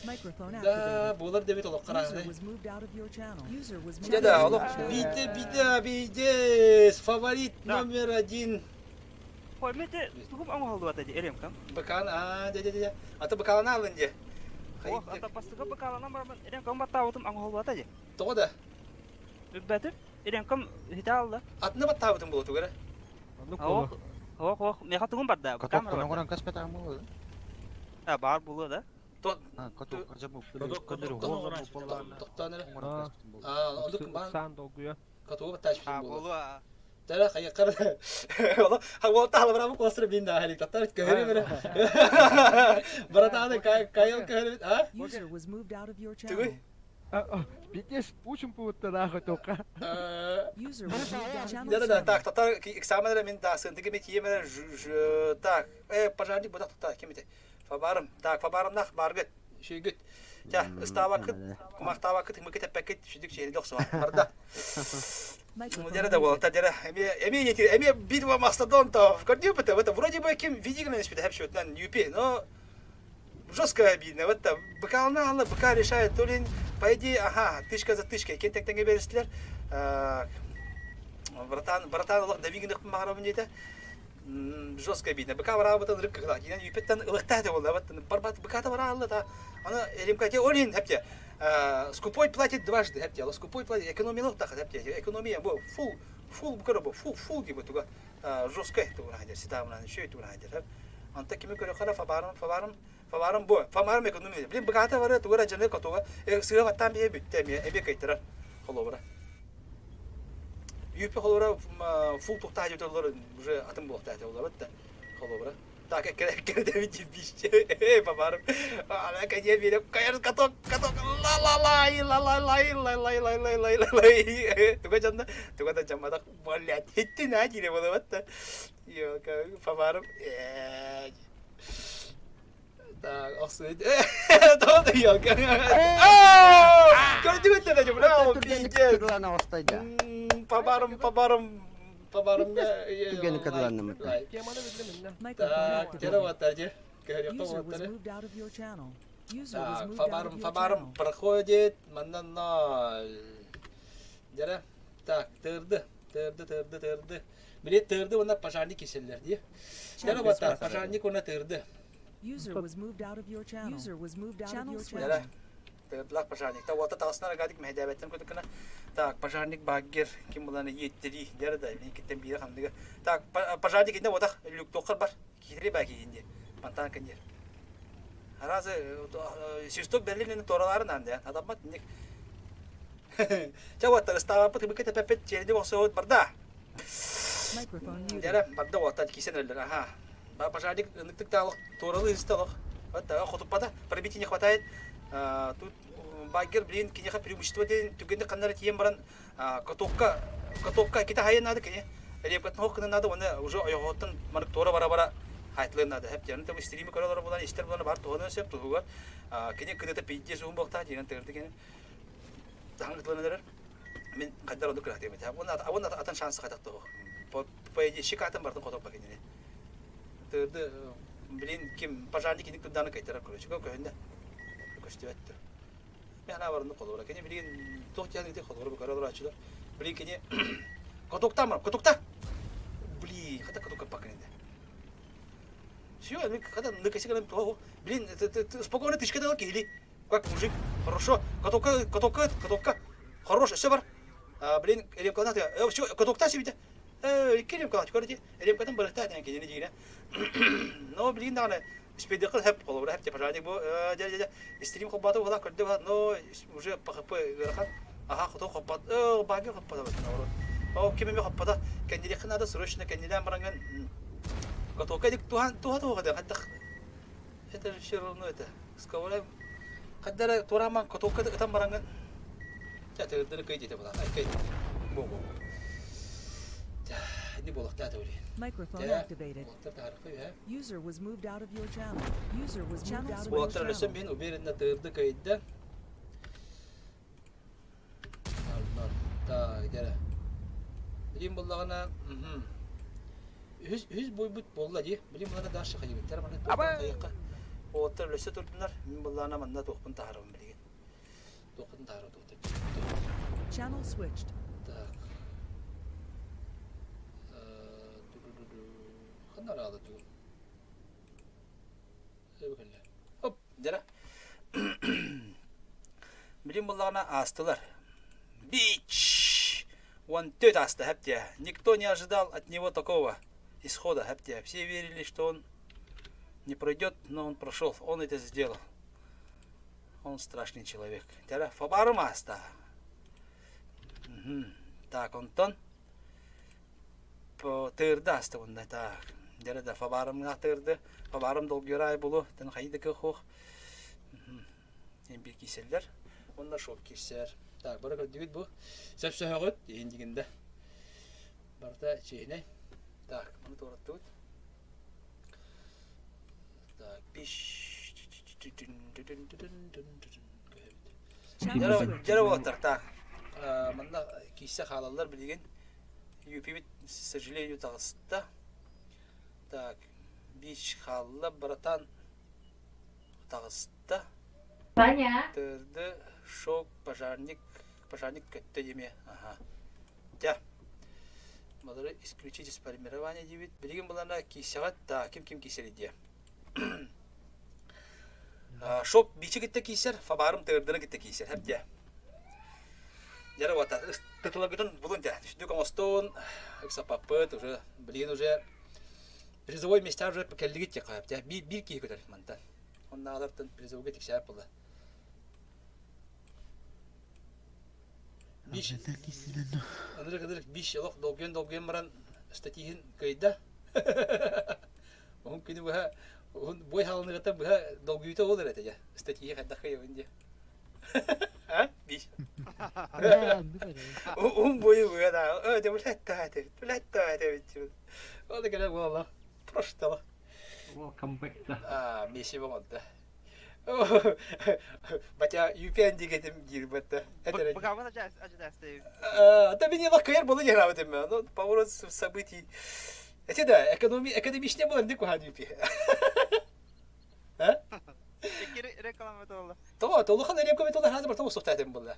Microphone Да, activated. буолар дебит олох User қарағыдай. was moved out of your channel. User was moved Да, out да, of олох your channel. бите, бите, бите, фаворит Да. номер один. Хой, мете тугум оҥоһуллубата дии эриэм кам. Бакан, а, де, де, де, ата бакалана алын де. Ох, ата бастыга бакаланан барамын эриэм кам баттаабытым оҥоһуллубата дии. Тоҕо да? Үббэтим. Эриэм кам хите алла. Атына баттаабытым буолуо тугара. Ох, ох, ох, меха тугум барда. Каток Камера барда. коногоран каспета амы. А, баар буолуо да. Каток кажа бу. Көдөр хоолор бу боллаана. Тоқтаан эрэ. Аа, оннук баан Сан долгуйа. катуга баттаачпытым А, буолуо. буолуо. Тара хайаккар. Оло, хагуолта халабырабы куостура бин да халик таттар көһөрү бере. Братаны кайыл көһөрү, а? User was moved out of your Тугуй. channel. Битес учим путтараха тока. User was moved out. Channel Да, да, да, switched. так, татар экзаменер мин да сынтыгы мен тиемер так, пожарник будак тута кемите. Фабарым, так, фабарым нах баргыт, шүйгүт. Тя, ыстаабакыт, кумахтаабакыт, мыкыт эппеккит, шүдүк чейин дохсуа. Барда. Microphone Дера да muted. болта, дера. Эми эми ети, эми битва мастодонтов. Көрдү это вроде бы ким видигнен испит хепшөтнен юпи, но жестко обидно. Вот там быка ална, быка решает, то ли, по идее, ага, тычка за тычкой. Кен теңге берістілер. Братан, братан, олох давигин мағарабын дейді. Жестко обидно. Быка барабытын рыкка кыла. Инен юпеттен ылықта болды. Вот барбат быка да бара алды да. Аны эримка олин хепте. Скупой платит дважды, хепте. Скупой платит, экономиялық тақы, хепте. Экономия, бу, фул, фул букара бу, фул, фул gibi туга. Жестко тугра хадер, ситамынан, шөй тугра хадер. Анта кими көрө кара фабарым, фабарым, фабарым бу, фабарым экономия. Блин, быка бара тугра жаны катуга. Сыга баттан бие бүтте, эбе кайтара. Холобра. Юпи холобра фул тухта жөтөлөр уже атым болуп та олар батта. Холобра. Так, керде бишче. Эй, бабарым. Ана кене береп кайыр каток, каток. Ла ла ла ла ла ла ла ла ла ла ла ла ла. Туга жанда, туга да жамадак. Блять, хитти на дире болот батта. Йо, фабарым. Так, охсует. Тода ёлка. Көрдү көттө да браво, пиздец. Турлана остайда. Пабарым, пабарым, пабарым. Түгені кыдыланнымыт. Так, тере ватар же. User was moved out of your channel. User was Так, moved out of Фабарм, your Фабарм channel. проходит, манна ноль. Дьэрэ, так, тырды, тырды, тырды, тырды. Били тырды уонна пожарник киселлэр дии. Дьэрэ баттар, пожарник уонна тырды. User was moved out of your channel. User was moved out of your Дьэрэ, channel. тырдылах пожарник. Та уота таҕыснар агадик мэһэдээбэттэн кутуккана. Так, пожарник баггер ким буланы иэттери, дьэрэ да, иккиттэн биирэ ханныга. Так, пожарник инде уотах люктуоххар бар. Киири баа киһин диэ. Мантан кэнниэр. Араас свисток бэллин туоралаарын аан атаммат инник. Чэ уоттар ыстаабаппыт ыбыкка тэпэппит чиэрди бохсуобут барда. Дьэрэ барда уоттан кисэн эрэллэр аха. Пожарник ыныктык таалах туоралы ыста олох. Вот хотуппата пробития не хватает. Тут баггер блин киниэхэ преимущество диэн түгэнник ханнара тиийэн баран катокка катокка кита хайан наада кини репкатын хох гынан наада уонна уже ойоҕоттон маннык туора бара бара хайтылыан наада хэп диэн табы стримы көрөлөр булан истер булан бар туһанан сөп туһугар кини кыныта пиздец уһун буолтаа диэн тыырды кини таһан кытылан эрэр мин хайдар оннук кыраатыам этэ уонна уонна атын шанс хатах туһу по идее шикатын бартын хотоппа кинини тыырды блин ким пожарник киник турдааны кайтарар короче көһүндэ көстүбэттэр Мен барынды холобура. Кини билигин туох диэн ити холобура бу көрө олорооччулар. Билигин кини катоктан бар, катокта. Блин, хата каток пакын инде. Все, мен хата ныкасы гынан туох. Блин, спокойно тышка дал киһили. Как мужик, хорошо. Катокка, катокка, катокка. Хорош, все бар. А, блин, ремкалана ты. Все, катокта себе. Икки ремкалана, көрді. Ремкадан барыхта кинини дигине. Но, блин, даҕаны Спидыкы хэп холобура хэп пожарник бу дьэ дьэ стрим хоппата уһала көрдө но уже ПХП ыарахан аха хоту хоппат баги хоппата наоборот о ким эме хоппата кэннилиэххэ надо срочно кэннилээн бараҥҥын готовка дик туһан туһа туһа да хайдах это же все равно это сковора хайдара тураман котовка ытан бараҥҥын чэ тыырдыры кый диэтэ була ай кый бу бу не буолуохтаата били Microphone activated. User was moved out of your channel. User was moved out of your Уолаттар өссө channel. мин уверенно тыырды кыйда. Так, дьэрэ. Билим буллаҕына, үһүс үһүс буйбут буолла дии. Билим буллаҕына дальше хайыбыттар манна туохтан хайыахха. Уолаттар өссө турдунар. Мин буллаҕына манна туохпун таһаарабын билигин. Туохпун таһаарабын туохтан. Channel switched. Так. Ханна араала тугун? Оп, дьэрэ. Билим буллаҕына аастылар. Бич! Он төт ааста, хэптиэ. Никто не ожидал от него такого исхода, хэптиэ. Все верили, что он не пройдет, но он прошел. Он это сделал. Он страшный человек. Тәрэ, фабарым ааста. Так, онтон тыырды ааста уонна так дьэрэ да фабаарымҥа тыырды фабаарым долгуйар булу тэн хайы да кыах биир киирсэллэр уонна шок киирсэр так бары көрдүгүт бу сөпсөһөҕүт иһин дигинде барыта чиэһинэй так маны туораттыбыт так биш дьэрэ уолаттар так манна киирсэ хаалаллар билигин Юпибит, к сожалению, таҕыста. Так, бич хаалла, братан таҕыста. Ваня. Тырды, шок, пожарник, пожарник көттө диме. Ага. Дя. Малары исключить из формирования диибит. Билигин булана киисэҕит, да, ким ким киисэр диэ. Шок бичи китте киисэр, фабарым тырдыны китте киисэр, хэп дя. Дьэ вот тытылагытын булун дэ. Сүдүк оҥостон, ыксаппаппыт, уже, билигин уже призовой места уже кэллигит диэххэ сөп дэ. Биир биир киһи көтөр мантан. Оннааҕылартан призовойга тиксээп буолла. Биш ынырык ынырык биш олох долгуйан долгуйан баран статиһын кыайда. Уһун күнү быһа уһун бой хаалыныгыттан быһа долгуйуута ол эрэ этэ дьэ. Статья хайдах кыайабын диэ. А? Биш. Уһун бойу быһа да. Э, блядь, та это, блядь, та это ведь. Ол да кэлэ буолла. Просто. Welcome back да. А, месси болду. Батя UPN дигетим диир бытта. Быгабын ожидастый. А то меня лакайр было не нравится Ну, поворот событий. Эти да, экономи, экономичнее было, не кухан UP. Реклама толла. Тоҕо, толухан реклама толла хазы бартан устуктаатым булла.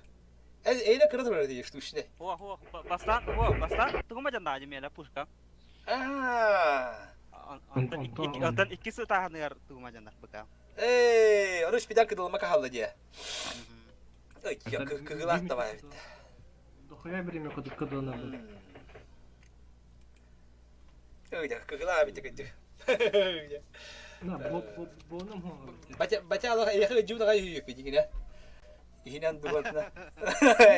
Эйне кыра турар дии штучне. О, о, бастан, о, бастан, тугума жанна миэлэ пушка. Аа. Онтон икки сытааһыныгар тугума жаннар быка. Эй, ону спидан кыдылма кахалла дии. Ой, кыгылаах давай бит. Дохуя время кыдык кыдылна. Ой, да, кыгылаах бит кыдык. На, бо бо боном хоҥор. Батя батя алах эйхэ жуу дагай үйүк битигинэ. Иһинэн дугатына.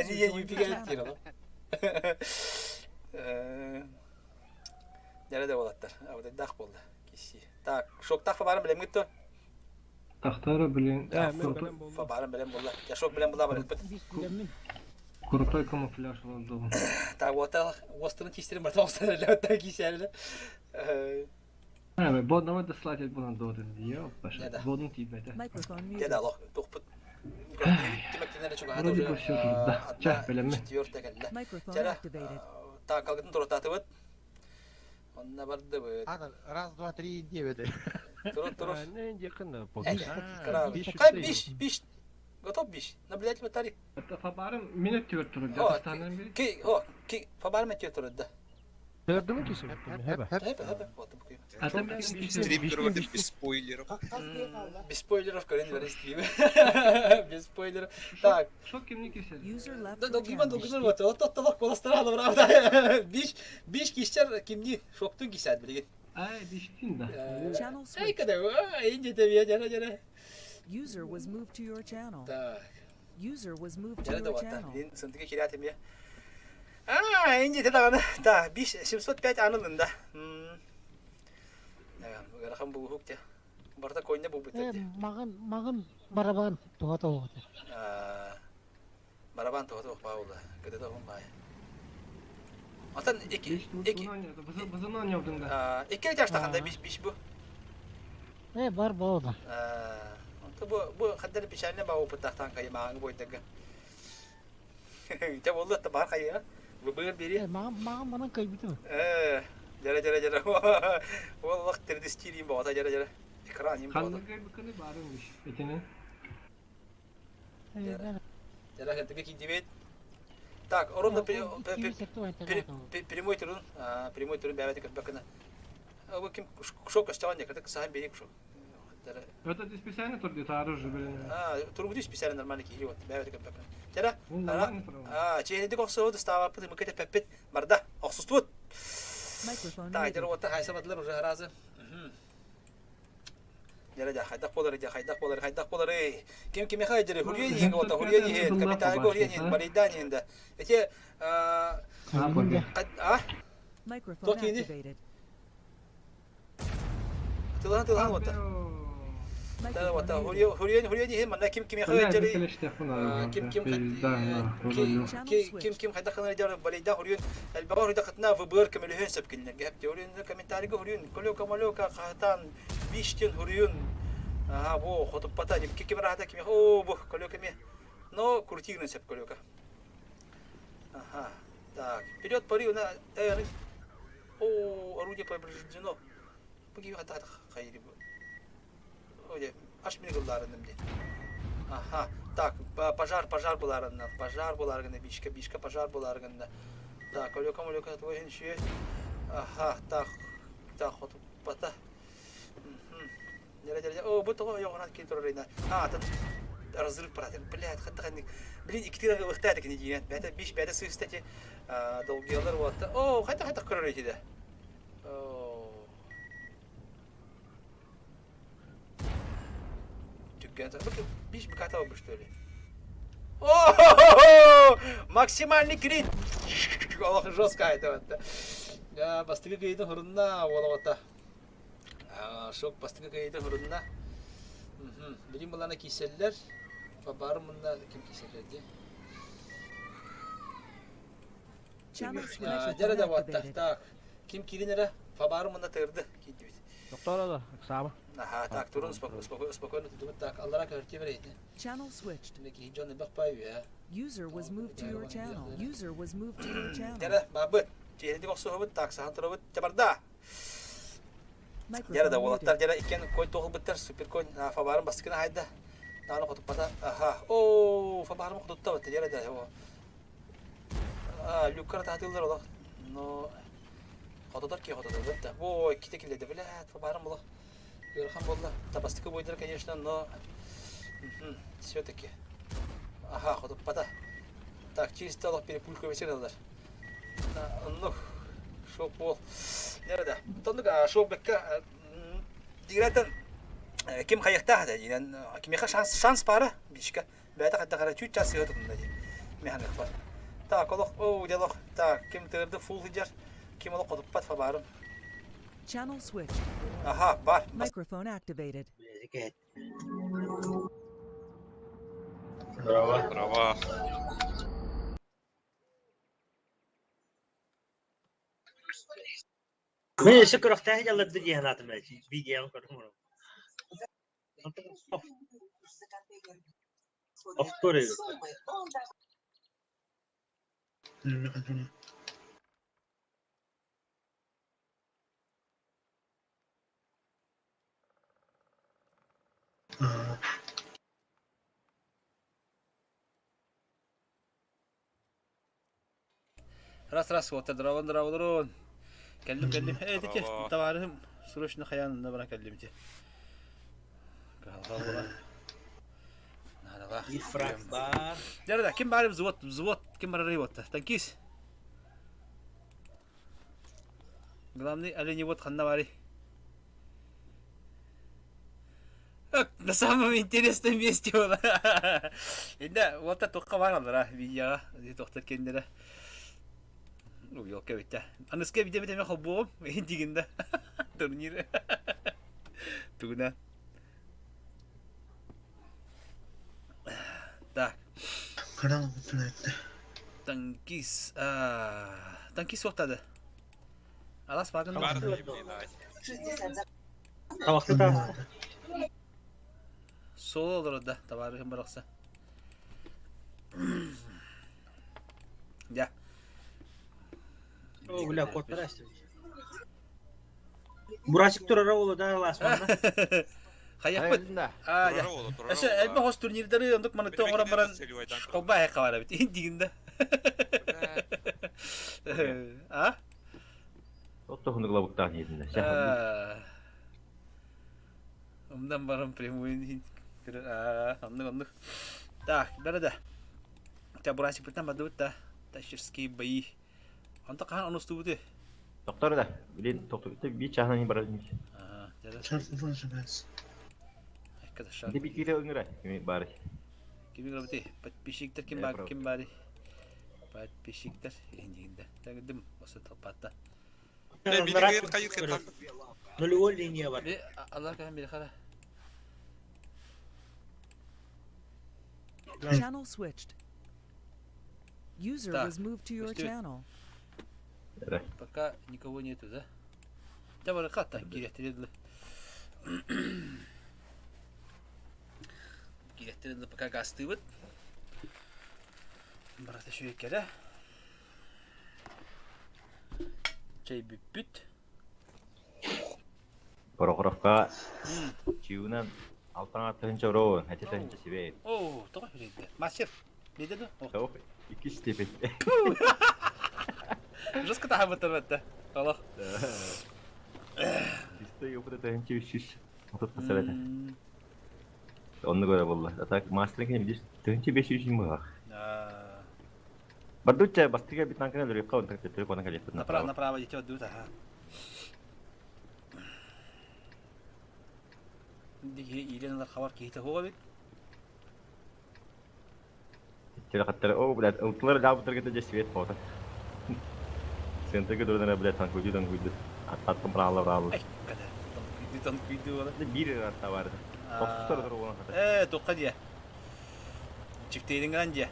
Ни е юпиге тирало. Дәрі де болаттар. Абыдайдақ болды. Киси. Так, шоктақ фабарын білем гітті. Тахтара билен. Фабарын білем болды. Я шок білем бұла бар. Крутой камуфляж oldu. Так, вот остырын кистерин бар. Остырын ләттен кисәрі. Эме, боднама да слатит бунан додын. Йо, паша. Бодун тибете. Microphone muted. Деді алох, тоқпыт. Вроде бы все тут, да. Ча, билемме. Microphone Чара. activated. Так, алгытын тураттатыбыт. Онна бардыбыт. Раз, два, три, девять. Турут, турут. Не, якын Кай биш, биш. Готов биш. Наблюдатель батареи. Это фабарым минут түр туру. О, Станан бери. ки, о, ки, фабарым өтө турут да. Төрдүмү кисим? Хеба. Хепе, хепе. Вот букуй. Стрим көрүп без спойлеров. Без спойлеров көрөн бер стрим. Без спойлеров. Так. Шок кимни кисер? User left Да, your долгиман channel. долгиман вот. Вот тот талак коластыра алып правда. Биш, биш кишер кимни шоктун кисәт билген. Ай, биштин да. Channel Ай, switched. када, инде тебе жара жара. User was moved to your channel. Так. User was moved to Жара да your вот. channel. Мин сындыгы кирәтем я. А, инде те даганы. Да, 5 705 анылында. Гарахан бу хукте. Барта койна бу битте. Мағын, мағын барабан туғата оғыты. Барабан тоғыты оқпа олды. Кіді тоғын бай. Атан екі, екі, Бызын ойнадың да. екі жаштақанда биш, биш бу. Э, бар болды. Онта бу, бу қаддар печальне ба опыттақтан қайы мағың бойдығы. Те болды, та бар қайы, Бу бігір бері. Мағын, мағын манан кайбытым. Жара, жара, жара. Ол вақт тірді стилім бағата, жара, жара. Экран им бағата. Ханныгай быкыны барын биш. Этене. Жара, хантыгы кидебет. Так, ровно прямой турун, прямой турун бәбәті кірбәкіні. Бұл кім шок өстеған не кірдік, саған берейік шок. Это ты специально турды тары же билен. Тургуди специально нормально кири вот, бәбәті кірбәкіні. Жара, Нормально туру. чейнедік оқсы ставапыт, мүкете пәппет, барда, оқсыз туыт. Microphone Так, muted. жара отта хайса бадлар уже разы. Жара жа хайдак болар, жа хайдак болар, хайдак болар. Эй, ким ким хай жара хурье не гота, хурье не капитан хурье не, баридан не да. Эти а а Microphone Токини. activated. Тылан тылан ота. Да ота хурье хурье хурье не манна ким ким хай жара ким ким ким ким хайдак хана жара баридан хурье البغور دقتنا في بير كم الهن سبكنا جابت يورين كمنتاري هوريون كلوكا مالوكا قهتان بيشتين هوريون ага бу хотуп бата деп кеке бір ата кеме о бу колёка ме но крутигнен сеп колёка ага так вперед пари на о орудие повреждено буги хата хайри бу оде аш мени гылларыным де ага так пожар пожар буларынна пожар буларгына бишка бишка пожар буларгына так колёка молёка твой хинши ага так так хотуп бата О, бу того йоҕунан кин турар ина. А, атын разрыв паратын. Блядь, хатта ханник. Блин, икитир ылыхтааты кини диэн. Бәтэ биш бәтэ сыыстати долгиялар уатта. О, хайта хайта көрөр итиде. О. Түккен. Бу биш буката обышты что ли. О, максимальный крит. Олох жестко это вот. Я бастыгы кыйды хурунна олота. Шок бастыгы кыйды хурунна. Билим булана киселлер. Бабары мында ким киселлер ди. Channel switched. Жара да ватта. Activated. Так. Ким киринере фабары мында тырды. Кийди бит. Доктор да, Оксана. Аха, так, турун спокойно, спокойно, спокойно тутубут. Так, аллара көртө берейт. Channel switched. Леки жон бак пай я. User was moved to your channel. User was moved to your channel. Жара бабыт. Чейнди боксу так, сахан турабыт. Жабарда. Жара да Microphone уолаттар muted. жара иккен кой тоғыл біттер, супер кой фабарын бастыкына хайда. Даҕаны хотуппата. Аха. Оо, фабаарым хотутта бат диэрэ да. А, люккара таһатыыллар олох. Но хототор ки хототор да. Ой, ките киллерде блядь, фабаарым олох. Ыарахан буолла. Табастыкы бойдара, конечно, но все-таки. Аха, хотуппата. Так, чисто олох перепулька вечер Ну, шоп бол. Нерде? Тоннук шоп бекка дигрэтен ким хайыктаах да диэн кимиэхэ шанс шанс баара бичка бэйэтэ хайдах эрэ чуть час сыһа тутунна дии механик бар так олох оу делох так ким тыырды фул сылдьар ким олох хотуппат фабаарым Channel switched. Аха, бар. Microphone activated. Браво. Браво. Мен өссө күрэхтэһэ дьалларды дии санаатым ээ, видеоҕа көрөн олоробун. Повтор эбит. Раз раз вот дровон дровон Кэллим кэллим. Э ити товарыһым срочно хаянна баран кэллим ити. Кыһалҕа буолан. Наадалаах. Ифрак бар. Дьэ ким баар взвод взвод ким барарый вот танкист. Главный оленевод ханна барый? На самом интересном месте было. Инде вот туққа бар алара видеоға тоқтар кендері. Ну, елка битте. Аныска видео битеме холбуом дигинде турнир. Тугуна. Так. Танкист. Танкист оқтады. Алас бардын. Табахты та. Соло олорор да, табаарыһым барахсан. Дьэ. О, бля, куоттара Бурасик турара уолу да алаас манна. Хайахпыт. Аа, дьэ. Өссө элбэх хос турнирдары оннук маныкта оҥорон баран холбаа айахха баар эбит. Дигин да. А? Оттохунук лабыктаах ниэтиннэ. Умнан баран прямой оннук оннук. Так, бары да. Та бурасикпытан бардыбыт да. Тащерские бои. Онто хаһан онустубуты? Доктор да, блин, доктор, биир чааһынан барар. Дебитире ыҥыра, кими бары. Кими көрөбүтүй? Подписчиктер ким бар, ким бары? Подписчиктер индигинде. Тагыдым, осы толпатта. Нулевой линия бар. Алла каһан били хара. Channel switched. User Так, was moved to your пустили. channel. Пока никого нету, да? Да, бар хата, кирехтередлі. Кирехтередлі пока гастыбыт. Барата шүйеккере. Чай бүппүт. Прохоровка чиунан алтан тыһынча роон, хәтэ тыһынча сибей. О, тоҕо хүлейді. Мастер, не деді? Тоҕо икки степень. Жестко таһабыттар бэтте. Алах. Чисто опыта тыһынча үс жүз отут тахсар этэ. Онну көрө буолла. А так мастерин видишь, тыһынча бес жүз мыһах. Бардучча бастыга битанкана лөрүкка онтак төттөрү конан кэлиэхпит Направо, направо идти отдут, ага. Еленалар хабар киһитэ хуга бит. Телехаттар, о, блядь, ылтылар даабытарга дьэ свет хоото. Центрга дурдана, блядь, танкуйду танкуйду. Аттаттым браалла браалла. Танкуйду танкуйду ола. Биир атта барды. Тохтор тур уолан хата. Э, тоққа дия. Чифтейдинган дия.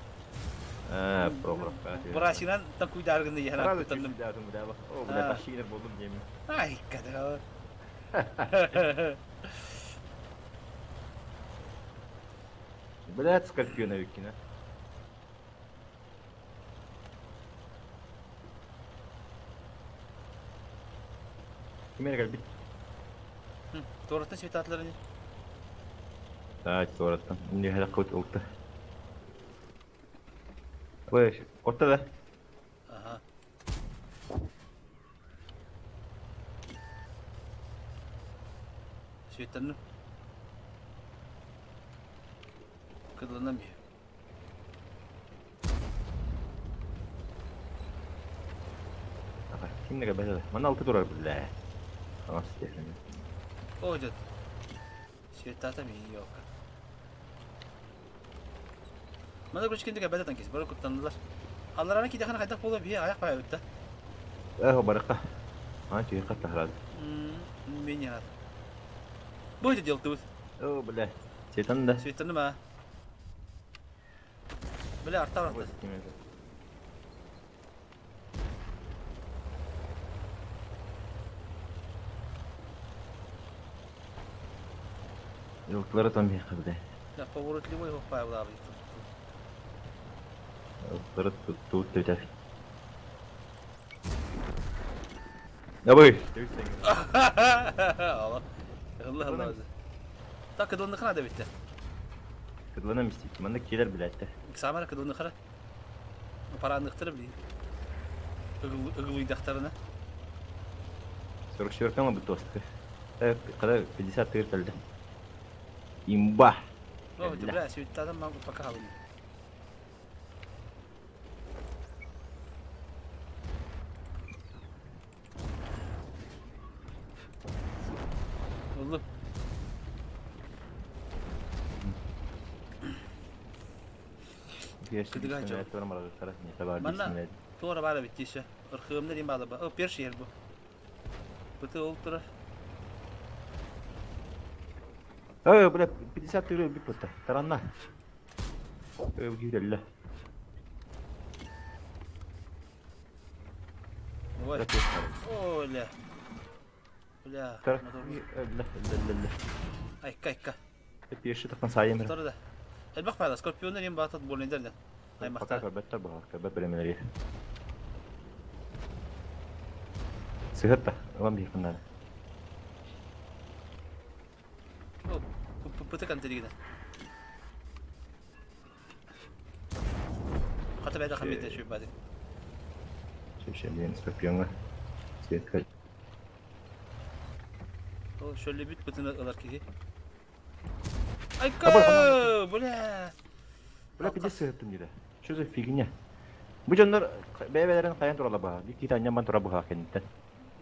Э, Прохоровка. Бурасинан танкуйдаргын дия. Сразу чифтейдин, бля. О, бля, тащигер болдум деймин. Ай, када. Блядь, Скорпиона Викина. Ким эрэ кэлбит? Туораттан светатлары не? Таать туораттан. Инде хәле кут улты. Ой, отта да. Ага. Сүйеттенdim. Кыдланамıyor. Ага, кимнеге бәле. Мана алты турар биле. Аңас дехне. О, дед. Сүйеттата мен yok. Мана көчкендеге бәле танкис, бары куттандылар. Аллараны кидехана кайдак боло бие аяк бая битте. Эх, баракка. А, түйе катта харады. Мен ярат. Бу дед ялтыбыз. О, бля. Сетан да. Сүйеттенdim ha. Бля, арта баратты. Yolculara tam bir бля. Я поворотливый его павел абы. Yolculara тут тут. Давай. Allah. Allah Allah. Так кыдылны кына да битте. Кыдлана мистик. Манда келер билетте. Самара кыдылны кара. Параныктыр били. Ыгылыйдактарына. 44 бы тостка. Когда 50 тырталды. Имба. О, бля, сүйттадым ман пока алым. Oldu. Манна туора бара биттише. Ырхыымна дим бала ба. О, перши ер бу. Быты ол тура. Ой, бля, 50 тыры бит бутта. Таранна. Ой, гирелле. Ой. Оля. Бля. Бля, бля, бля, бля. Айка, айка. Пеши тактан сайым. Тура да. Элбах пайда, скорпиондар им батат болнендерден. Пока көрбөттөр бу, көрбөт билемелери. Сыгырта, ылам бир кыннары. О, пыты кантелигиде. Хата бәйдә хамидә шуй бадик. Шешемден скорпионга. Светка. О, шөлле бит бытын ылар киһи. Айка, бля. Бля, пиздец сыгырттым диде. Что за фигня? Бу дьоннор бэйбэлэрин хайан турала баха. Бик кита аннан тура баха кенниттен.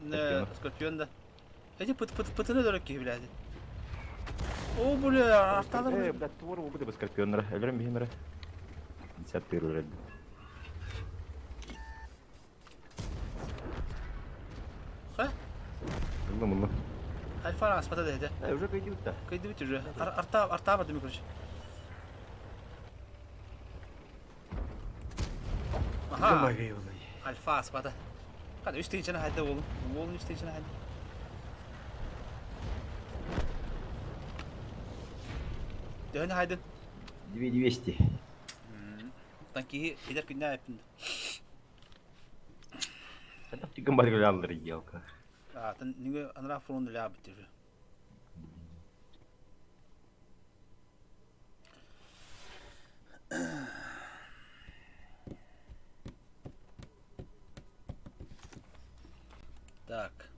Не, скорпион да. Эти пыт пыт пытыны дөрөк киһи блядь. О, бля, арталар. Э, бля, туор бу бу скорпионнар. Өлөрүм бихимере. 50 тыры өлөрдү. Ха? Улла мулла. Альфа аспата деди. Э, уже кыйдыбыт да. Кыйдыбыт уже. Арта арта барды короче. Аха. Альфа аспата. Када үч тыйынчаны хайда oğlum. Oğlum үч тыйынчаны хайда. Дөһөнө хайдын. 2200. Танки эдер күннә әппин. Это тигэн бар гөлаллар елка. А, тан ниге анра фронт ля бит уже. Так.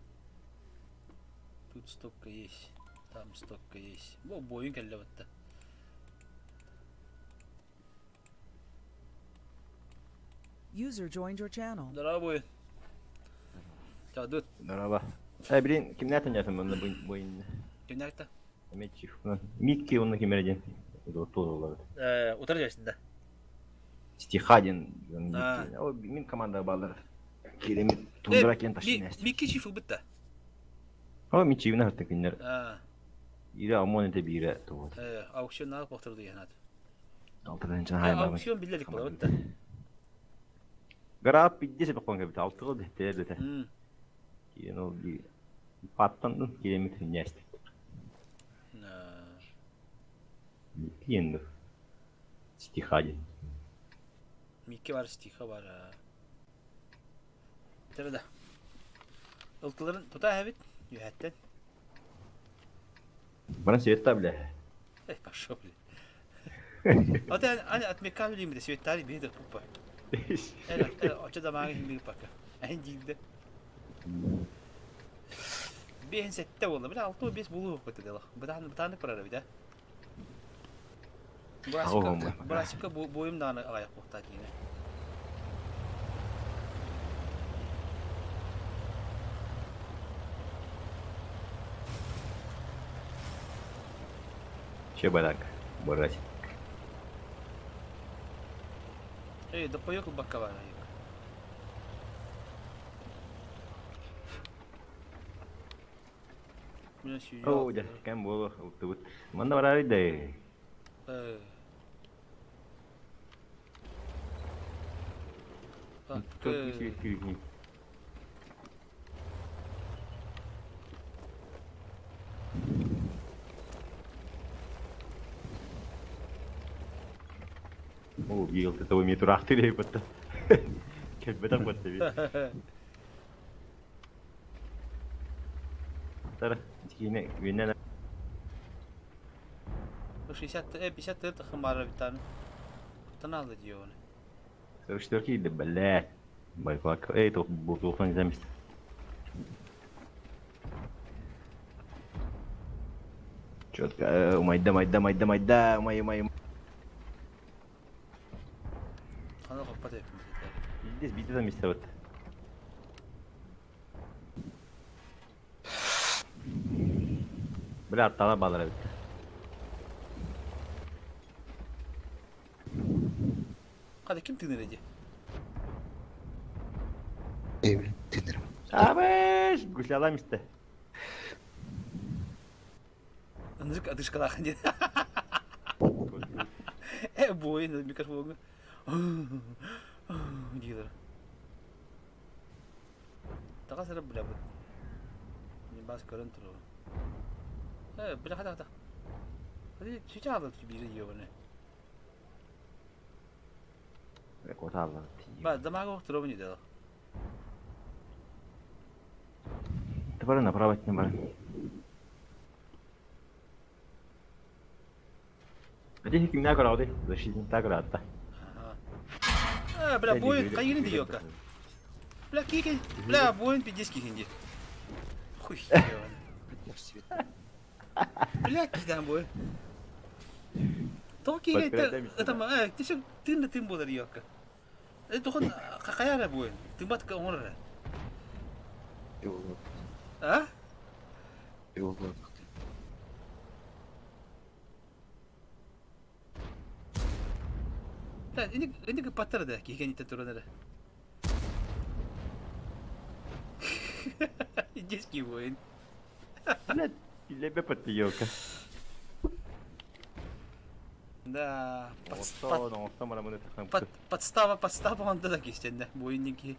Тут столько есть. Там столько есть. Бо бойын келді бітті. User joined your channel. Здорово, бойын. Чадут. Здорово. Э, блин, кимнәтен ятым мында бу буин. Кимнәтте? Мечи. Микки оны кимерден. Дотолар. Э, утыр жайсында. Стихадин. О, мин команда балдар. Киремит тундра кен ташын. Микки чиф бітті. О, мин чивна хатты киннер. А. Ире амон эте бире тугут. Э, аукцион алып отырды янат. Алтыдан чан хайма. Аукцион билдик була бітті. Граб 50 бакон кебит алтыгы дете дете. Киен ол би паттандын киремит хиннясты. Микки енді. Стихадин. Микки бар, стиха бар. Тәрі да. Ылтыларын тута әбит, юхәттен. Бана свет та бля. Эй, пошел. Хорошо, блин. А ты отмекал ли мне светали бейдер пупа? Очо дамага химбир пака. Эн диилде. Бehen сетте болду. Бile алты бес булу көтө дела. Бытааны бытааны парар бит, а. Ого, Брасика бойум дааны аяк бухта дине. Че барак, барась. Эй, да поехал бакка бар. Оо, дьэ, кэм буолуох ылтыбыт. Манна бараары да. Оо, биыл того ми тураахты дей батта. Кэлбэтэх батта би. Тара, киинэ үөннэн 60 54 хымара битан. Тоналы дион. 44 киирдэ бэлээ. Байкалак, эй, туох замист. Четко, умайда, майда, майда, майда, умай, умай. Хана коппат эппин. Здесь бите замист вот. Бля, аттала балара битте. Hadi kim тыгныр эди? Эвлин тынырым. Абыш, гусяла мисте. Ынырык адышкалаах диэн. Э, буойун микрофоҥҥа диилэр. Таҕас эрэ бля быт. Ньыбаас көрөн туруо. Э, бля хата хата. Hadi чича алат бири ёбаны. Коталла. Ба, дамага охторобун иде. Табара направо не бар. Где кимнә карауды? Защитник та каратта. Э, бля, буойун кайгын диёка. Бля, кики. Бля, буойун пиздец кихинди. Хуй ёбаны. Бля, кидан буойун. То киге это э, тишек тын тын болар ёка. Э, тохон какаяра буойун. Тымбат ка оңор. А? Да, инник инник паттар да, киген итте туран эрэ. Детский воин. Бля, лебе подъелка. Да, под, подстава, подстава, он да кистенде, буйники.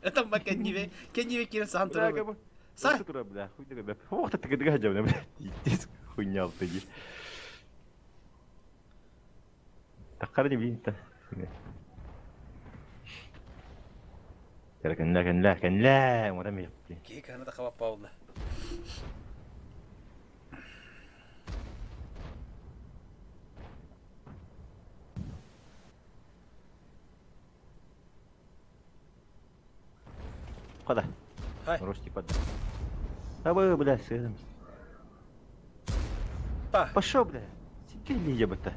Это ма кенниве, кенниве кирен сан турабы. Са? Бля, хуй ты, бля. Ох, ты кыдыга жабна, бля. Пиздец, хуйня алтыги. Таккар не блин-то. Кэнлэ, кэнлэ, кэнлэ, мора ми. Ки кана та Павла. Куда? Рости пода. А вы, бля, сыном. Пошел, бля. Сиди, лидя бы-то.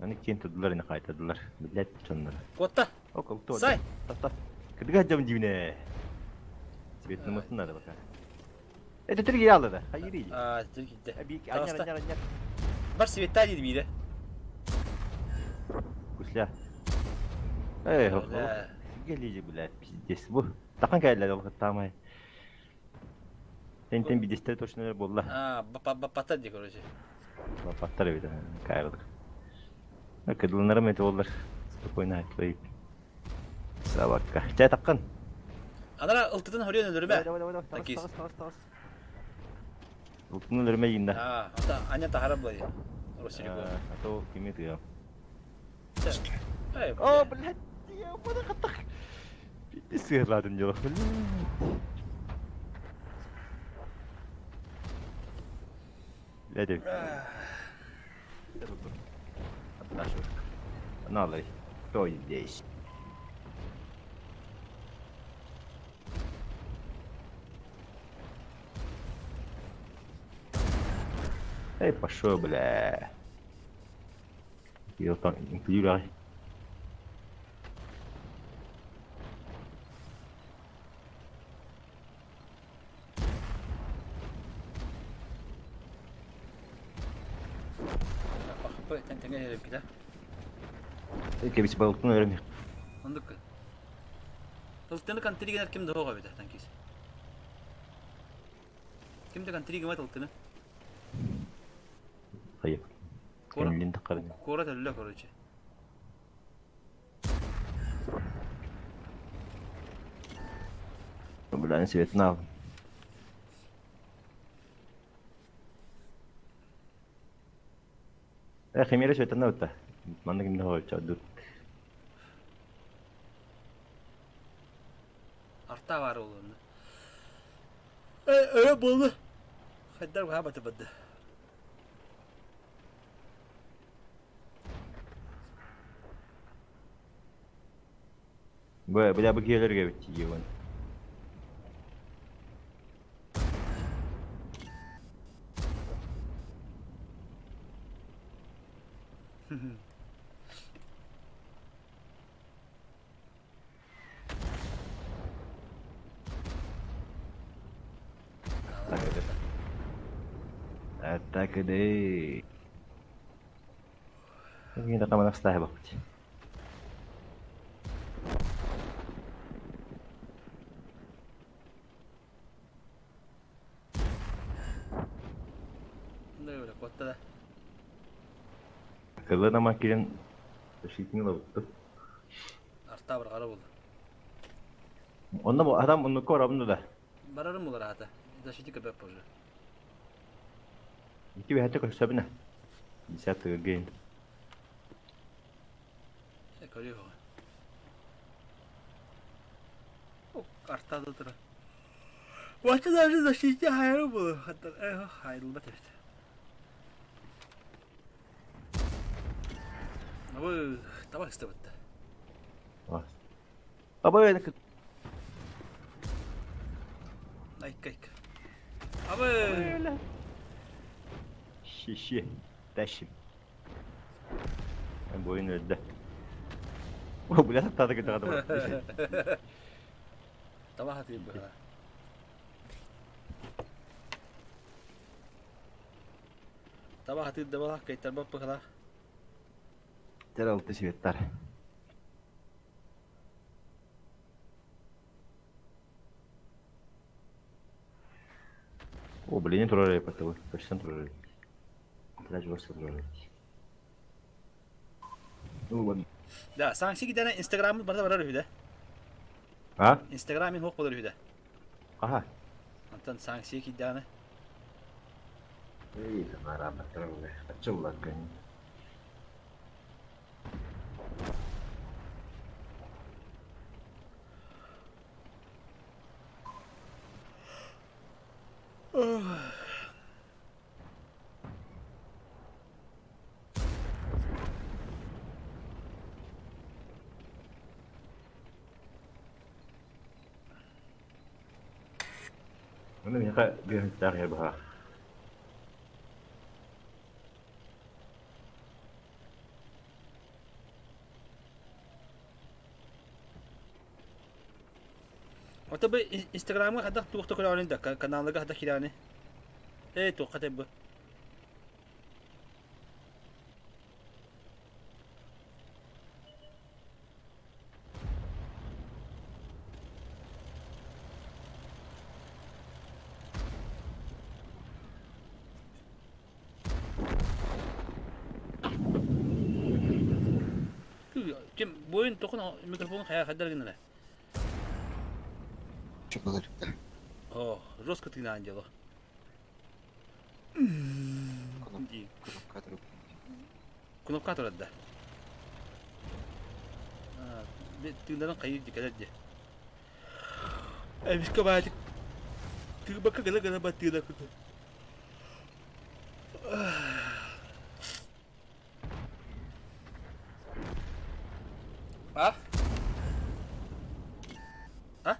Аны киэн турдулар ини хаайтадылар. Блядь, чоннор. Куотта. Окол то. Сай. Та. Кыдыга жам дивне. Цветнымысын надо пока. Это три ялы да. Хайри. А, түргидде. Аняр, аняр, аняр. Бар света диди бире. Гусля. Эй, хоп. Гелиди, блядь, пиздец. Бу. Тахан кайлар ол тамай. Тен бидестер точно болла. А, бапаттар ди, короче. Бапаттар бит, кайрылык. Кыдылынарым эти олар. Спокойно айтлайып. Собака. Чай таққан. Анара ылтытын хорьон өлөрүмэ. Давай, давай, давай. Такис. Тагыс, тагыс, тагыс. Ылтытын өлөрүмэ йинда. А, ата аня тахара булай. Росилико. А то кими тыга. Эй, О, блядь, я буду катак. Пиздец сырладым дело. Бэдик. Налай. Кто здесь? Эй, пошел, бля. Юрай. Тэҥэ эрэ Кэбис балыктын өрөм. Ондук. Тылтыны контригенер ким да хоға бит танкис. Ким да контригема тылтыны. Хайып. Кэннин таққарын. Кора төллө короче. Бля, светин ал. Э, химера светин ал та. Манна ким да хоға чадут. Арта бар ол онда. Э, болды. Хайдар баха бады. Бля, бля, бу киелерге бит тиген. Атака дей. Hindi na naman ang бакыт. Кылы нама кирен защитник лабытты. Арта бар қара болды. Онда бу адам онны корабынды да. Барарым олар ата. Защитник бәп уже. Ити бәхәтә көсәбенә. Десятый гейн. Көрү О, арта да тұра. Вача даже защитник хайры болды. Хаттар, э, хайрылба тепті. Абы, табак істеп бітті. Абы, Айк, айк. Абы! Шише, тащим. Бойын өлді. О, бля, тады кетті Табак атып бұға. Табак атып да бала, кайтар бап бұға. Тер алты светтар. О, блин, турар епаты, точно турар. Трач барса турар. Ну ладно. Да, санкция гидена Инстаграмы барда барар үһүдэ. А? Инстаграмын хоқ болар үһүдэ. Аха. Антон санкция киданы. Эй, тамара батыры. Ачыллакын. Оны меха гөрүнтәр баха. Ото бу Инстаграмга хадах туохта көрөөнүн да каналыга хадах кираны. Э, туохка теб. Ким бойын тоқын микрофон хая хадар гинere. О, жестко ты на дело. Кнопка турар да. Тыындан кайыр дикелер де. Эбиске баатик. Тыгбакка гала гала ба тыына куту. А? А?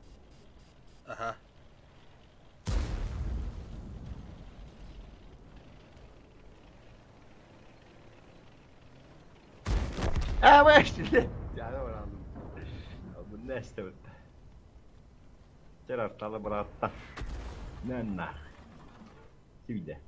Аха. А, вышли! Я баралым. Бу нэстэ бит. Чер арталы быраатта. Нэнна. Сибиде.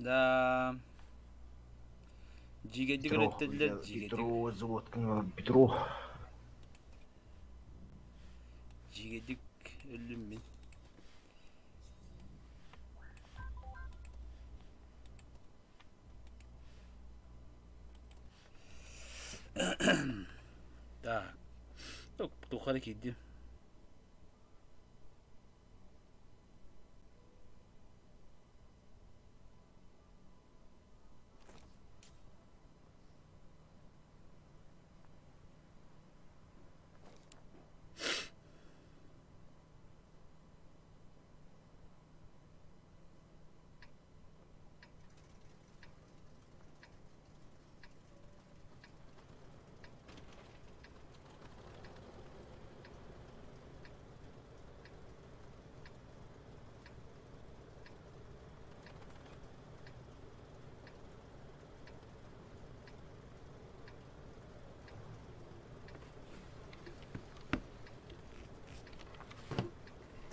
Да. Жигедик өрөттөдүлэр, жигедик. Петро, заводкын Петро. Жигедик өллүм мин. Так. Тухары киирдим.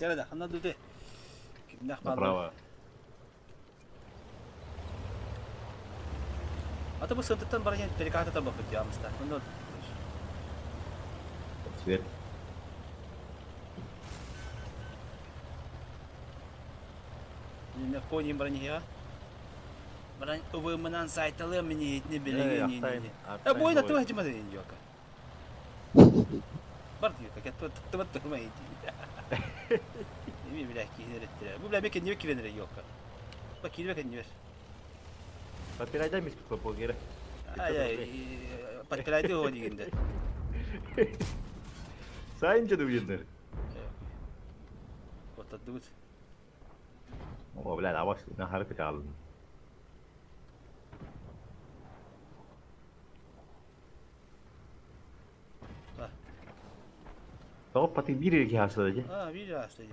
Дәрәдә, ханна дүде. Кимнәх Направо. Ата бу сынтыттан баран переката табып ямыста. Мында Цвет. Не коним баран я. Баран ывымынан сайталы мени не билеген не. Э бойда тыва хажыма ден жока. Бар диyor, как это тыва тыва иди. Неме биле киһинереттер. Бу биле бекен не киренер жока. Ба кире бекен не. Подпирайда мис покера. Ай ай, подпирайды о дегенде. Сайын жеду билдер. Отадыбыт. О, бля, аваш на харакет алдым. Топ пати бири ки хасады. А, бири хасады.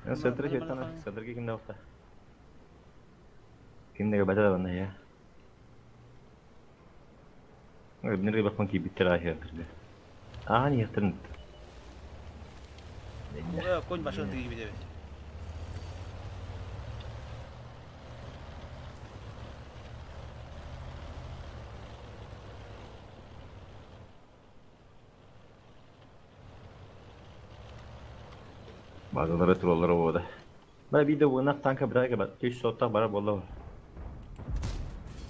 Я сентр кетана, сентр ки кимде окта. Кимде бата банда я. Бинерге бакман ки биттер ахир. Аа, не хтырын. Конь башын тиги бит. Базалары туралары болду. Бара бир да буна танка бирага бар. 5 соттак бара болду.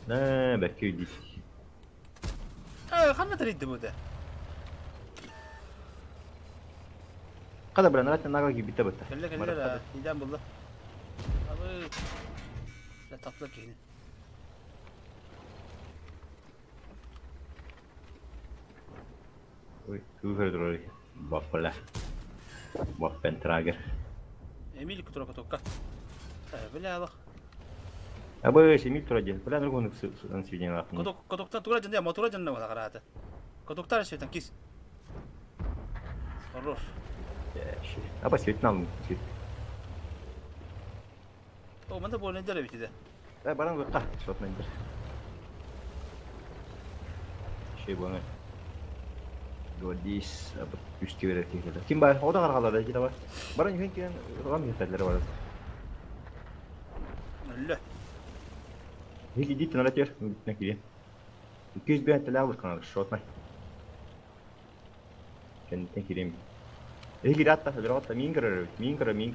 Не, бәкки дит. Э, ханна тридди бу да. Када биран рат нага ги битте битте. Кэллэ кэллэ идан булла. Абы. La таплар кихини. Ой, күгөр туралы. Баппала. Ваффентрагер. Эмиль кутура токка. Э, бля алах. Абы Эмиль тура дел. Бля нургун свидетель лапын. Коток котоктан тура жанда мотура жанда вала карата. Котоктар шейтан кис. Хорош. Аба свет нам свет. О, манда болен дere битиде. Э, баран гыкка, шотна индер. Şey буны. Годис, абы үстү берет кеде. Ким бар? Ода каргалар да бар. Баран юген кен рам яталар бар. Әллә. Хили дит на тер, на кире. 205 тәлә алыр канал шотна. Кенден кирем. Эһиги атта, өлөрө миин көрөр, миин көрөр, миин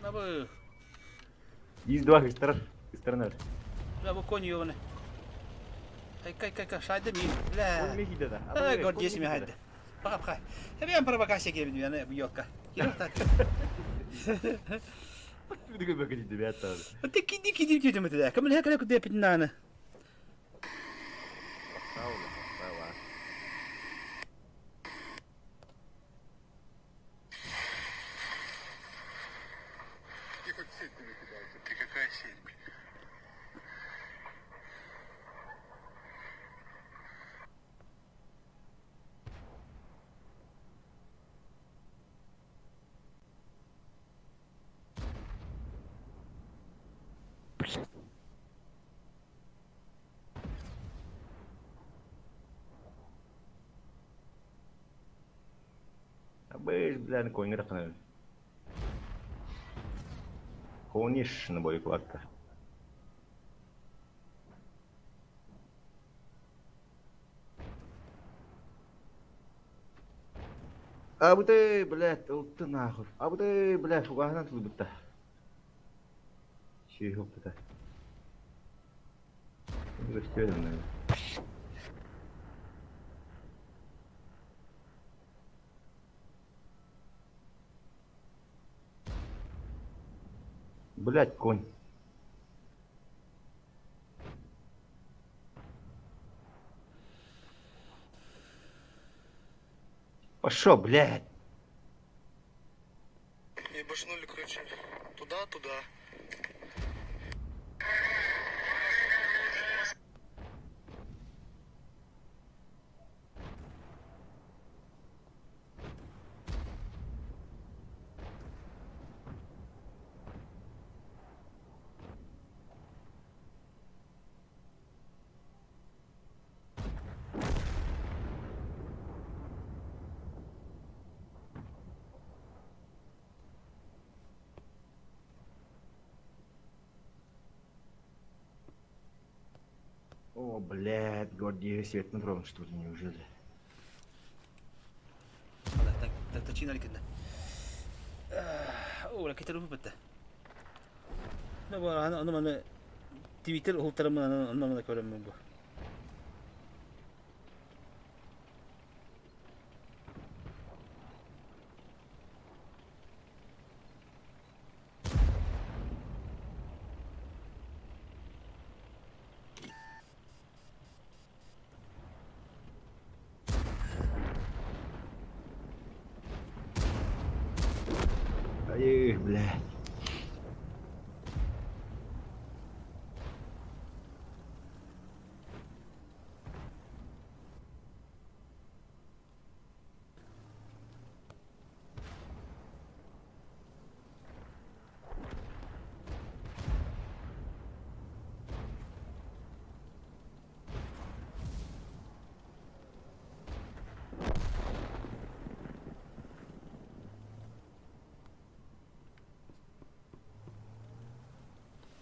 Абы. Из два ыстарар, ыстаранар. Бля, бу конь ёбаны. Кай кай кай кай шайды мин. Бля. Конь мехиде да. Ай, гордейся ми хайды. Пока пока. Хебен провокация келбин яны бу ёкка. Кирок так. Бүдүгө бөкө диде бят тады. Ты киди киди киди мөтә. Кем ле кале күдә питнаны. И хоть сеть не кидайте. Ты какая сеть, блин? Абыш, бля, на конь рахнар. Кониш на бой кладка. Абыты, блядь, ылты нахуй. Абыты, блядь, угахнан тулбутта. Ши хоптата. Gösteriyorum ben. Блядь, конь. Пошел, блядь. Ебашнули, короче, туда, туда. О, блядь, Гордеев свет на ровно, что ли, неужели? Тачина ликында. О, ракета руху битте. Аны аны маны Twitter ултарымын аны аны маны көрөмүн бу. Ай, блядь.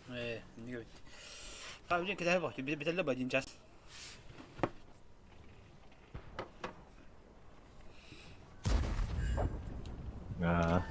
Э, не говорит. А, блин, когда я бах, тебе биталла один час. А.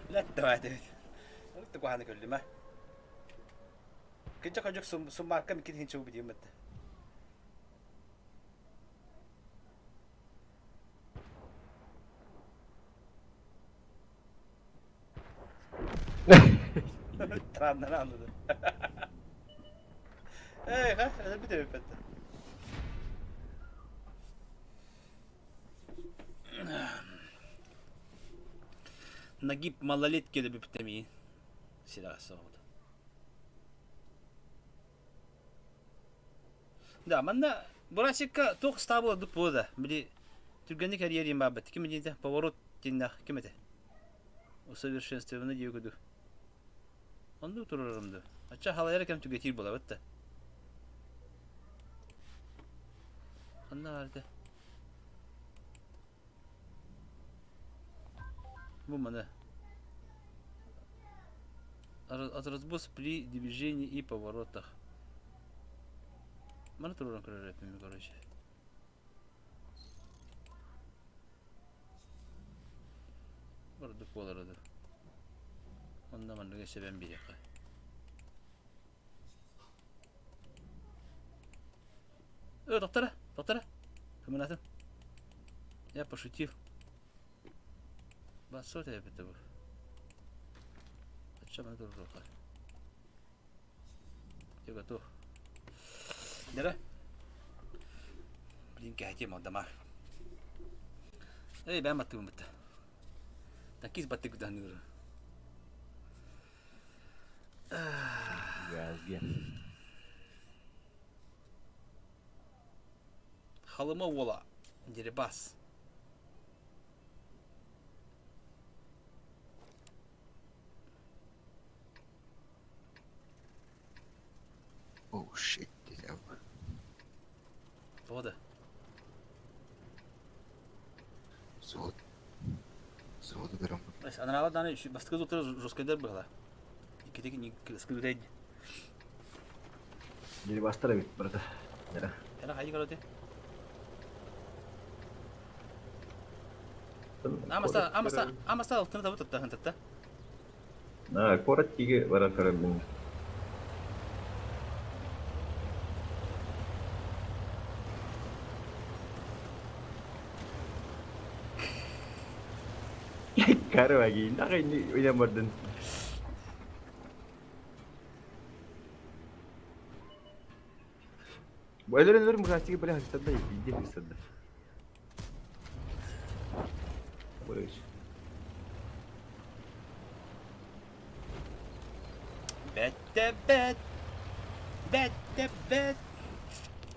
Ла давай давай. Туганы көрдүм а. Кынча кожук суммарка микин хинче убедим это. Траннан anladı. Эй, ха, это бит бит. Нагиб малолетки да бүпүтэмиин. Сирэҕэ соҕута. Да, манна Бурасикка туох ыстаабыл ордук буолуо да, били түргэнник эрийэриим баабыт. Ким диэтэ? Поворот диэннээх ким этэ? Усовершенствованный диэки дуу. Оннук турарым дуу. Ачча халайара кэм түгэтиир буолабыт да. Ханна баар этэ? Бу маны. От при движении и поворотах. Маны тураран көрөр эппим, короче. Ордук буолар ду. Онно манныгы сэбэн биһиэхэ. Э, доктора, доктора. Кымынатын. Я пошутил. Бассо тэбитэ бу. Ачча маны туруруха. Я готов. Дара. Блин, кэһэтиэм алдама. Эй, бэм баттыгым бытта. Такиз баттык даныр. Газге. Халыма уола Дерибас. Oh shit, диэтэ. Тоҕо да? Суот. Суоту көрөн Анараалар даҕаны бастакы зуттара жесткайдар быһыла. Иккитэ скрытай. Дерибастар эбит барыта. Дара. Эра хайы короче. Амаса амаса амаса алтыны табы тутта хантатта. На, куорат тиги барар көрөммүн. Карваги, нахай уйан бардын. Бу өлөр өлөр мурастиги били хастарда иди хастарда. Борис. Бэттэ бэт. Бэттэ бэт.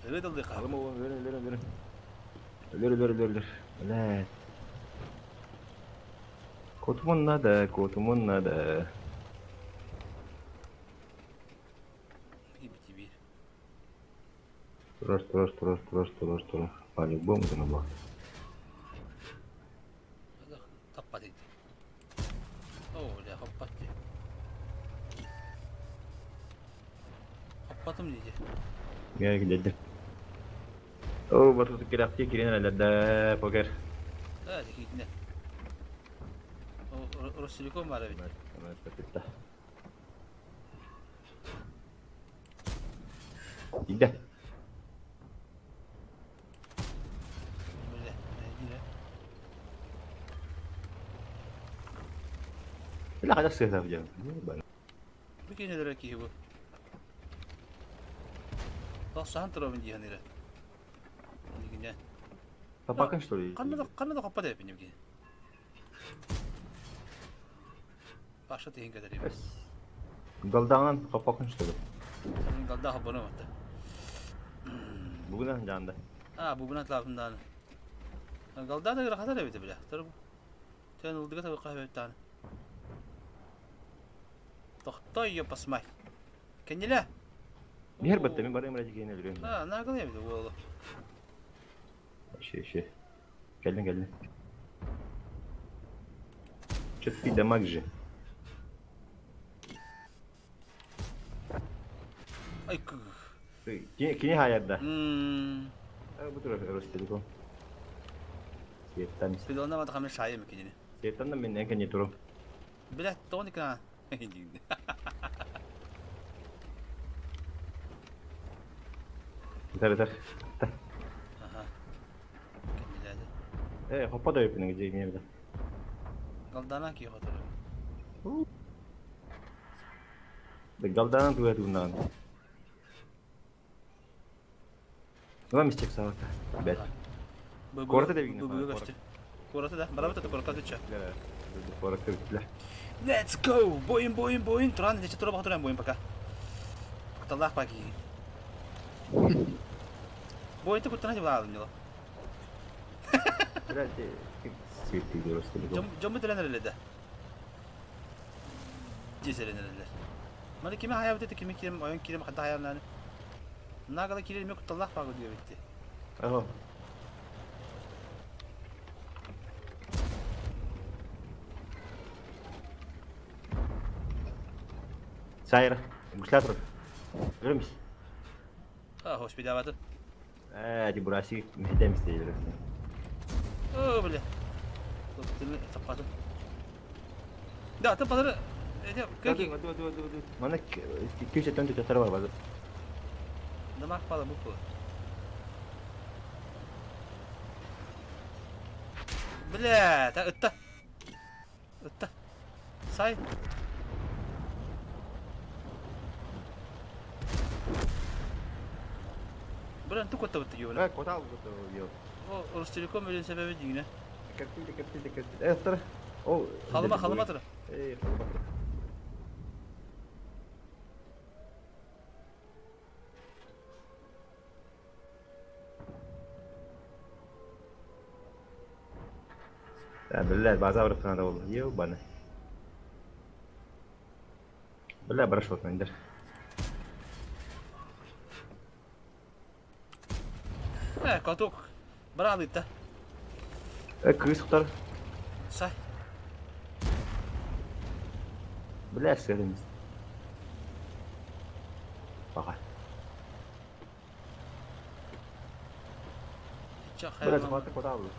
Ырыдылды хаалым. Өлөр өлөр өлөр. Өлөр өлөр өлөр өлөр. Блядь. Котумун надо, котумун надо. Турар, турар, турар, турар, турар, турар. По-любому турар. Таппат ити. Оо, дьэ, хоппот дии. Хоппотум дии. Гэ килэрдим. Оо, батуту кирэхтии киирэн эрэллэр покер. Да, киитинэ. Ростелеком баар эбит. Иде. Бile хайдах сыһыах дьэ. Бу киинэлэрэ киһи бу. Тохсоһон туруобун дии саныыра. Билигинэ. Папакын что ли? Ханна да ханна да хоппот эбиппин дии. Паша тиһин кэтэрим. Галдаан хоппакын что ли? Галда хоппону батта. Бугунан жаанда. А, бугунан тлаапындааны. Галда да хатар эбит биле. Тур. Тэн ылдыга табыкка эбит Тохтой ёпасмай. Кэннилэ. Биһэр батта мен барыам ради киһини өлөрүөм. А, наагыл эбит уолу. Вообще, вообще. Кэллин, кэллин. Чё ты дамаг же? Ай, Кини кини хаайарда. Бу турар Ростелеком. Светтан. Пилона мата хамын шайым кинини. Светтан да мен кини туру. Билет тоникна. Итар итар. Аха. Кэннилээди. Э, хоппа да өпүнү же мен биле. Галдана ки хотор. Галданан туя туунан. Ула мистек савата. Бет. Кората да бигне. Курата да. Барабыта да курата түчө. Куоракка бүттүлэр. Let's go! Бойын, бойын, бойын. Туран, нече тура баха туран бойын пока. Куталлаах паки. Бойын куттана жабылаадым ньыло. Дьоммут эрэн эрэллэр Дьиэс эрэн эрэллэр. Маны кими хайаабыт этэ, кими кирем, ойон кирем хата хайааннааны. Наагала киирэр эмиэ кутталлаах бааҕы диэбитти. Ага. Сайра, гуслятор. Görmüş. А, hoş bir daha Ээ, Дебурасик мэһэйдээн истэйдэр. Оо, бля. Таппатым. Да, таппатары. Какие? Мана күүс өттөн төтөр бар базы. Дамах пала бу. Бля, та ытта. Ытта. Сай. Бля, ту котта бытты юбла. Э, кота албыт йо. О, Ростелеком өлен себеби дигине. Кертил, кертил, кертил. Э, тара. О, Халыма, халыма тара. Э, халыма тара. Бля, база барып ол. Йо, бана. Бля, барашот мендер. Э, каток. Баралыта. Э, кыз кутар. Сай. Бля, сырымыз. Баға. Бля, захваты куда алды?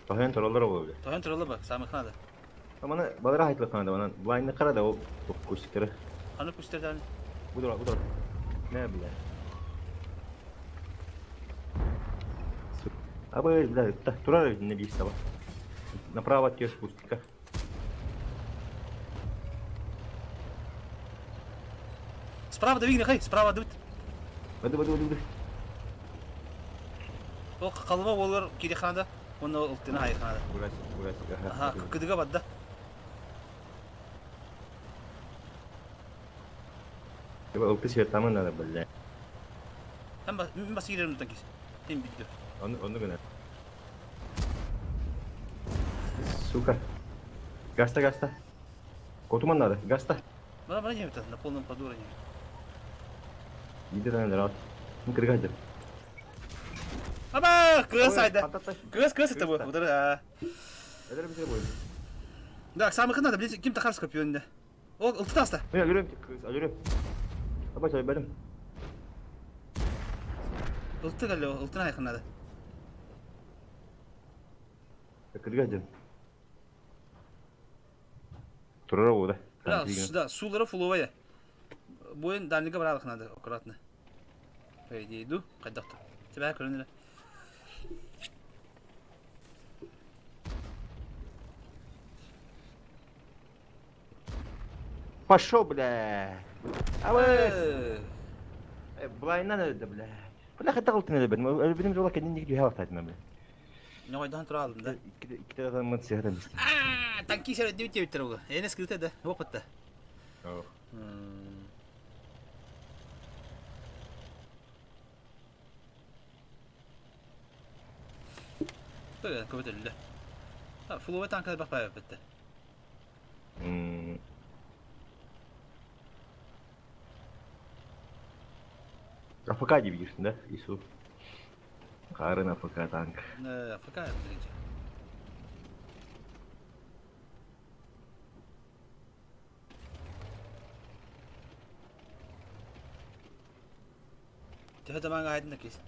Тоһен туралар ол. Тоһен туралар бак, самыхнада. Амана балара хайтлаханада, анан блайны карада ол кустиктере. Аны кустерден. Будура, будура. Не бля. Абы, бля, турар не бийстава. Направо тёс кустика. Справа давигни, хай, справа давид. Баду, баду, баду. Ол қалыма олар киреханада, оны ұлттына хайханада. Бурас, бурас. Аха, кыдыга бадда. Улты светамын надо, бля. Мен бас кирерим тан кис. Тем бидде. Оны, оны гына. Сука. Гаста, гаста. Котуман надо, гаста. Бана бана жемет на полном ходу не. Иди там рад. Ну кыргады. Аба, кыз айда. Кыз, кыз это бу. Удар. Это битре будет. Да, самых надо, блин, ким тахар скорпионда. О, ултаста. Я алюрем, кыз, алюрем. Аба, чай берем. Улты галло, ултына айхын надо. Кыргады. Турара да. Да, да, сулара фуловая. Бойын дальника баралых надо, аккуратно. По идее, иду, кайдакты. Тебя көрүнүлө. Пошел, бля. Абы. Блайна надо, бля. Бля, хата кылтын эле бен. Өлбүнүм жолак кендин дигди хабар тайтма, бля. Ногойдан тура алдым да. Икки адам сыгырым. А, танки шер деп деп тур бу. Эне скрыты да, опытта. Böyle көбөтөллө. Флуэ танкы бак битти. АФК деп girsin да, Ису. Қарын АФК танк. АФК birinci. Төһө таманга айдын кис.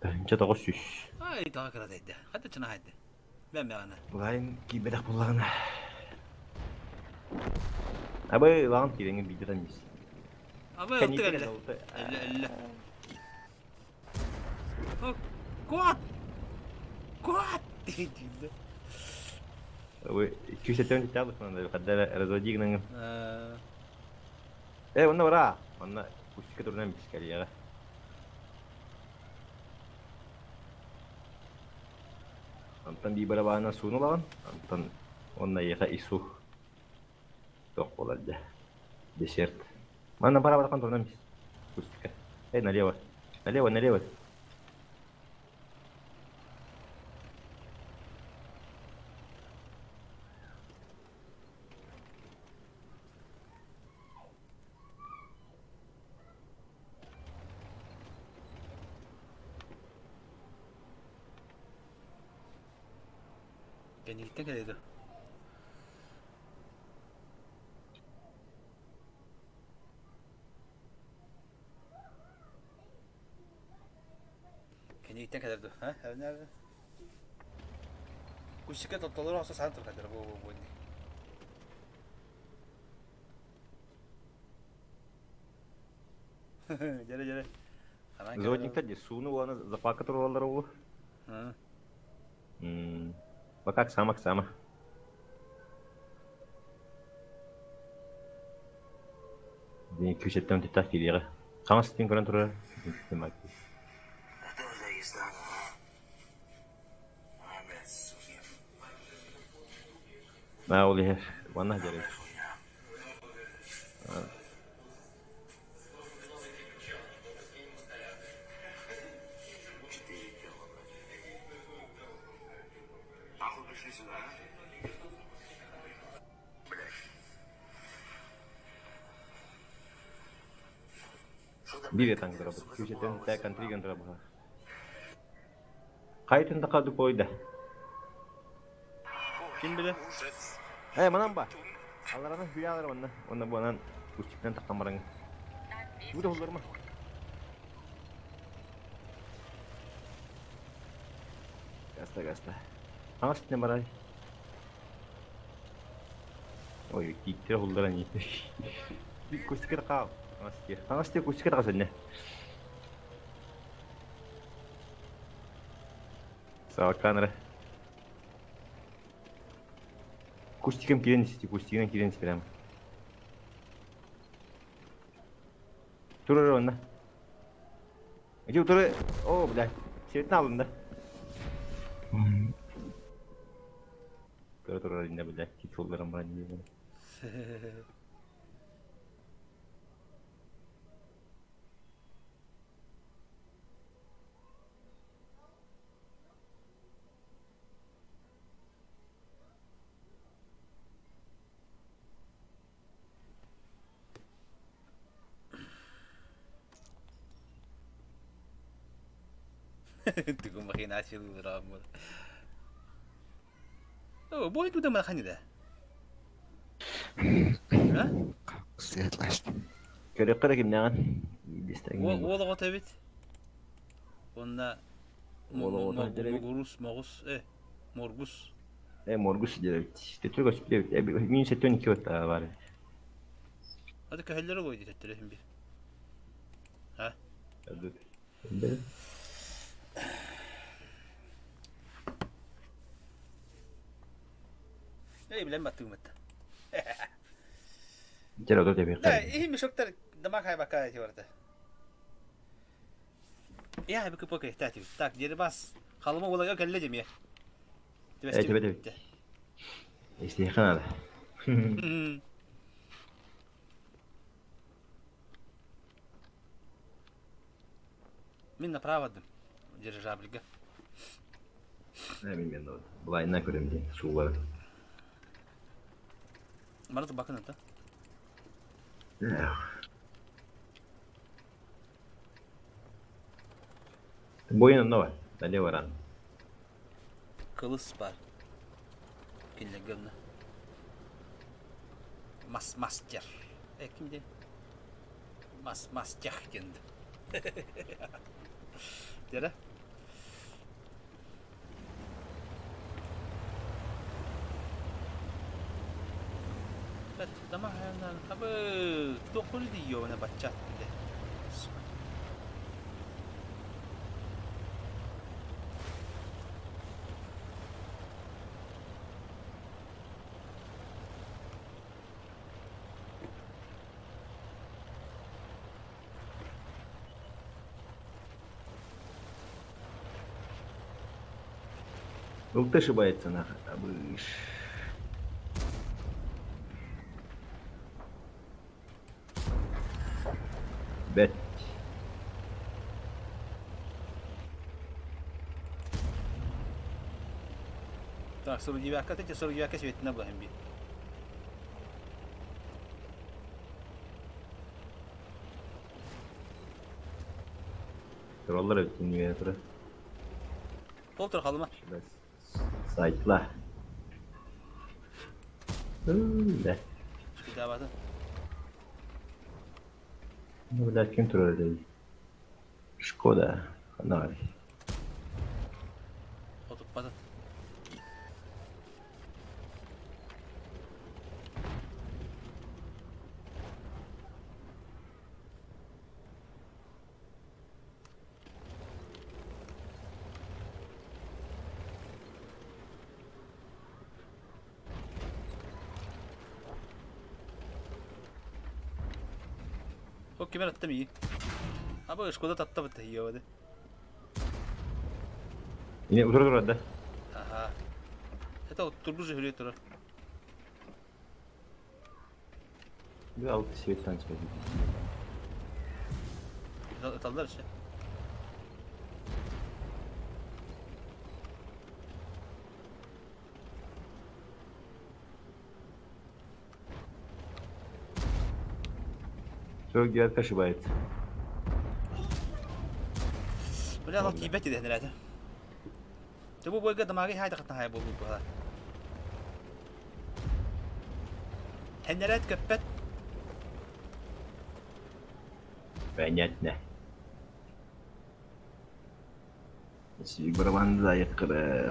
Тахынча тоғыз сүз. Ай, тага кырат айды. Хатта чына айды. Мен мягана. Булайын кийбедах буллагына. Абы лаган киреңин бидетан мис. Абы ылты келди. Элле, элле. Куат! Куат! Дейди. Абы 270 табык мында каддар разводигнан. Э, онно бара. Онно кустика турунан бискалияҕа. Онтон бии барабаана сууну ылаҕын, онтон уонна эйиэхэ ису туох буолар дьэ. Десерт. Манна барабатахан турунан бис. Кустика. Эй, налево. Налево, налево. Кэнниттэн кэлэ дуо? Кэнниттэн кэлэр дуо? А? Кусика толору охсо саан турхатар бу бу бу. Дьэрэ дьэрэ. Зодниктар дии сууну уонна запака тураллар ол. Пока Оксама, Оксама. Дии күүсэттэн түттах киириэҕэ. Хаҥас өттүн көрөн турар. Маа ол иһэр. Уонна дьэрэ. Биир таҥнарабыт, күүсэтэн тээкэн турабыһа. Хайтын да хаду койда. Ким билэ? Э, манан ба. Аларана хүялар онна. Онна буанан кустиктан таххан бараҥ. Бу да hulларма. Гаста, гаста. Аңас не барай. Ой, кииттер hulлара не. Кустикер қал. Аңас те. Аңас те кустикер қасынне. Саваканра. Кустиком кирен исти, кустигынан кирен прямо. Тур онна. Иди тур. О, блядь. Светин алдым да. Тур тур инде, блядь. Кит холларым бар инде. Тугун махинация лура. О, бой туда махани да. А? Көрөккө кимнәгән? Уол оҕото эбит. Онна Уол оҕото деребит. Могурус, могус, э, моргус. Э, моргус деребит. Төтөр көспүт. Мин сеттен iki отта бар. Hadi köhellere koydu tettire şimdi. Ha? Бер. Эй, билен баттыгым этте. Жер отот эбик. Да, ихи мешоктар дамак хай бака эти барда. Я бик пока ихтати. Так, дербас. Халыма улага келле деме. Э, тебе тебе. Истихан ада. Мин направо дым. Дирижабльга. Э, мин мен Былайына көрөм ден суулар. Марат бакын ата. Бойын онно бар. Налево ран. Кылыс бар. Кинле гымны. Мас мастер. Э, кимде? Мас мастер кенди. Дere? Бет, дама хаяндан хабы тохули диё на бачат де. ЛТ ошибается нахуй. Абыш. Бэт. Так, 49-ка, ты 49-ка светина была би. Тураллар эбит иннигэ тура. Пол тур халыма. Сайтла. Да. Шкидабатын. Ну, блядь, ким турар дей. Шкода. Ханар. Отуппатын. О, кимер аттым iyi. Аба Шкода татта бітті еді. Ине утура турар да. Ага. Это вот турбу же хүрүө турар. Бу алты светтан чыгады. Ыталлар ше. 49 ошибается. Бля, анал тиийбэт идэһинэр этэ. Дьэ бу бойга дамааги хаайдахтан хаай буолбут буолар. Хэннэрээт көппөт. Понятно. Сиик барабан заехали.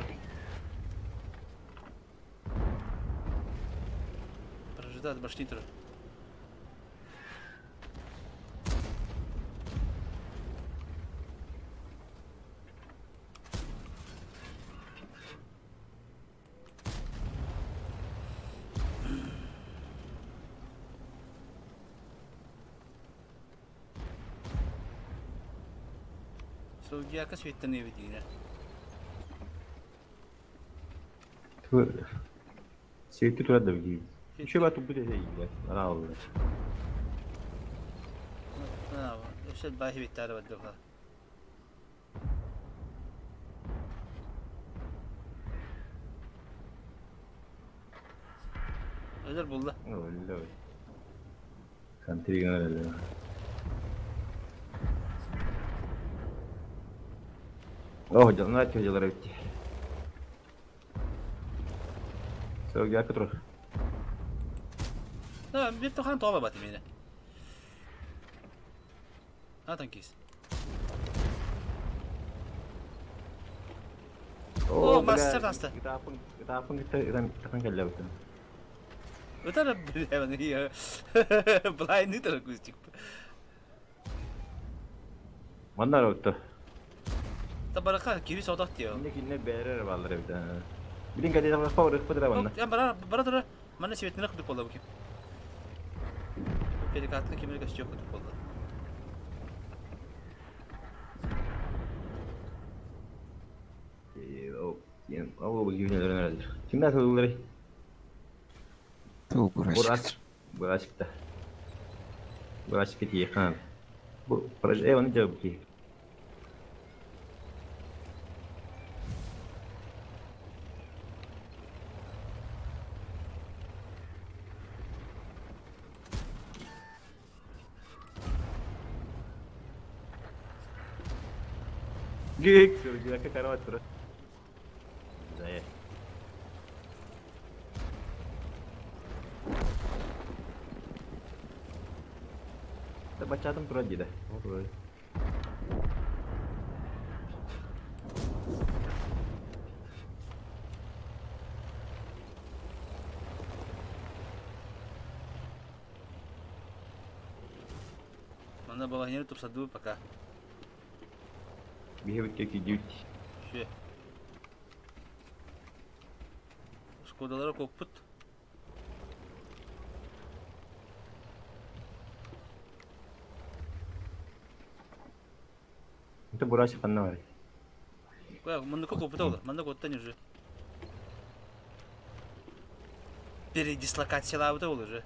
Прожидает башни турар. Сылгыяка светтен эбитиинэ. Светти турар да билигин. Еще ба туппут этэ иилэр. Арааллар. Өссө баһи биттаары бардыха. Өлөр булла. Өллө. Контриган өллө. О, дьоннор дьылар эбит. Сылгыяка тур. Да, бир тохан тоба бат мени. На танкист. О, мастер таста. Ытаапын, ытаапын кытта ытан ытан кэллэ бутын. Ытара бля, я блайны таракустик. Манна отто. Та барака киви содох тио. Инне кинне бээрер баллар эбит. Билин кәдә тагы пауыр ыппытыра манна. Я бара бара тура. Манна светнер кудук болла бу ким. Перекатка кимер костюм кудук болла. Ол кимнер Кимнәр тыллары? Бурасик. Бурасикта. Бурасик тиехан. Бу проже оны жабы ки. Гик, сөргүләккә карават тура. Зая. Да бачатым тура диде. Манна балаһынер тупсадуу пока. Биһибит кеки дють. Шү. Шкодалара коппут. Это бурасик ханна бар. Куя, мындыка коппут ола. Мында коттан уже. Передислокациялаабыта ол уже.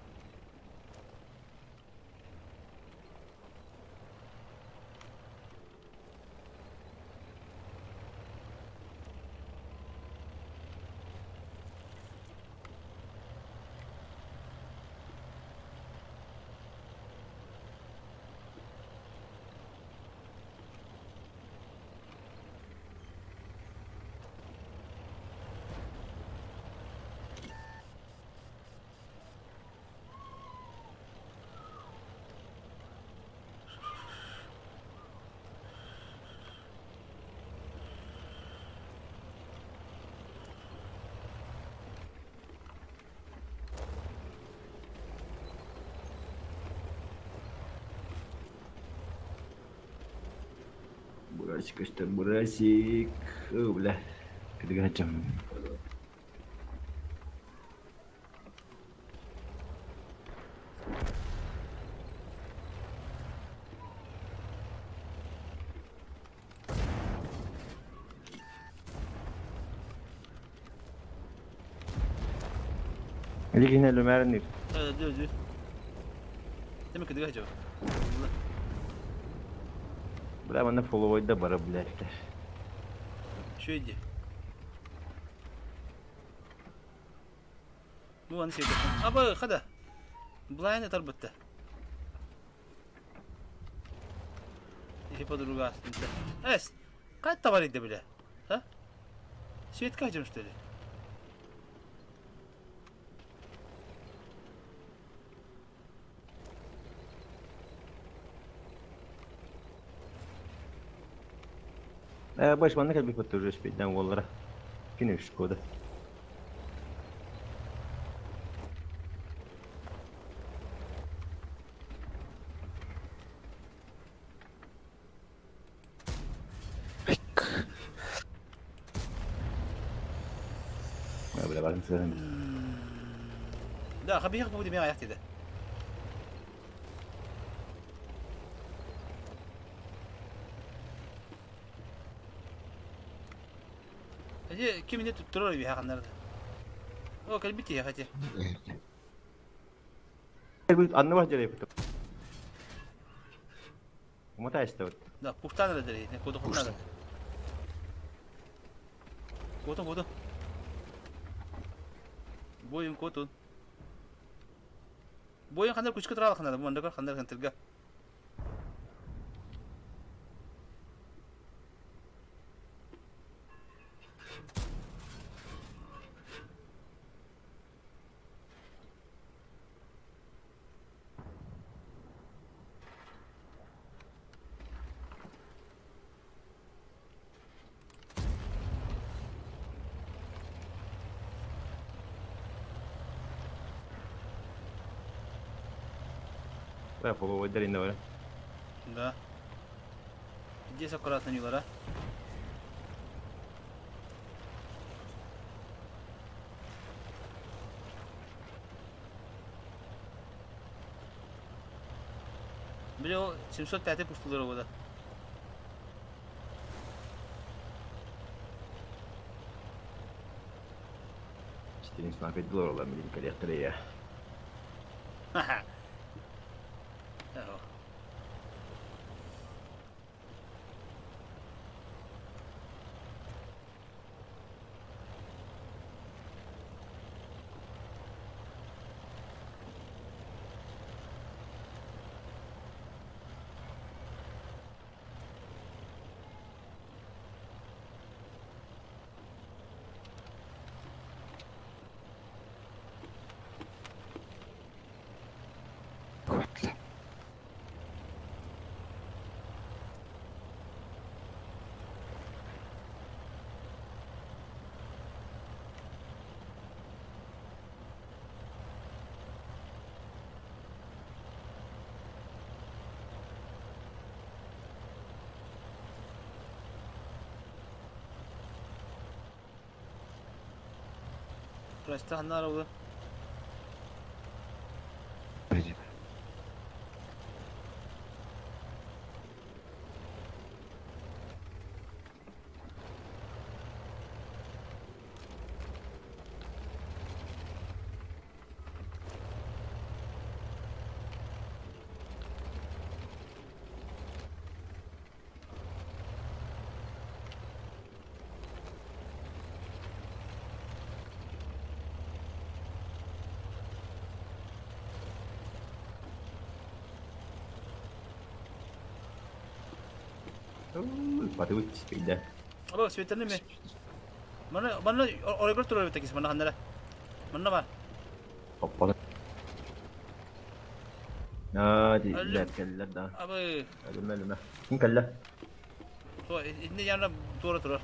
Бурасик көстөр, бурасик. О, бля. Кыдыгачым. Лигине Люмернир. Dur dur. Demek ki acaba? Бля, манна фолловойда бара, блядь. Şu idi. Bu anı şeyde. Aba kada. Blind tarbatta. Хиподруга. Эс. Кай товар иди бля? А? Свет качем что ли? Баш манна кэлбит бутта уже спиддан уоллара. Кине шкода. Бля, барын сырын. Да, хабих бу деме аяк dedi. Hadi kimini tutturur bir hakanlarda. O kalbiti ya hadi. Анны бар жере бут. Умота эстебит. Да, пуштан эдери, не коду куннары. Котун котун. Бойын котун. Бойын хандар күчкө туралы хандар, бу мандагар хандар хантырга. Бля, фолловойдар инде бар. Да. Здесь аккуратно не лара. Бля, 705 пустулар ода. Четыре снапет долларов, блин, коллектор я. Ха-ха. Прастахнар oldu. Батыбыт спейде. Аба светтерни ми? Мана мана оройгор турар бит мана ханнара. Манна бар. Хоппа. Аа, дилер келлер да. Абы. Өлүмэ өлүмэ. Ким келлер? То инне яна тура турар.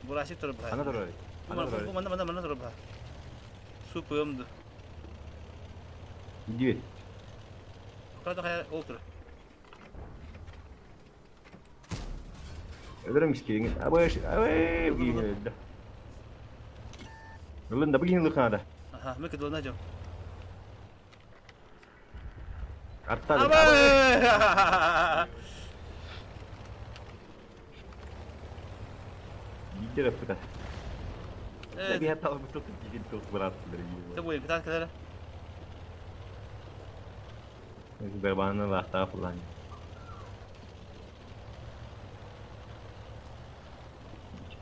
Бурасик турар бу. Ана турар. Ана турар. Бу манна манна манна турар бу. Су коyumdu. Иди. Kada kaya ol турар. Өлөрөм искириңит. Абы, абы, бигин өлдө. Ылын да бигин лыхада. Аха, мы кыдылна жом. Артта. Абы! Лидер апта. Да би хатта бу тут дигин тут брат бер. Ты буйын кытат кытара. Барбаны лахта фулан.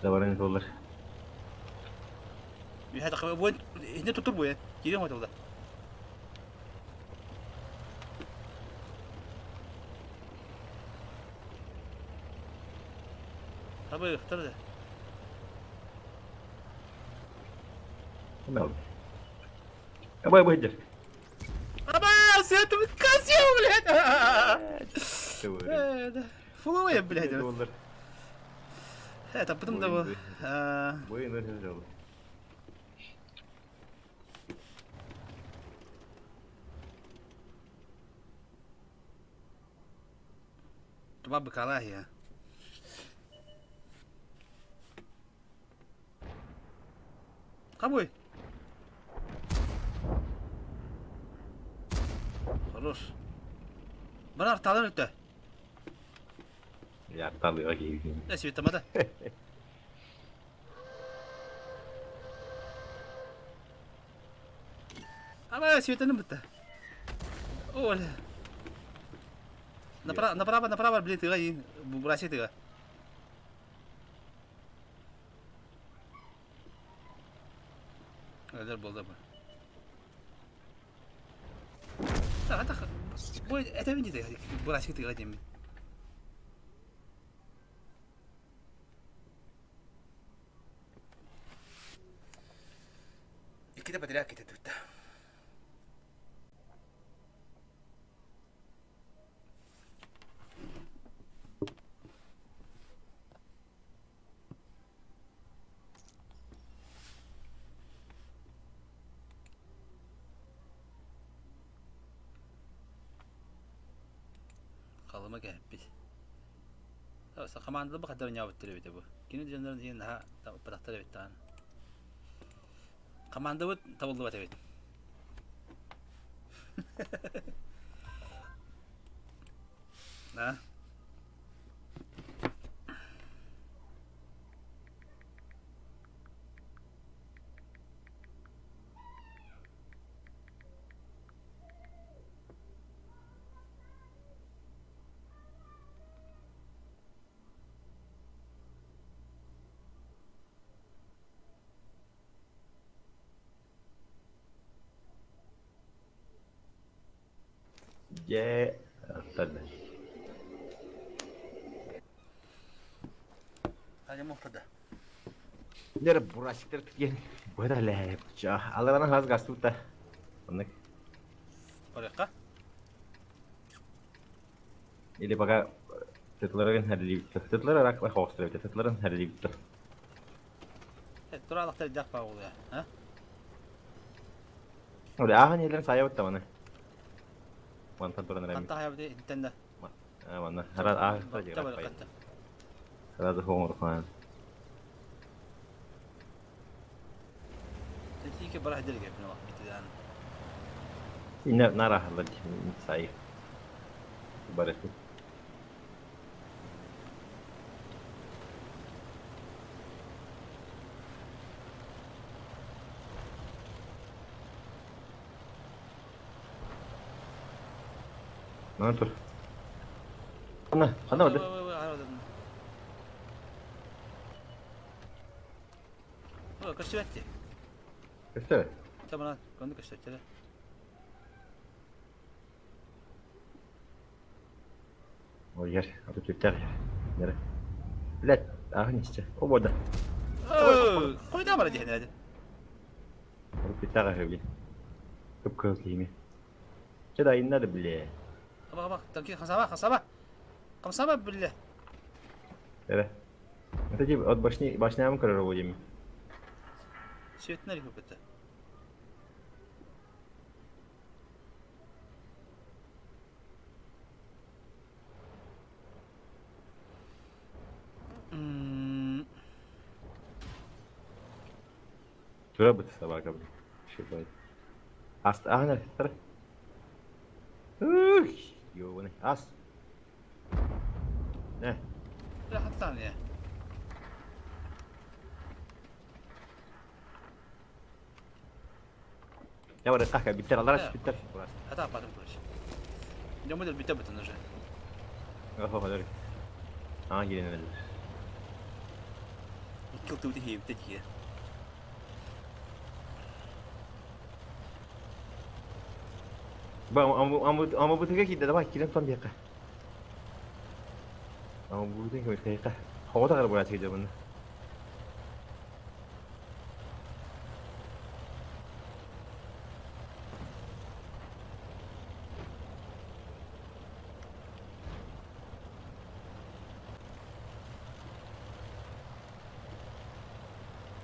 Даварын толар. Би хата буйын инне туттур буйын. Кирен хотолда. Абы, хтар да. Абы, абы, жер. Аба, сетім козел, блядь! Фуловая, блядь. Это потом да Буйын өлөр. Туба быкала я. Кабой. Хорош. Бар талан өттө. Я талыга кийген. Э, светамада. Ама светаны бутта. Оля. Направо, направо, направо, блин, тыга и браси тыга. Öyle болды bu. Так, так. Бу это видите, браси тыга дейм. Икки подряд кетет тут. Қалыма кәппит. Та командада бу кадar нябыт бит бу. Кини дьоннор диэн наха патахтар бит таан. Команда бут табылды бат бит. Да. Же, артта. Hadi muhtada. Нер бурасиктер ткен. Бура ле. Ча, аларан хаз гастута. Онны. Орекка. Или пока тетлерин хәрли. Тетлер рак ла хостер. Тетлерин хәрли. Тура алактар жак ба ол я. А? Оля ахан елен сая бутта мана. Вантан туран рами. Канта хая бит интенде. А ванна. Хара а Табар катта. Сразу хомор хан. Тетике бара хедерге бин вакыт битиден. Инна нара халла сай. Барыты. Мана тур. Ана, ана барды. Ой, көстүбэтти. Көстө. Тамана, конду көстөттө. Ой, яр, аты төттәр. Нere? Блядь, ааһын истэ. О бода. Хойда бара диһэн эдин. Питаға хөбли. Кып кыз лими. Че да инна да бле. Бак бак, танки хасаба, хасаба. Хамсаба билле. Эре. Это тип от башни башням көрөр будем. Светнер көпөтө. Тура бут собака, блин. Шибай. Ас, ана, тура. Ух, ёбаный. Ас. Не. Rahatlan ya. Я бар кахка биттер алараш биттер. Ата апатым короче. Дёмы биттер бутын уже. Охо, хадыр. Аа кирен эле. Икки тубы хейбте тие. Ба, аму аму аму бутыга кидде давай кирен тон бияка. Аму бутыга кидде. Хогота кара бура чыгы буну.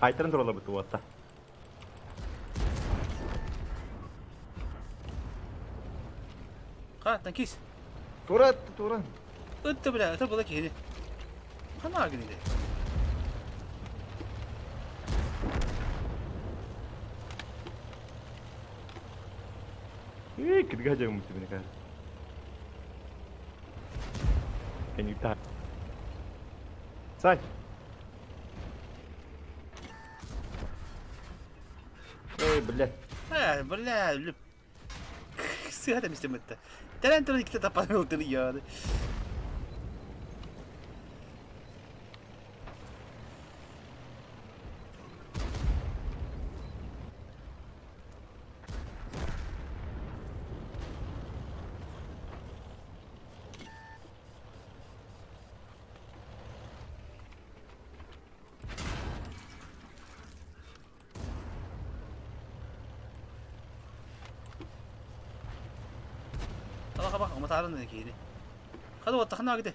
Айтырын турала буту уатта. Ха, танкист. Тура, тура. Өттө бля, өтө була киһини. Хана гинде. Эй, кидге жагым муту бини кар. Can you type? Сай. Эй, блядь. Э, бля, лүп. Сыгата мистеметте. Терен туран иккитэ таппан ылтын яады. Бак бак, оматарын киһини. Хады оттахна гиде.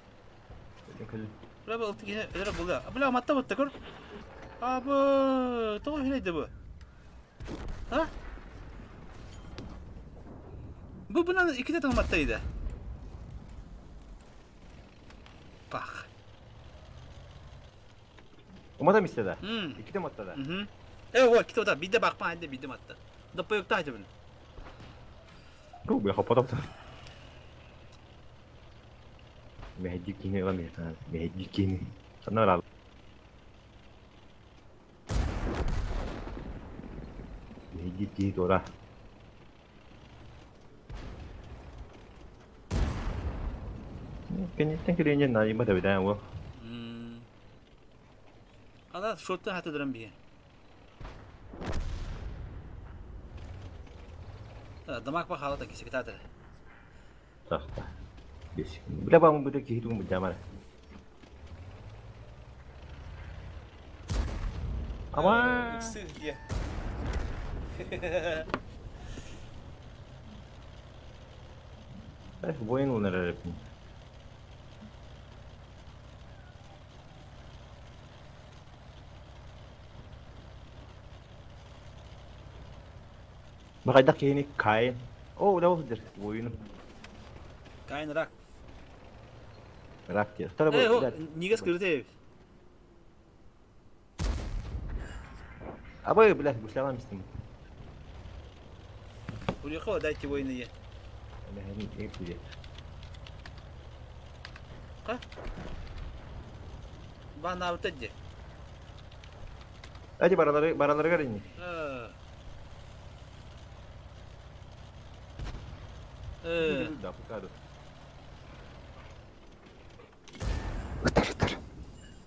Бля, бу ылты киһини өлөрө була. Бля, матта бутта көр. Абы, тоҕо хүнэйдэ бу. А? Бу бунан иккитэ томаттайда. Пах. Умата мисте да. Иккитэ матта да. Э, вот, кito да, бидде бакпан айда бидде матта. Доппойукта айда бун. Ку, бля, хопотоп. Мехди кини ла мехтан. Мехди кини. Санара. Мехди кини тора. Кенеттен киренje нари бата битан во. Ана шоттан хата дыран бие. Дамак ба халата киси китатыр. Тахта. Бес. Бля ба му бите кихитум бу жамара. Ама. Сыр Эх, воин унер. Бакайдак кихини кайын. О, да ол дер. Воин. Кайын рак. Рак те. Тара Э, бу. о, нигес кырыты. Абай, блядь, гусляла мистим. Урехо дайте войны е. Ка? Ба на утадде. Эти баралары баралары гарини. Э. Э. Да, пукаду.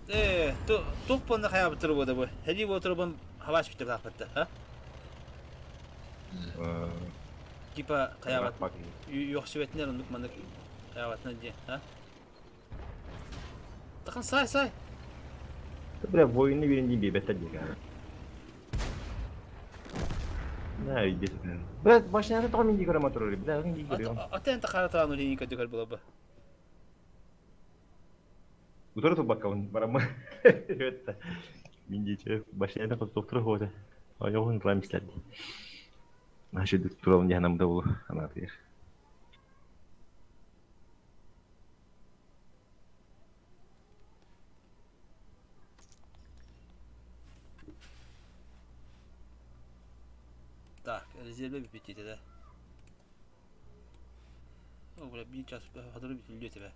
Э, ту тук понна хая бутыр бода бу. Хеди ботур бун хаваш битир тапатты, ха? Типа хая бат. Yok şivetler onduk mandık. Хая батна ди, ха? Тахан сай сай. Бля, воины биэрин дии биэрбэттэр дии. На, иди. Бля, башняны тоҕо мин дии көрө мотору, бля, мин дии көрүөм. Ата эн тахара тааны линии көдүгэр булаба. Утары турбаккабын барамма. Өттө. Мин дии башняны доктор хота. Ойоҕун турам истэрди. Наша турабын дии да булу анаатыгар. Так, резерве бүппүт да. О, бля, биир час хатыры бүтүллүө этэ.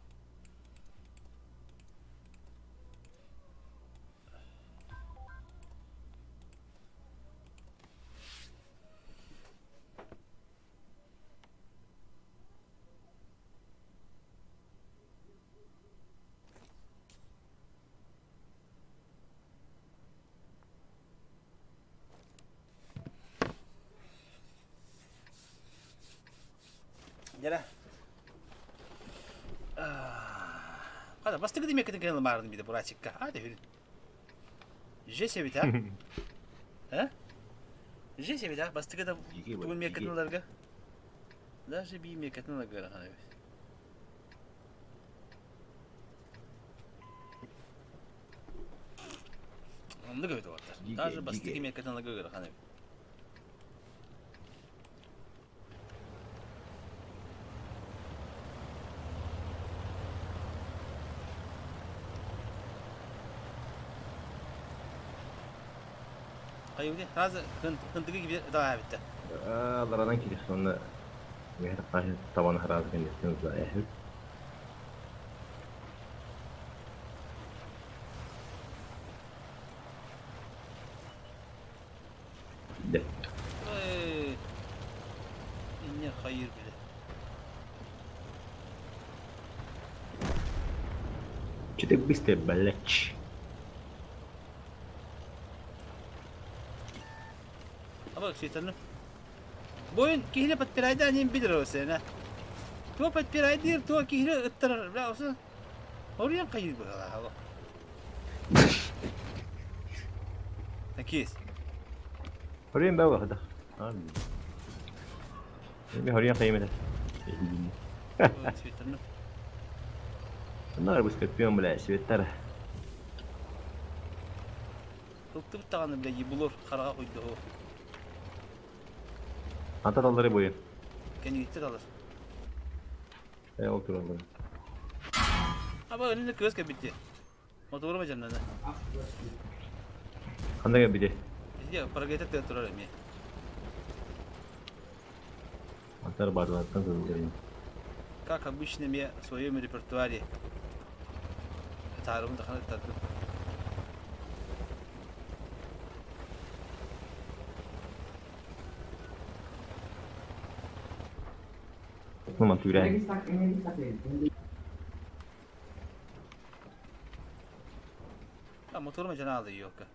Дьэрэ. Хата, бастакы димеккитин кэлэн ылмаарыным биде бурачикка. А, да Жесть эбит, а? А? Жесть эбит, а? Бастакы да тугун меккитин ыларга. Даже би меккитин ыларга ыарахан эбит. Оннук эбит уолаттар. Даже бастакы меккитин ыларга ыарахан эбит. Хайы Сразу хынтыгы gibi daha bitti. Аларанан кирих сонна мехер кахы табан харазы кеннеттен за эхил. Де. İnne hayır bile. Че ты быстро, блядь. Ama şeytanım. Bu oyun kihine patpirayda annen bilir o sene. Tuo patpiraydır, tuo kihine ıttırır. Bla olsun. Oraya kayır bu kadar. Такис. Хорин баа хада. Эми хорин кыймада. Şeytanım. Нар бу бля, светтер. Туктуп тағаны бля ебулор қараға қойды о. Ата талдары бойы. Кенигиттер алыр. Э, ол туралы. Аба önünde көз кебитти. Мотору жаннана. Кандай биде? Бизде прогресс те турар эми. Антар барлаттан көрүлгөн. Как обычно мен в своем репертуаре. Тарымды да таттым. Ну, түрән. А мотору жана алды yok.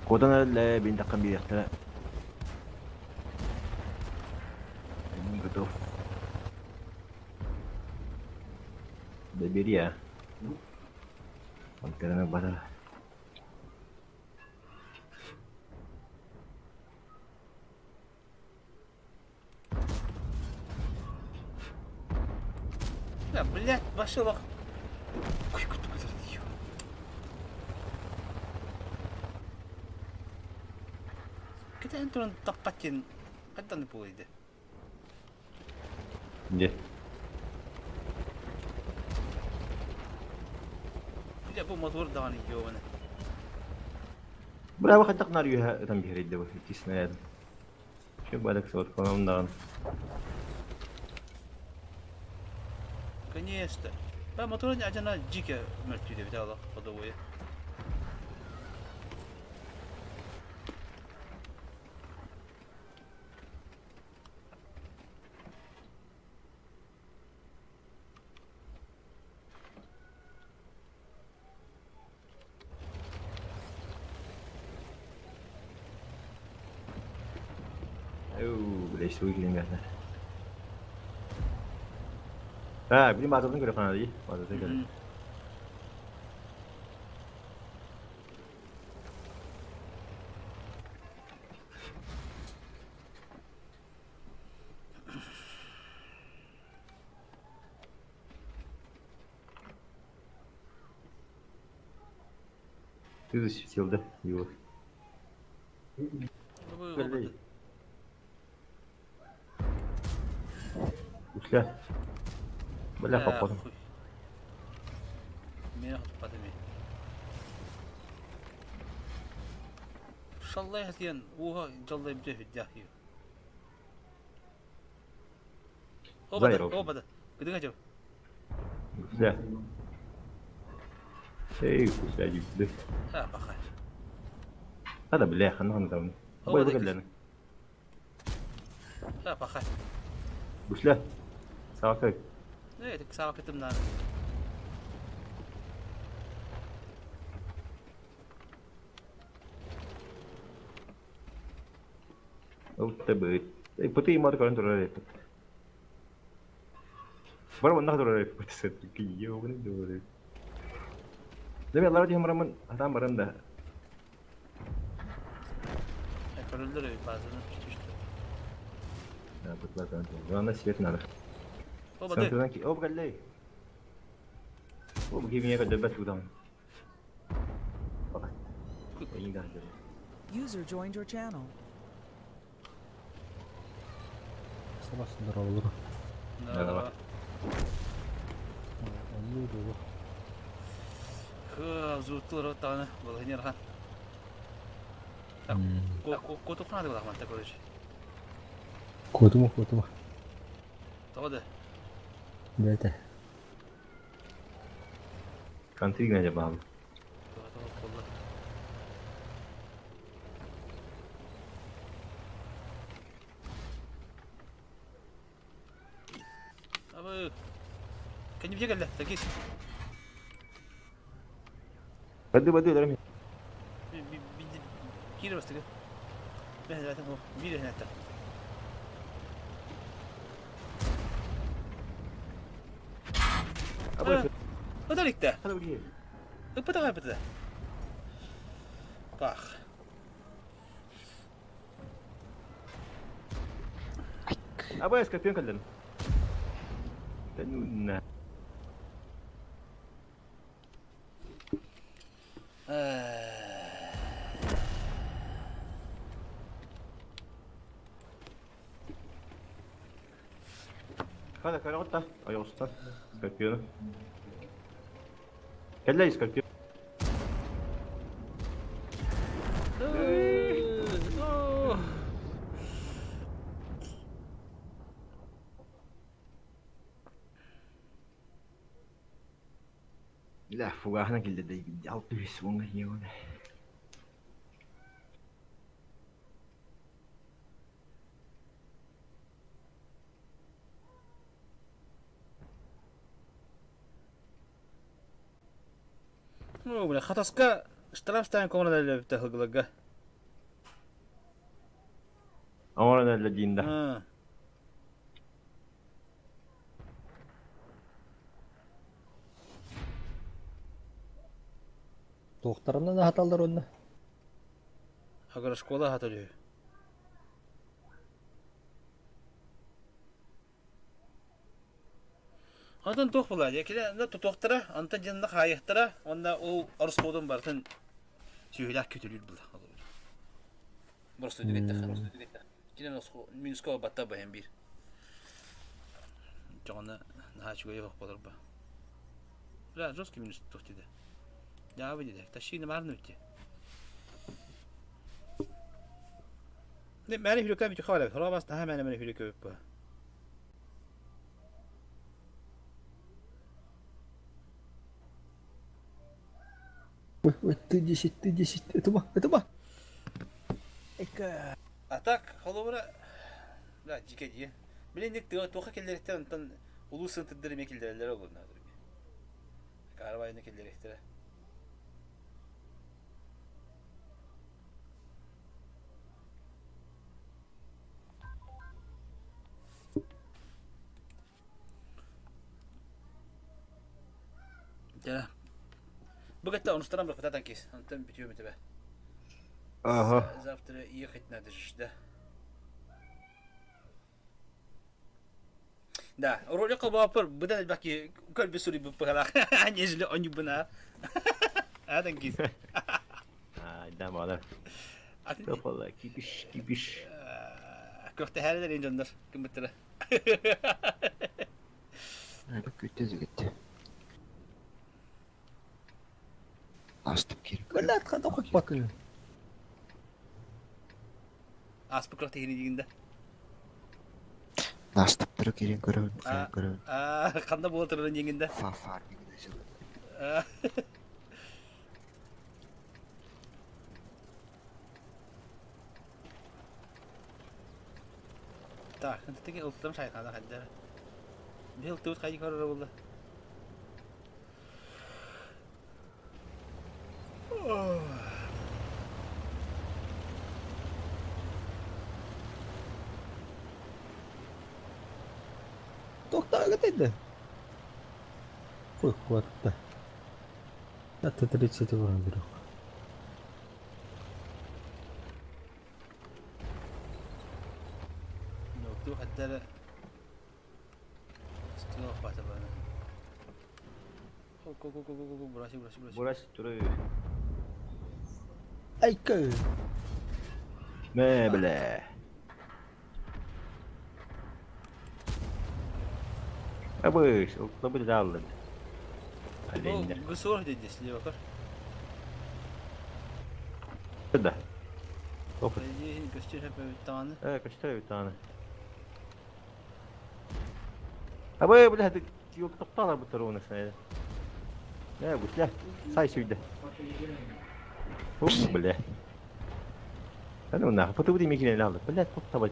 Кодан эле бин таккан бирехтер. Готов. Добери, Антерна бара. Да, блядь, пошел ох. Кете туран таппаттен кайдан буйды. Где? Бля, бу мотор даганы ёбаны. Браво хаттак нар юха там биридде бу тиснәд. Шо бадак сот конамдан. Конечно. Ба мотор ажана жике мөлтүйдө бит ала ходовой. Оу. Бля, суй киирэн кэллэ. А, билим базатын көрө хана дии. Базатын көрө. Ты засветил, да? Его. Блин. Усля. Бля, попадом. Мені хотпады мен. Шаллай хатыян уха жаллай бите хүддях ю. Обада, Зайров. обада. Кыдыга жау. Усля. Эй, усля, дии. Ha баха. هذا بالله خلنا نعمل. هو بوي ده بقى لنا. Ha баха. Усля. Саакай. Ne dedik сава кытымнар. Ол табы. Пыты имар көрөн турар эпит. Бар онна турар эпит сет. Кийе огны турар. Деме алар дихим рамын адам барам да. Көрүлдөр базаны түштү. Да, бытла көрөн турар. Ана свет надо. Обада. Сантан ки об галлей. Об гимия ка дебет удам. Инга. User joined your channel. Sabah olur. Да. Онну дугу. Хы, зуттулар таны балыгынер хан. Ко тохнады була короче. Котума котума. Тоғды. Бете. Кантри гна жабал. Тоғы Абы. Кеним жегелде, такис. Бады бады дарам. Кире бастыгы. Мен zaten o bir hatta. Абы. Özellikle. Hadi bakayım. Ыпыта ыпыта. Бах. Абы скорпион калдан. Тэнүнна. Hadi караотта. Айоста. Скорпион. Кэллэй скорпион. Ла фугахна килде алты суңа йона. Ну, бля, хатаска штраф ставим комната для битахылгылага. Амарана ладинда. Тоқтарынан хаталдар онна. Агара школа хаталю. Антон тох була, якиле на тотохтара, антон жанна хайыхтара, онда ол арыс колдон бартын сүйүләк көтөлүр була. Просто дүгетте хан. Кине минуско батта бахем бир. Жона наха чугай хок болор ба. Бля, жесткий минус тохтиде. Я видите, тащи на марну идти. Не, мәне хүрекә бит хавала. Хора бас таха мәне мәне хүрекә бит. Ой, ой, ты 10, ты 10. Это ма, это ма. Эка. А так, холобра, да, жике дие. Билен ник тыга тоха келлеректен онтон улус сынтырдыр эме келлерелер олун надыр. Карабайны келлеректер. Дьэ. Бу кытта онустаран быркытатан кис. Онтон бүтүөм этибэ. Ага. Завтра ехать надо же, да? Да, ролик баапыр быдан элбэх киһи көрбүт суруйбут быһалаах, нежели онньубуна. Адан кис. Да, мала. Топола, кипиш, кипиш. Көхтөһәрелер ин дьоннор кымыттара. Күттэ зүгетте. Астып керек. Блядь, хата хоппакын. Ааспыт күрэх тиһини дигинде. Настыптыры кирен көрөбүн, хайан көрөбүн. Ханна буола турарын дингинде. Фа-фарминг Так, ынтытыги ылтым шайхана хаддара. Бил тут хайы көрөр булла. Тоқтаға деді. Қой қуатты. Это 30 вон берег. Нукту хаддара. Стуох батабана. Го го го го го бураши бураши бураши. Бураши туры. Айка. Мэ бля. Абыш, ол даллы. Оленьдер. Гусор здесь слева көр. Да. Опа. Көстөр хөпө тааны. Э, көстөр тааны. Абы, бля, ты yok тоқталар bu tarafına sen. Ne bu silah? Say sүйді. Оп, бля. Да ну нахуй, потом мекене алды. Бля, тоқтабай.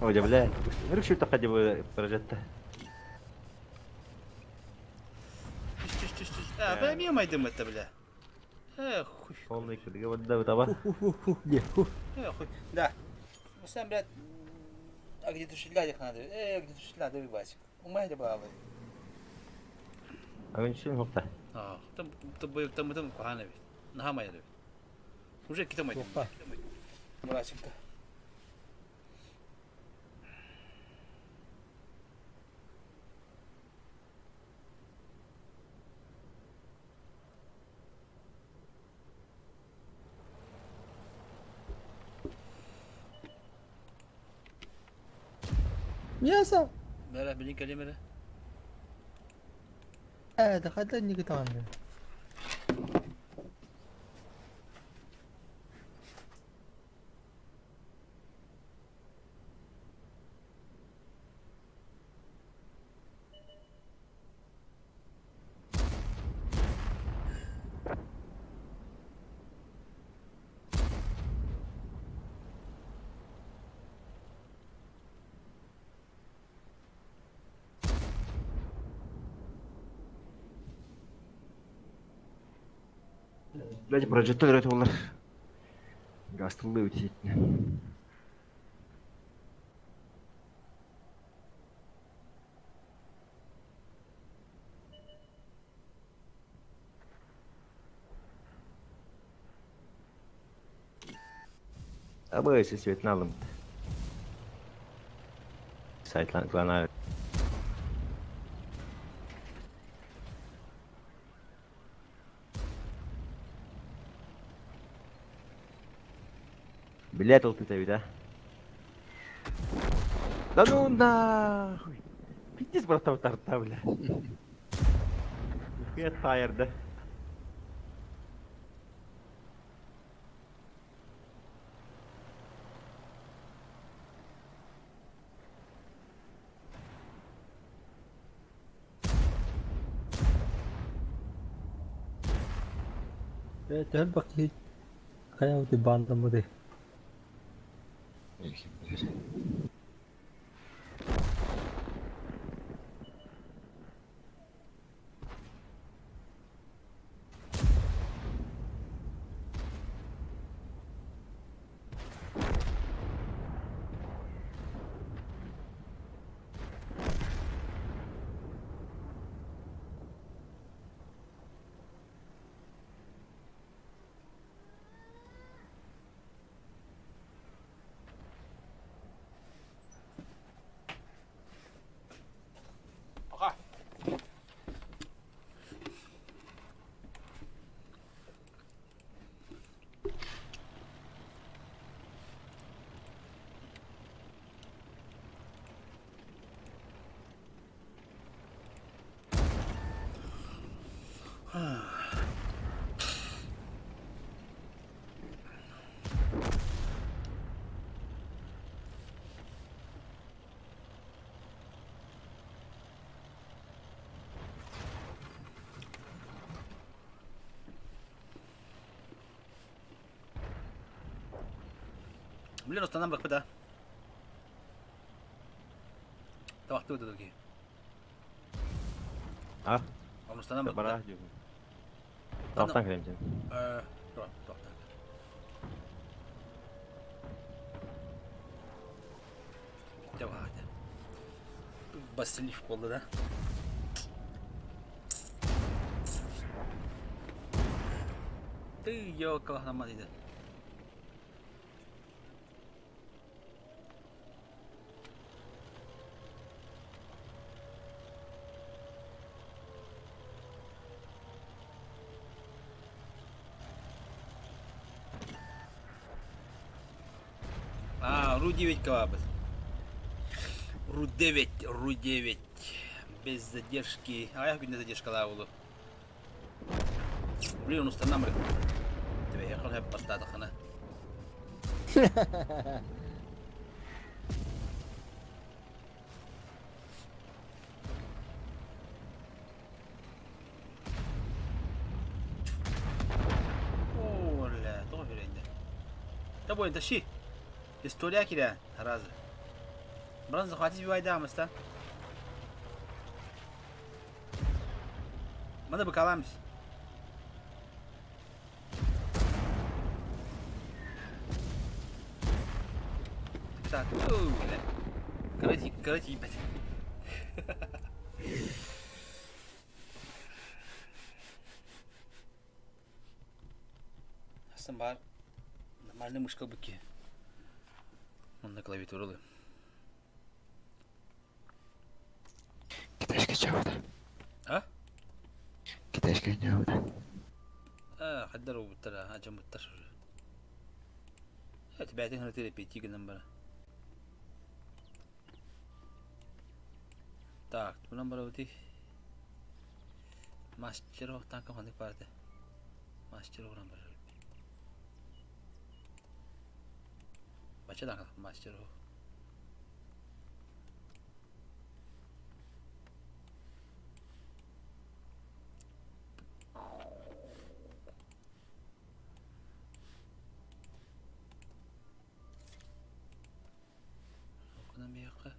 Ой, бля, Рүкшү таққа деп бара жатты. Түш түш түш түш. А, бля, мен майдым это, бля. Эх, хуй. Полный кідіге барды таба. Эх, хуй. Да. Ну сам, блядь, а где тушить надо? Где тушить надо, выбасик. Умай бабы. Агын хопта. А, там там там там кухана ведь. Нахамай ведь. Уже китамай. Мурасенко. Мясо. Бәрә, билин кәлимәле. Ә, да хәтле нигә тагын. Блядь, прожектор это олар. Гастылы өтетін. Абы, светін алым. Сайтлан клана. Блядь, ол ты да? Да ну нахуй. Пиздец, братан, тарта, бля. Нихуя тайр, да? Төһөр бакы кая ути бандамы де. Блин, останан бырахпыт а. Табахтыы быта киһи. А? Останан бырахпыт. Бараа диэбин. Табахтан кэлем сен. Э, туох, Давай. Басилив буолла да. Ты ёлка дейді. А, Ру-9 кабы. Ру-9, Ру-9. Без задержки. А я күнде задержкалаа буолу. Блин, он устанамыр. Тебе я хеп бастадықына. Оля, тоҕо беренде. Та бойын тащи. История киря, разы. Бран захватить бивайдамыз та. Маны быкаламыз. Так, оля. Короче, короче, ебать. Асан бар. Нормальный мышка быки. Он на клавиатуру. Китайская чавда. А? Китайская чавда. А, хаддар убуттара, ачам буттар. Это бәйтен хыртыры пяти гынан бара. Так, тунан бара ути. Мастер танка ханды парты. Мастер уран бара. Бача танка мастер. Окунан бияққа.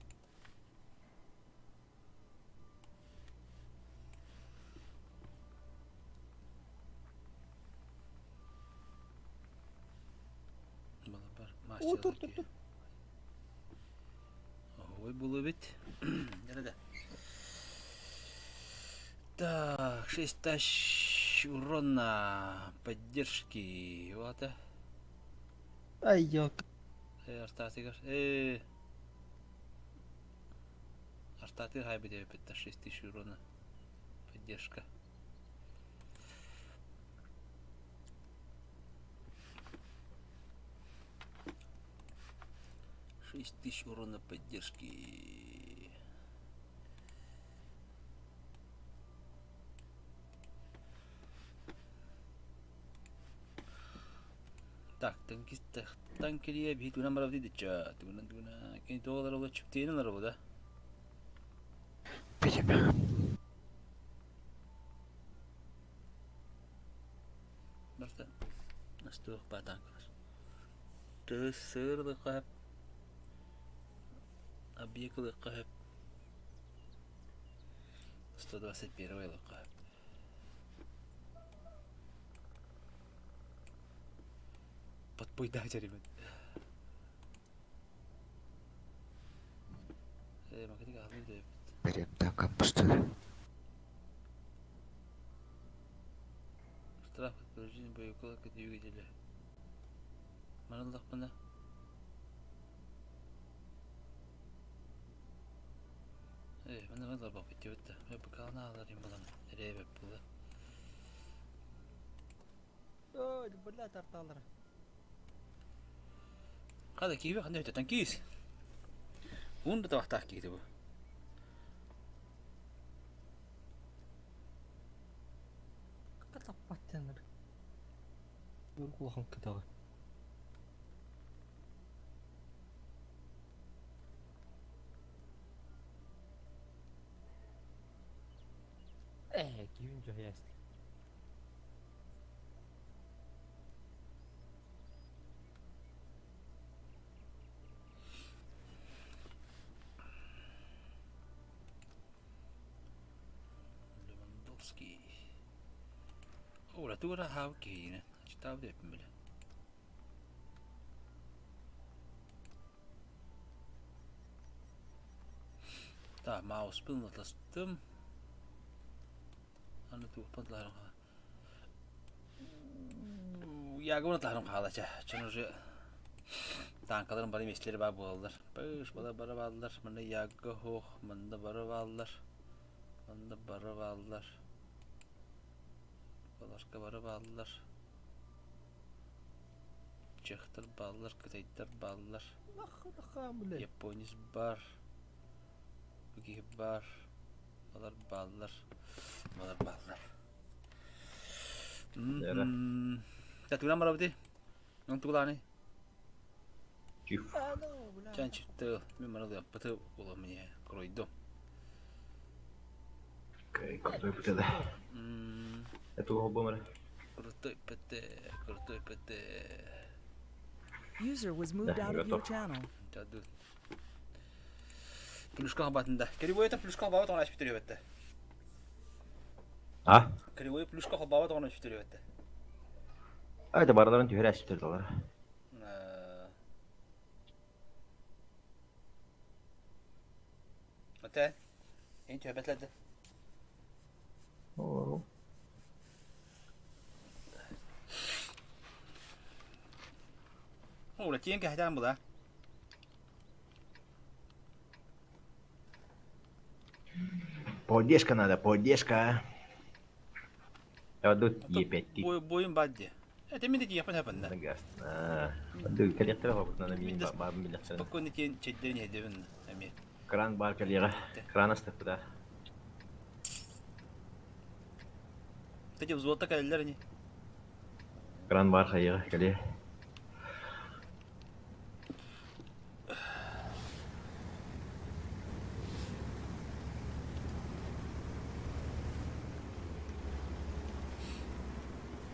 Балабар О, мастер. тур, тур, тур. Ой, было ведь. Да-да-да. Так, 6 тысяч урона поддержки. Вот. Ай, ёлка. Артатыгар. Э. Артатыр хайбы деп это 6 тысяч урона. Поддержка. Шесть тысяч урона поддержки. Так, танкист, танкерия бит уна марав диди ча, туна туна, кени доллар ола чиптейн алар да. Барта. Настух па танкалар. Тысырлы кап. Объекты кап. 121 лыка. Подпой дайте, ребят. Э, макатыга алды деп. Берем танка пустую. Штраф от повреждения боеколок и двигателя. Маралдах мына. Э, мына мына бак бит бит. Мен бакалны алар им булам. Ребе булы. Ой, бля, тарталар. Қада кибе қандай өтө танкиз. Унда табақтақ киді бу. Таппаттаныр. Улахан кытаҕы. Ээ, киһин дьоһуйаастык. Левандовский. Ora тура хав киһине. Читав деппин биле. Так, мауспын латастым. Аны туохпун тларым ха. Ягыбын тларым хаалача. Чын уже танкаларым бары местелери бар буолаллар. Пыш, бала бары бааллар. Мында ягы хоох, мында бары бааллар. Мында бары бааллар. Баларка бары бааллар. Чехтар бааллар, кытайдар бааллар. Японец бар. Киһи бар. Балар бааллар. Балар бааллар. Татуган барабыты? Он тугулааны? Чиф. Чан чифты. Мен мана быты була мне кройду. Крутой ПТ, да. Это холбомер. Крутой ПТ, крутой ПТ. User was moved Да, out of your готов. channel. Чаду. Плюшка хабатында. Кривой это плюшка хабат оған ашып түребетті. А? Кривой плюшка хабат оған ашып түребетті. А, это бараларын түһәрә ашып алар. Ата. Ен төбетледі. О. Ола тиен кәһтән була. Поддержка надо, поддержка. Я тут Е5. Бой бойын бадди. Это мен де япын хапында. Ду коллектор хобут надо мин ба мин Спокойно тиен чеддерин хедебин. Эми. Кран бар коллега. Кран астык да. Кстати, взводта кәлелер не. Кран бар хайга коллега.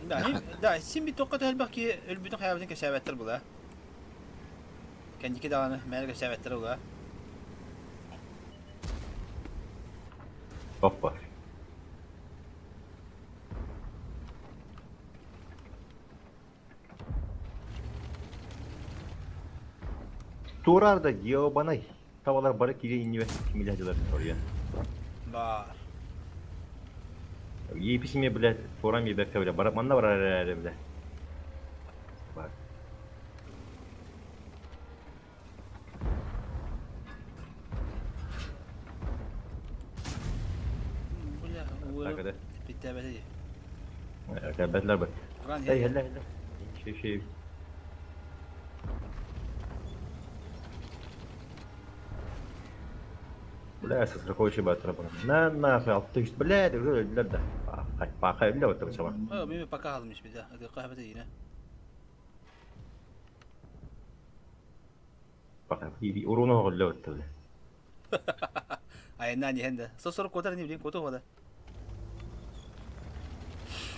Да, да, син бит тоққа тәлбәк ки өлбүтүн хаябытын кәсәбәттер була. Кәндики даганы мәр кәсәбәттер була. Опа. Турар да геобанай. Tavalar бары кире иннибе кимиләҗиләр тория. Бар. Еписиме блядь, турам ебекке бля, барап манна бар әре бля. Бар. Бля, Так это. Биттәбәте. Кәбәтләр бар. Кран Эй, хәллә, хәллә. Шей, шей. Бля, сосракочи батыр бар. На нахуй, алты үч, бля, уже өлдүләр да. Паха, бля, вот чама. О, мин пока алым бит. Ады кахбәте йина. Паха, и уруну голле вот бля. Айна не хенде. Сосор котар не билин, кото хода.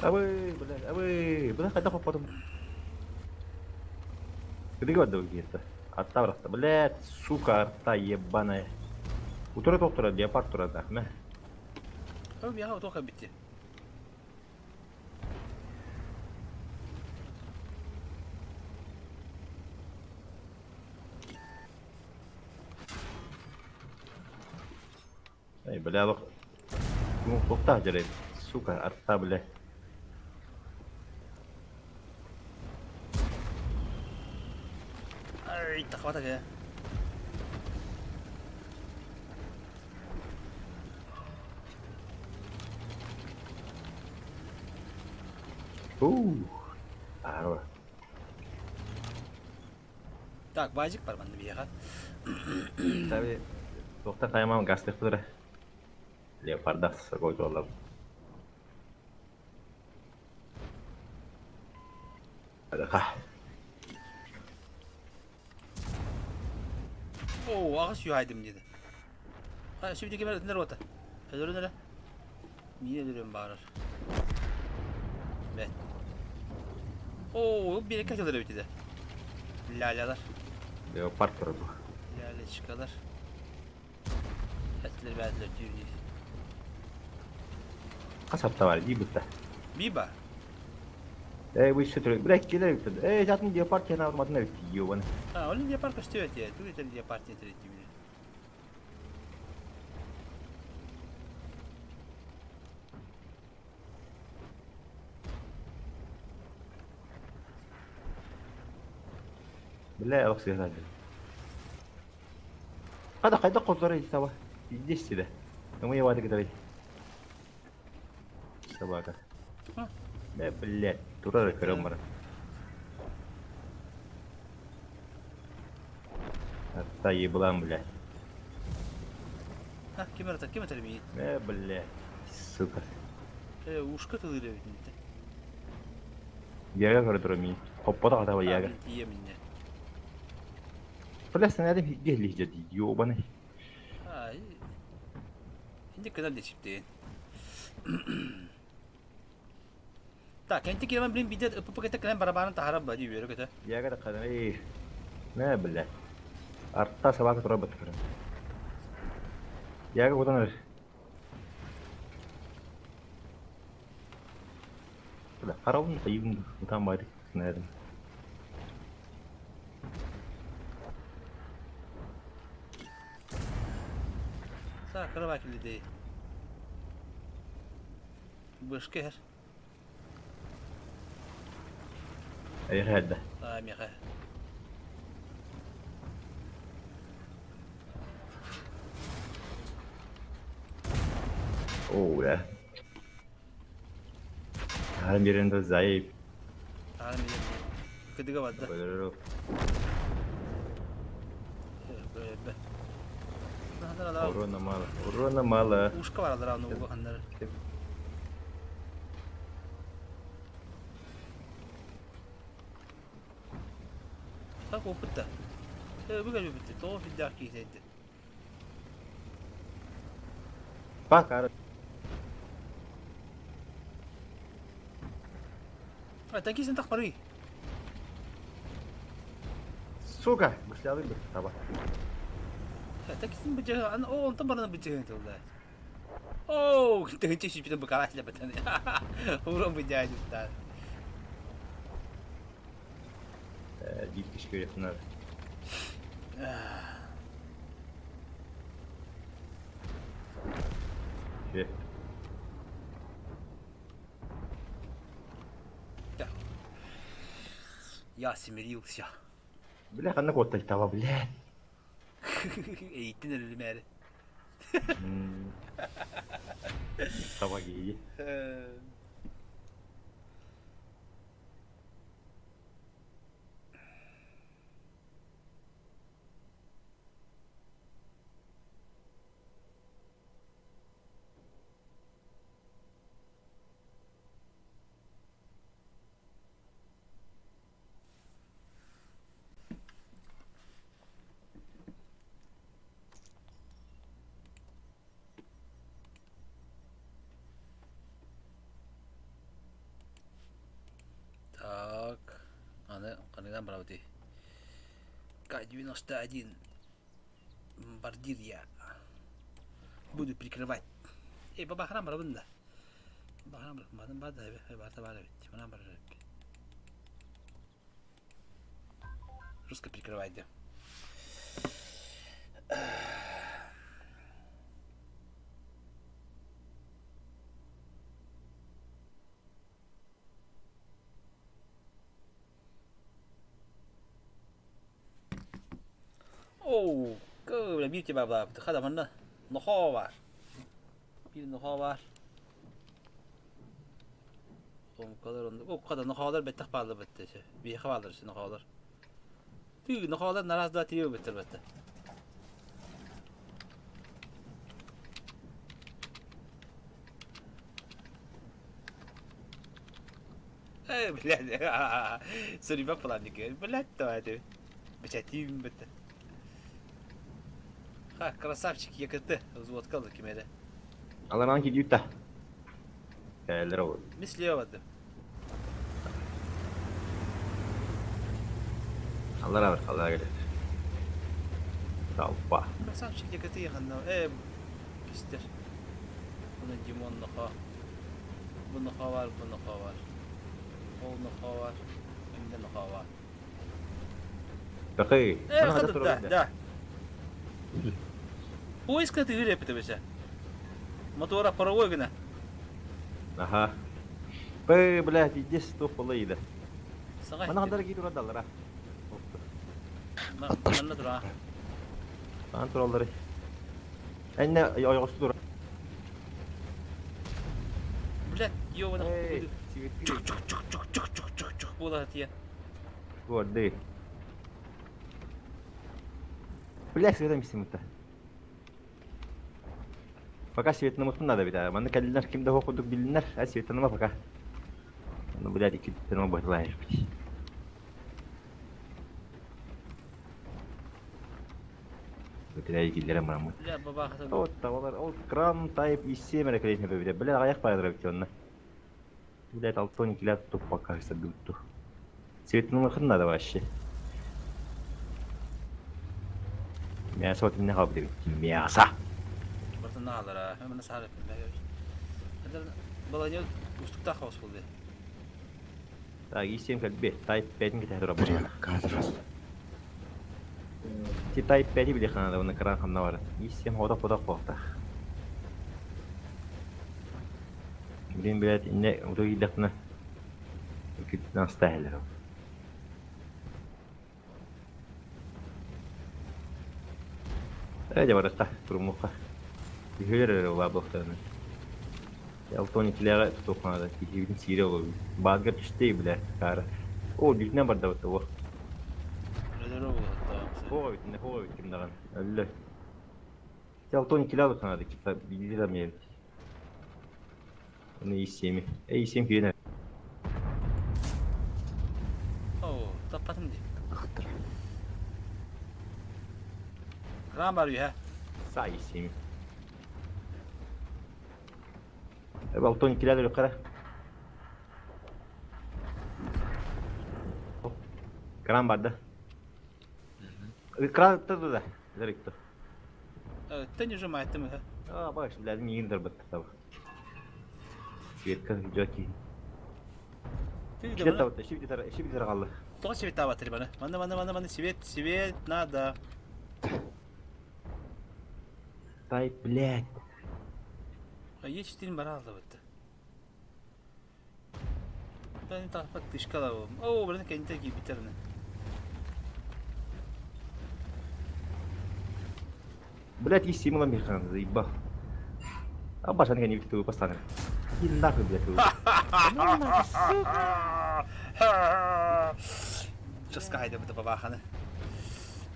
Абы, бля, абы, бля, кайда копадым. Кыдыгы барды бу Атта барахта, блядь, сука, арта ебаная. Утура токтура, леопард тура да, мә. О, мияга тока битти. Эй, бля, лох. Ну, токта жарай. Сука, арта, бля. Ай, тахвата ге. Ух. Арва. Так, бажик бар манда бияга. Tabi, токта каймам гастык тура. Леопарда сыргой жоллап. Араха. Оо, аҕыс юһайдым диэди. Хайа, сүбүтэ кимэр ытынар уота. Өлөрүн эрэ. Миин өлөрүөн баарар. Бэт. Оо, биэрэккэ атылар эбит этэ. Лялялар. Леопард турар бу. Лялечкалар. Этилер бээтилер түүнүү. Хас апта бар дии бытта. Биба. Эй, бу еще түрө. Бля, келер бит. Эй, затын леопард кена алмадын эбит ёбаны. А, ол леопард көстүбэт я. Тугу этэр леопард диэн этэр дии. Бля, ох сыһа. Хада хайда хотор саба. Иди сюда. Ну я вады кидай. Собака. Да, блядь, турары көрөм бара. Атта еблан, блядь. Ha, ким ата, ким атар миин? Блядь, сука. Э, ушка тылыр эбит инте. Яга көрө мин. Хоппота хата яга. Тиийэ минне. Бля, снарядым гелли жеди, ёбаный. А, инде кенар дечиптен. Так, энти кирмен блин бидет ППК кэлэн барабанын таһара ба дии үөрэ көтө. Яга да кадан, Не, блядь. Арта собака тура бат көрө. Яга кудан өр. Бля, караун тайын утан бары снарядым. Так, кыра килди. Бышкер. Эй, хәдді. А, меха. О, бля. Харам yerinde zayıf. Харам yerinde. Кыдыга бадда. Урона мало. Урона мало. Ушка бар алар аны угаханнар. Так опытта. Э, бүгін бітті. Тоғы фиддақ кейсейді. Бак, ара. А, танкистен тақ бары. Сука, гуслялы бы таба. Танкистен бітті. Ана, о, онтан барына бітті толда. Оу, тыгынчы шипитен быкалаш лепетен. Урон бітті та. Дип киш көресін Че? Я смирился. Бля, қандай коттай таба, блядь. Эйттин өлүмәри. Таба кейі. Так, аны каныдан барабыты. К-91. Бомбардир я. Буду прикрывать. Эй, баба храм барабын да. Баба храм барабын бада, барта бар бит. Мына бар бит. Жестко прикрывать, да. Оу, бля, бир тебе бабла. Хада манна. Нохоо бар. Бир нохоо бар. Омкалар онда. О, када нохоолар беттах баалар бетте. Бихе баалар нохоолар. Түү нохоолар нараз да тиө беттер бетте. Э, блядь, Суруйбат планник. Блядь, давай ты. Бечатим бит. Ха, красавчик ЕКТ взводка алды кимеде. Аларан кидүүт та. Кэлэр ол. Мислева ты. Аллара бар, аллара келер. Талпа. Красавчик ЕКТ яханна. Э, пистер. Буну Димон ноха. Бу ноха бар, бу ноха бар. Ол ноха бар. Инде ноха бар. Такый. Э, да, да. Поиска ты репет бесе. Мотора паровой гына. Аха. Пы, блядь, иди сто полыйда. Сага. Мана хандар кии турар Манна тура. Ан тураллары. Энне ойоҕосту тура. Блядь, ёбана. Чук чук чук чук чук чук чук чук була тия. Горды. Блядь, светом мисимыта. Пока светнамытын надо бит. Манна кэллинэр ким да курдук билиннэр, а светаныма пока. Ну, блядь, иккиттен бытылайыр. Бытылай киллерем бараммыт. Бля, бабаха. Вот тавалар, ол кран тайп иссем эрэ кэлин бэбитэ. Бля, аяк байдыра бит онна. Блядь, алтон килят туп пока садытту. Светнамытын надо вообще. Мясо вот меня хабды бит. Мясо. Бартын наалара. Мен сарып. Баланё устукта хаос болды. Так, иссем кэлбе. Тайп 5 китэ тура. Ти тайп 5 били ханада, оны кран ханна бар. Иссем хода хода хода. Блин, блядь, инне уту киллэхтина. Күттэн астаһэлэр. Э, жабарыкка, турумукка. Үһүлэр эрэ улаабыахтарына. Алтони килэҕэ тутуохханада, киһибитин сиирэ олорбут. Баатгар түстей, блядь, каара. О, бүтүнэн бардабыт о. Хоҕо бүтүнэ, хоҕо бүттүм даҕаны. Өллө. Алтони килэ алыхханада, кипа билдир амиэбит. Оны иссеми. Эй, иссем киирэн. О, таппатым ди. Кран бар үйе. Са иссеми. Алтони килэ алыххара. Кран бар да. Кран тады да. Зарыкты. Тен уже майтым. А, баш, блядь, миин бат табы. Светка жаки. Киле табы, шибди тара, шибди тара қалды. Тоға свет таба бана. Мана, мана, мана, мана, свет, свет надо. Тай, блядь. А Е4 бара алды бітті. Ben tahpat dışkala bu. Oo, burada kendi gibi biterine. Блядь, есть символ механ, заебал. А башан я не видел, поставил. И нахуй, блядь, его. Just хайда бу бабаханы.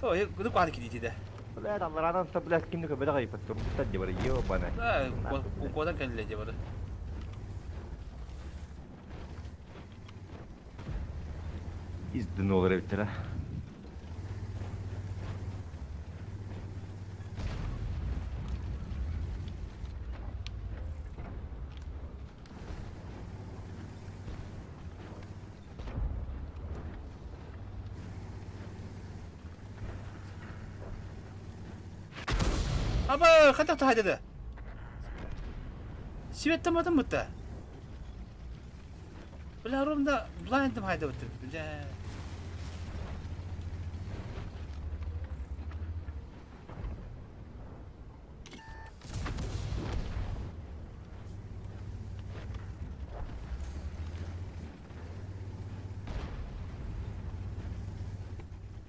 О, гүдүк куаны кидити Блядь, алларанан та, блядь, кимдик беда гайпат турбута дебар, ёбана. Да, укодан кэлле дебар. Издын олар эбиттер, а. Аба, хата хайда да. Свет тамадым бутта. Бля, ромда блайндым хайда бутта. Бля.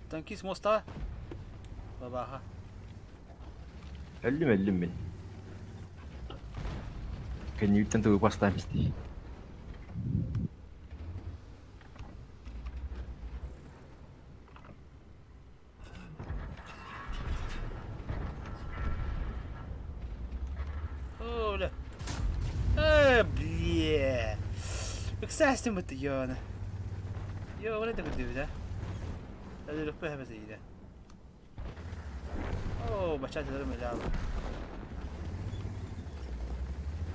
Танкист моста. Бабаха. Өллүм, өллүм мен. Кэннибиттэн тугу бастаан исти. О, бля. Э, бля. Ыкса астым бытты ёна. Йо, оны да күдүбүт а. Өлөрүкпэ хэбэт иде. О, бача дылар мэлал.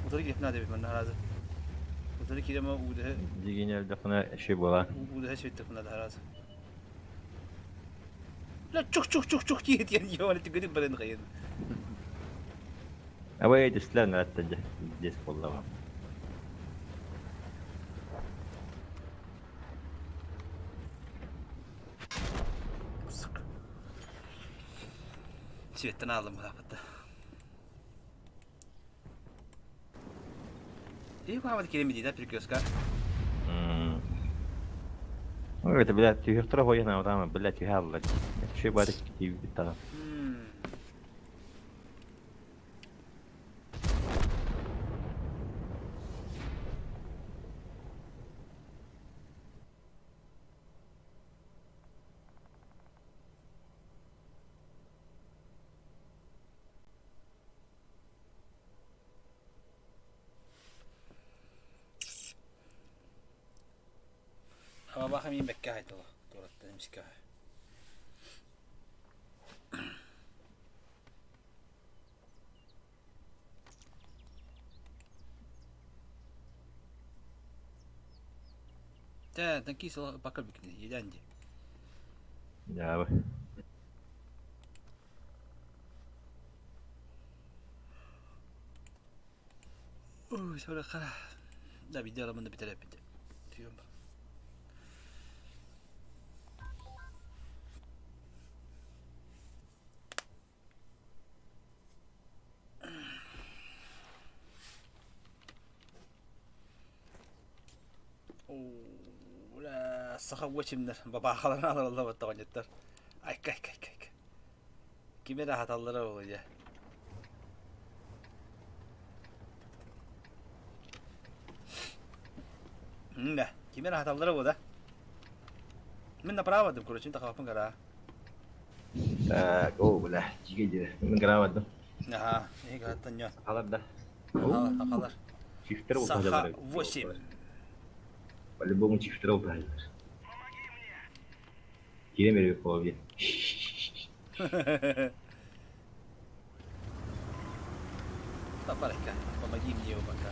Утары кирип надо бит манна харазы. Утары кирема удэһэ. Дигине өлдөхүнэ ши була. Удэһэ сүттөх надо харазы. La чух чух чух чух диет ян ёна тигди барын кайын. Абай түстүлэр нараттан дьэ. Здесь буолла. Светтен алдым хапытта. И куамат киреми дида прикёска. Ой, это, блядь, түһүр тура хойан аутама, блядь, түһэ алла. Это ши бары тиибит тага. Ама баха мин бэккэ хайтала. Туратта эмсикэ. Тэ, танки сыл бака бикни, еданди. Да. Ой, сора хара. Да, видео мында битереп бит. Түйөн ба. О, саха вочимнер бабахалар алар баттаган Айка айка айка айка. Киме да хаталлара болу я. Да, киме да хаталлара бу да. Мен направо дым, короче, тахапын гара. Так, о, бля, жиге жиге. Мен гравадым. Ага, и гаттан я. Халар да. Халар. Чифтер ол Саха 8. По-любому чифтер ол тажалар. Кире бербек болу Барака, помоги мне пока.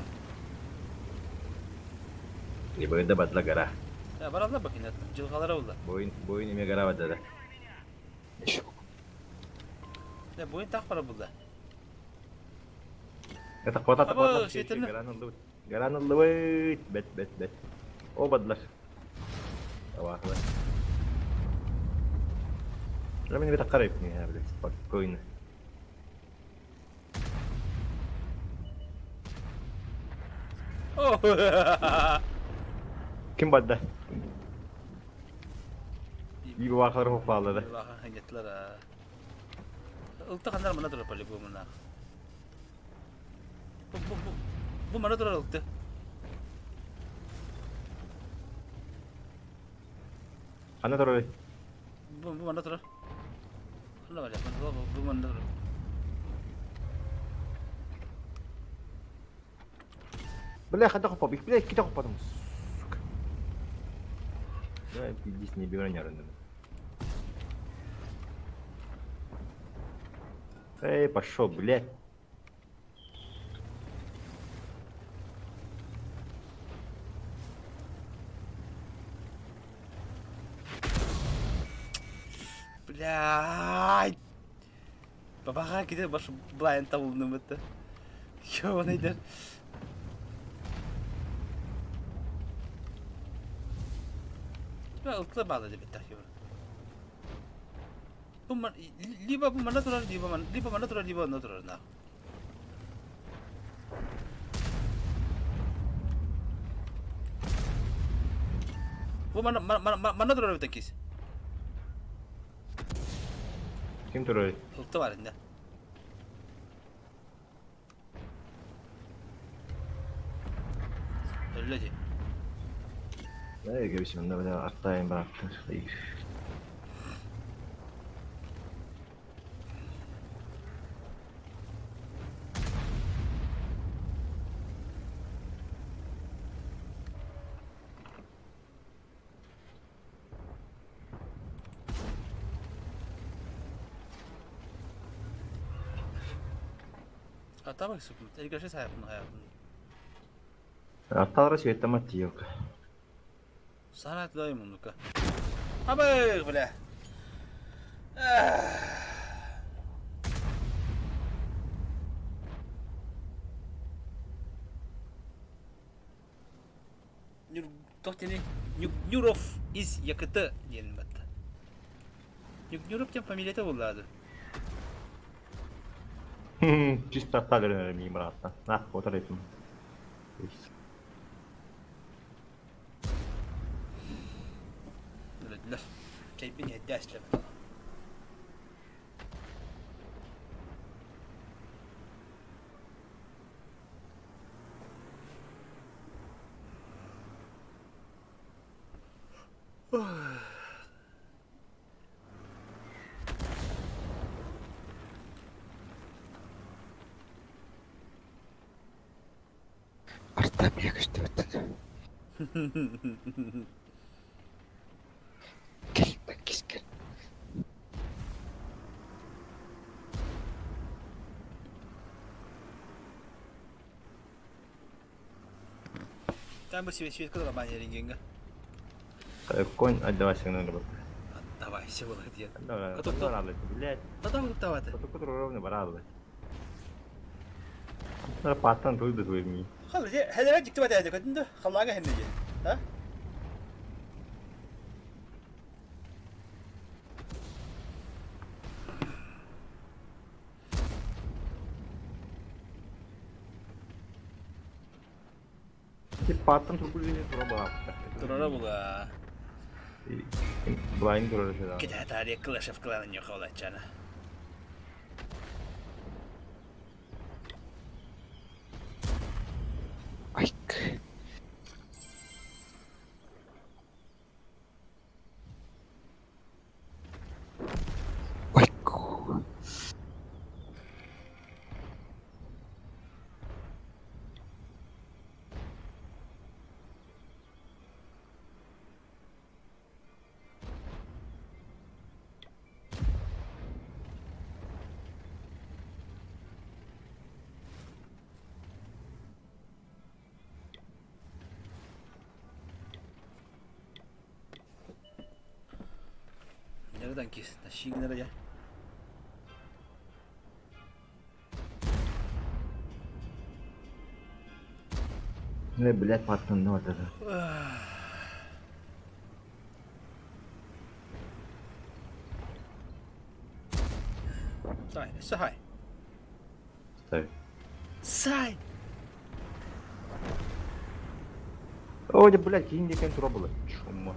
Не бойында батла гора. Я баралла бакин жылгалар oldu. Бойын бойын эме гора бата да. Не бойын так бара булды. Это хвата Абы, хвата. шетірні. Гаран Гаран алды. Бет бет бет. О бадлар. Абахла. Мен бит карайып не, блядь, спокойно. О! Ким бадда? И бахар хопалды да. Баха ханетлар. Ылты хандар мына турар по мына. Бу бу бу бу мына турар ылты. Ана турар. Бу бу мына турар. Ханна бар бу бу мына турар. Бля, хата хопа, бля, кита хопа там. Сука. Давай, пиздись, не бери не Эй, пошел, блядь. Блядь. Бабаға киде баш блайн табылдым бітті. Ёбаный дер. Ылтла бала деп бітті. Бу либо бу мана турар, либо мана, либо мана турар, либо онда турар на. Бу мана мана мана турар бит кис. Ким турар? Ылты бар инде. Öyle di. Эй, гебисим, да, бля, артайым барактыр. Атабак супмут. Эргеше сайапын хаябын. Атталара светтамат тиелка. Санат дай мунука. Абы, бля. Туох диэний? Нюров из ЯКТ диэн батта. Нюров диэн фамилията буоллаады. Чисто атталарын миим быраатта. На, отар этим. Өлөдүлэр. Чэйбин иһэрдэ эслэбит. Артам көстүбүт. Кэл, кис кэл. Там бы себе светка да рентгенга. Конь отдавай сигнал вот. Давай, все было где. Давай, блядь. Потом давай. Потом ровно барабы. Паттан туйду туйми. خلص هذا رجع تبغى هذا كنت خلاقه هنجي ها Паттан турбулини тура Турара була. Blind турара шеда. Кида тария Clash of Clans ньохолачана. Айк. Айку. Nereden ki? Şignere gel. Не, блядь, паттан не это. Сай, сай. Стай. Сай. О, да, блядь, кинь деген тура было. Чума.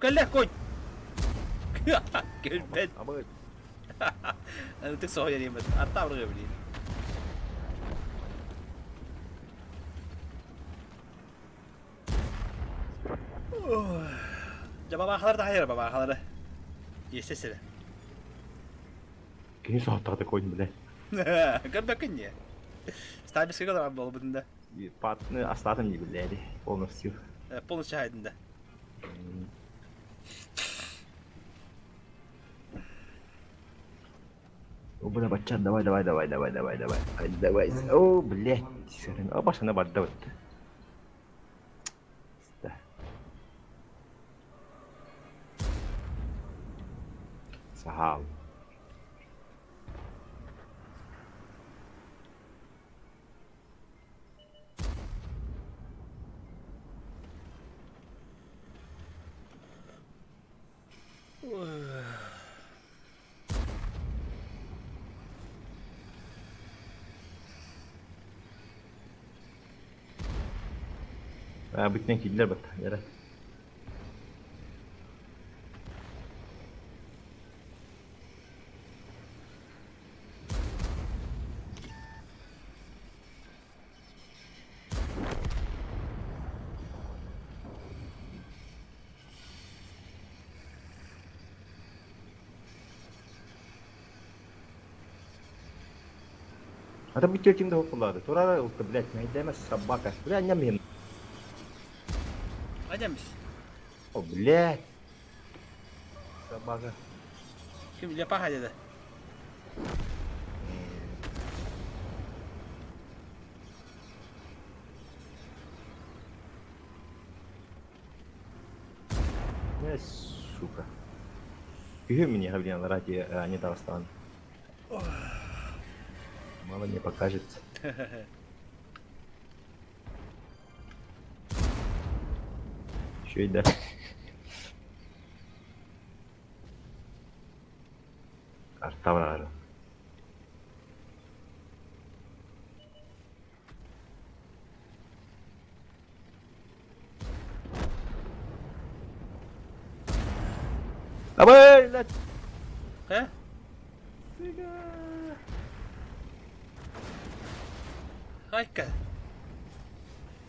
Кэллэ конь. Кэлбэт. Абы. Ытык соһуйар иэмэт. Аттаабырга билии. Дьэ бабаахалар да хайар бабаахалары. Естественно. Кини соһуттаҕа конь, блядь. Көрбөккүн не. Стабискыга да буолбутун да. Патны астатын не блядь, полностью. Полностью хайдын да. О, бля, бачат, давай, давай, давай, давай, давай, давай. Ай, давай. О, блядь, сырын. О, башына барды вот. Да. Сахал. Бүтүнэн киирдилэр бат. Яра. А там бүтүн да хоппулады. Турара улта, блядь, найдемес собака. Бля, ням Айдемис. О, блядь. Бага. Ким Лепаха деді? Э, сука. Күһү мне блин, ради не дастан. Мало не покажется. Еще и да. Артавар. Давай, блядь! Э? Хайка.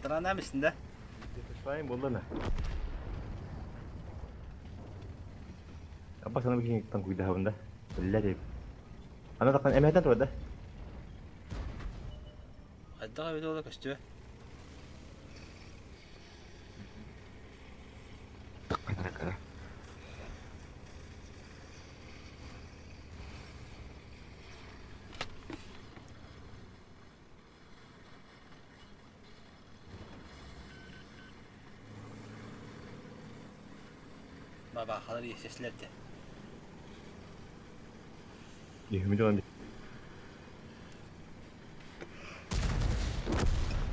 Тарана мисин да? Сайын болды на. Апа сана бигин тан куйда хабында. Билля деп. Ана таққан эмэхтен турда. Хайдаға бит ола көстүбэ. Бабахалар есеслерде. Yehmidi olan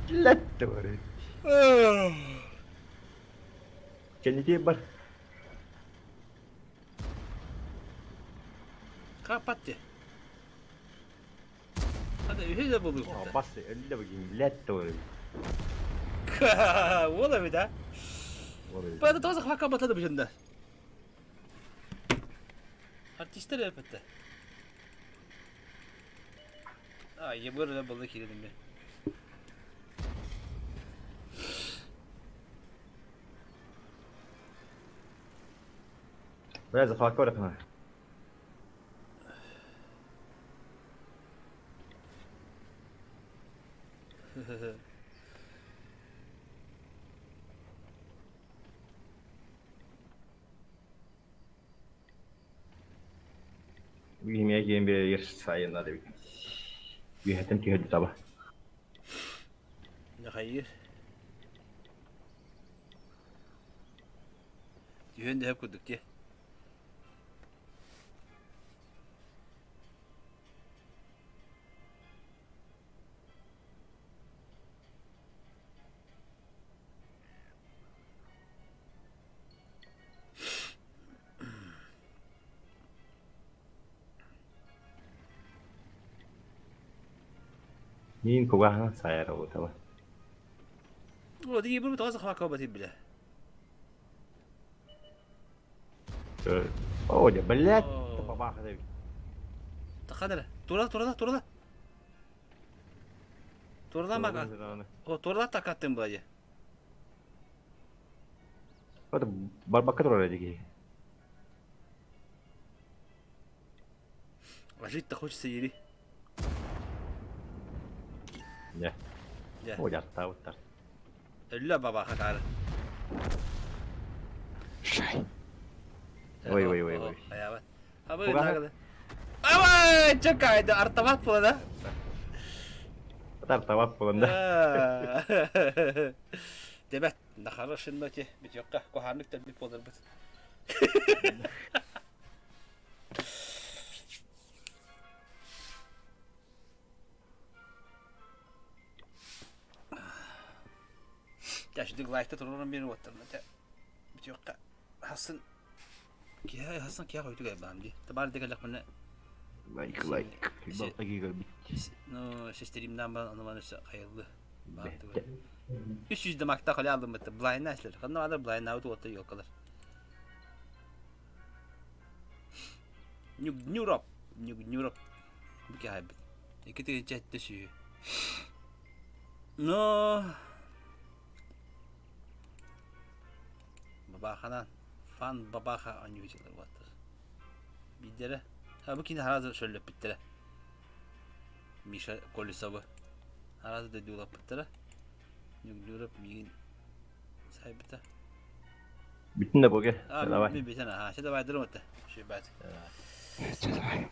Ләтті бар. Кенеке бар. Kapattı. Hadi ühe de bulduk. Бас әлі бігін ләтті бар. Ола bir да. Бада тоже хакка батады bu jında. Artistler elbette. Ay böyle bulduk dedim bir. Бля, захватка бар қана. Бүгін мен кейін бір ер сайын да деп. Үйәтін түйеді таба. Ne hayır. Düğün de hep kurduk diye. Мин кугаһына сайар ол таба. O diye bunu toza хакка батып биле. О, да, блядь, бабаха деп. Тахадыр. Тура тура тура. Турла мага. О, турла такаттым баje. Вот барбакка турар эдики. А жить-то хочется ели. Не. Не. О, жарта оттар. Өллө бабаха тары. Шай. Ой, ой, ой, ой. Аябат. Абы Кугаһа? нагады. Абы, чакайды, артабат була Тар табап боланда. да. Дебет, на хорошей ноте, бит йокка, кухарнык да бит болар бит. Я şu like'ta tururun birini ottırma. Bit yokka. Hasan Kiha Hasan kiha koydu galiba hamdi. Tabar de gelek bana. Лайк, лайк. Балтаги көрбит. Ну, сестеримden bana onu bana hayırlı. 300 demakta kale aldım bitti. Blind açlar. Kanna vardır blind out otta yok kalır. Нюрап, Нюрап. Bu ki haybi. İki tane chatte şu. No. Бабаханан фан бабаха анюжилер баттыр. Бидere. Ha bu kini harazı şöyle bittere. Миша Колесова. Harazı da diyorlar bittere. Нюрап мигин сайбыта. Бүтүн да боге. А, Давай. Мин бүтэн, аха. Чэ давай дырым отта. Шибат. Чэ давай.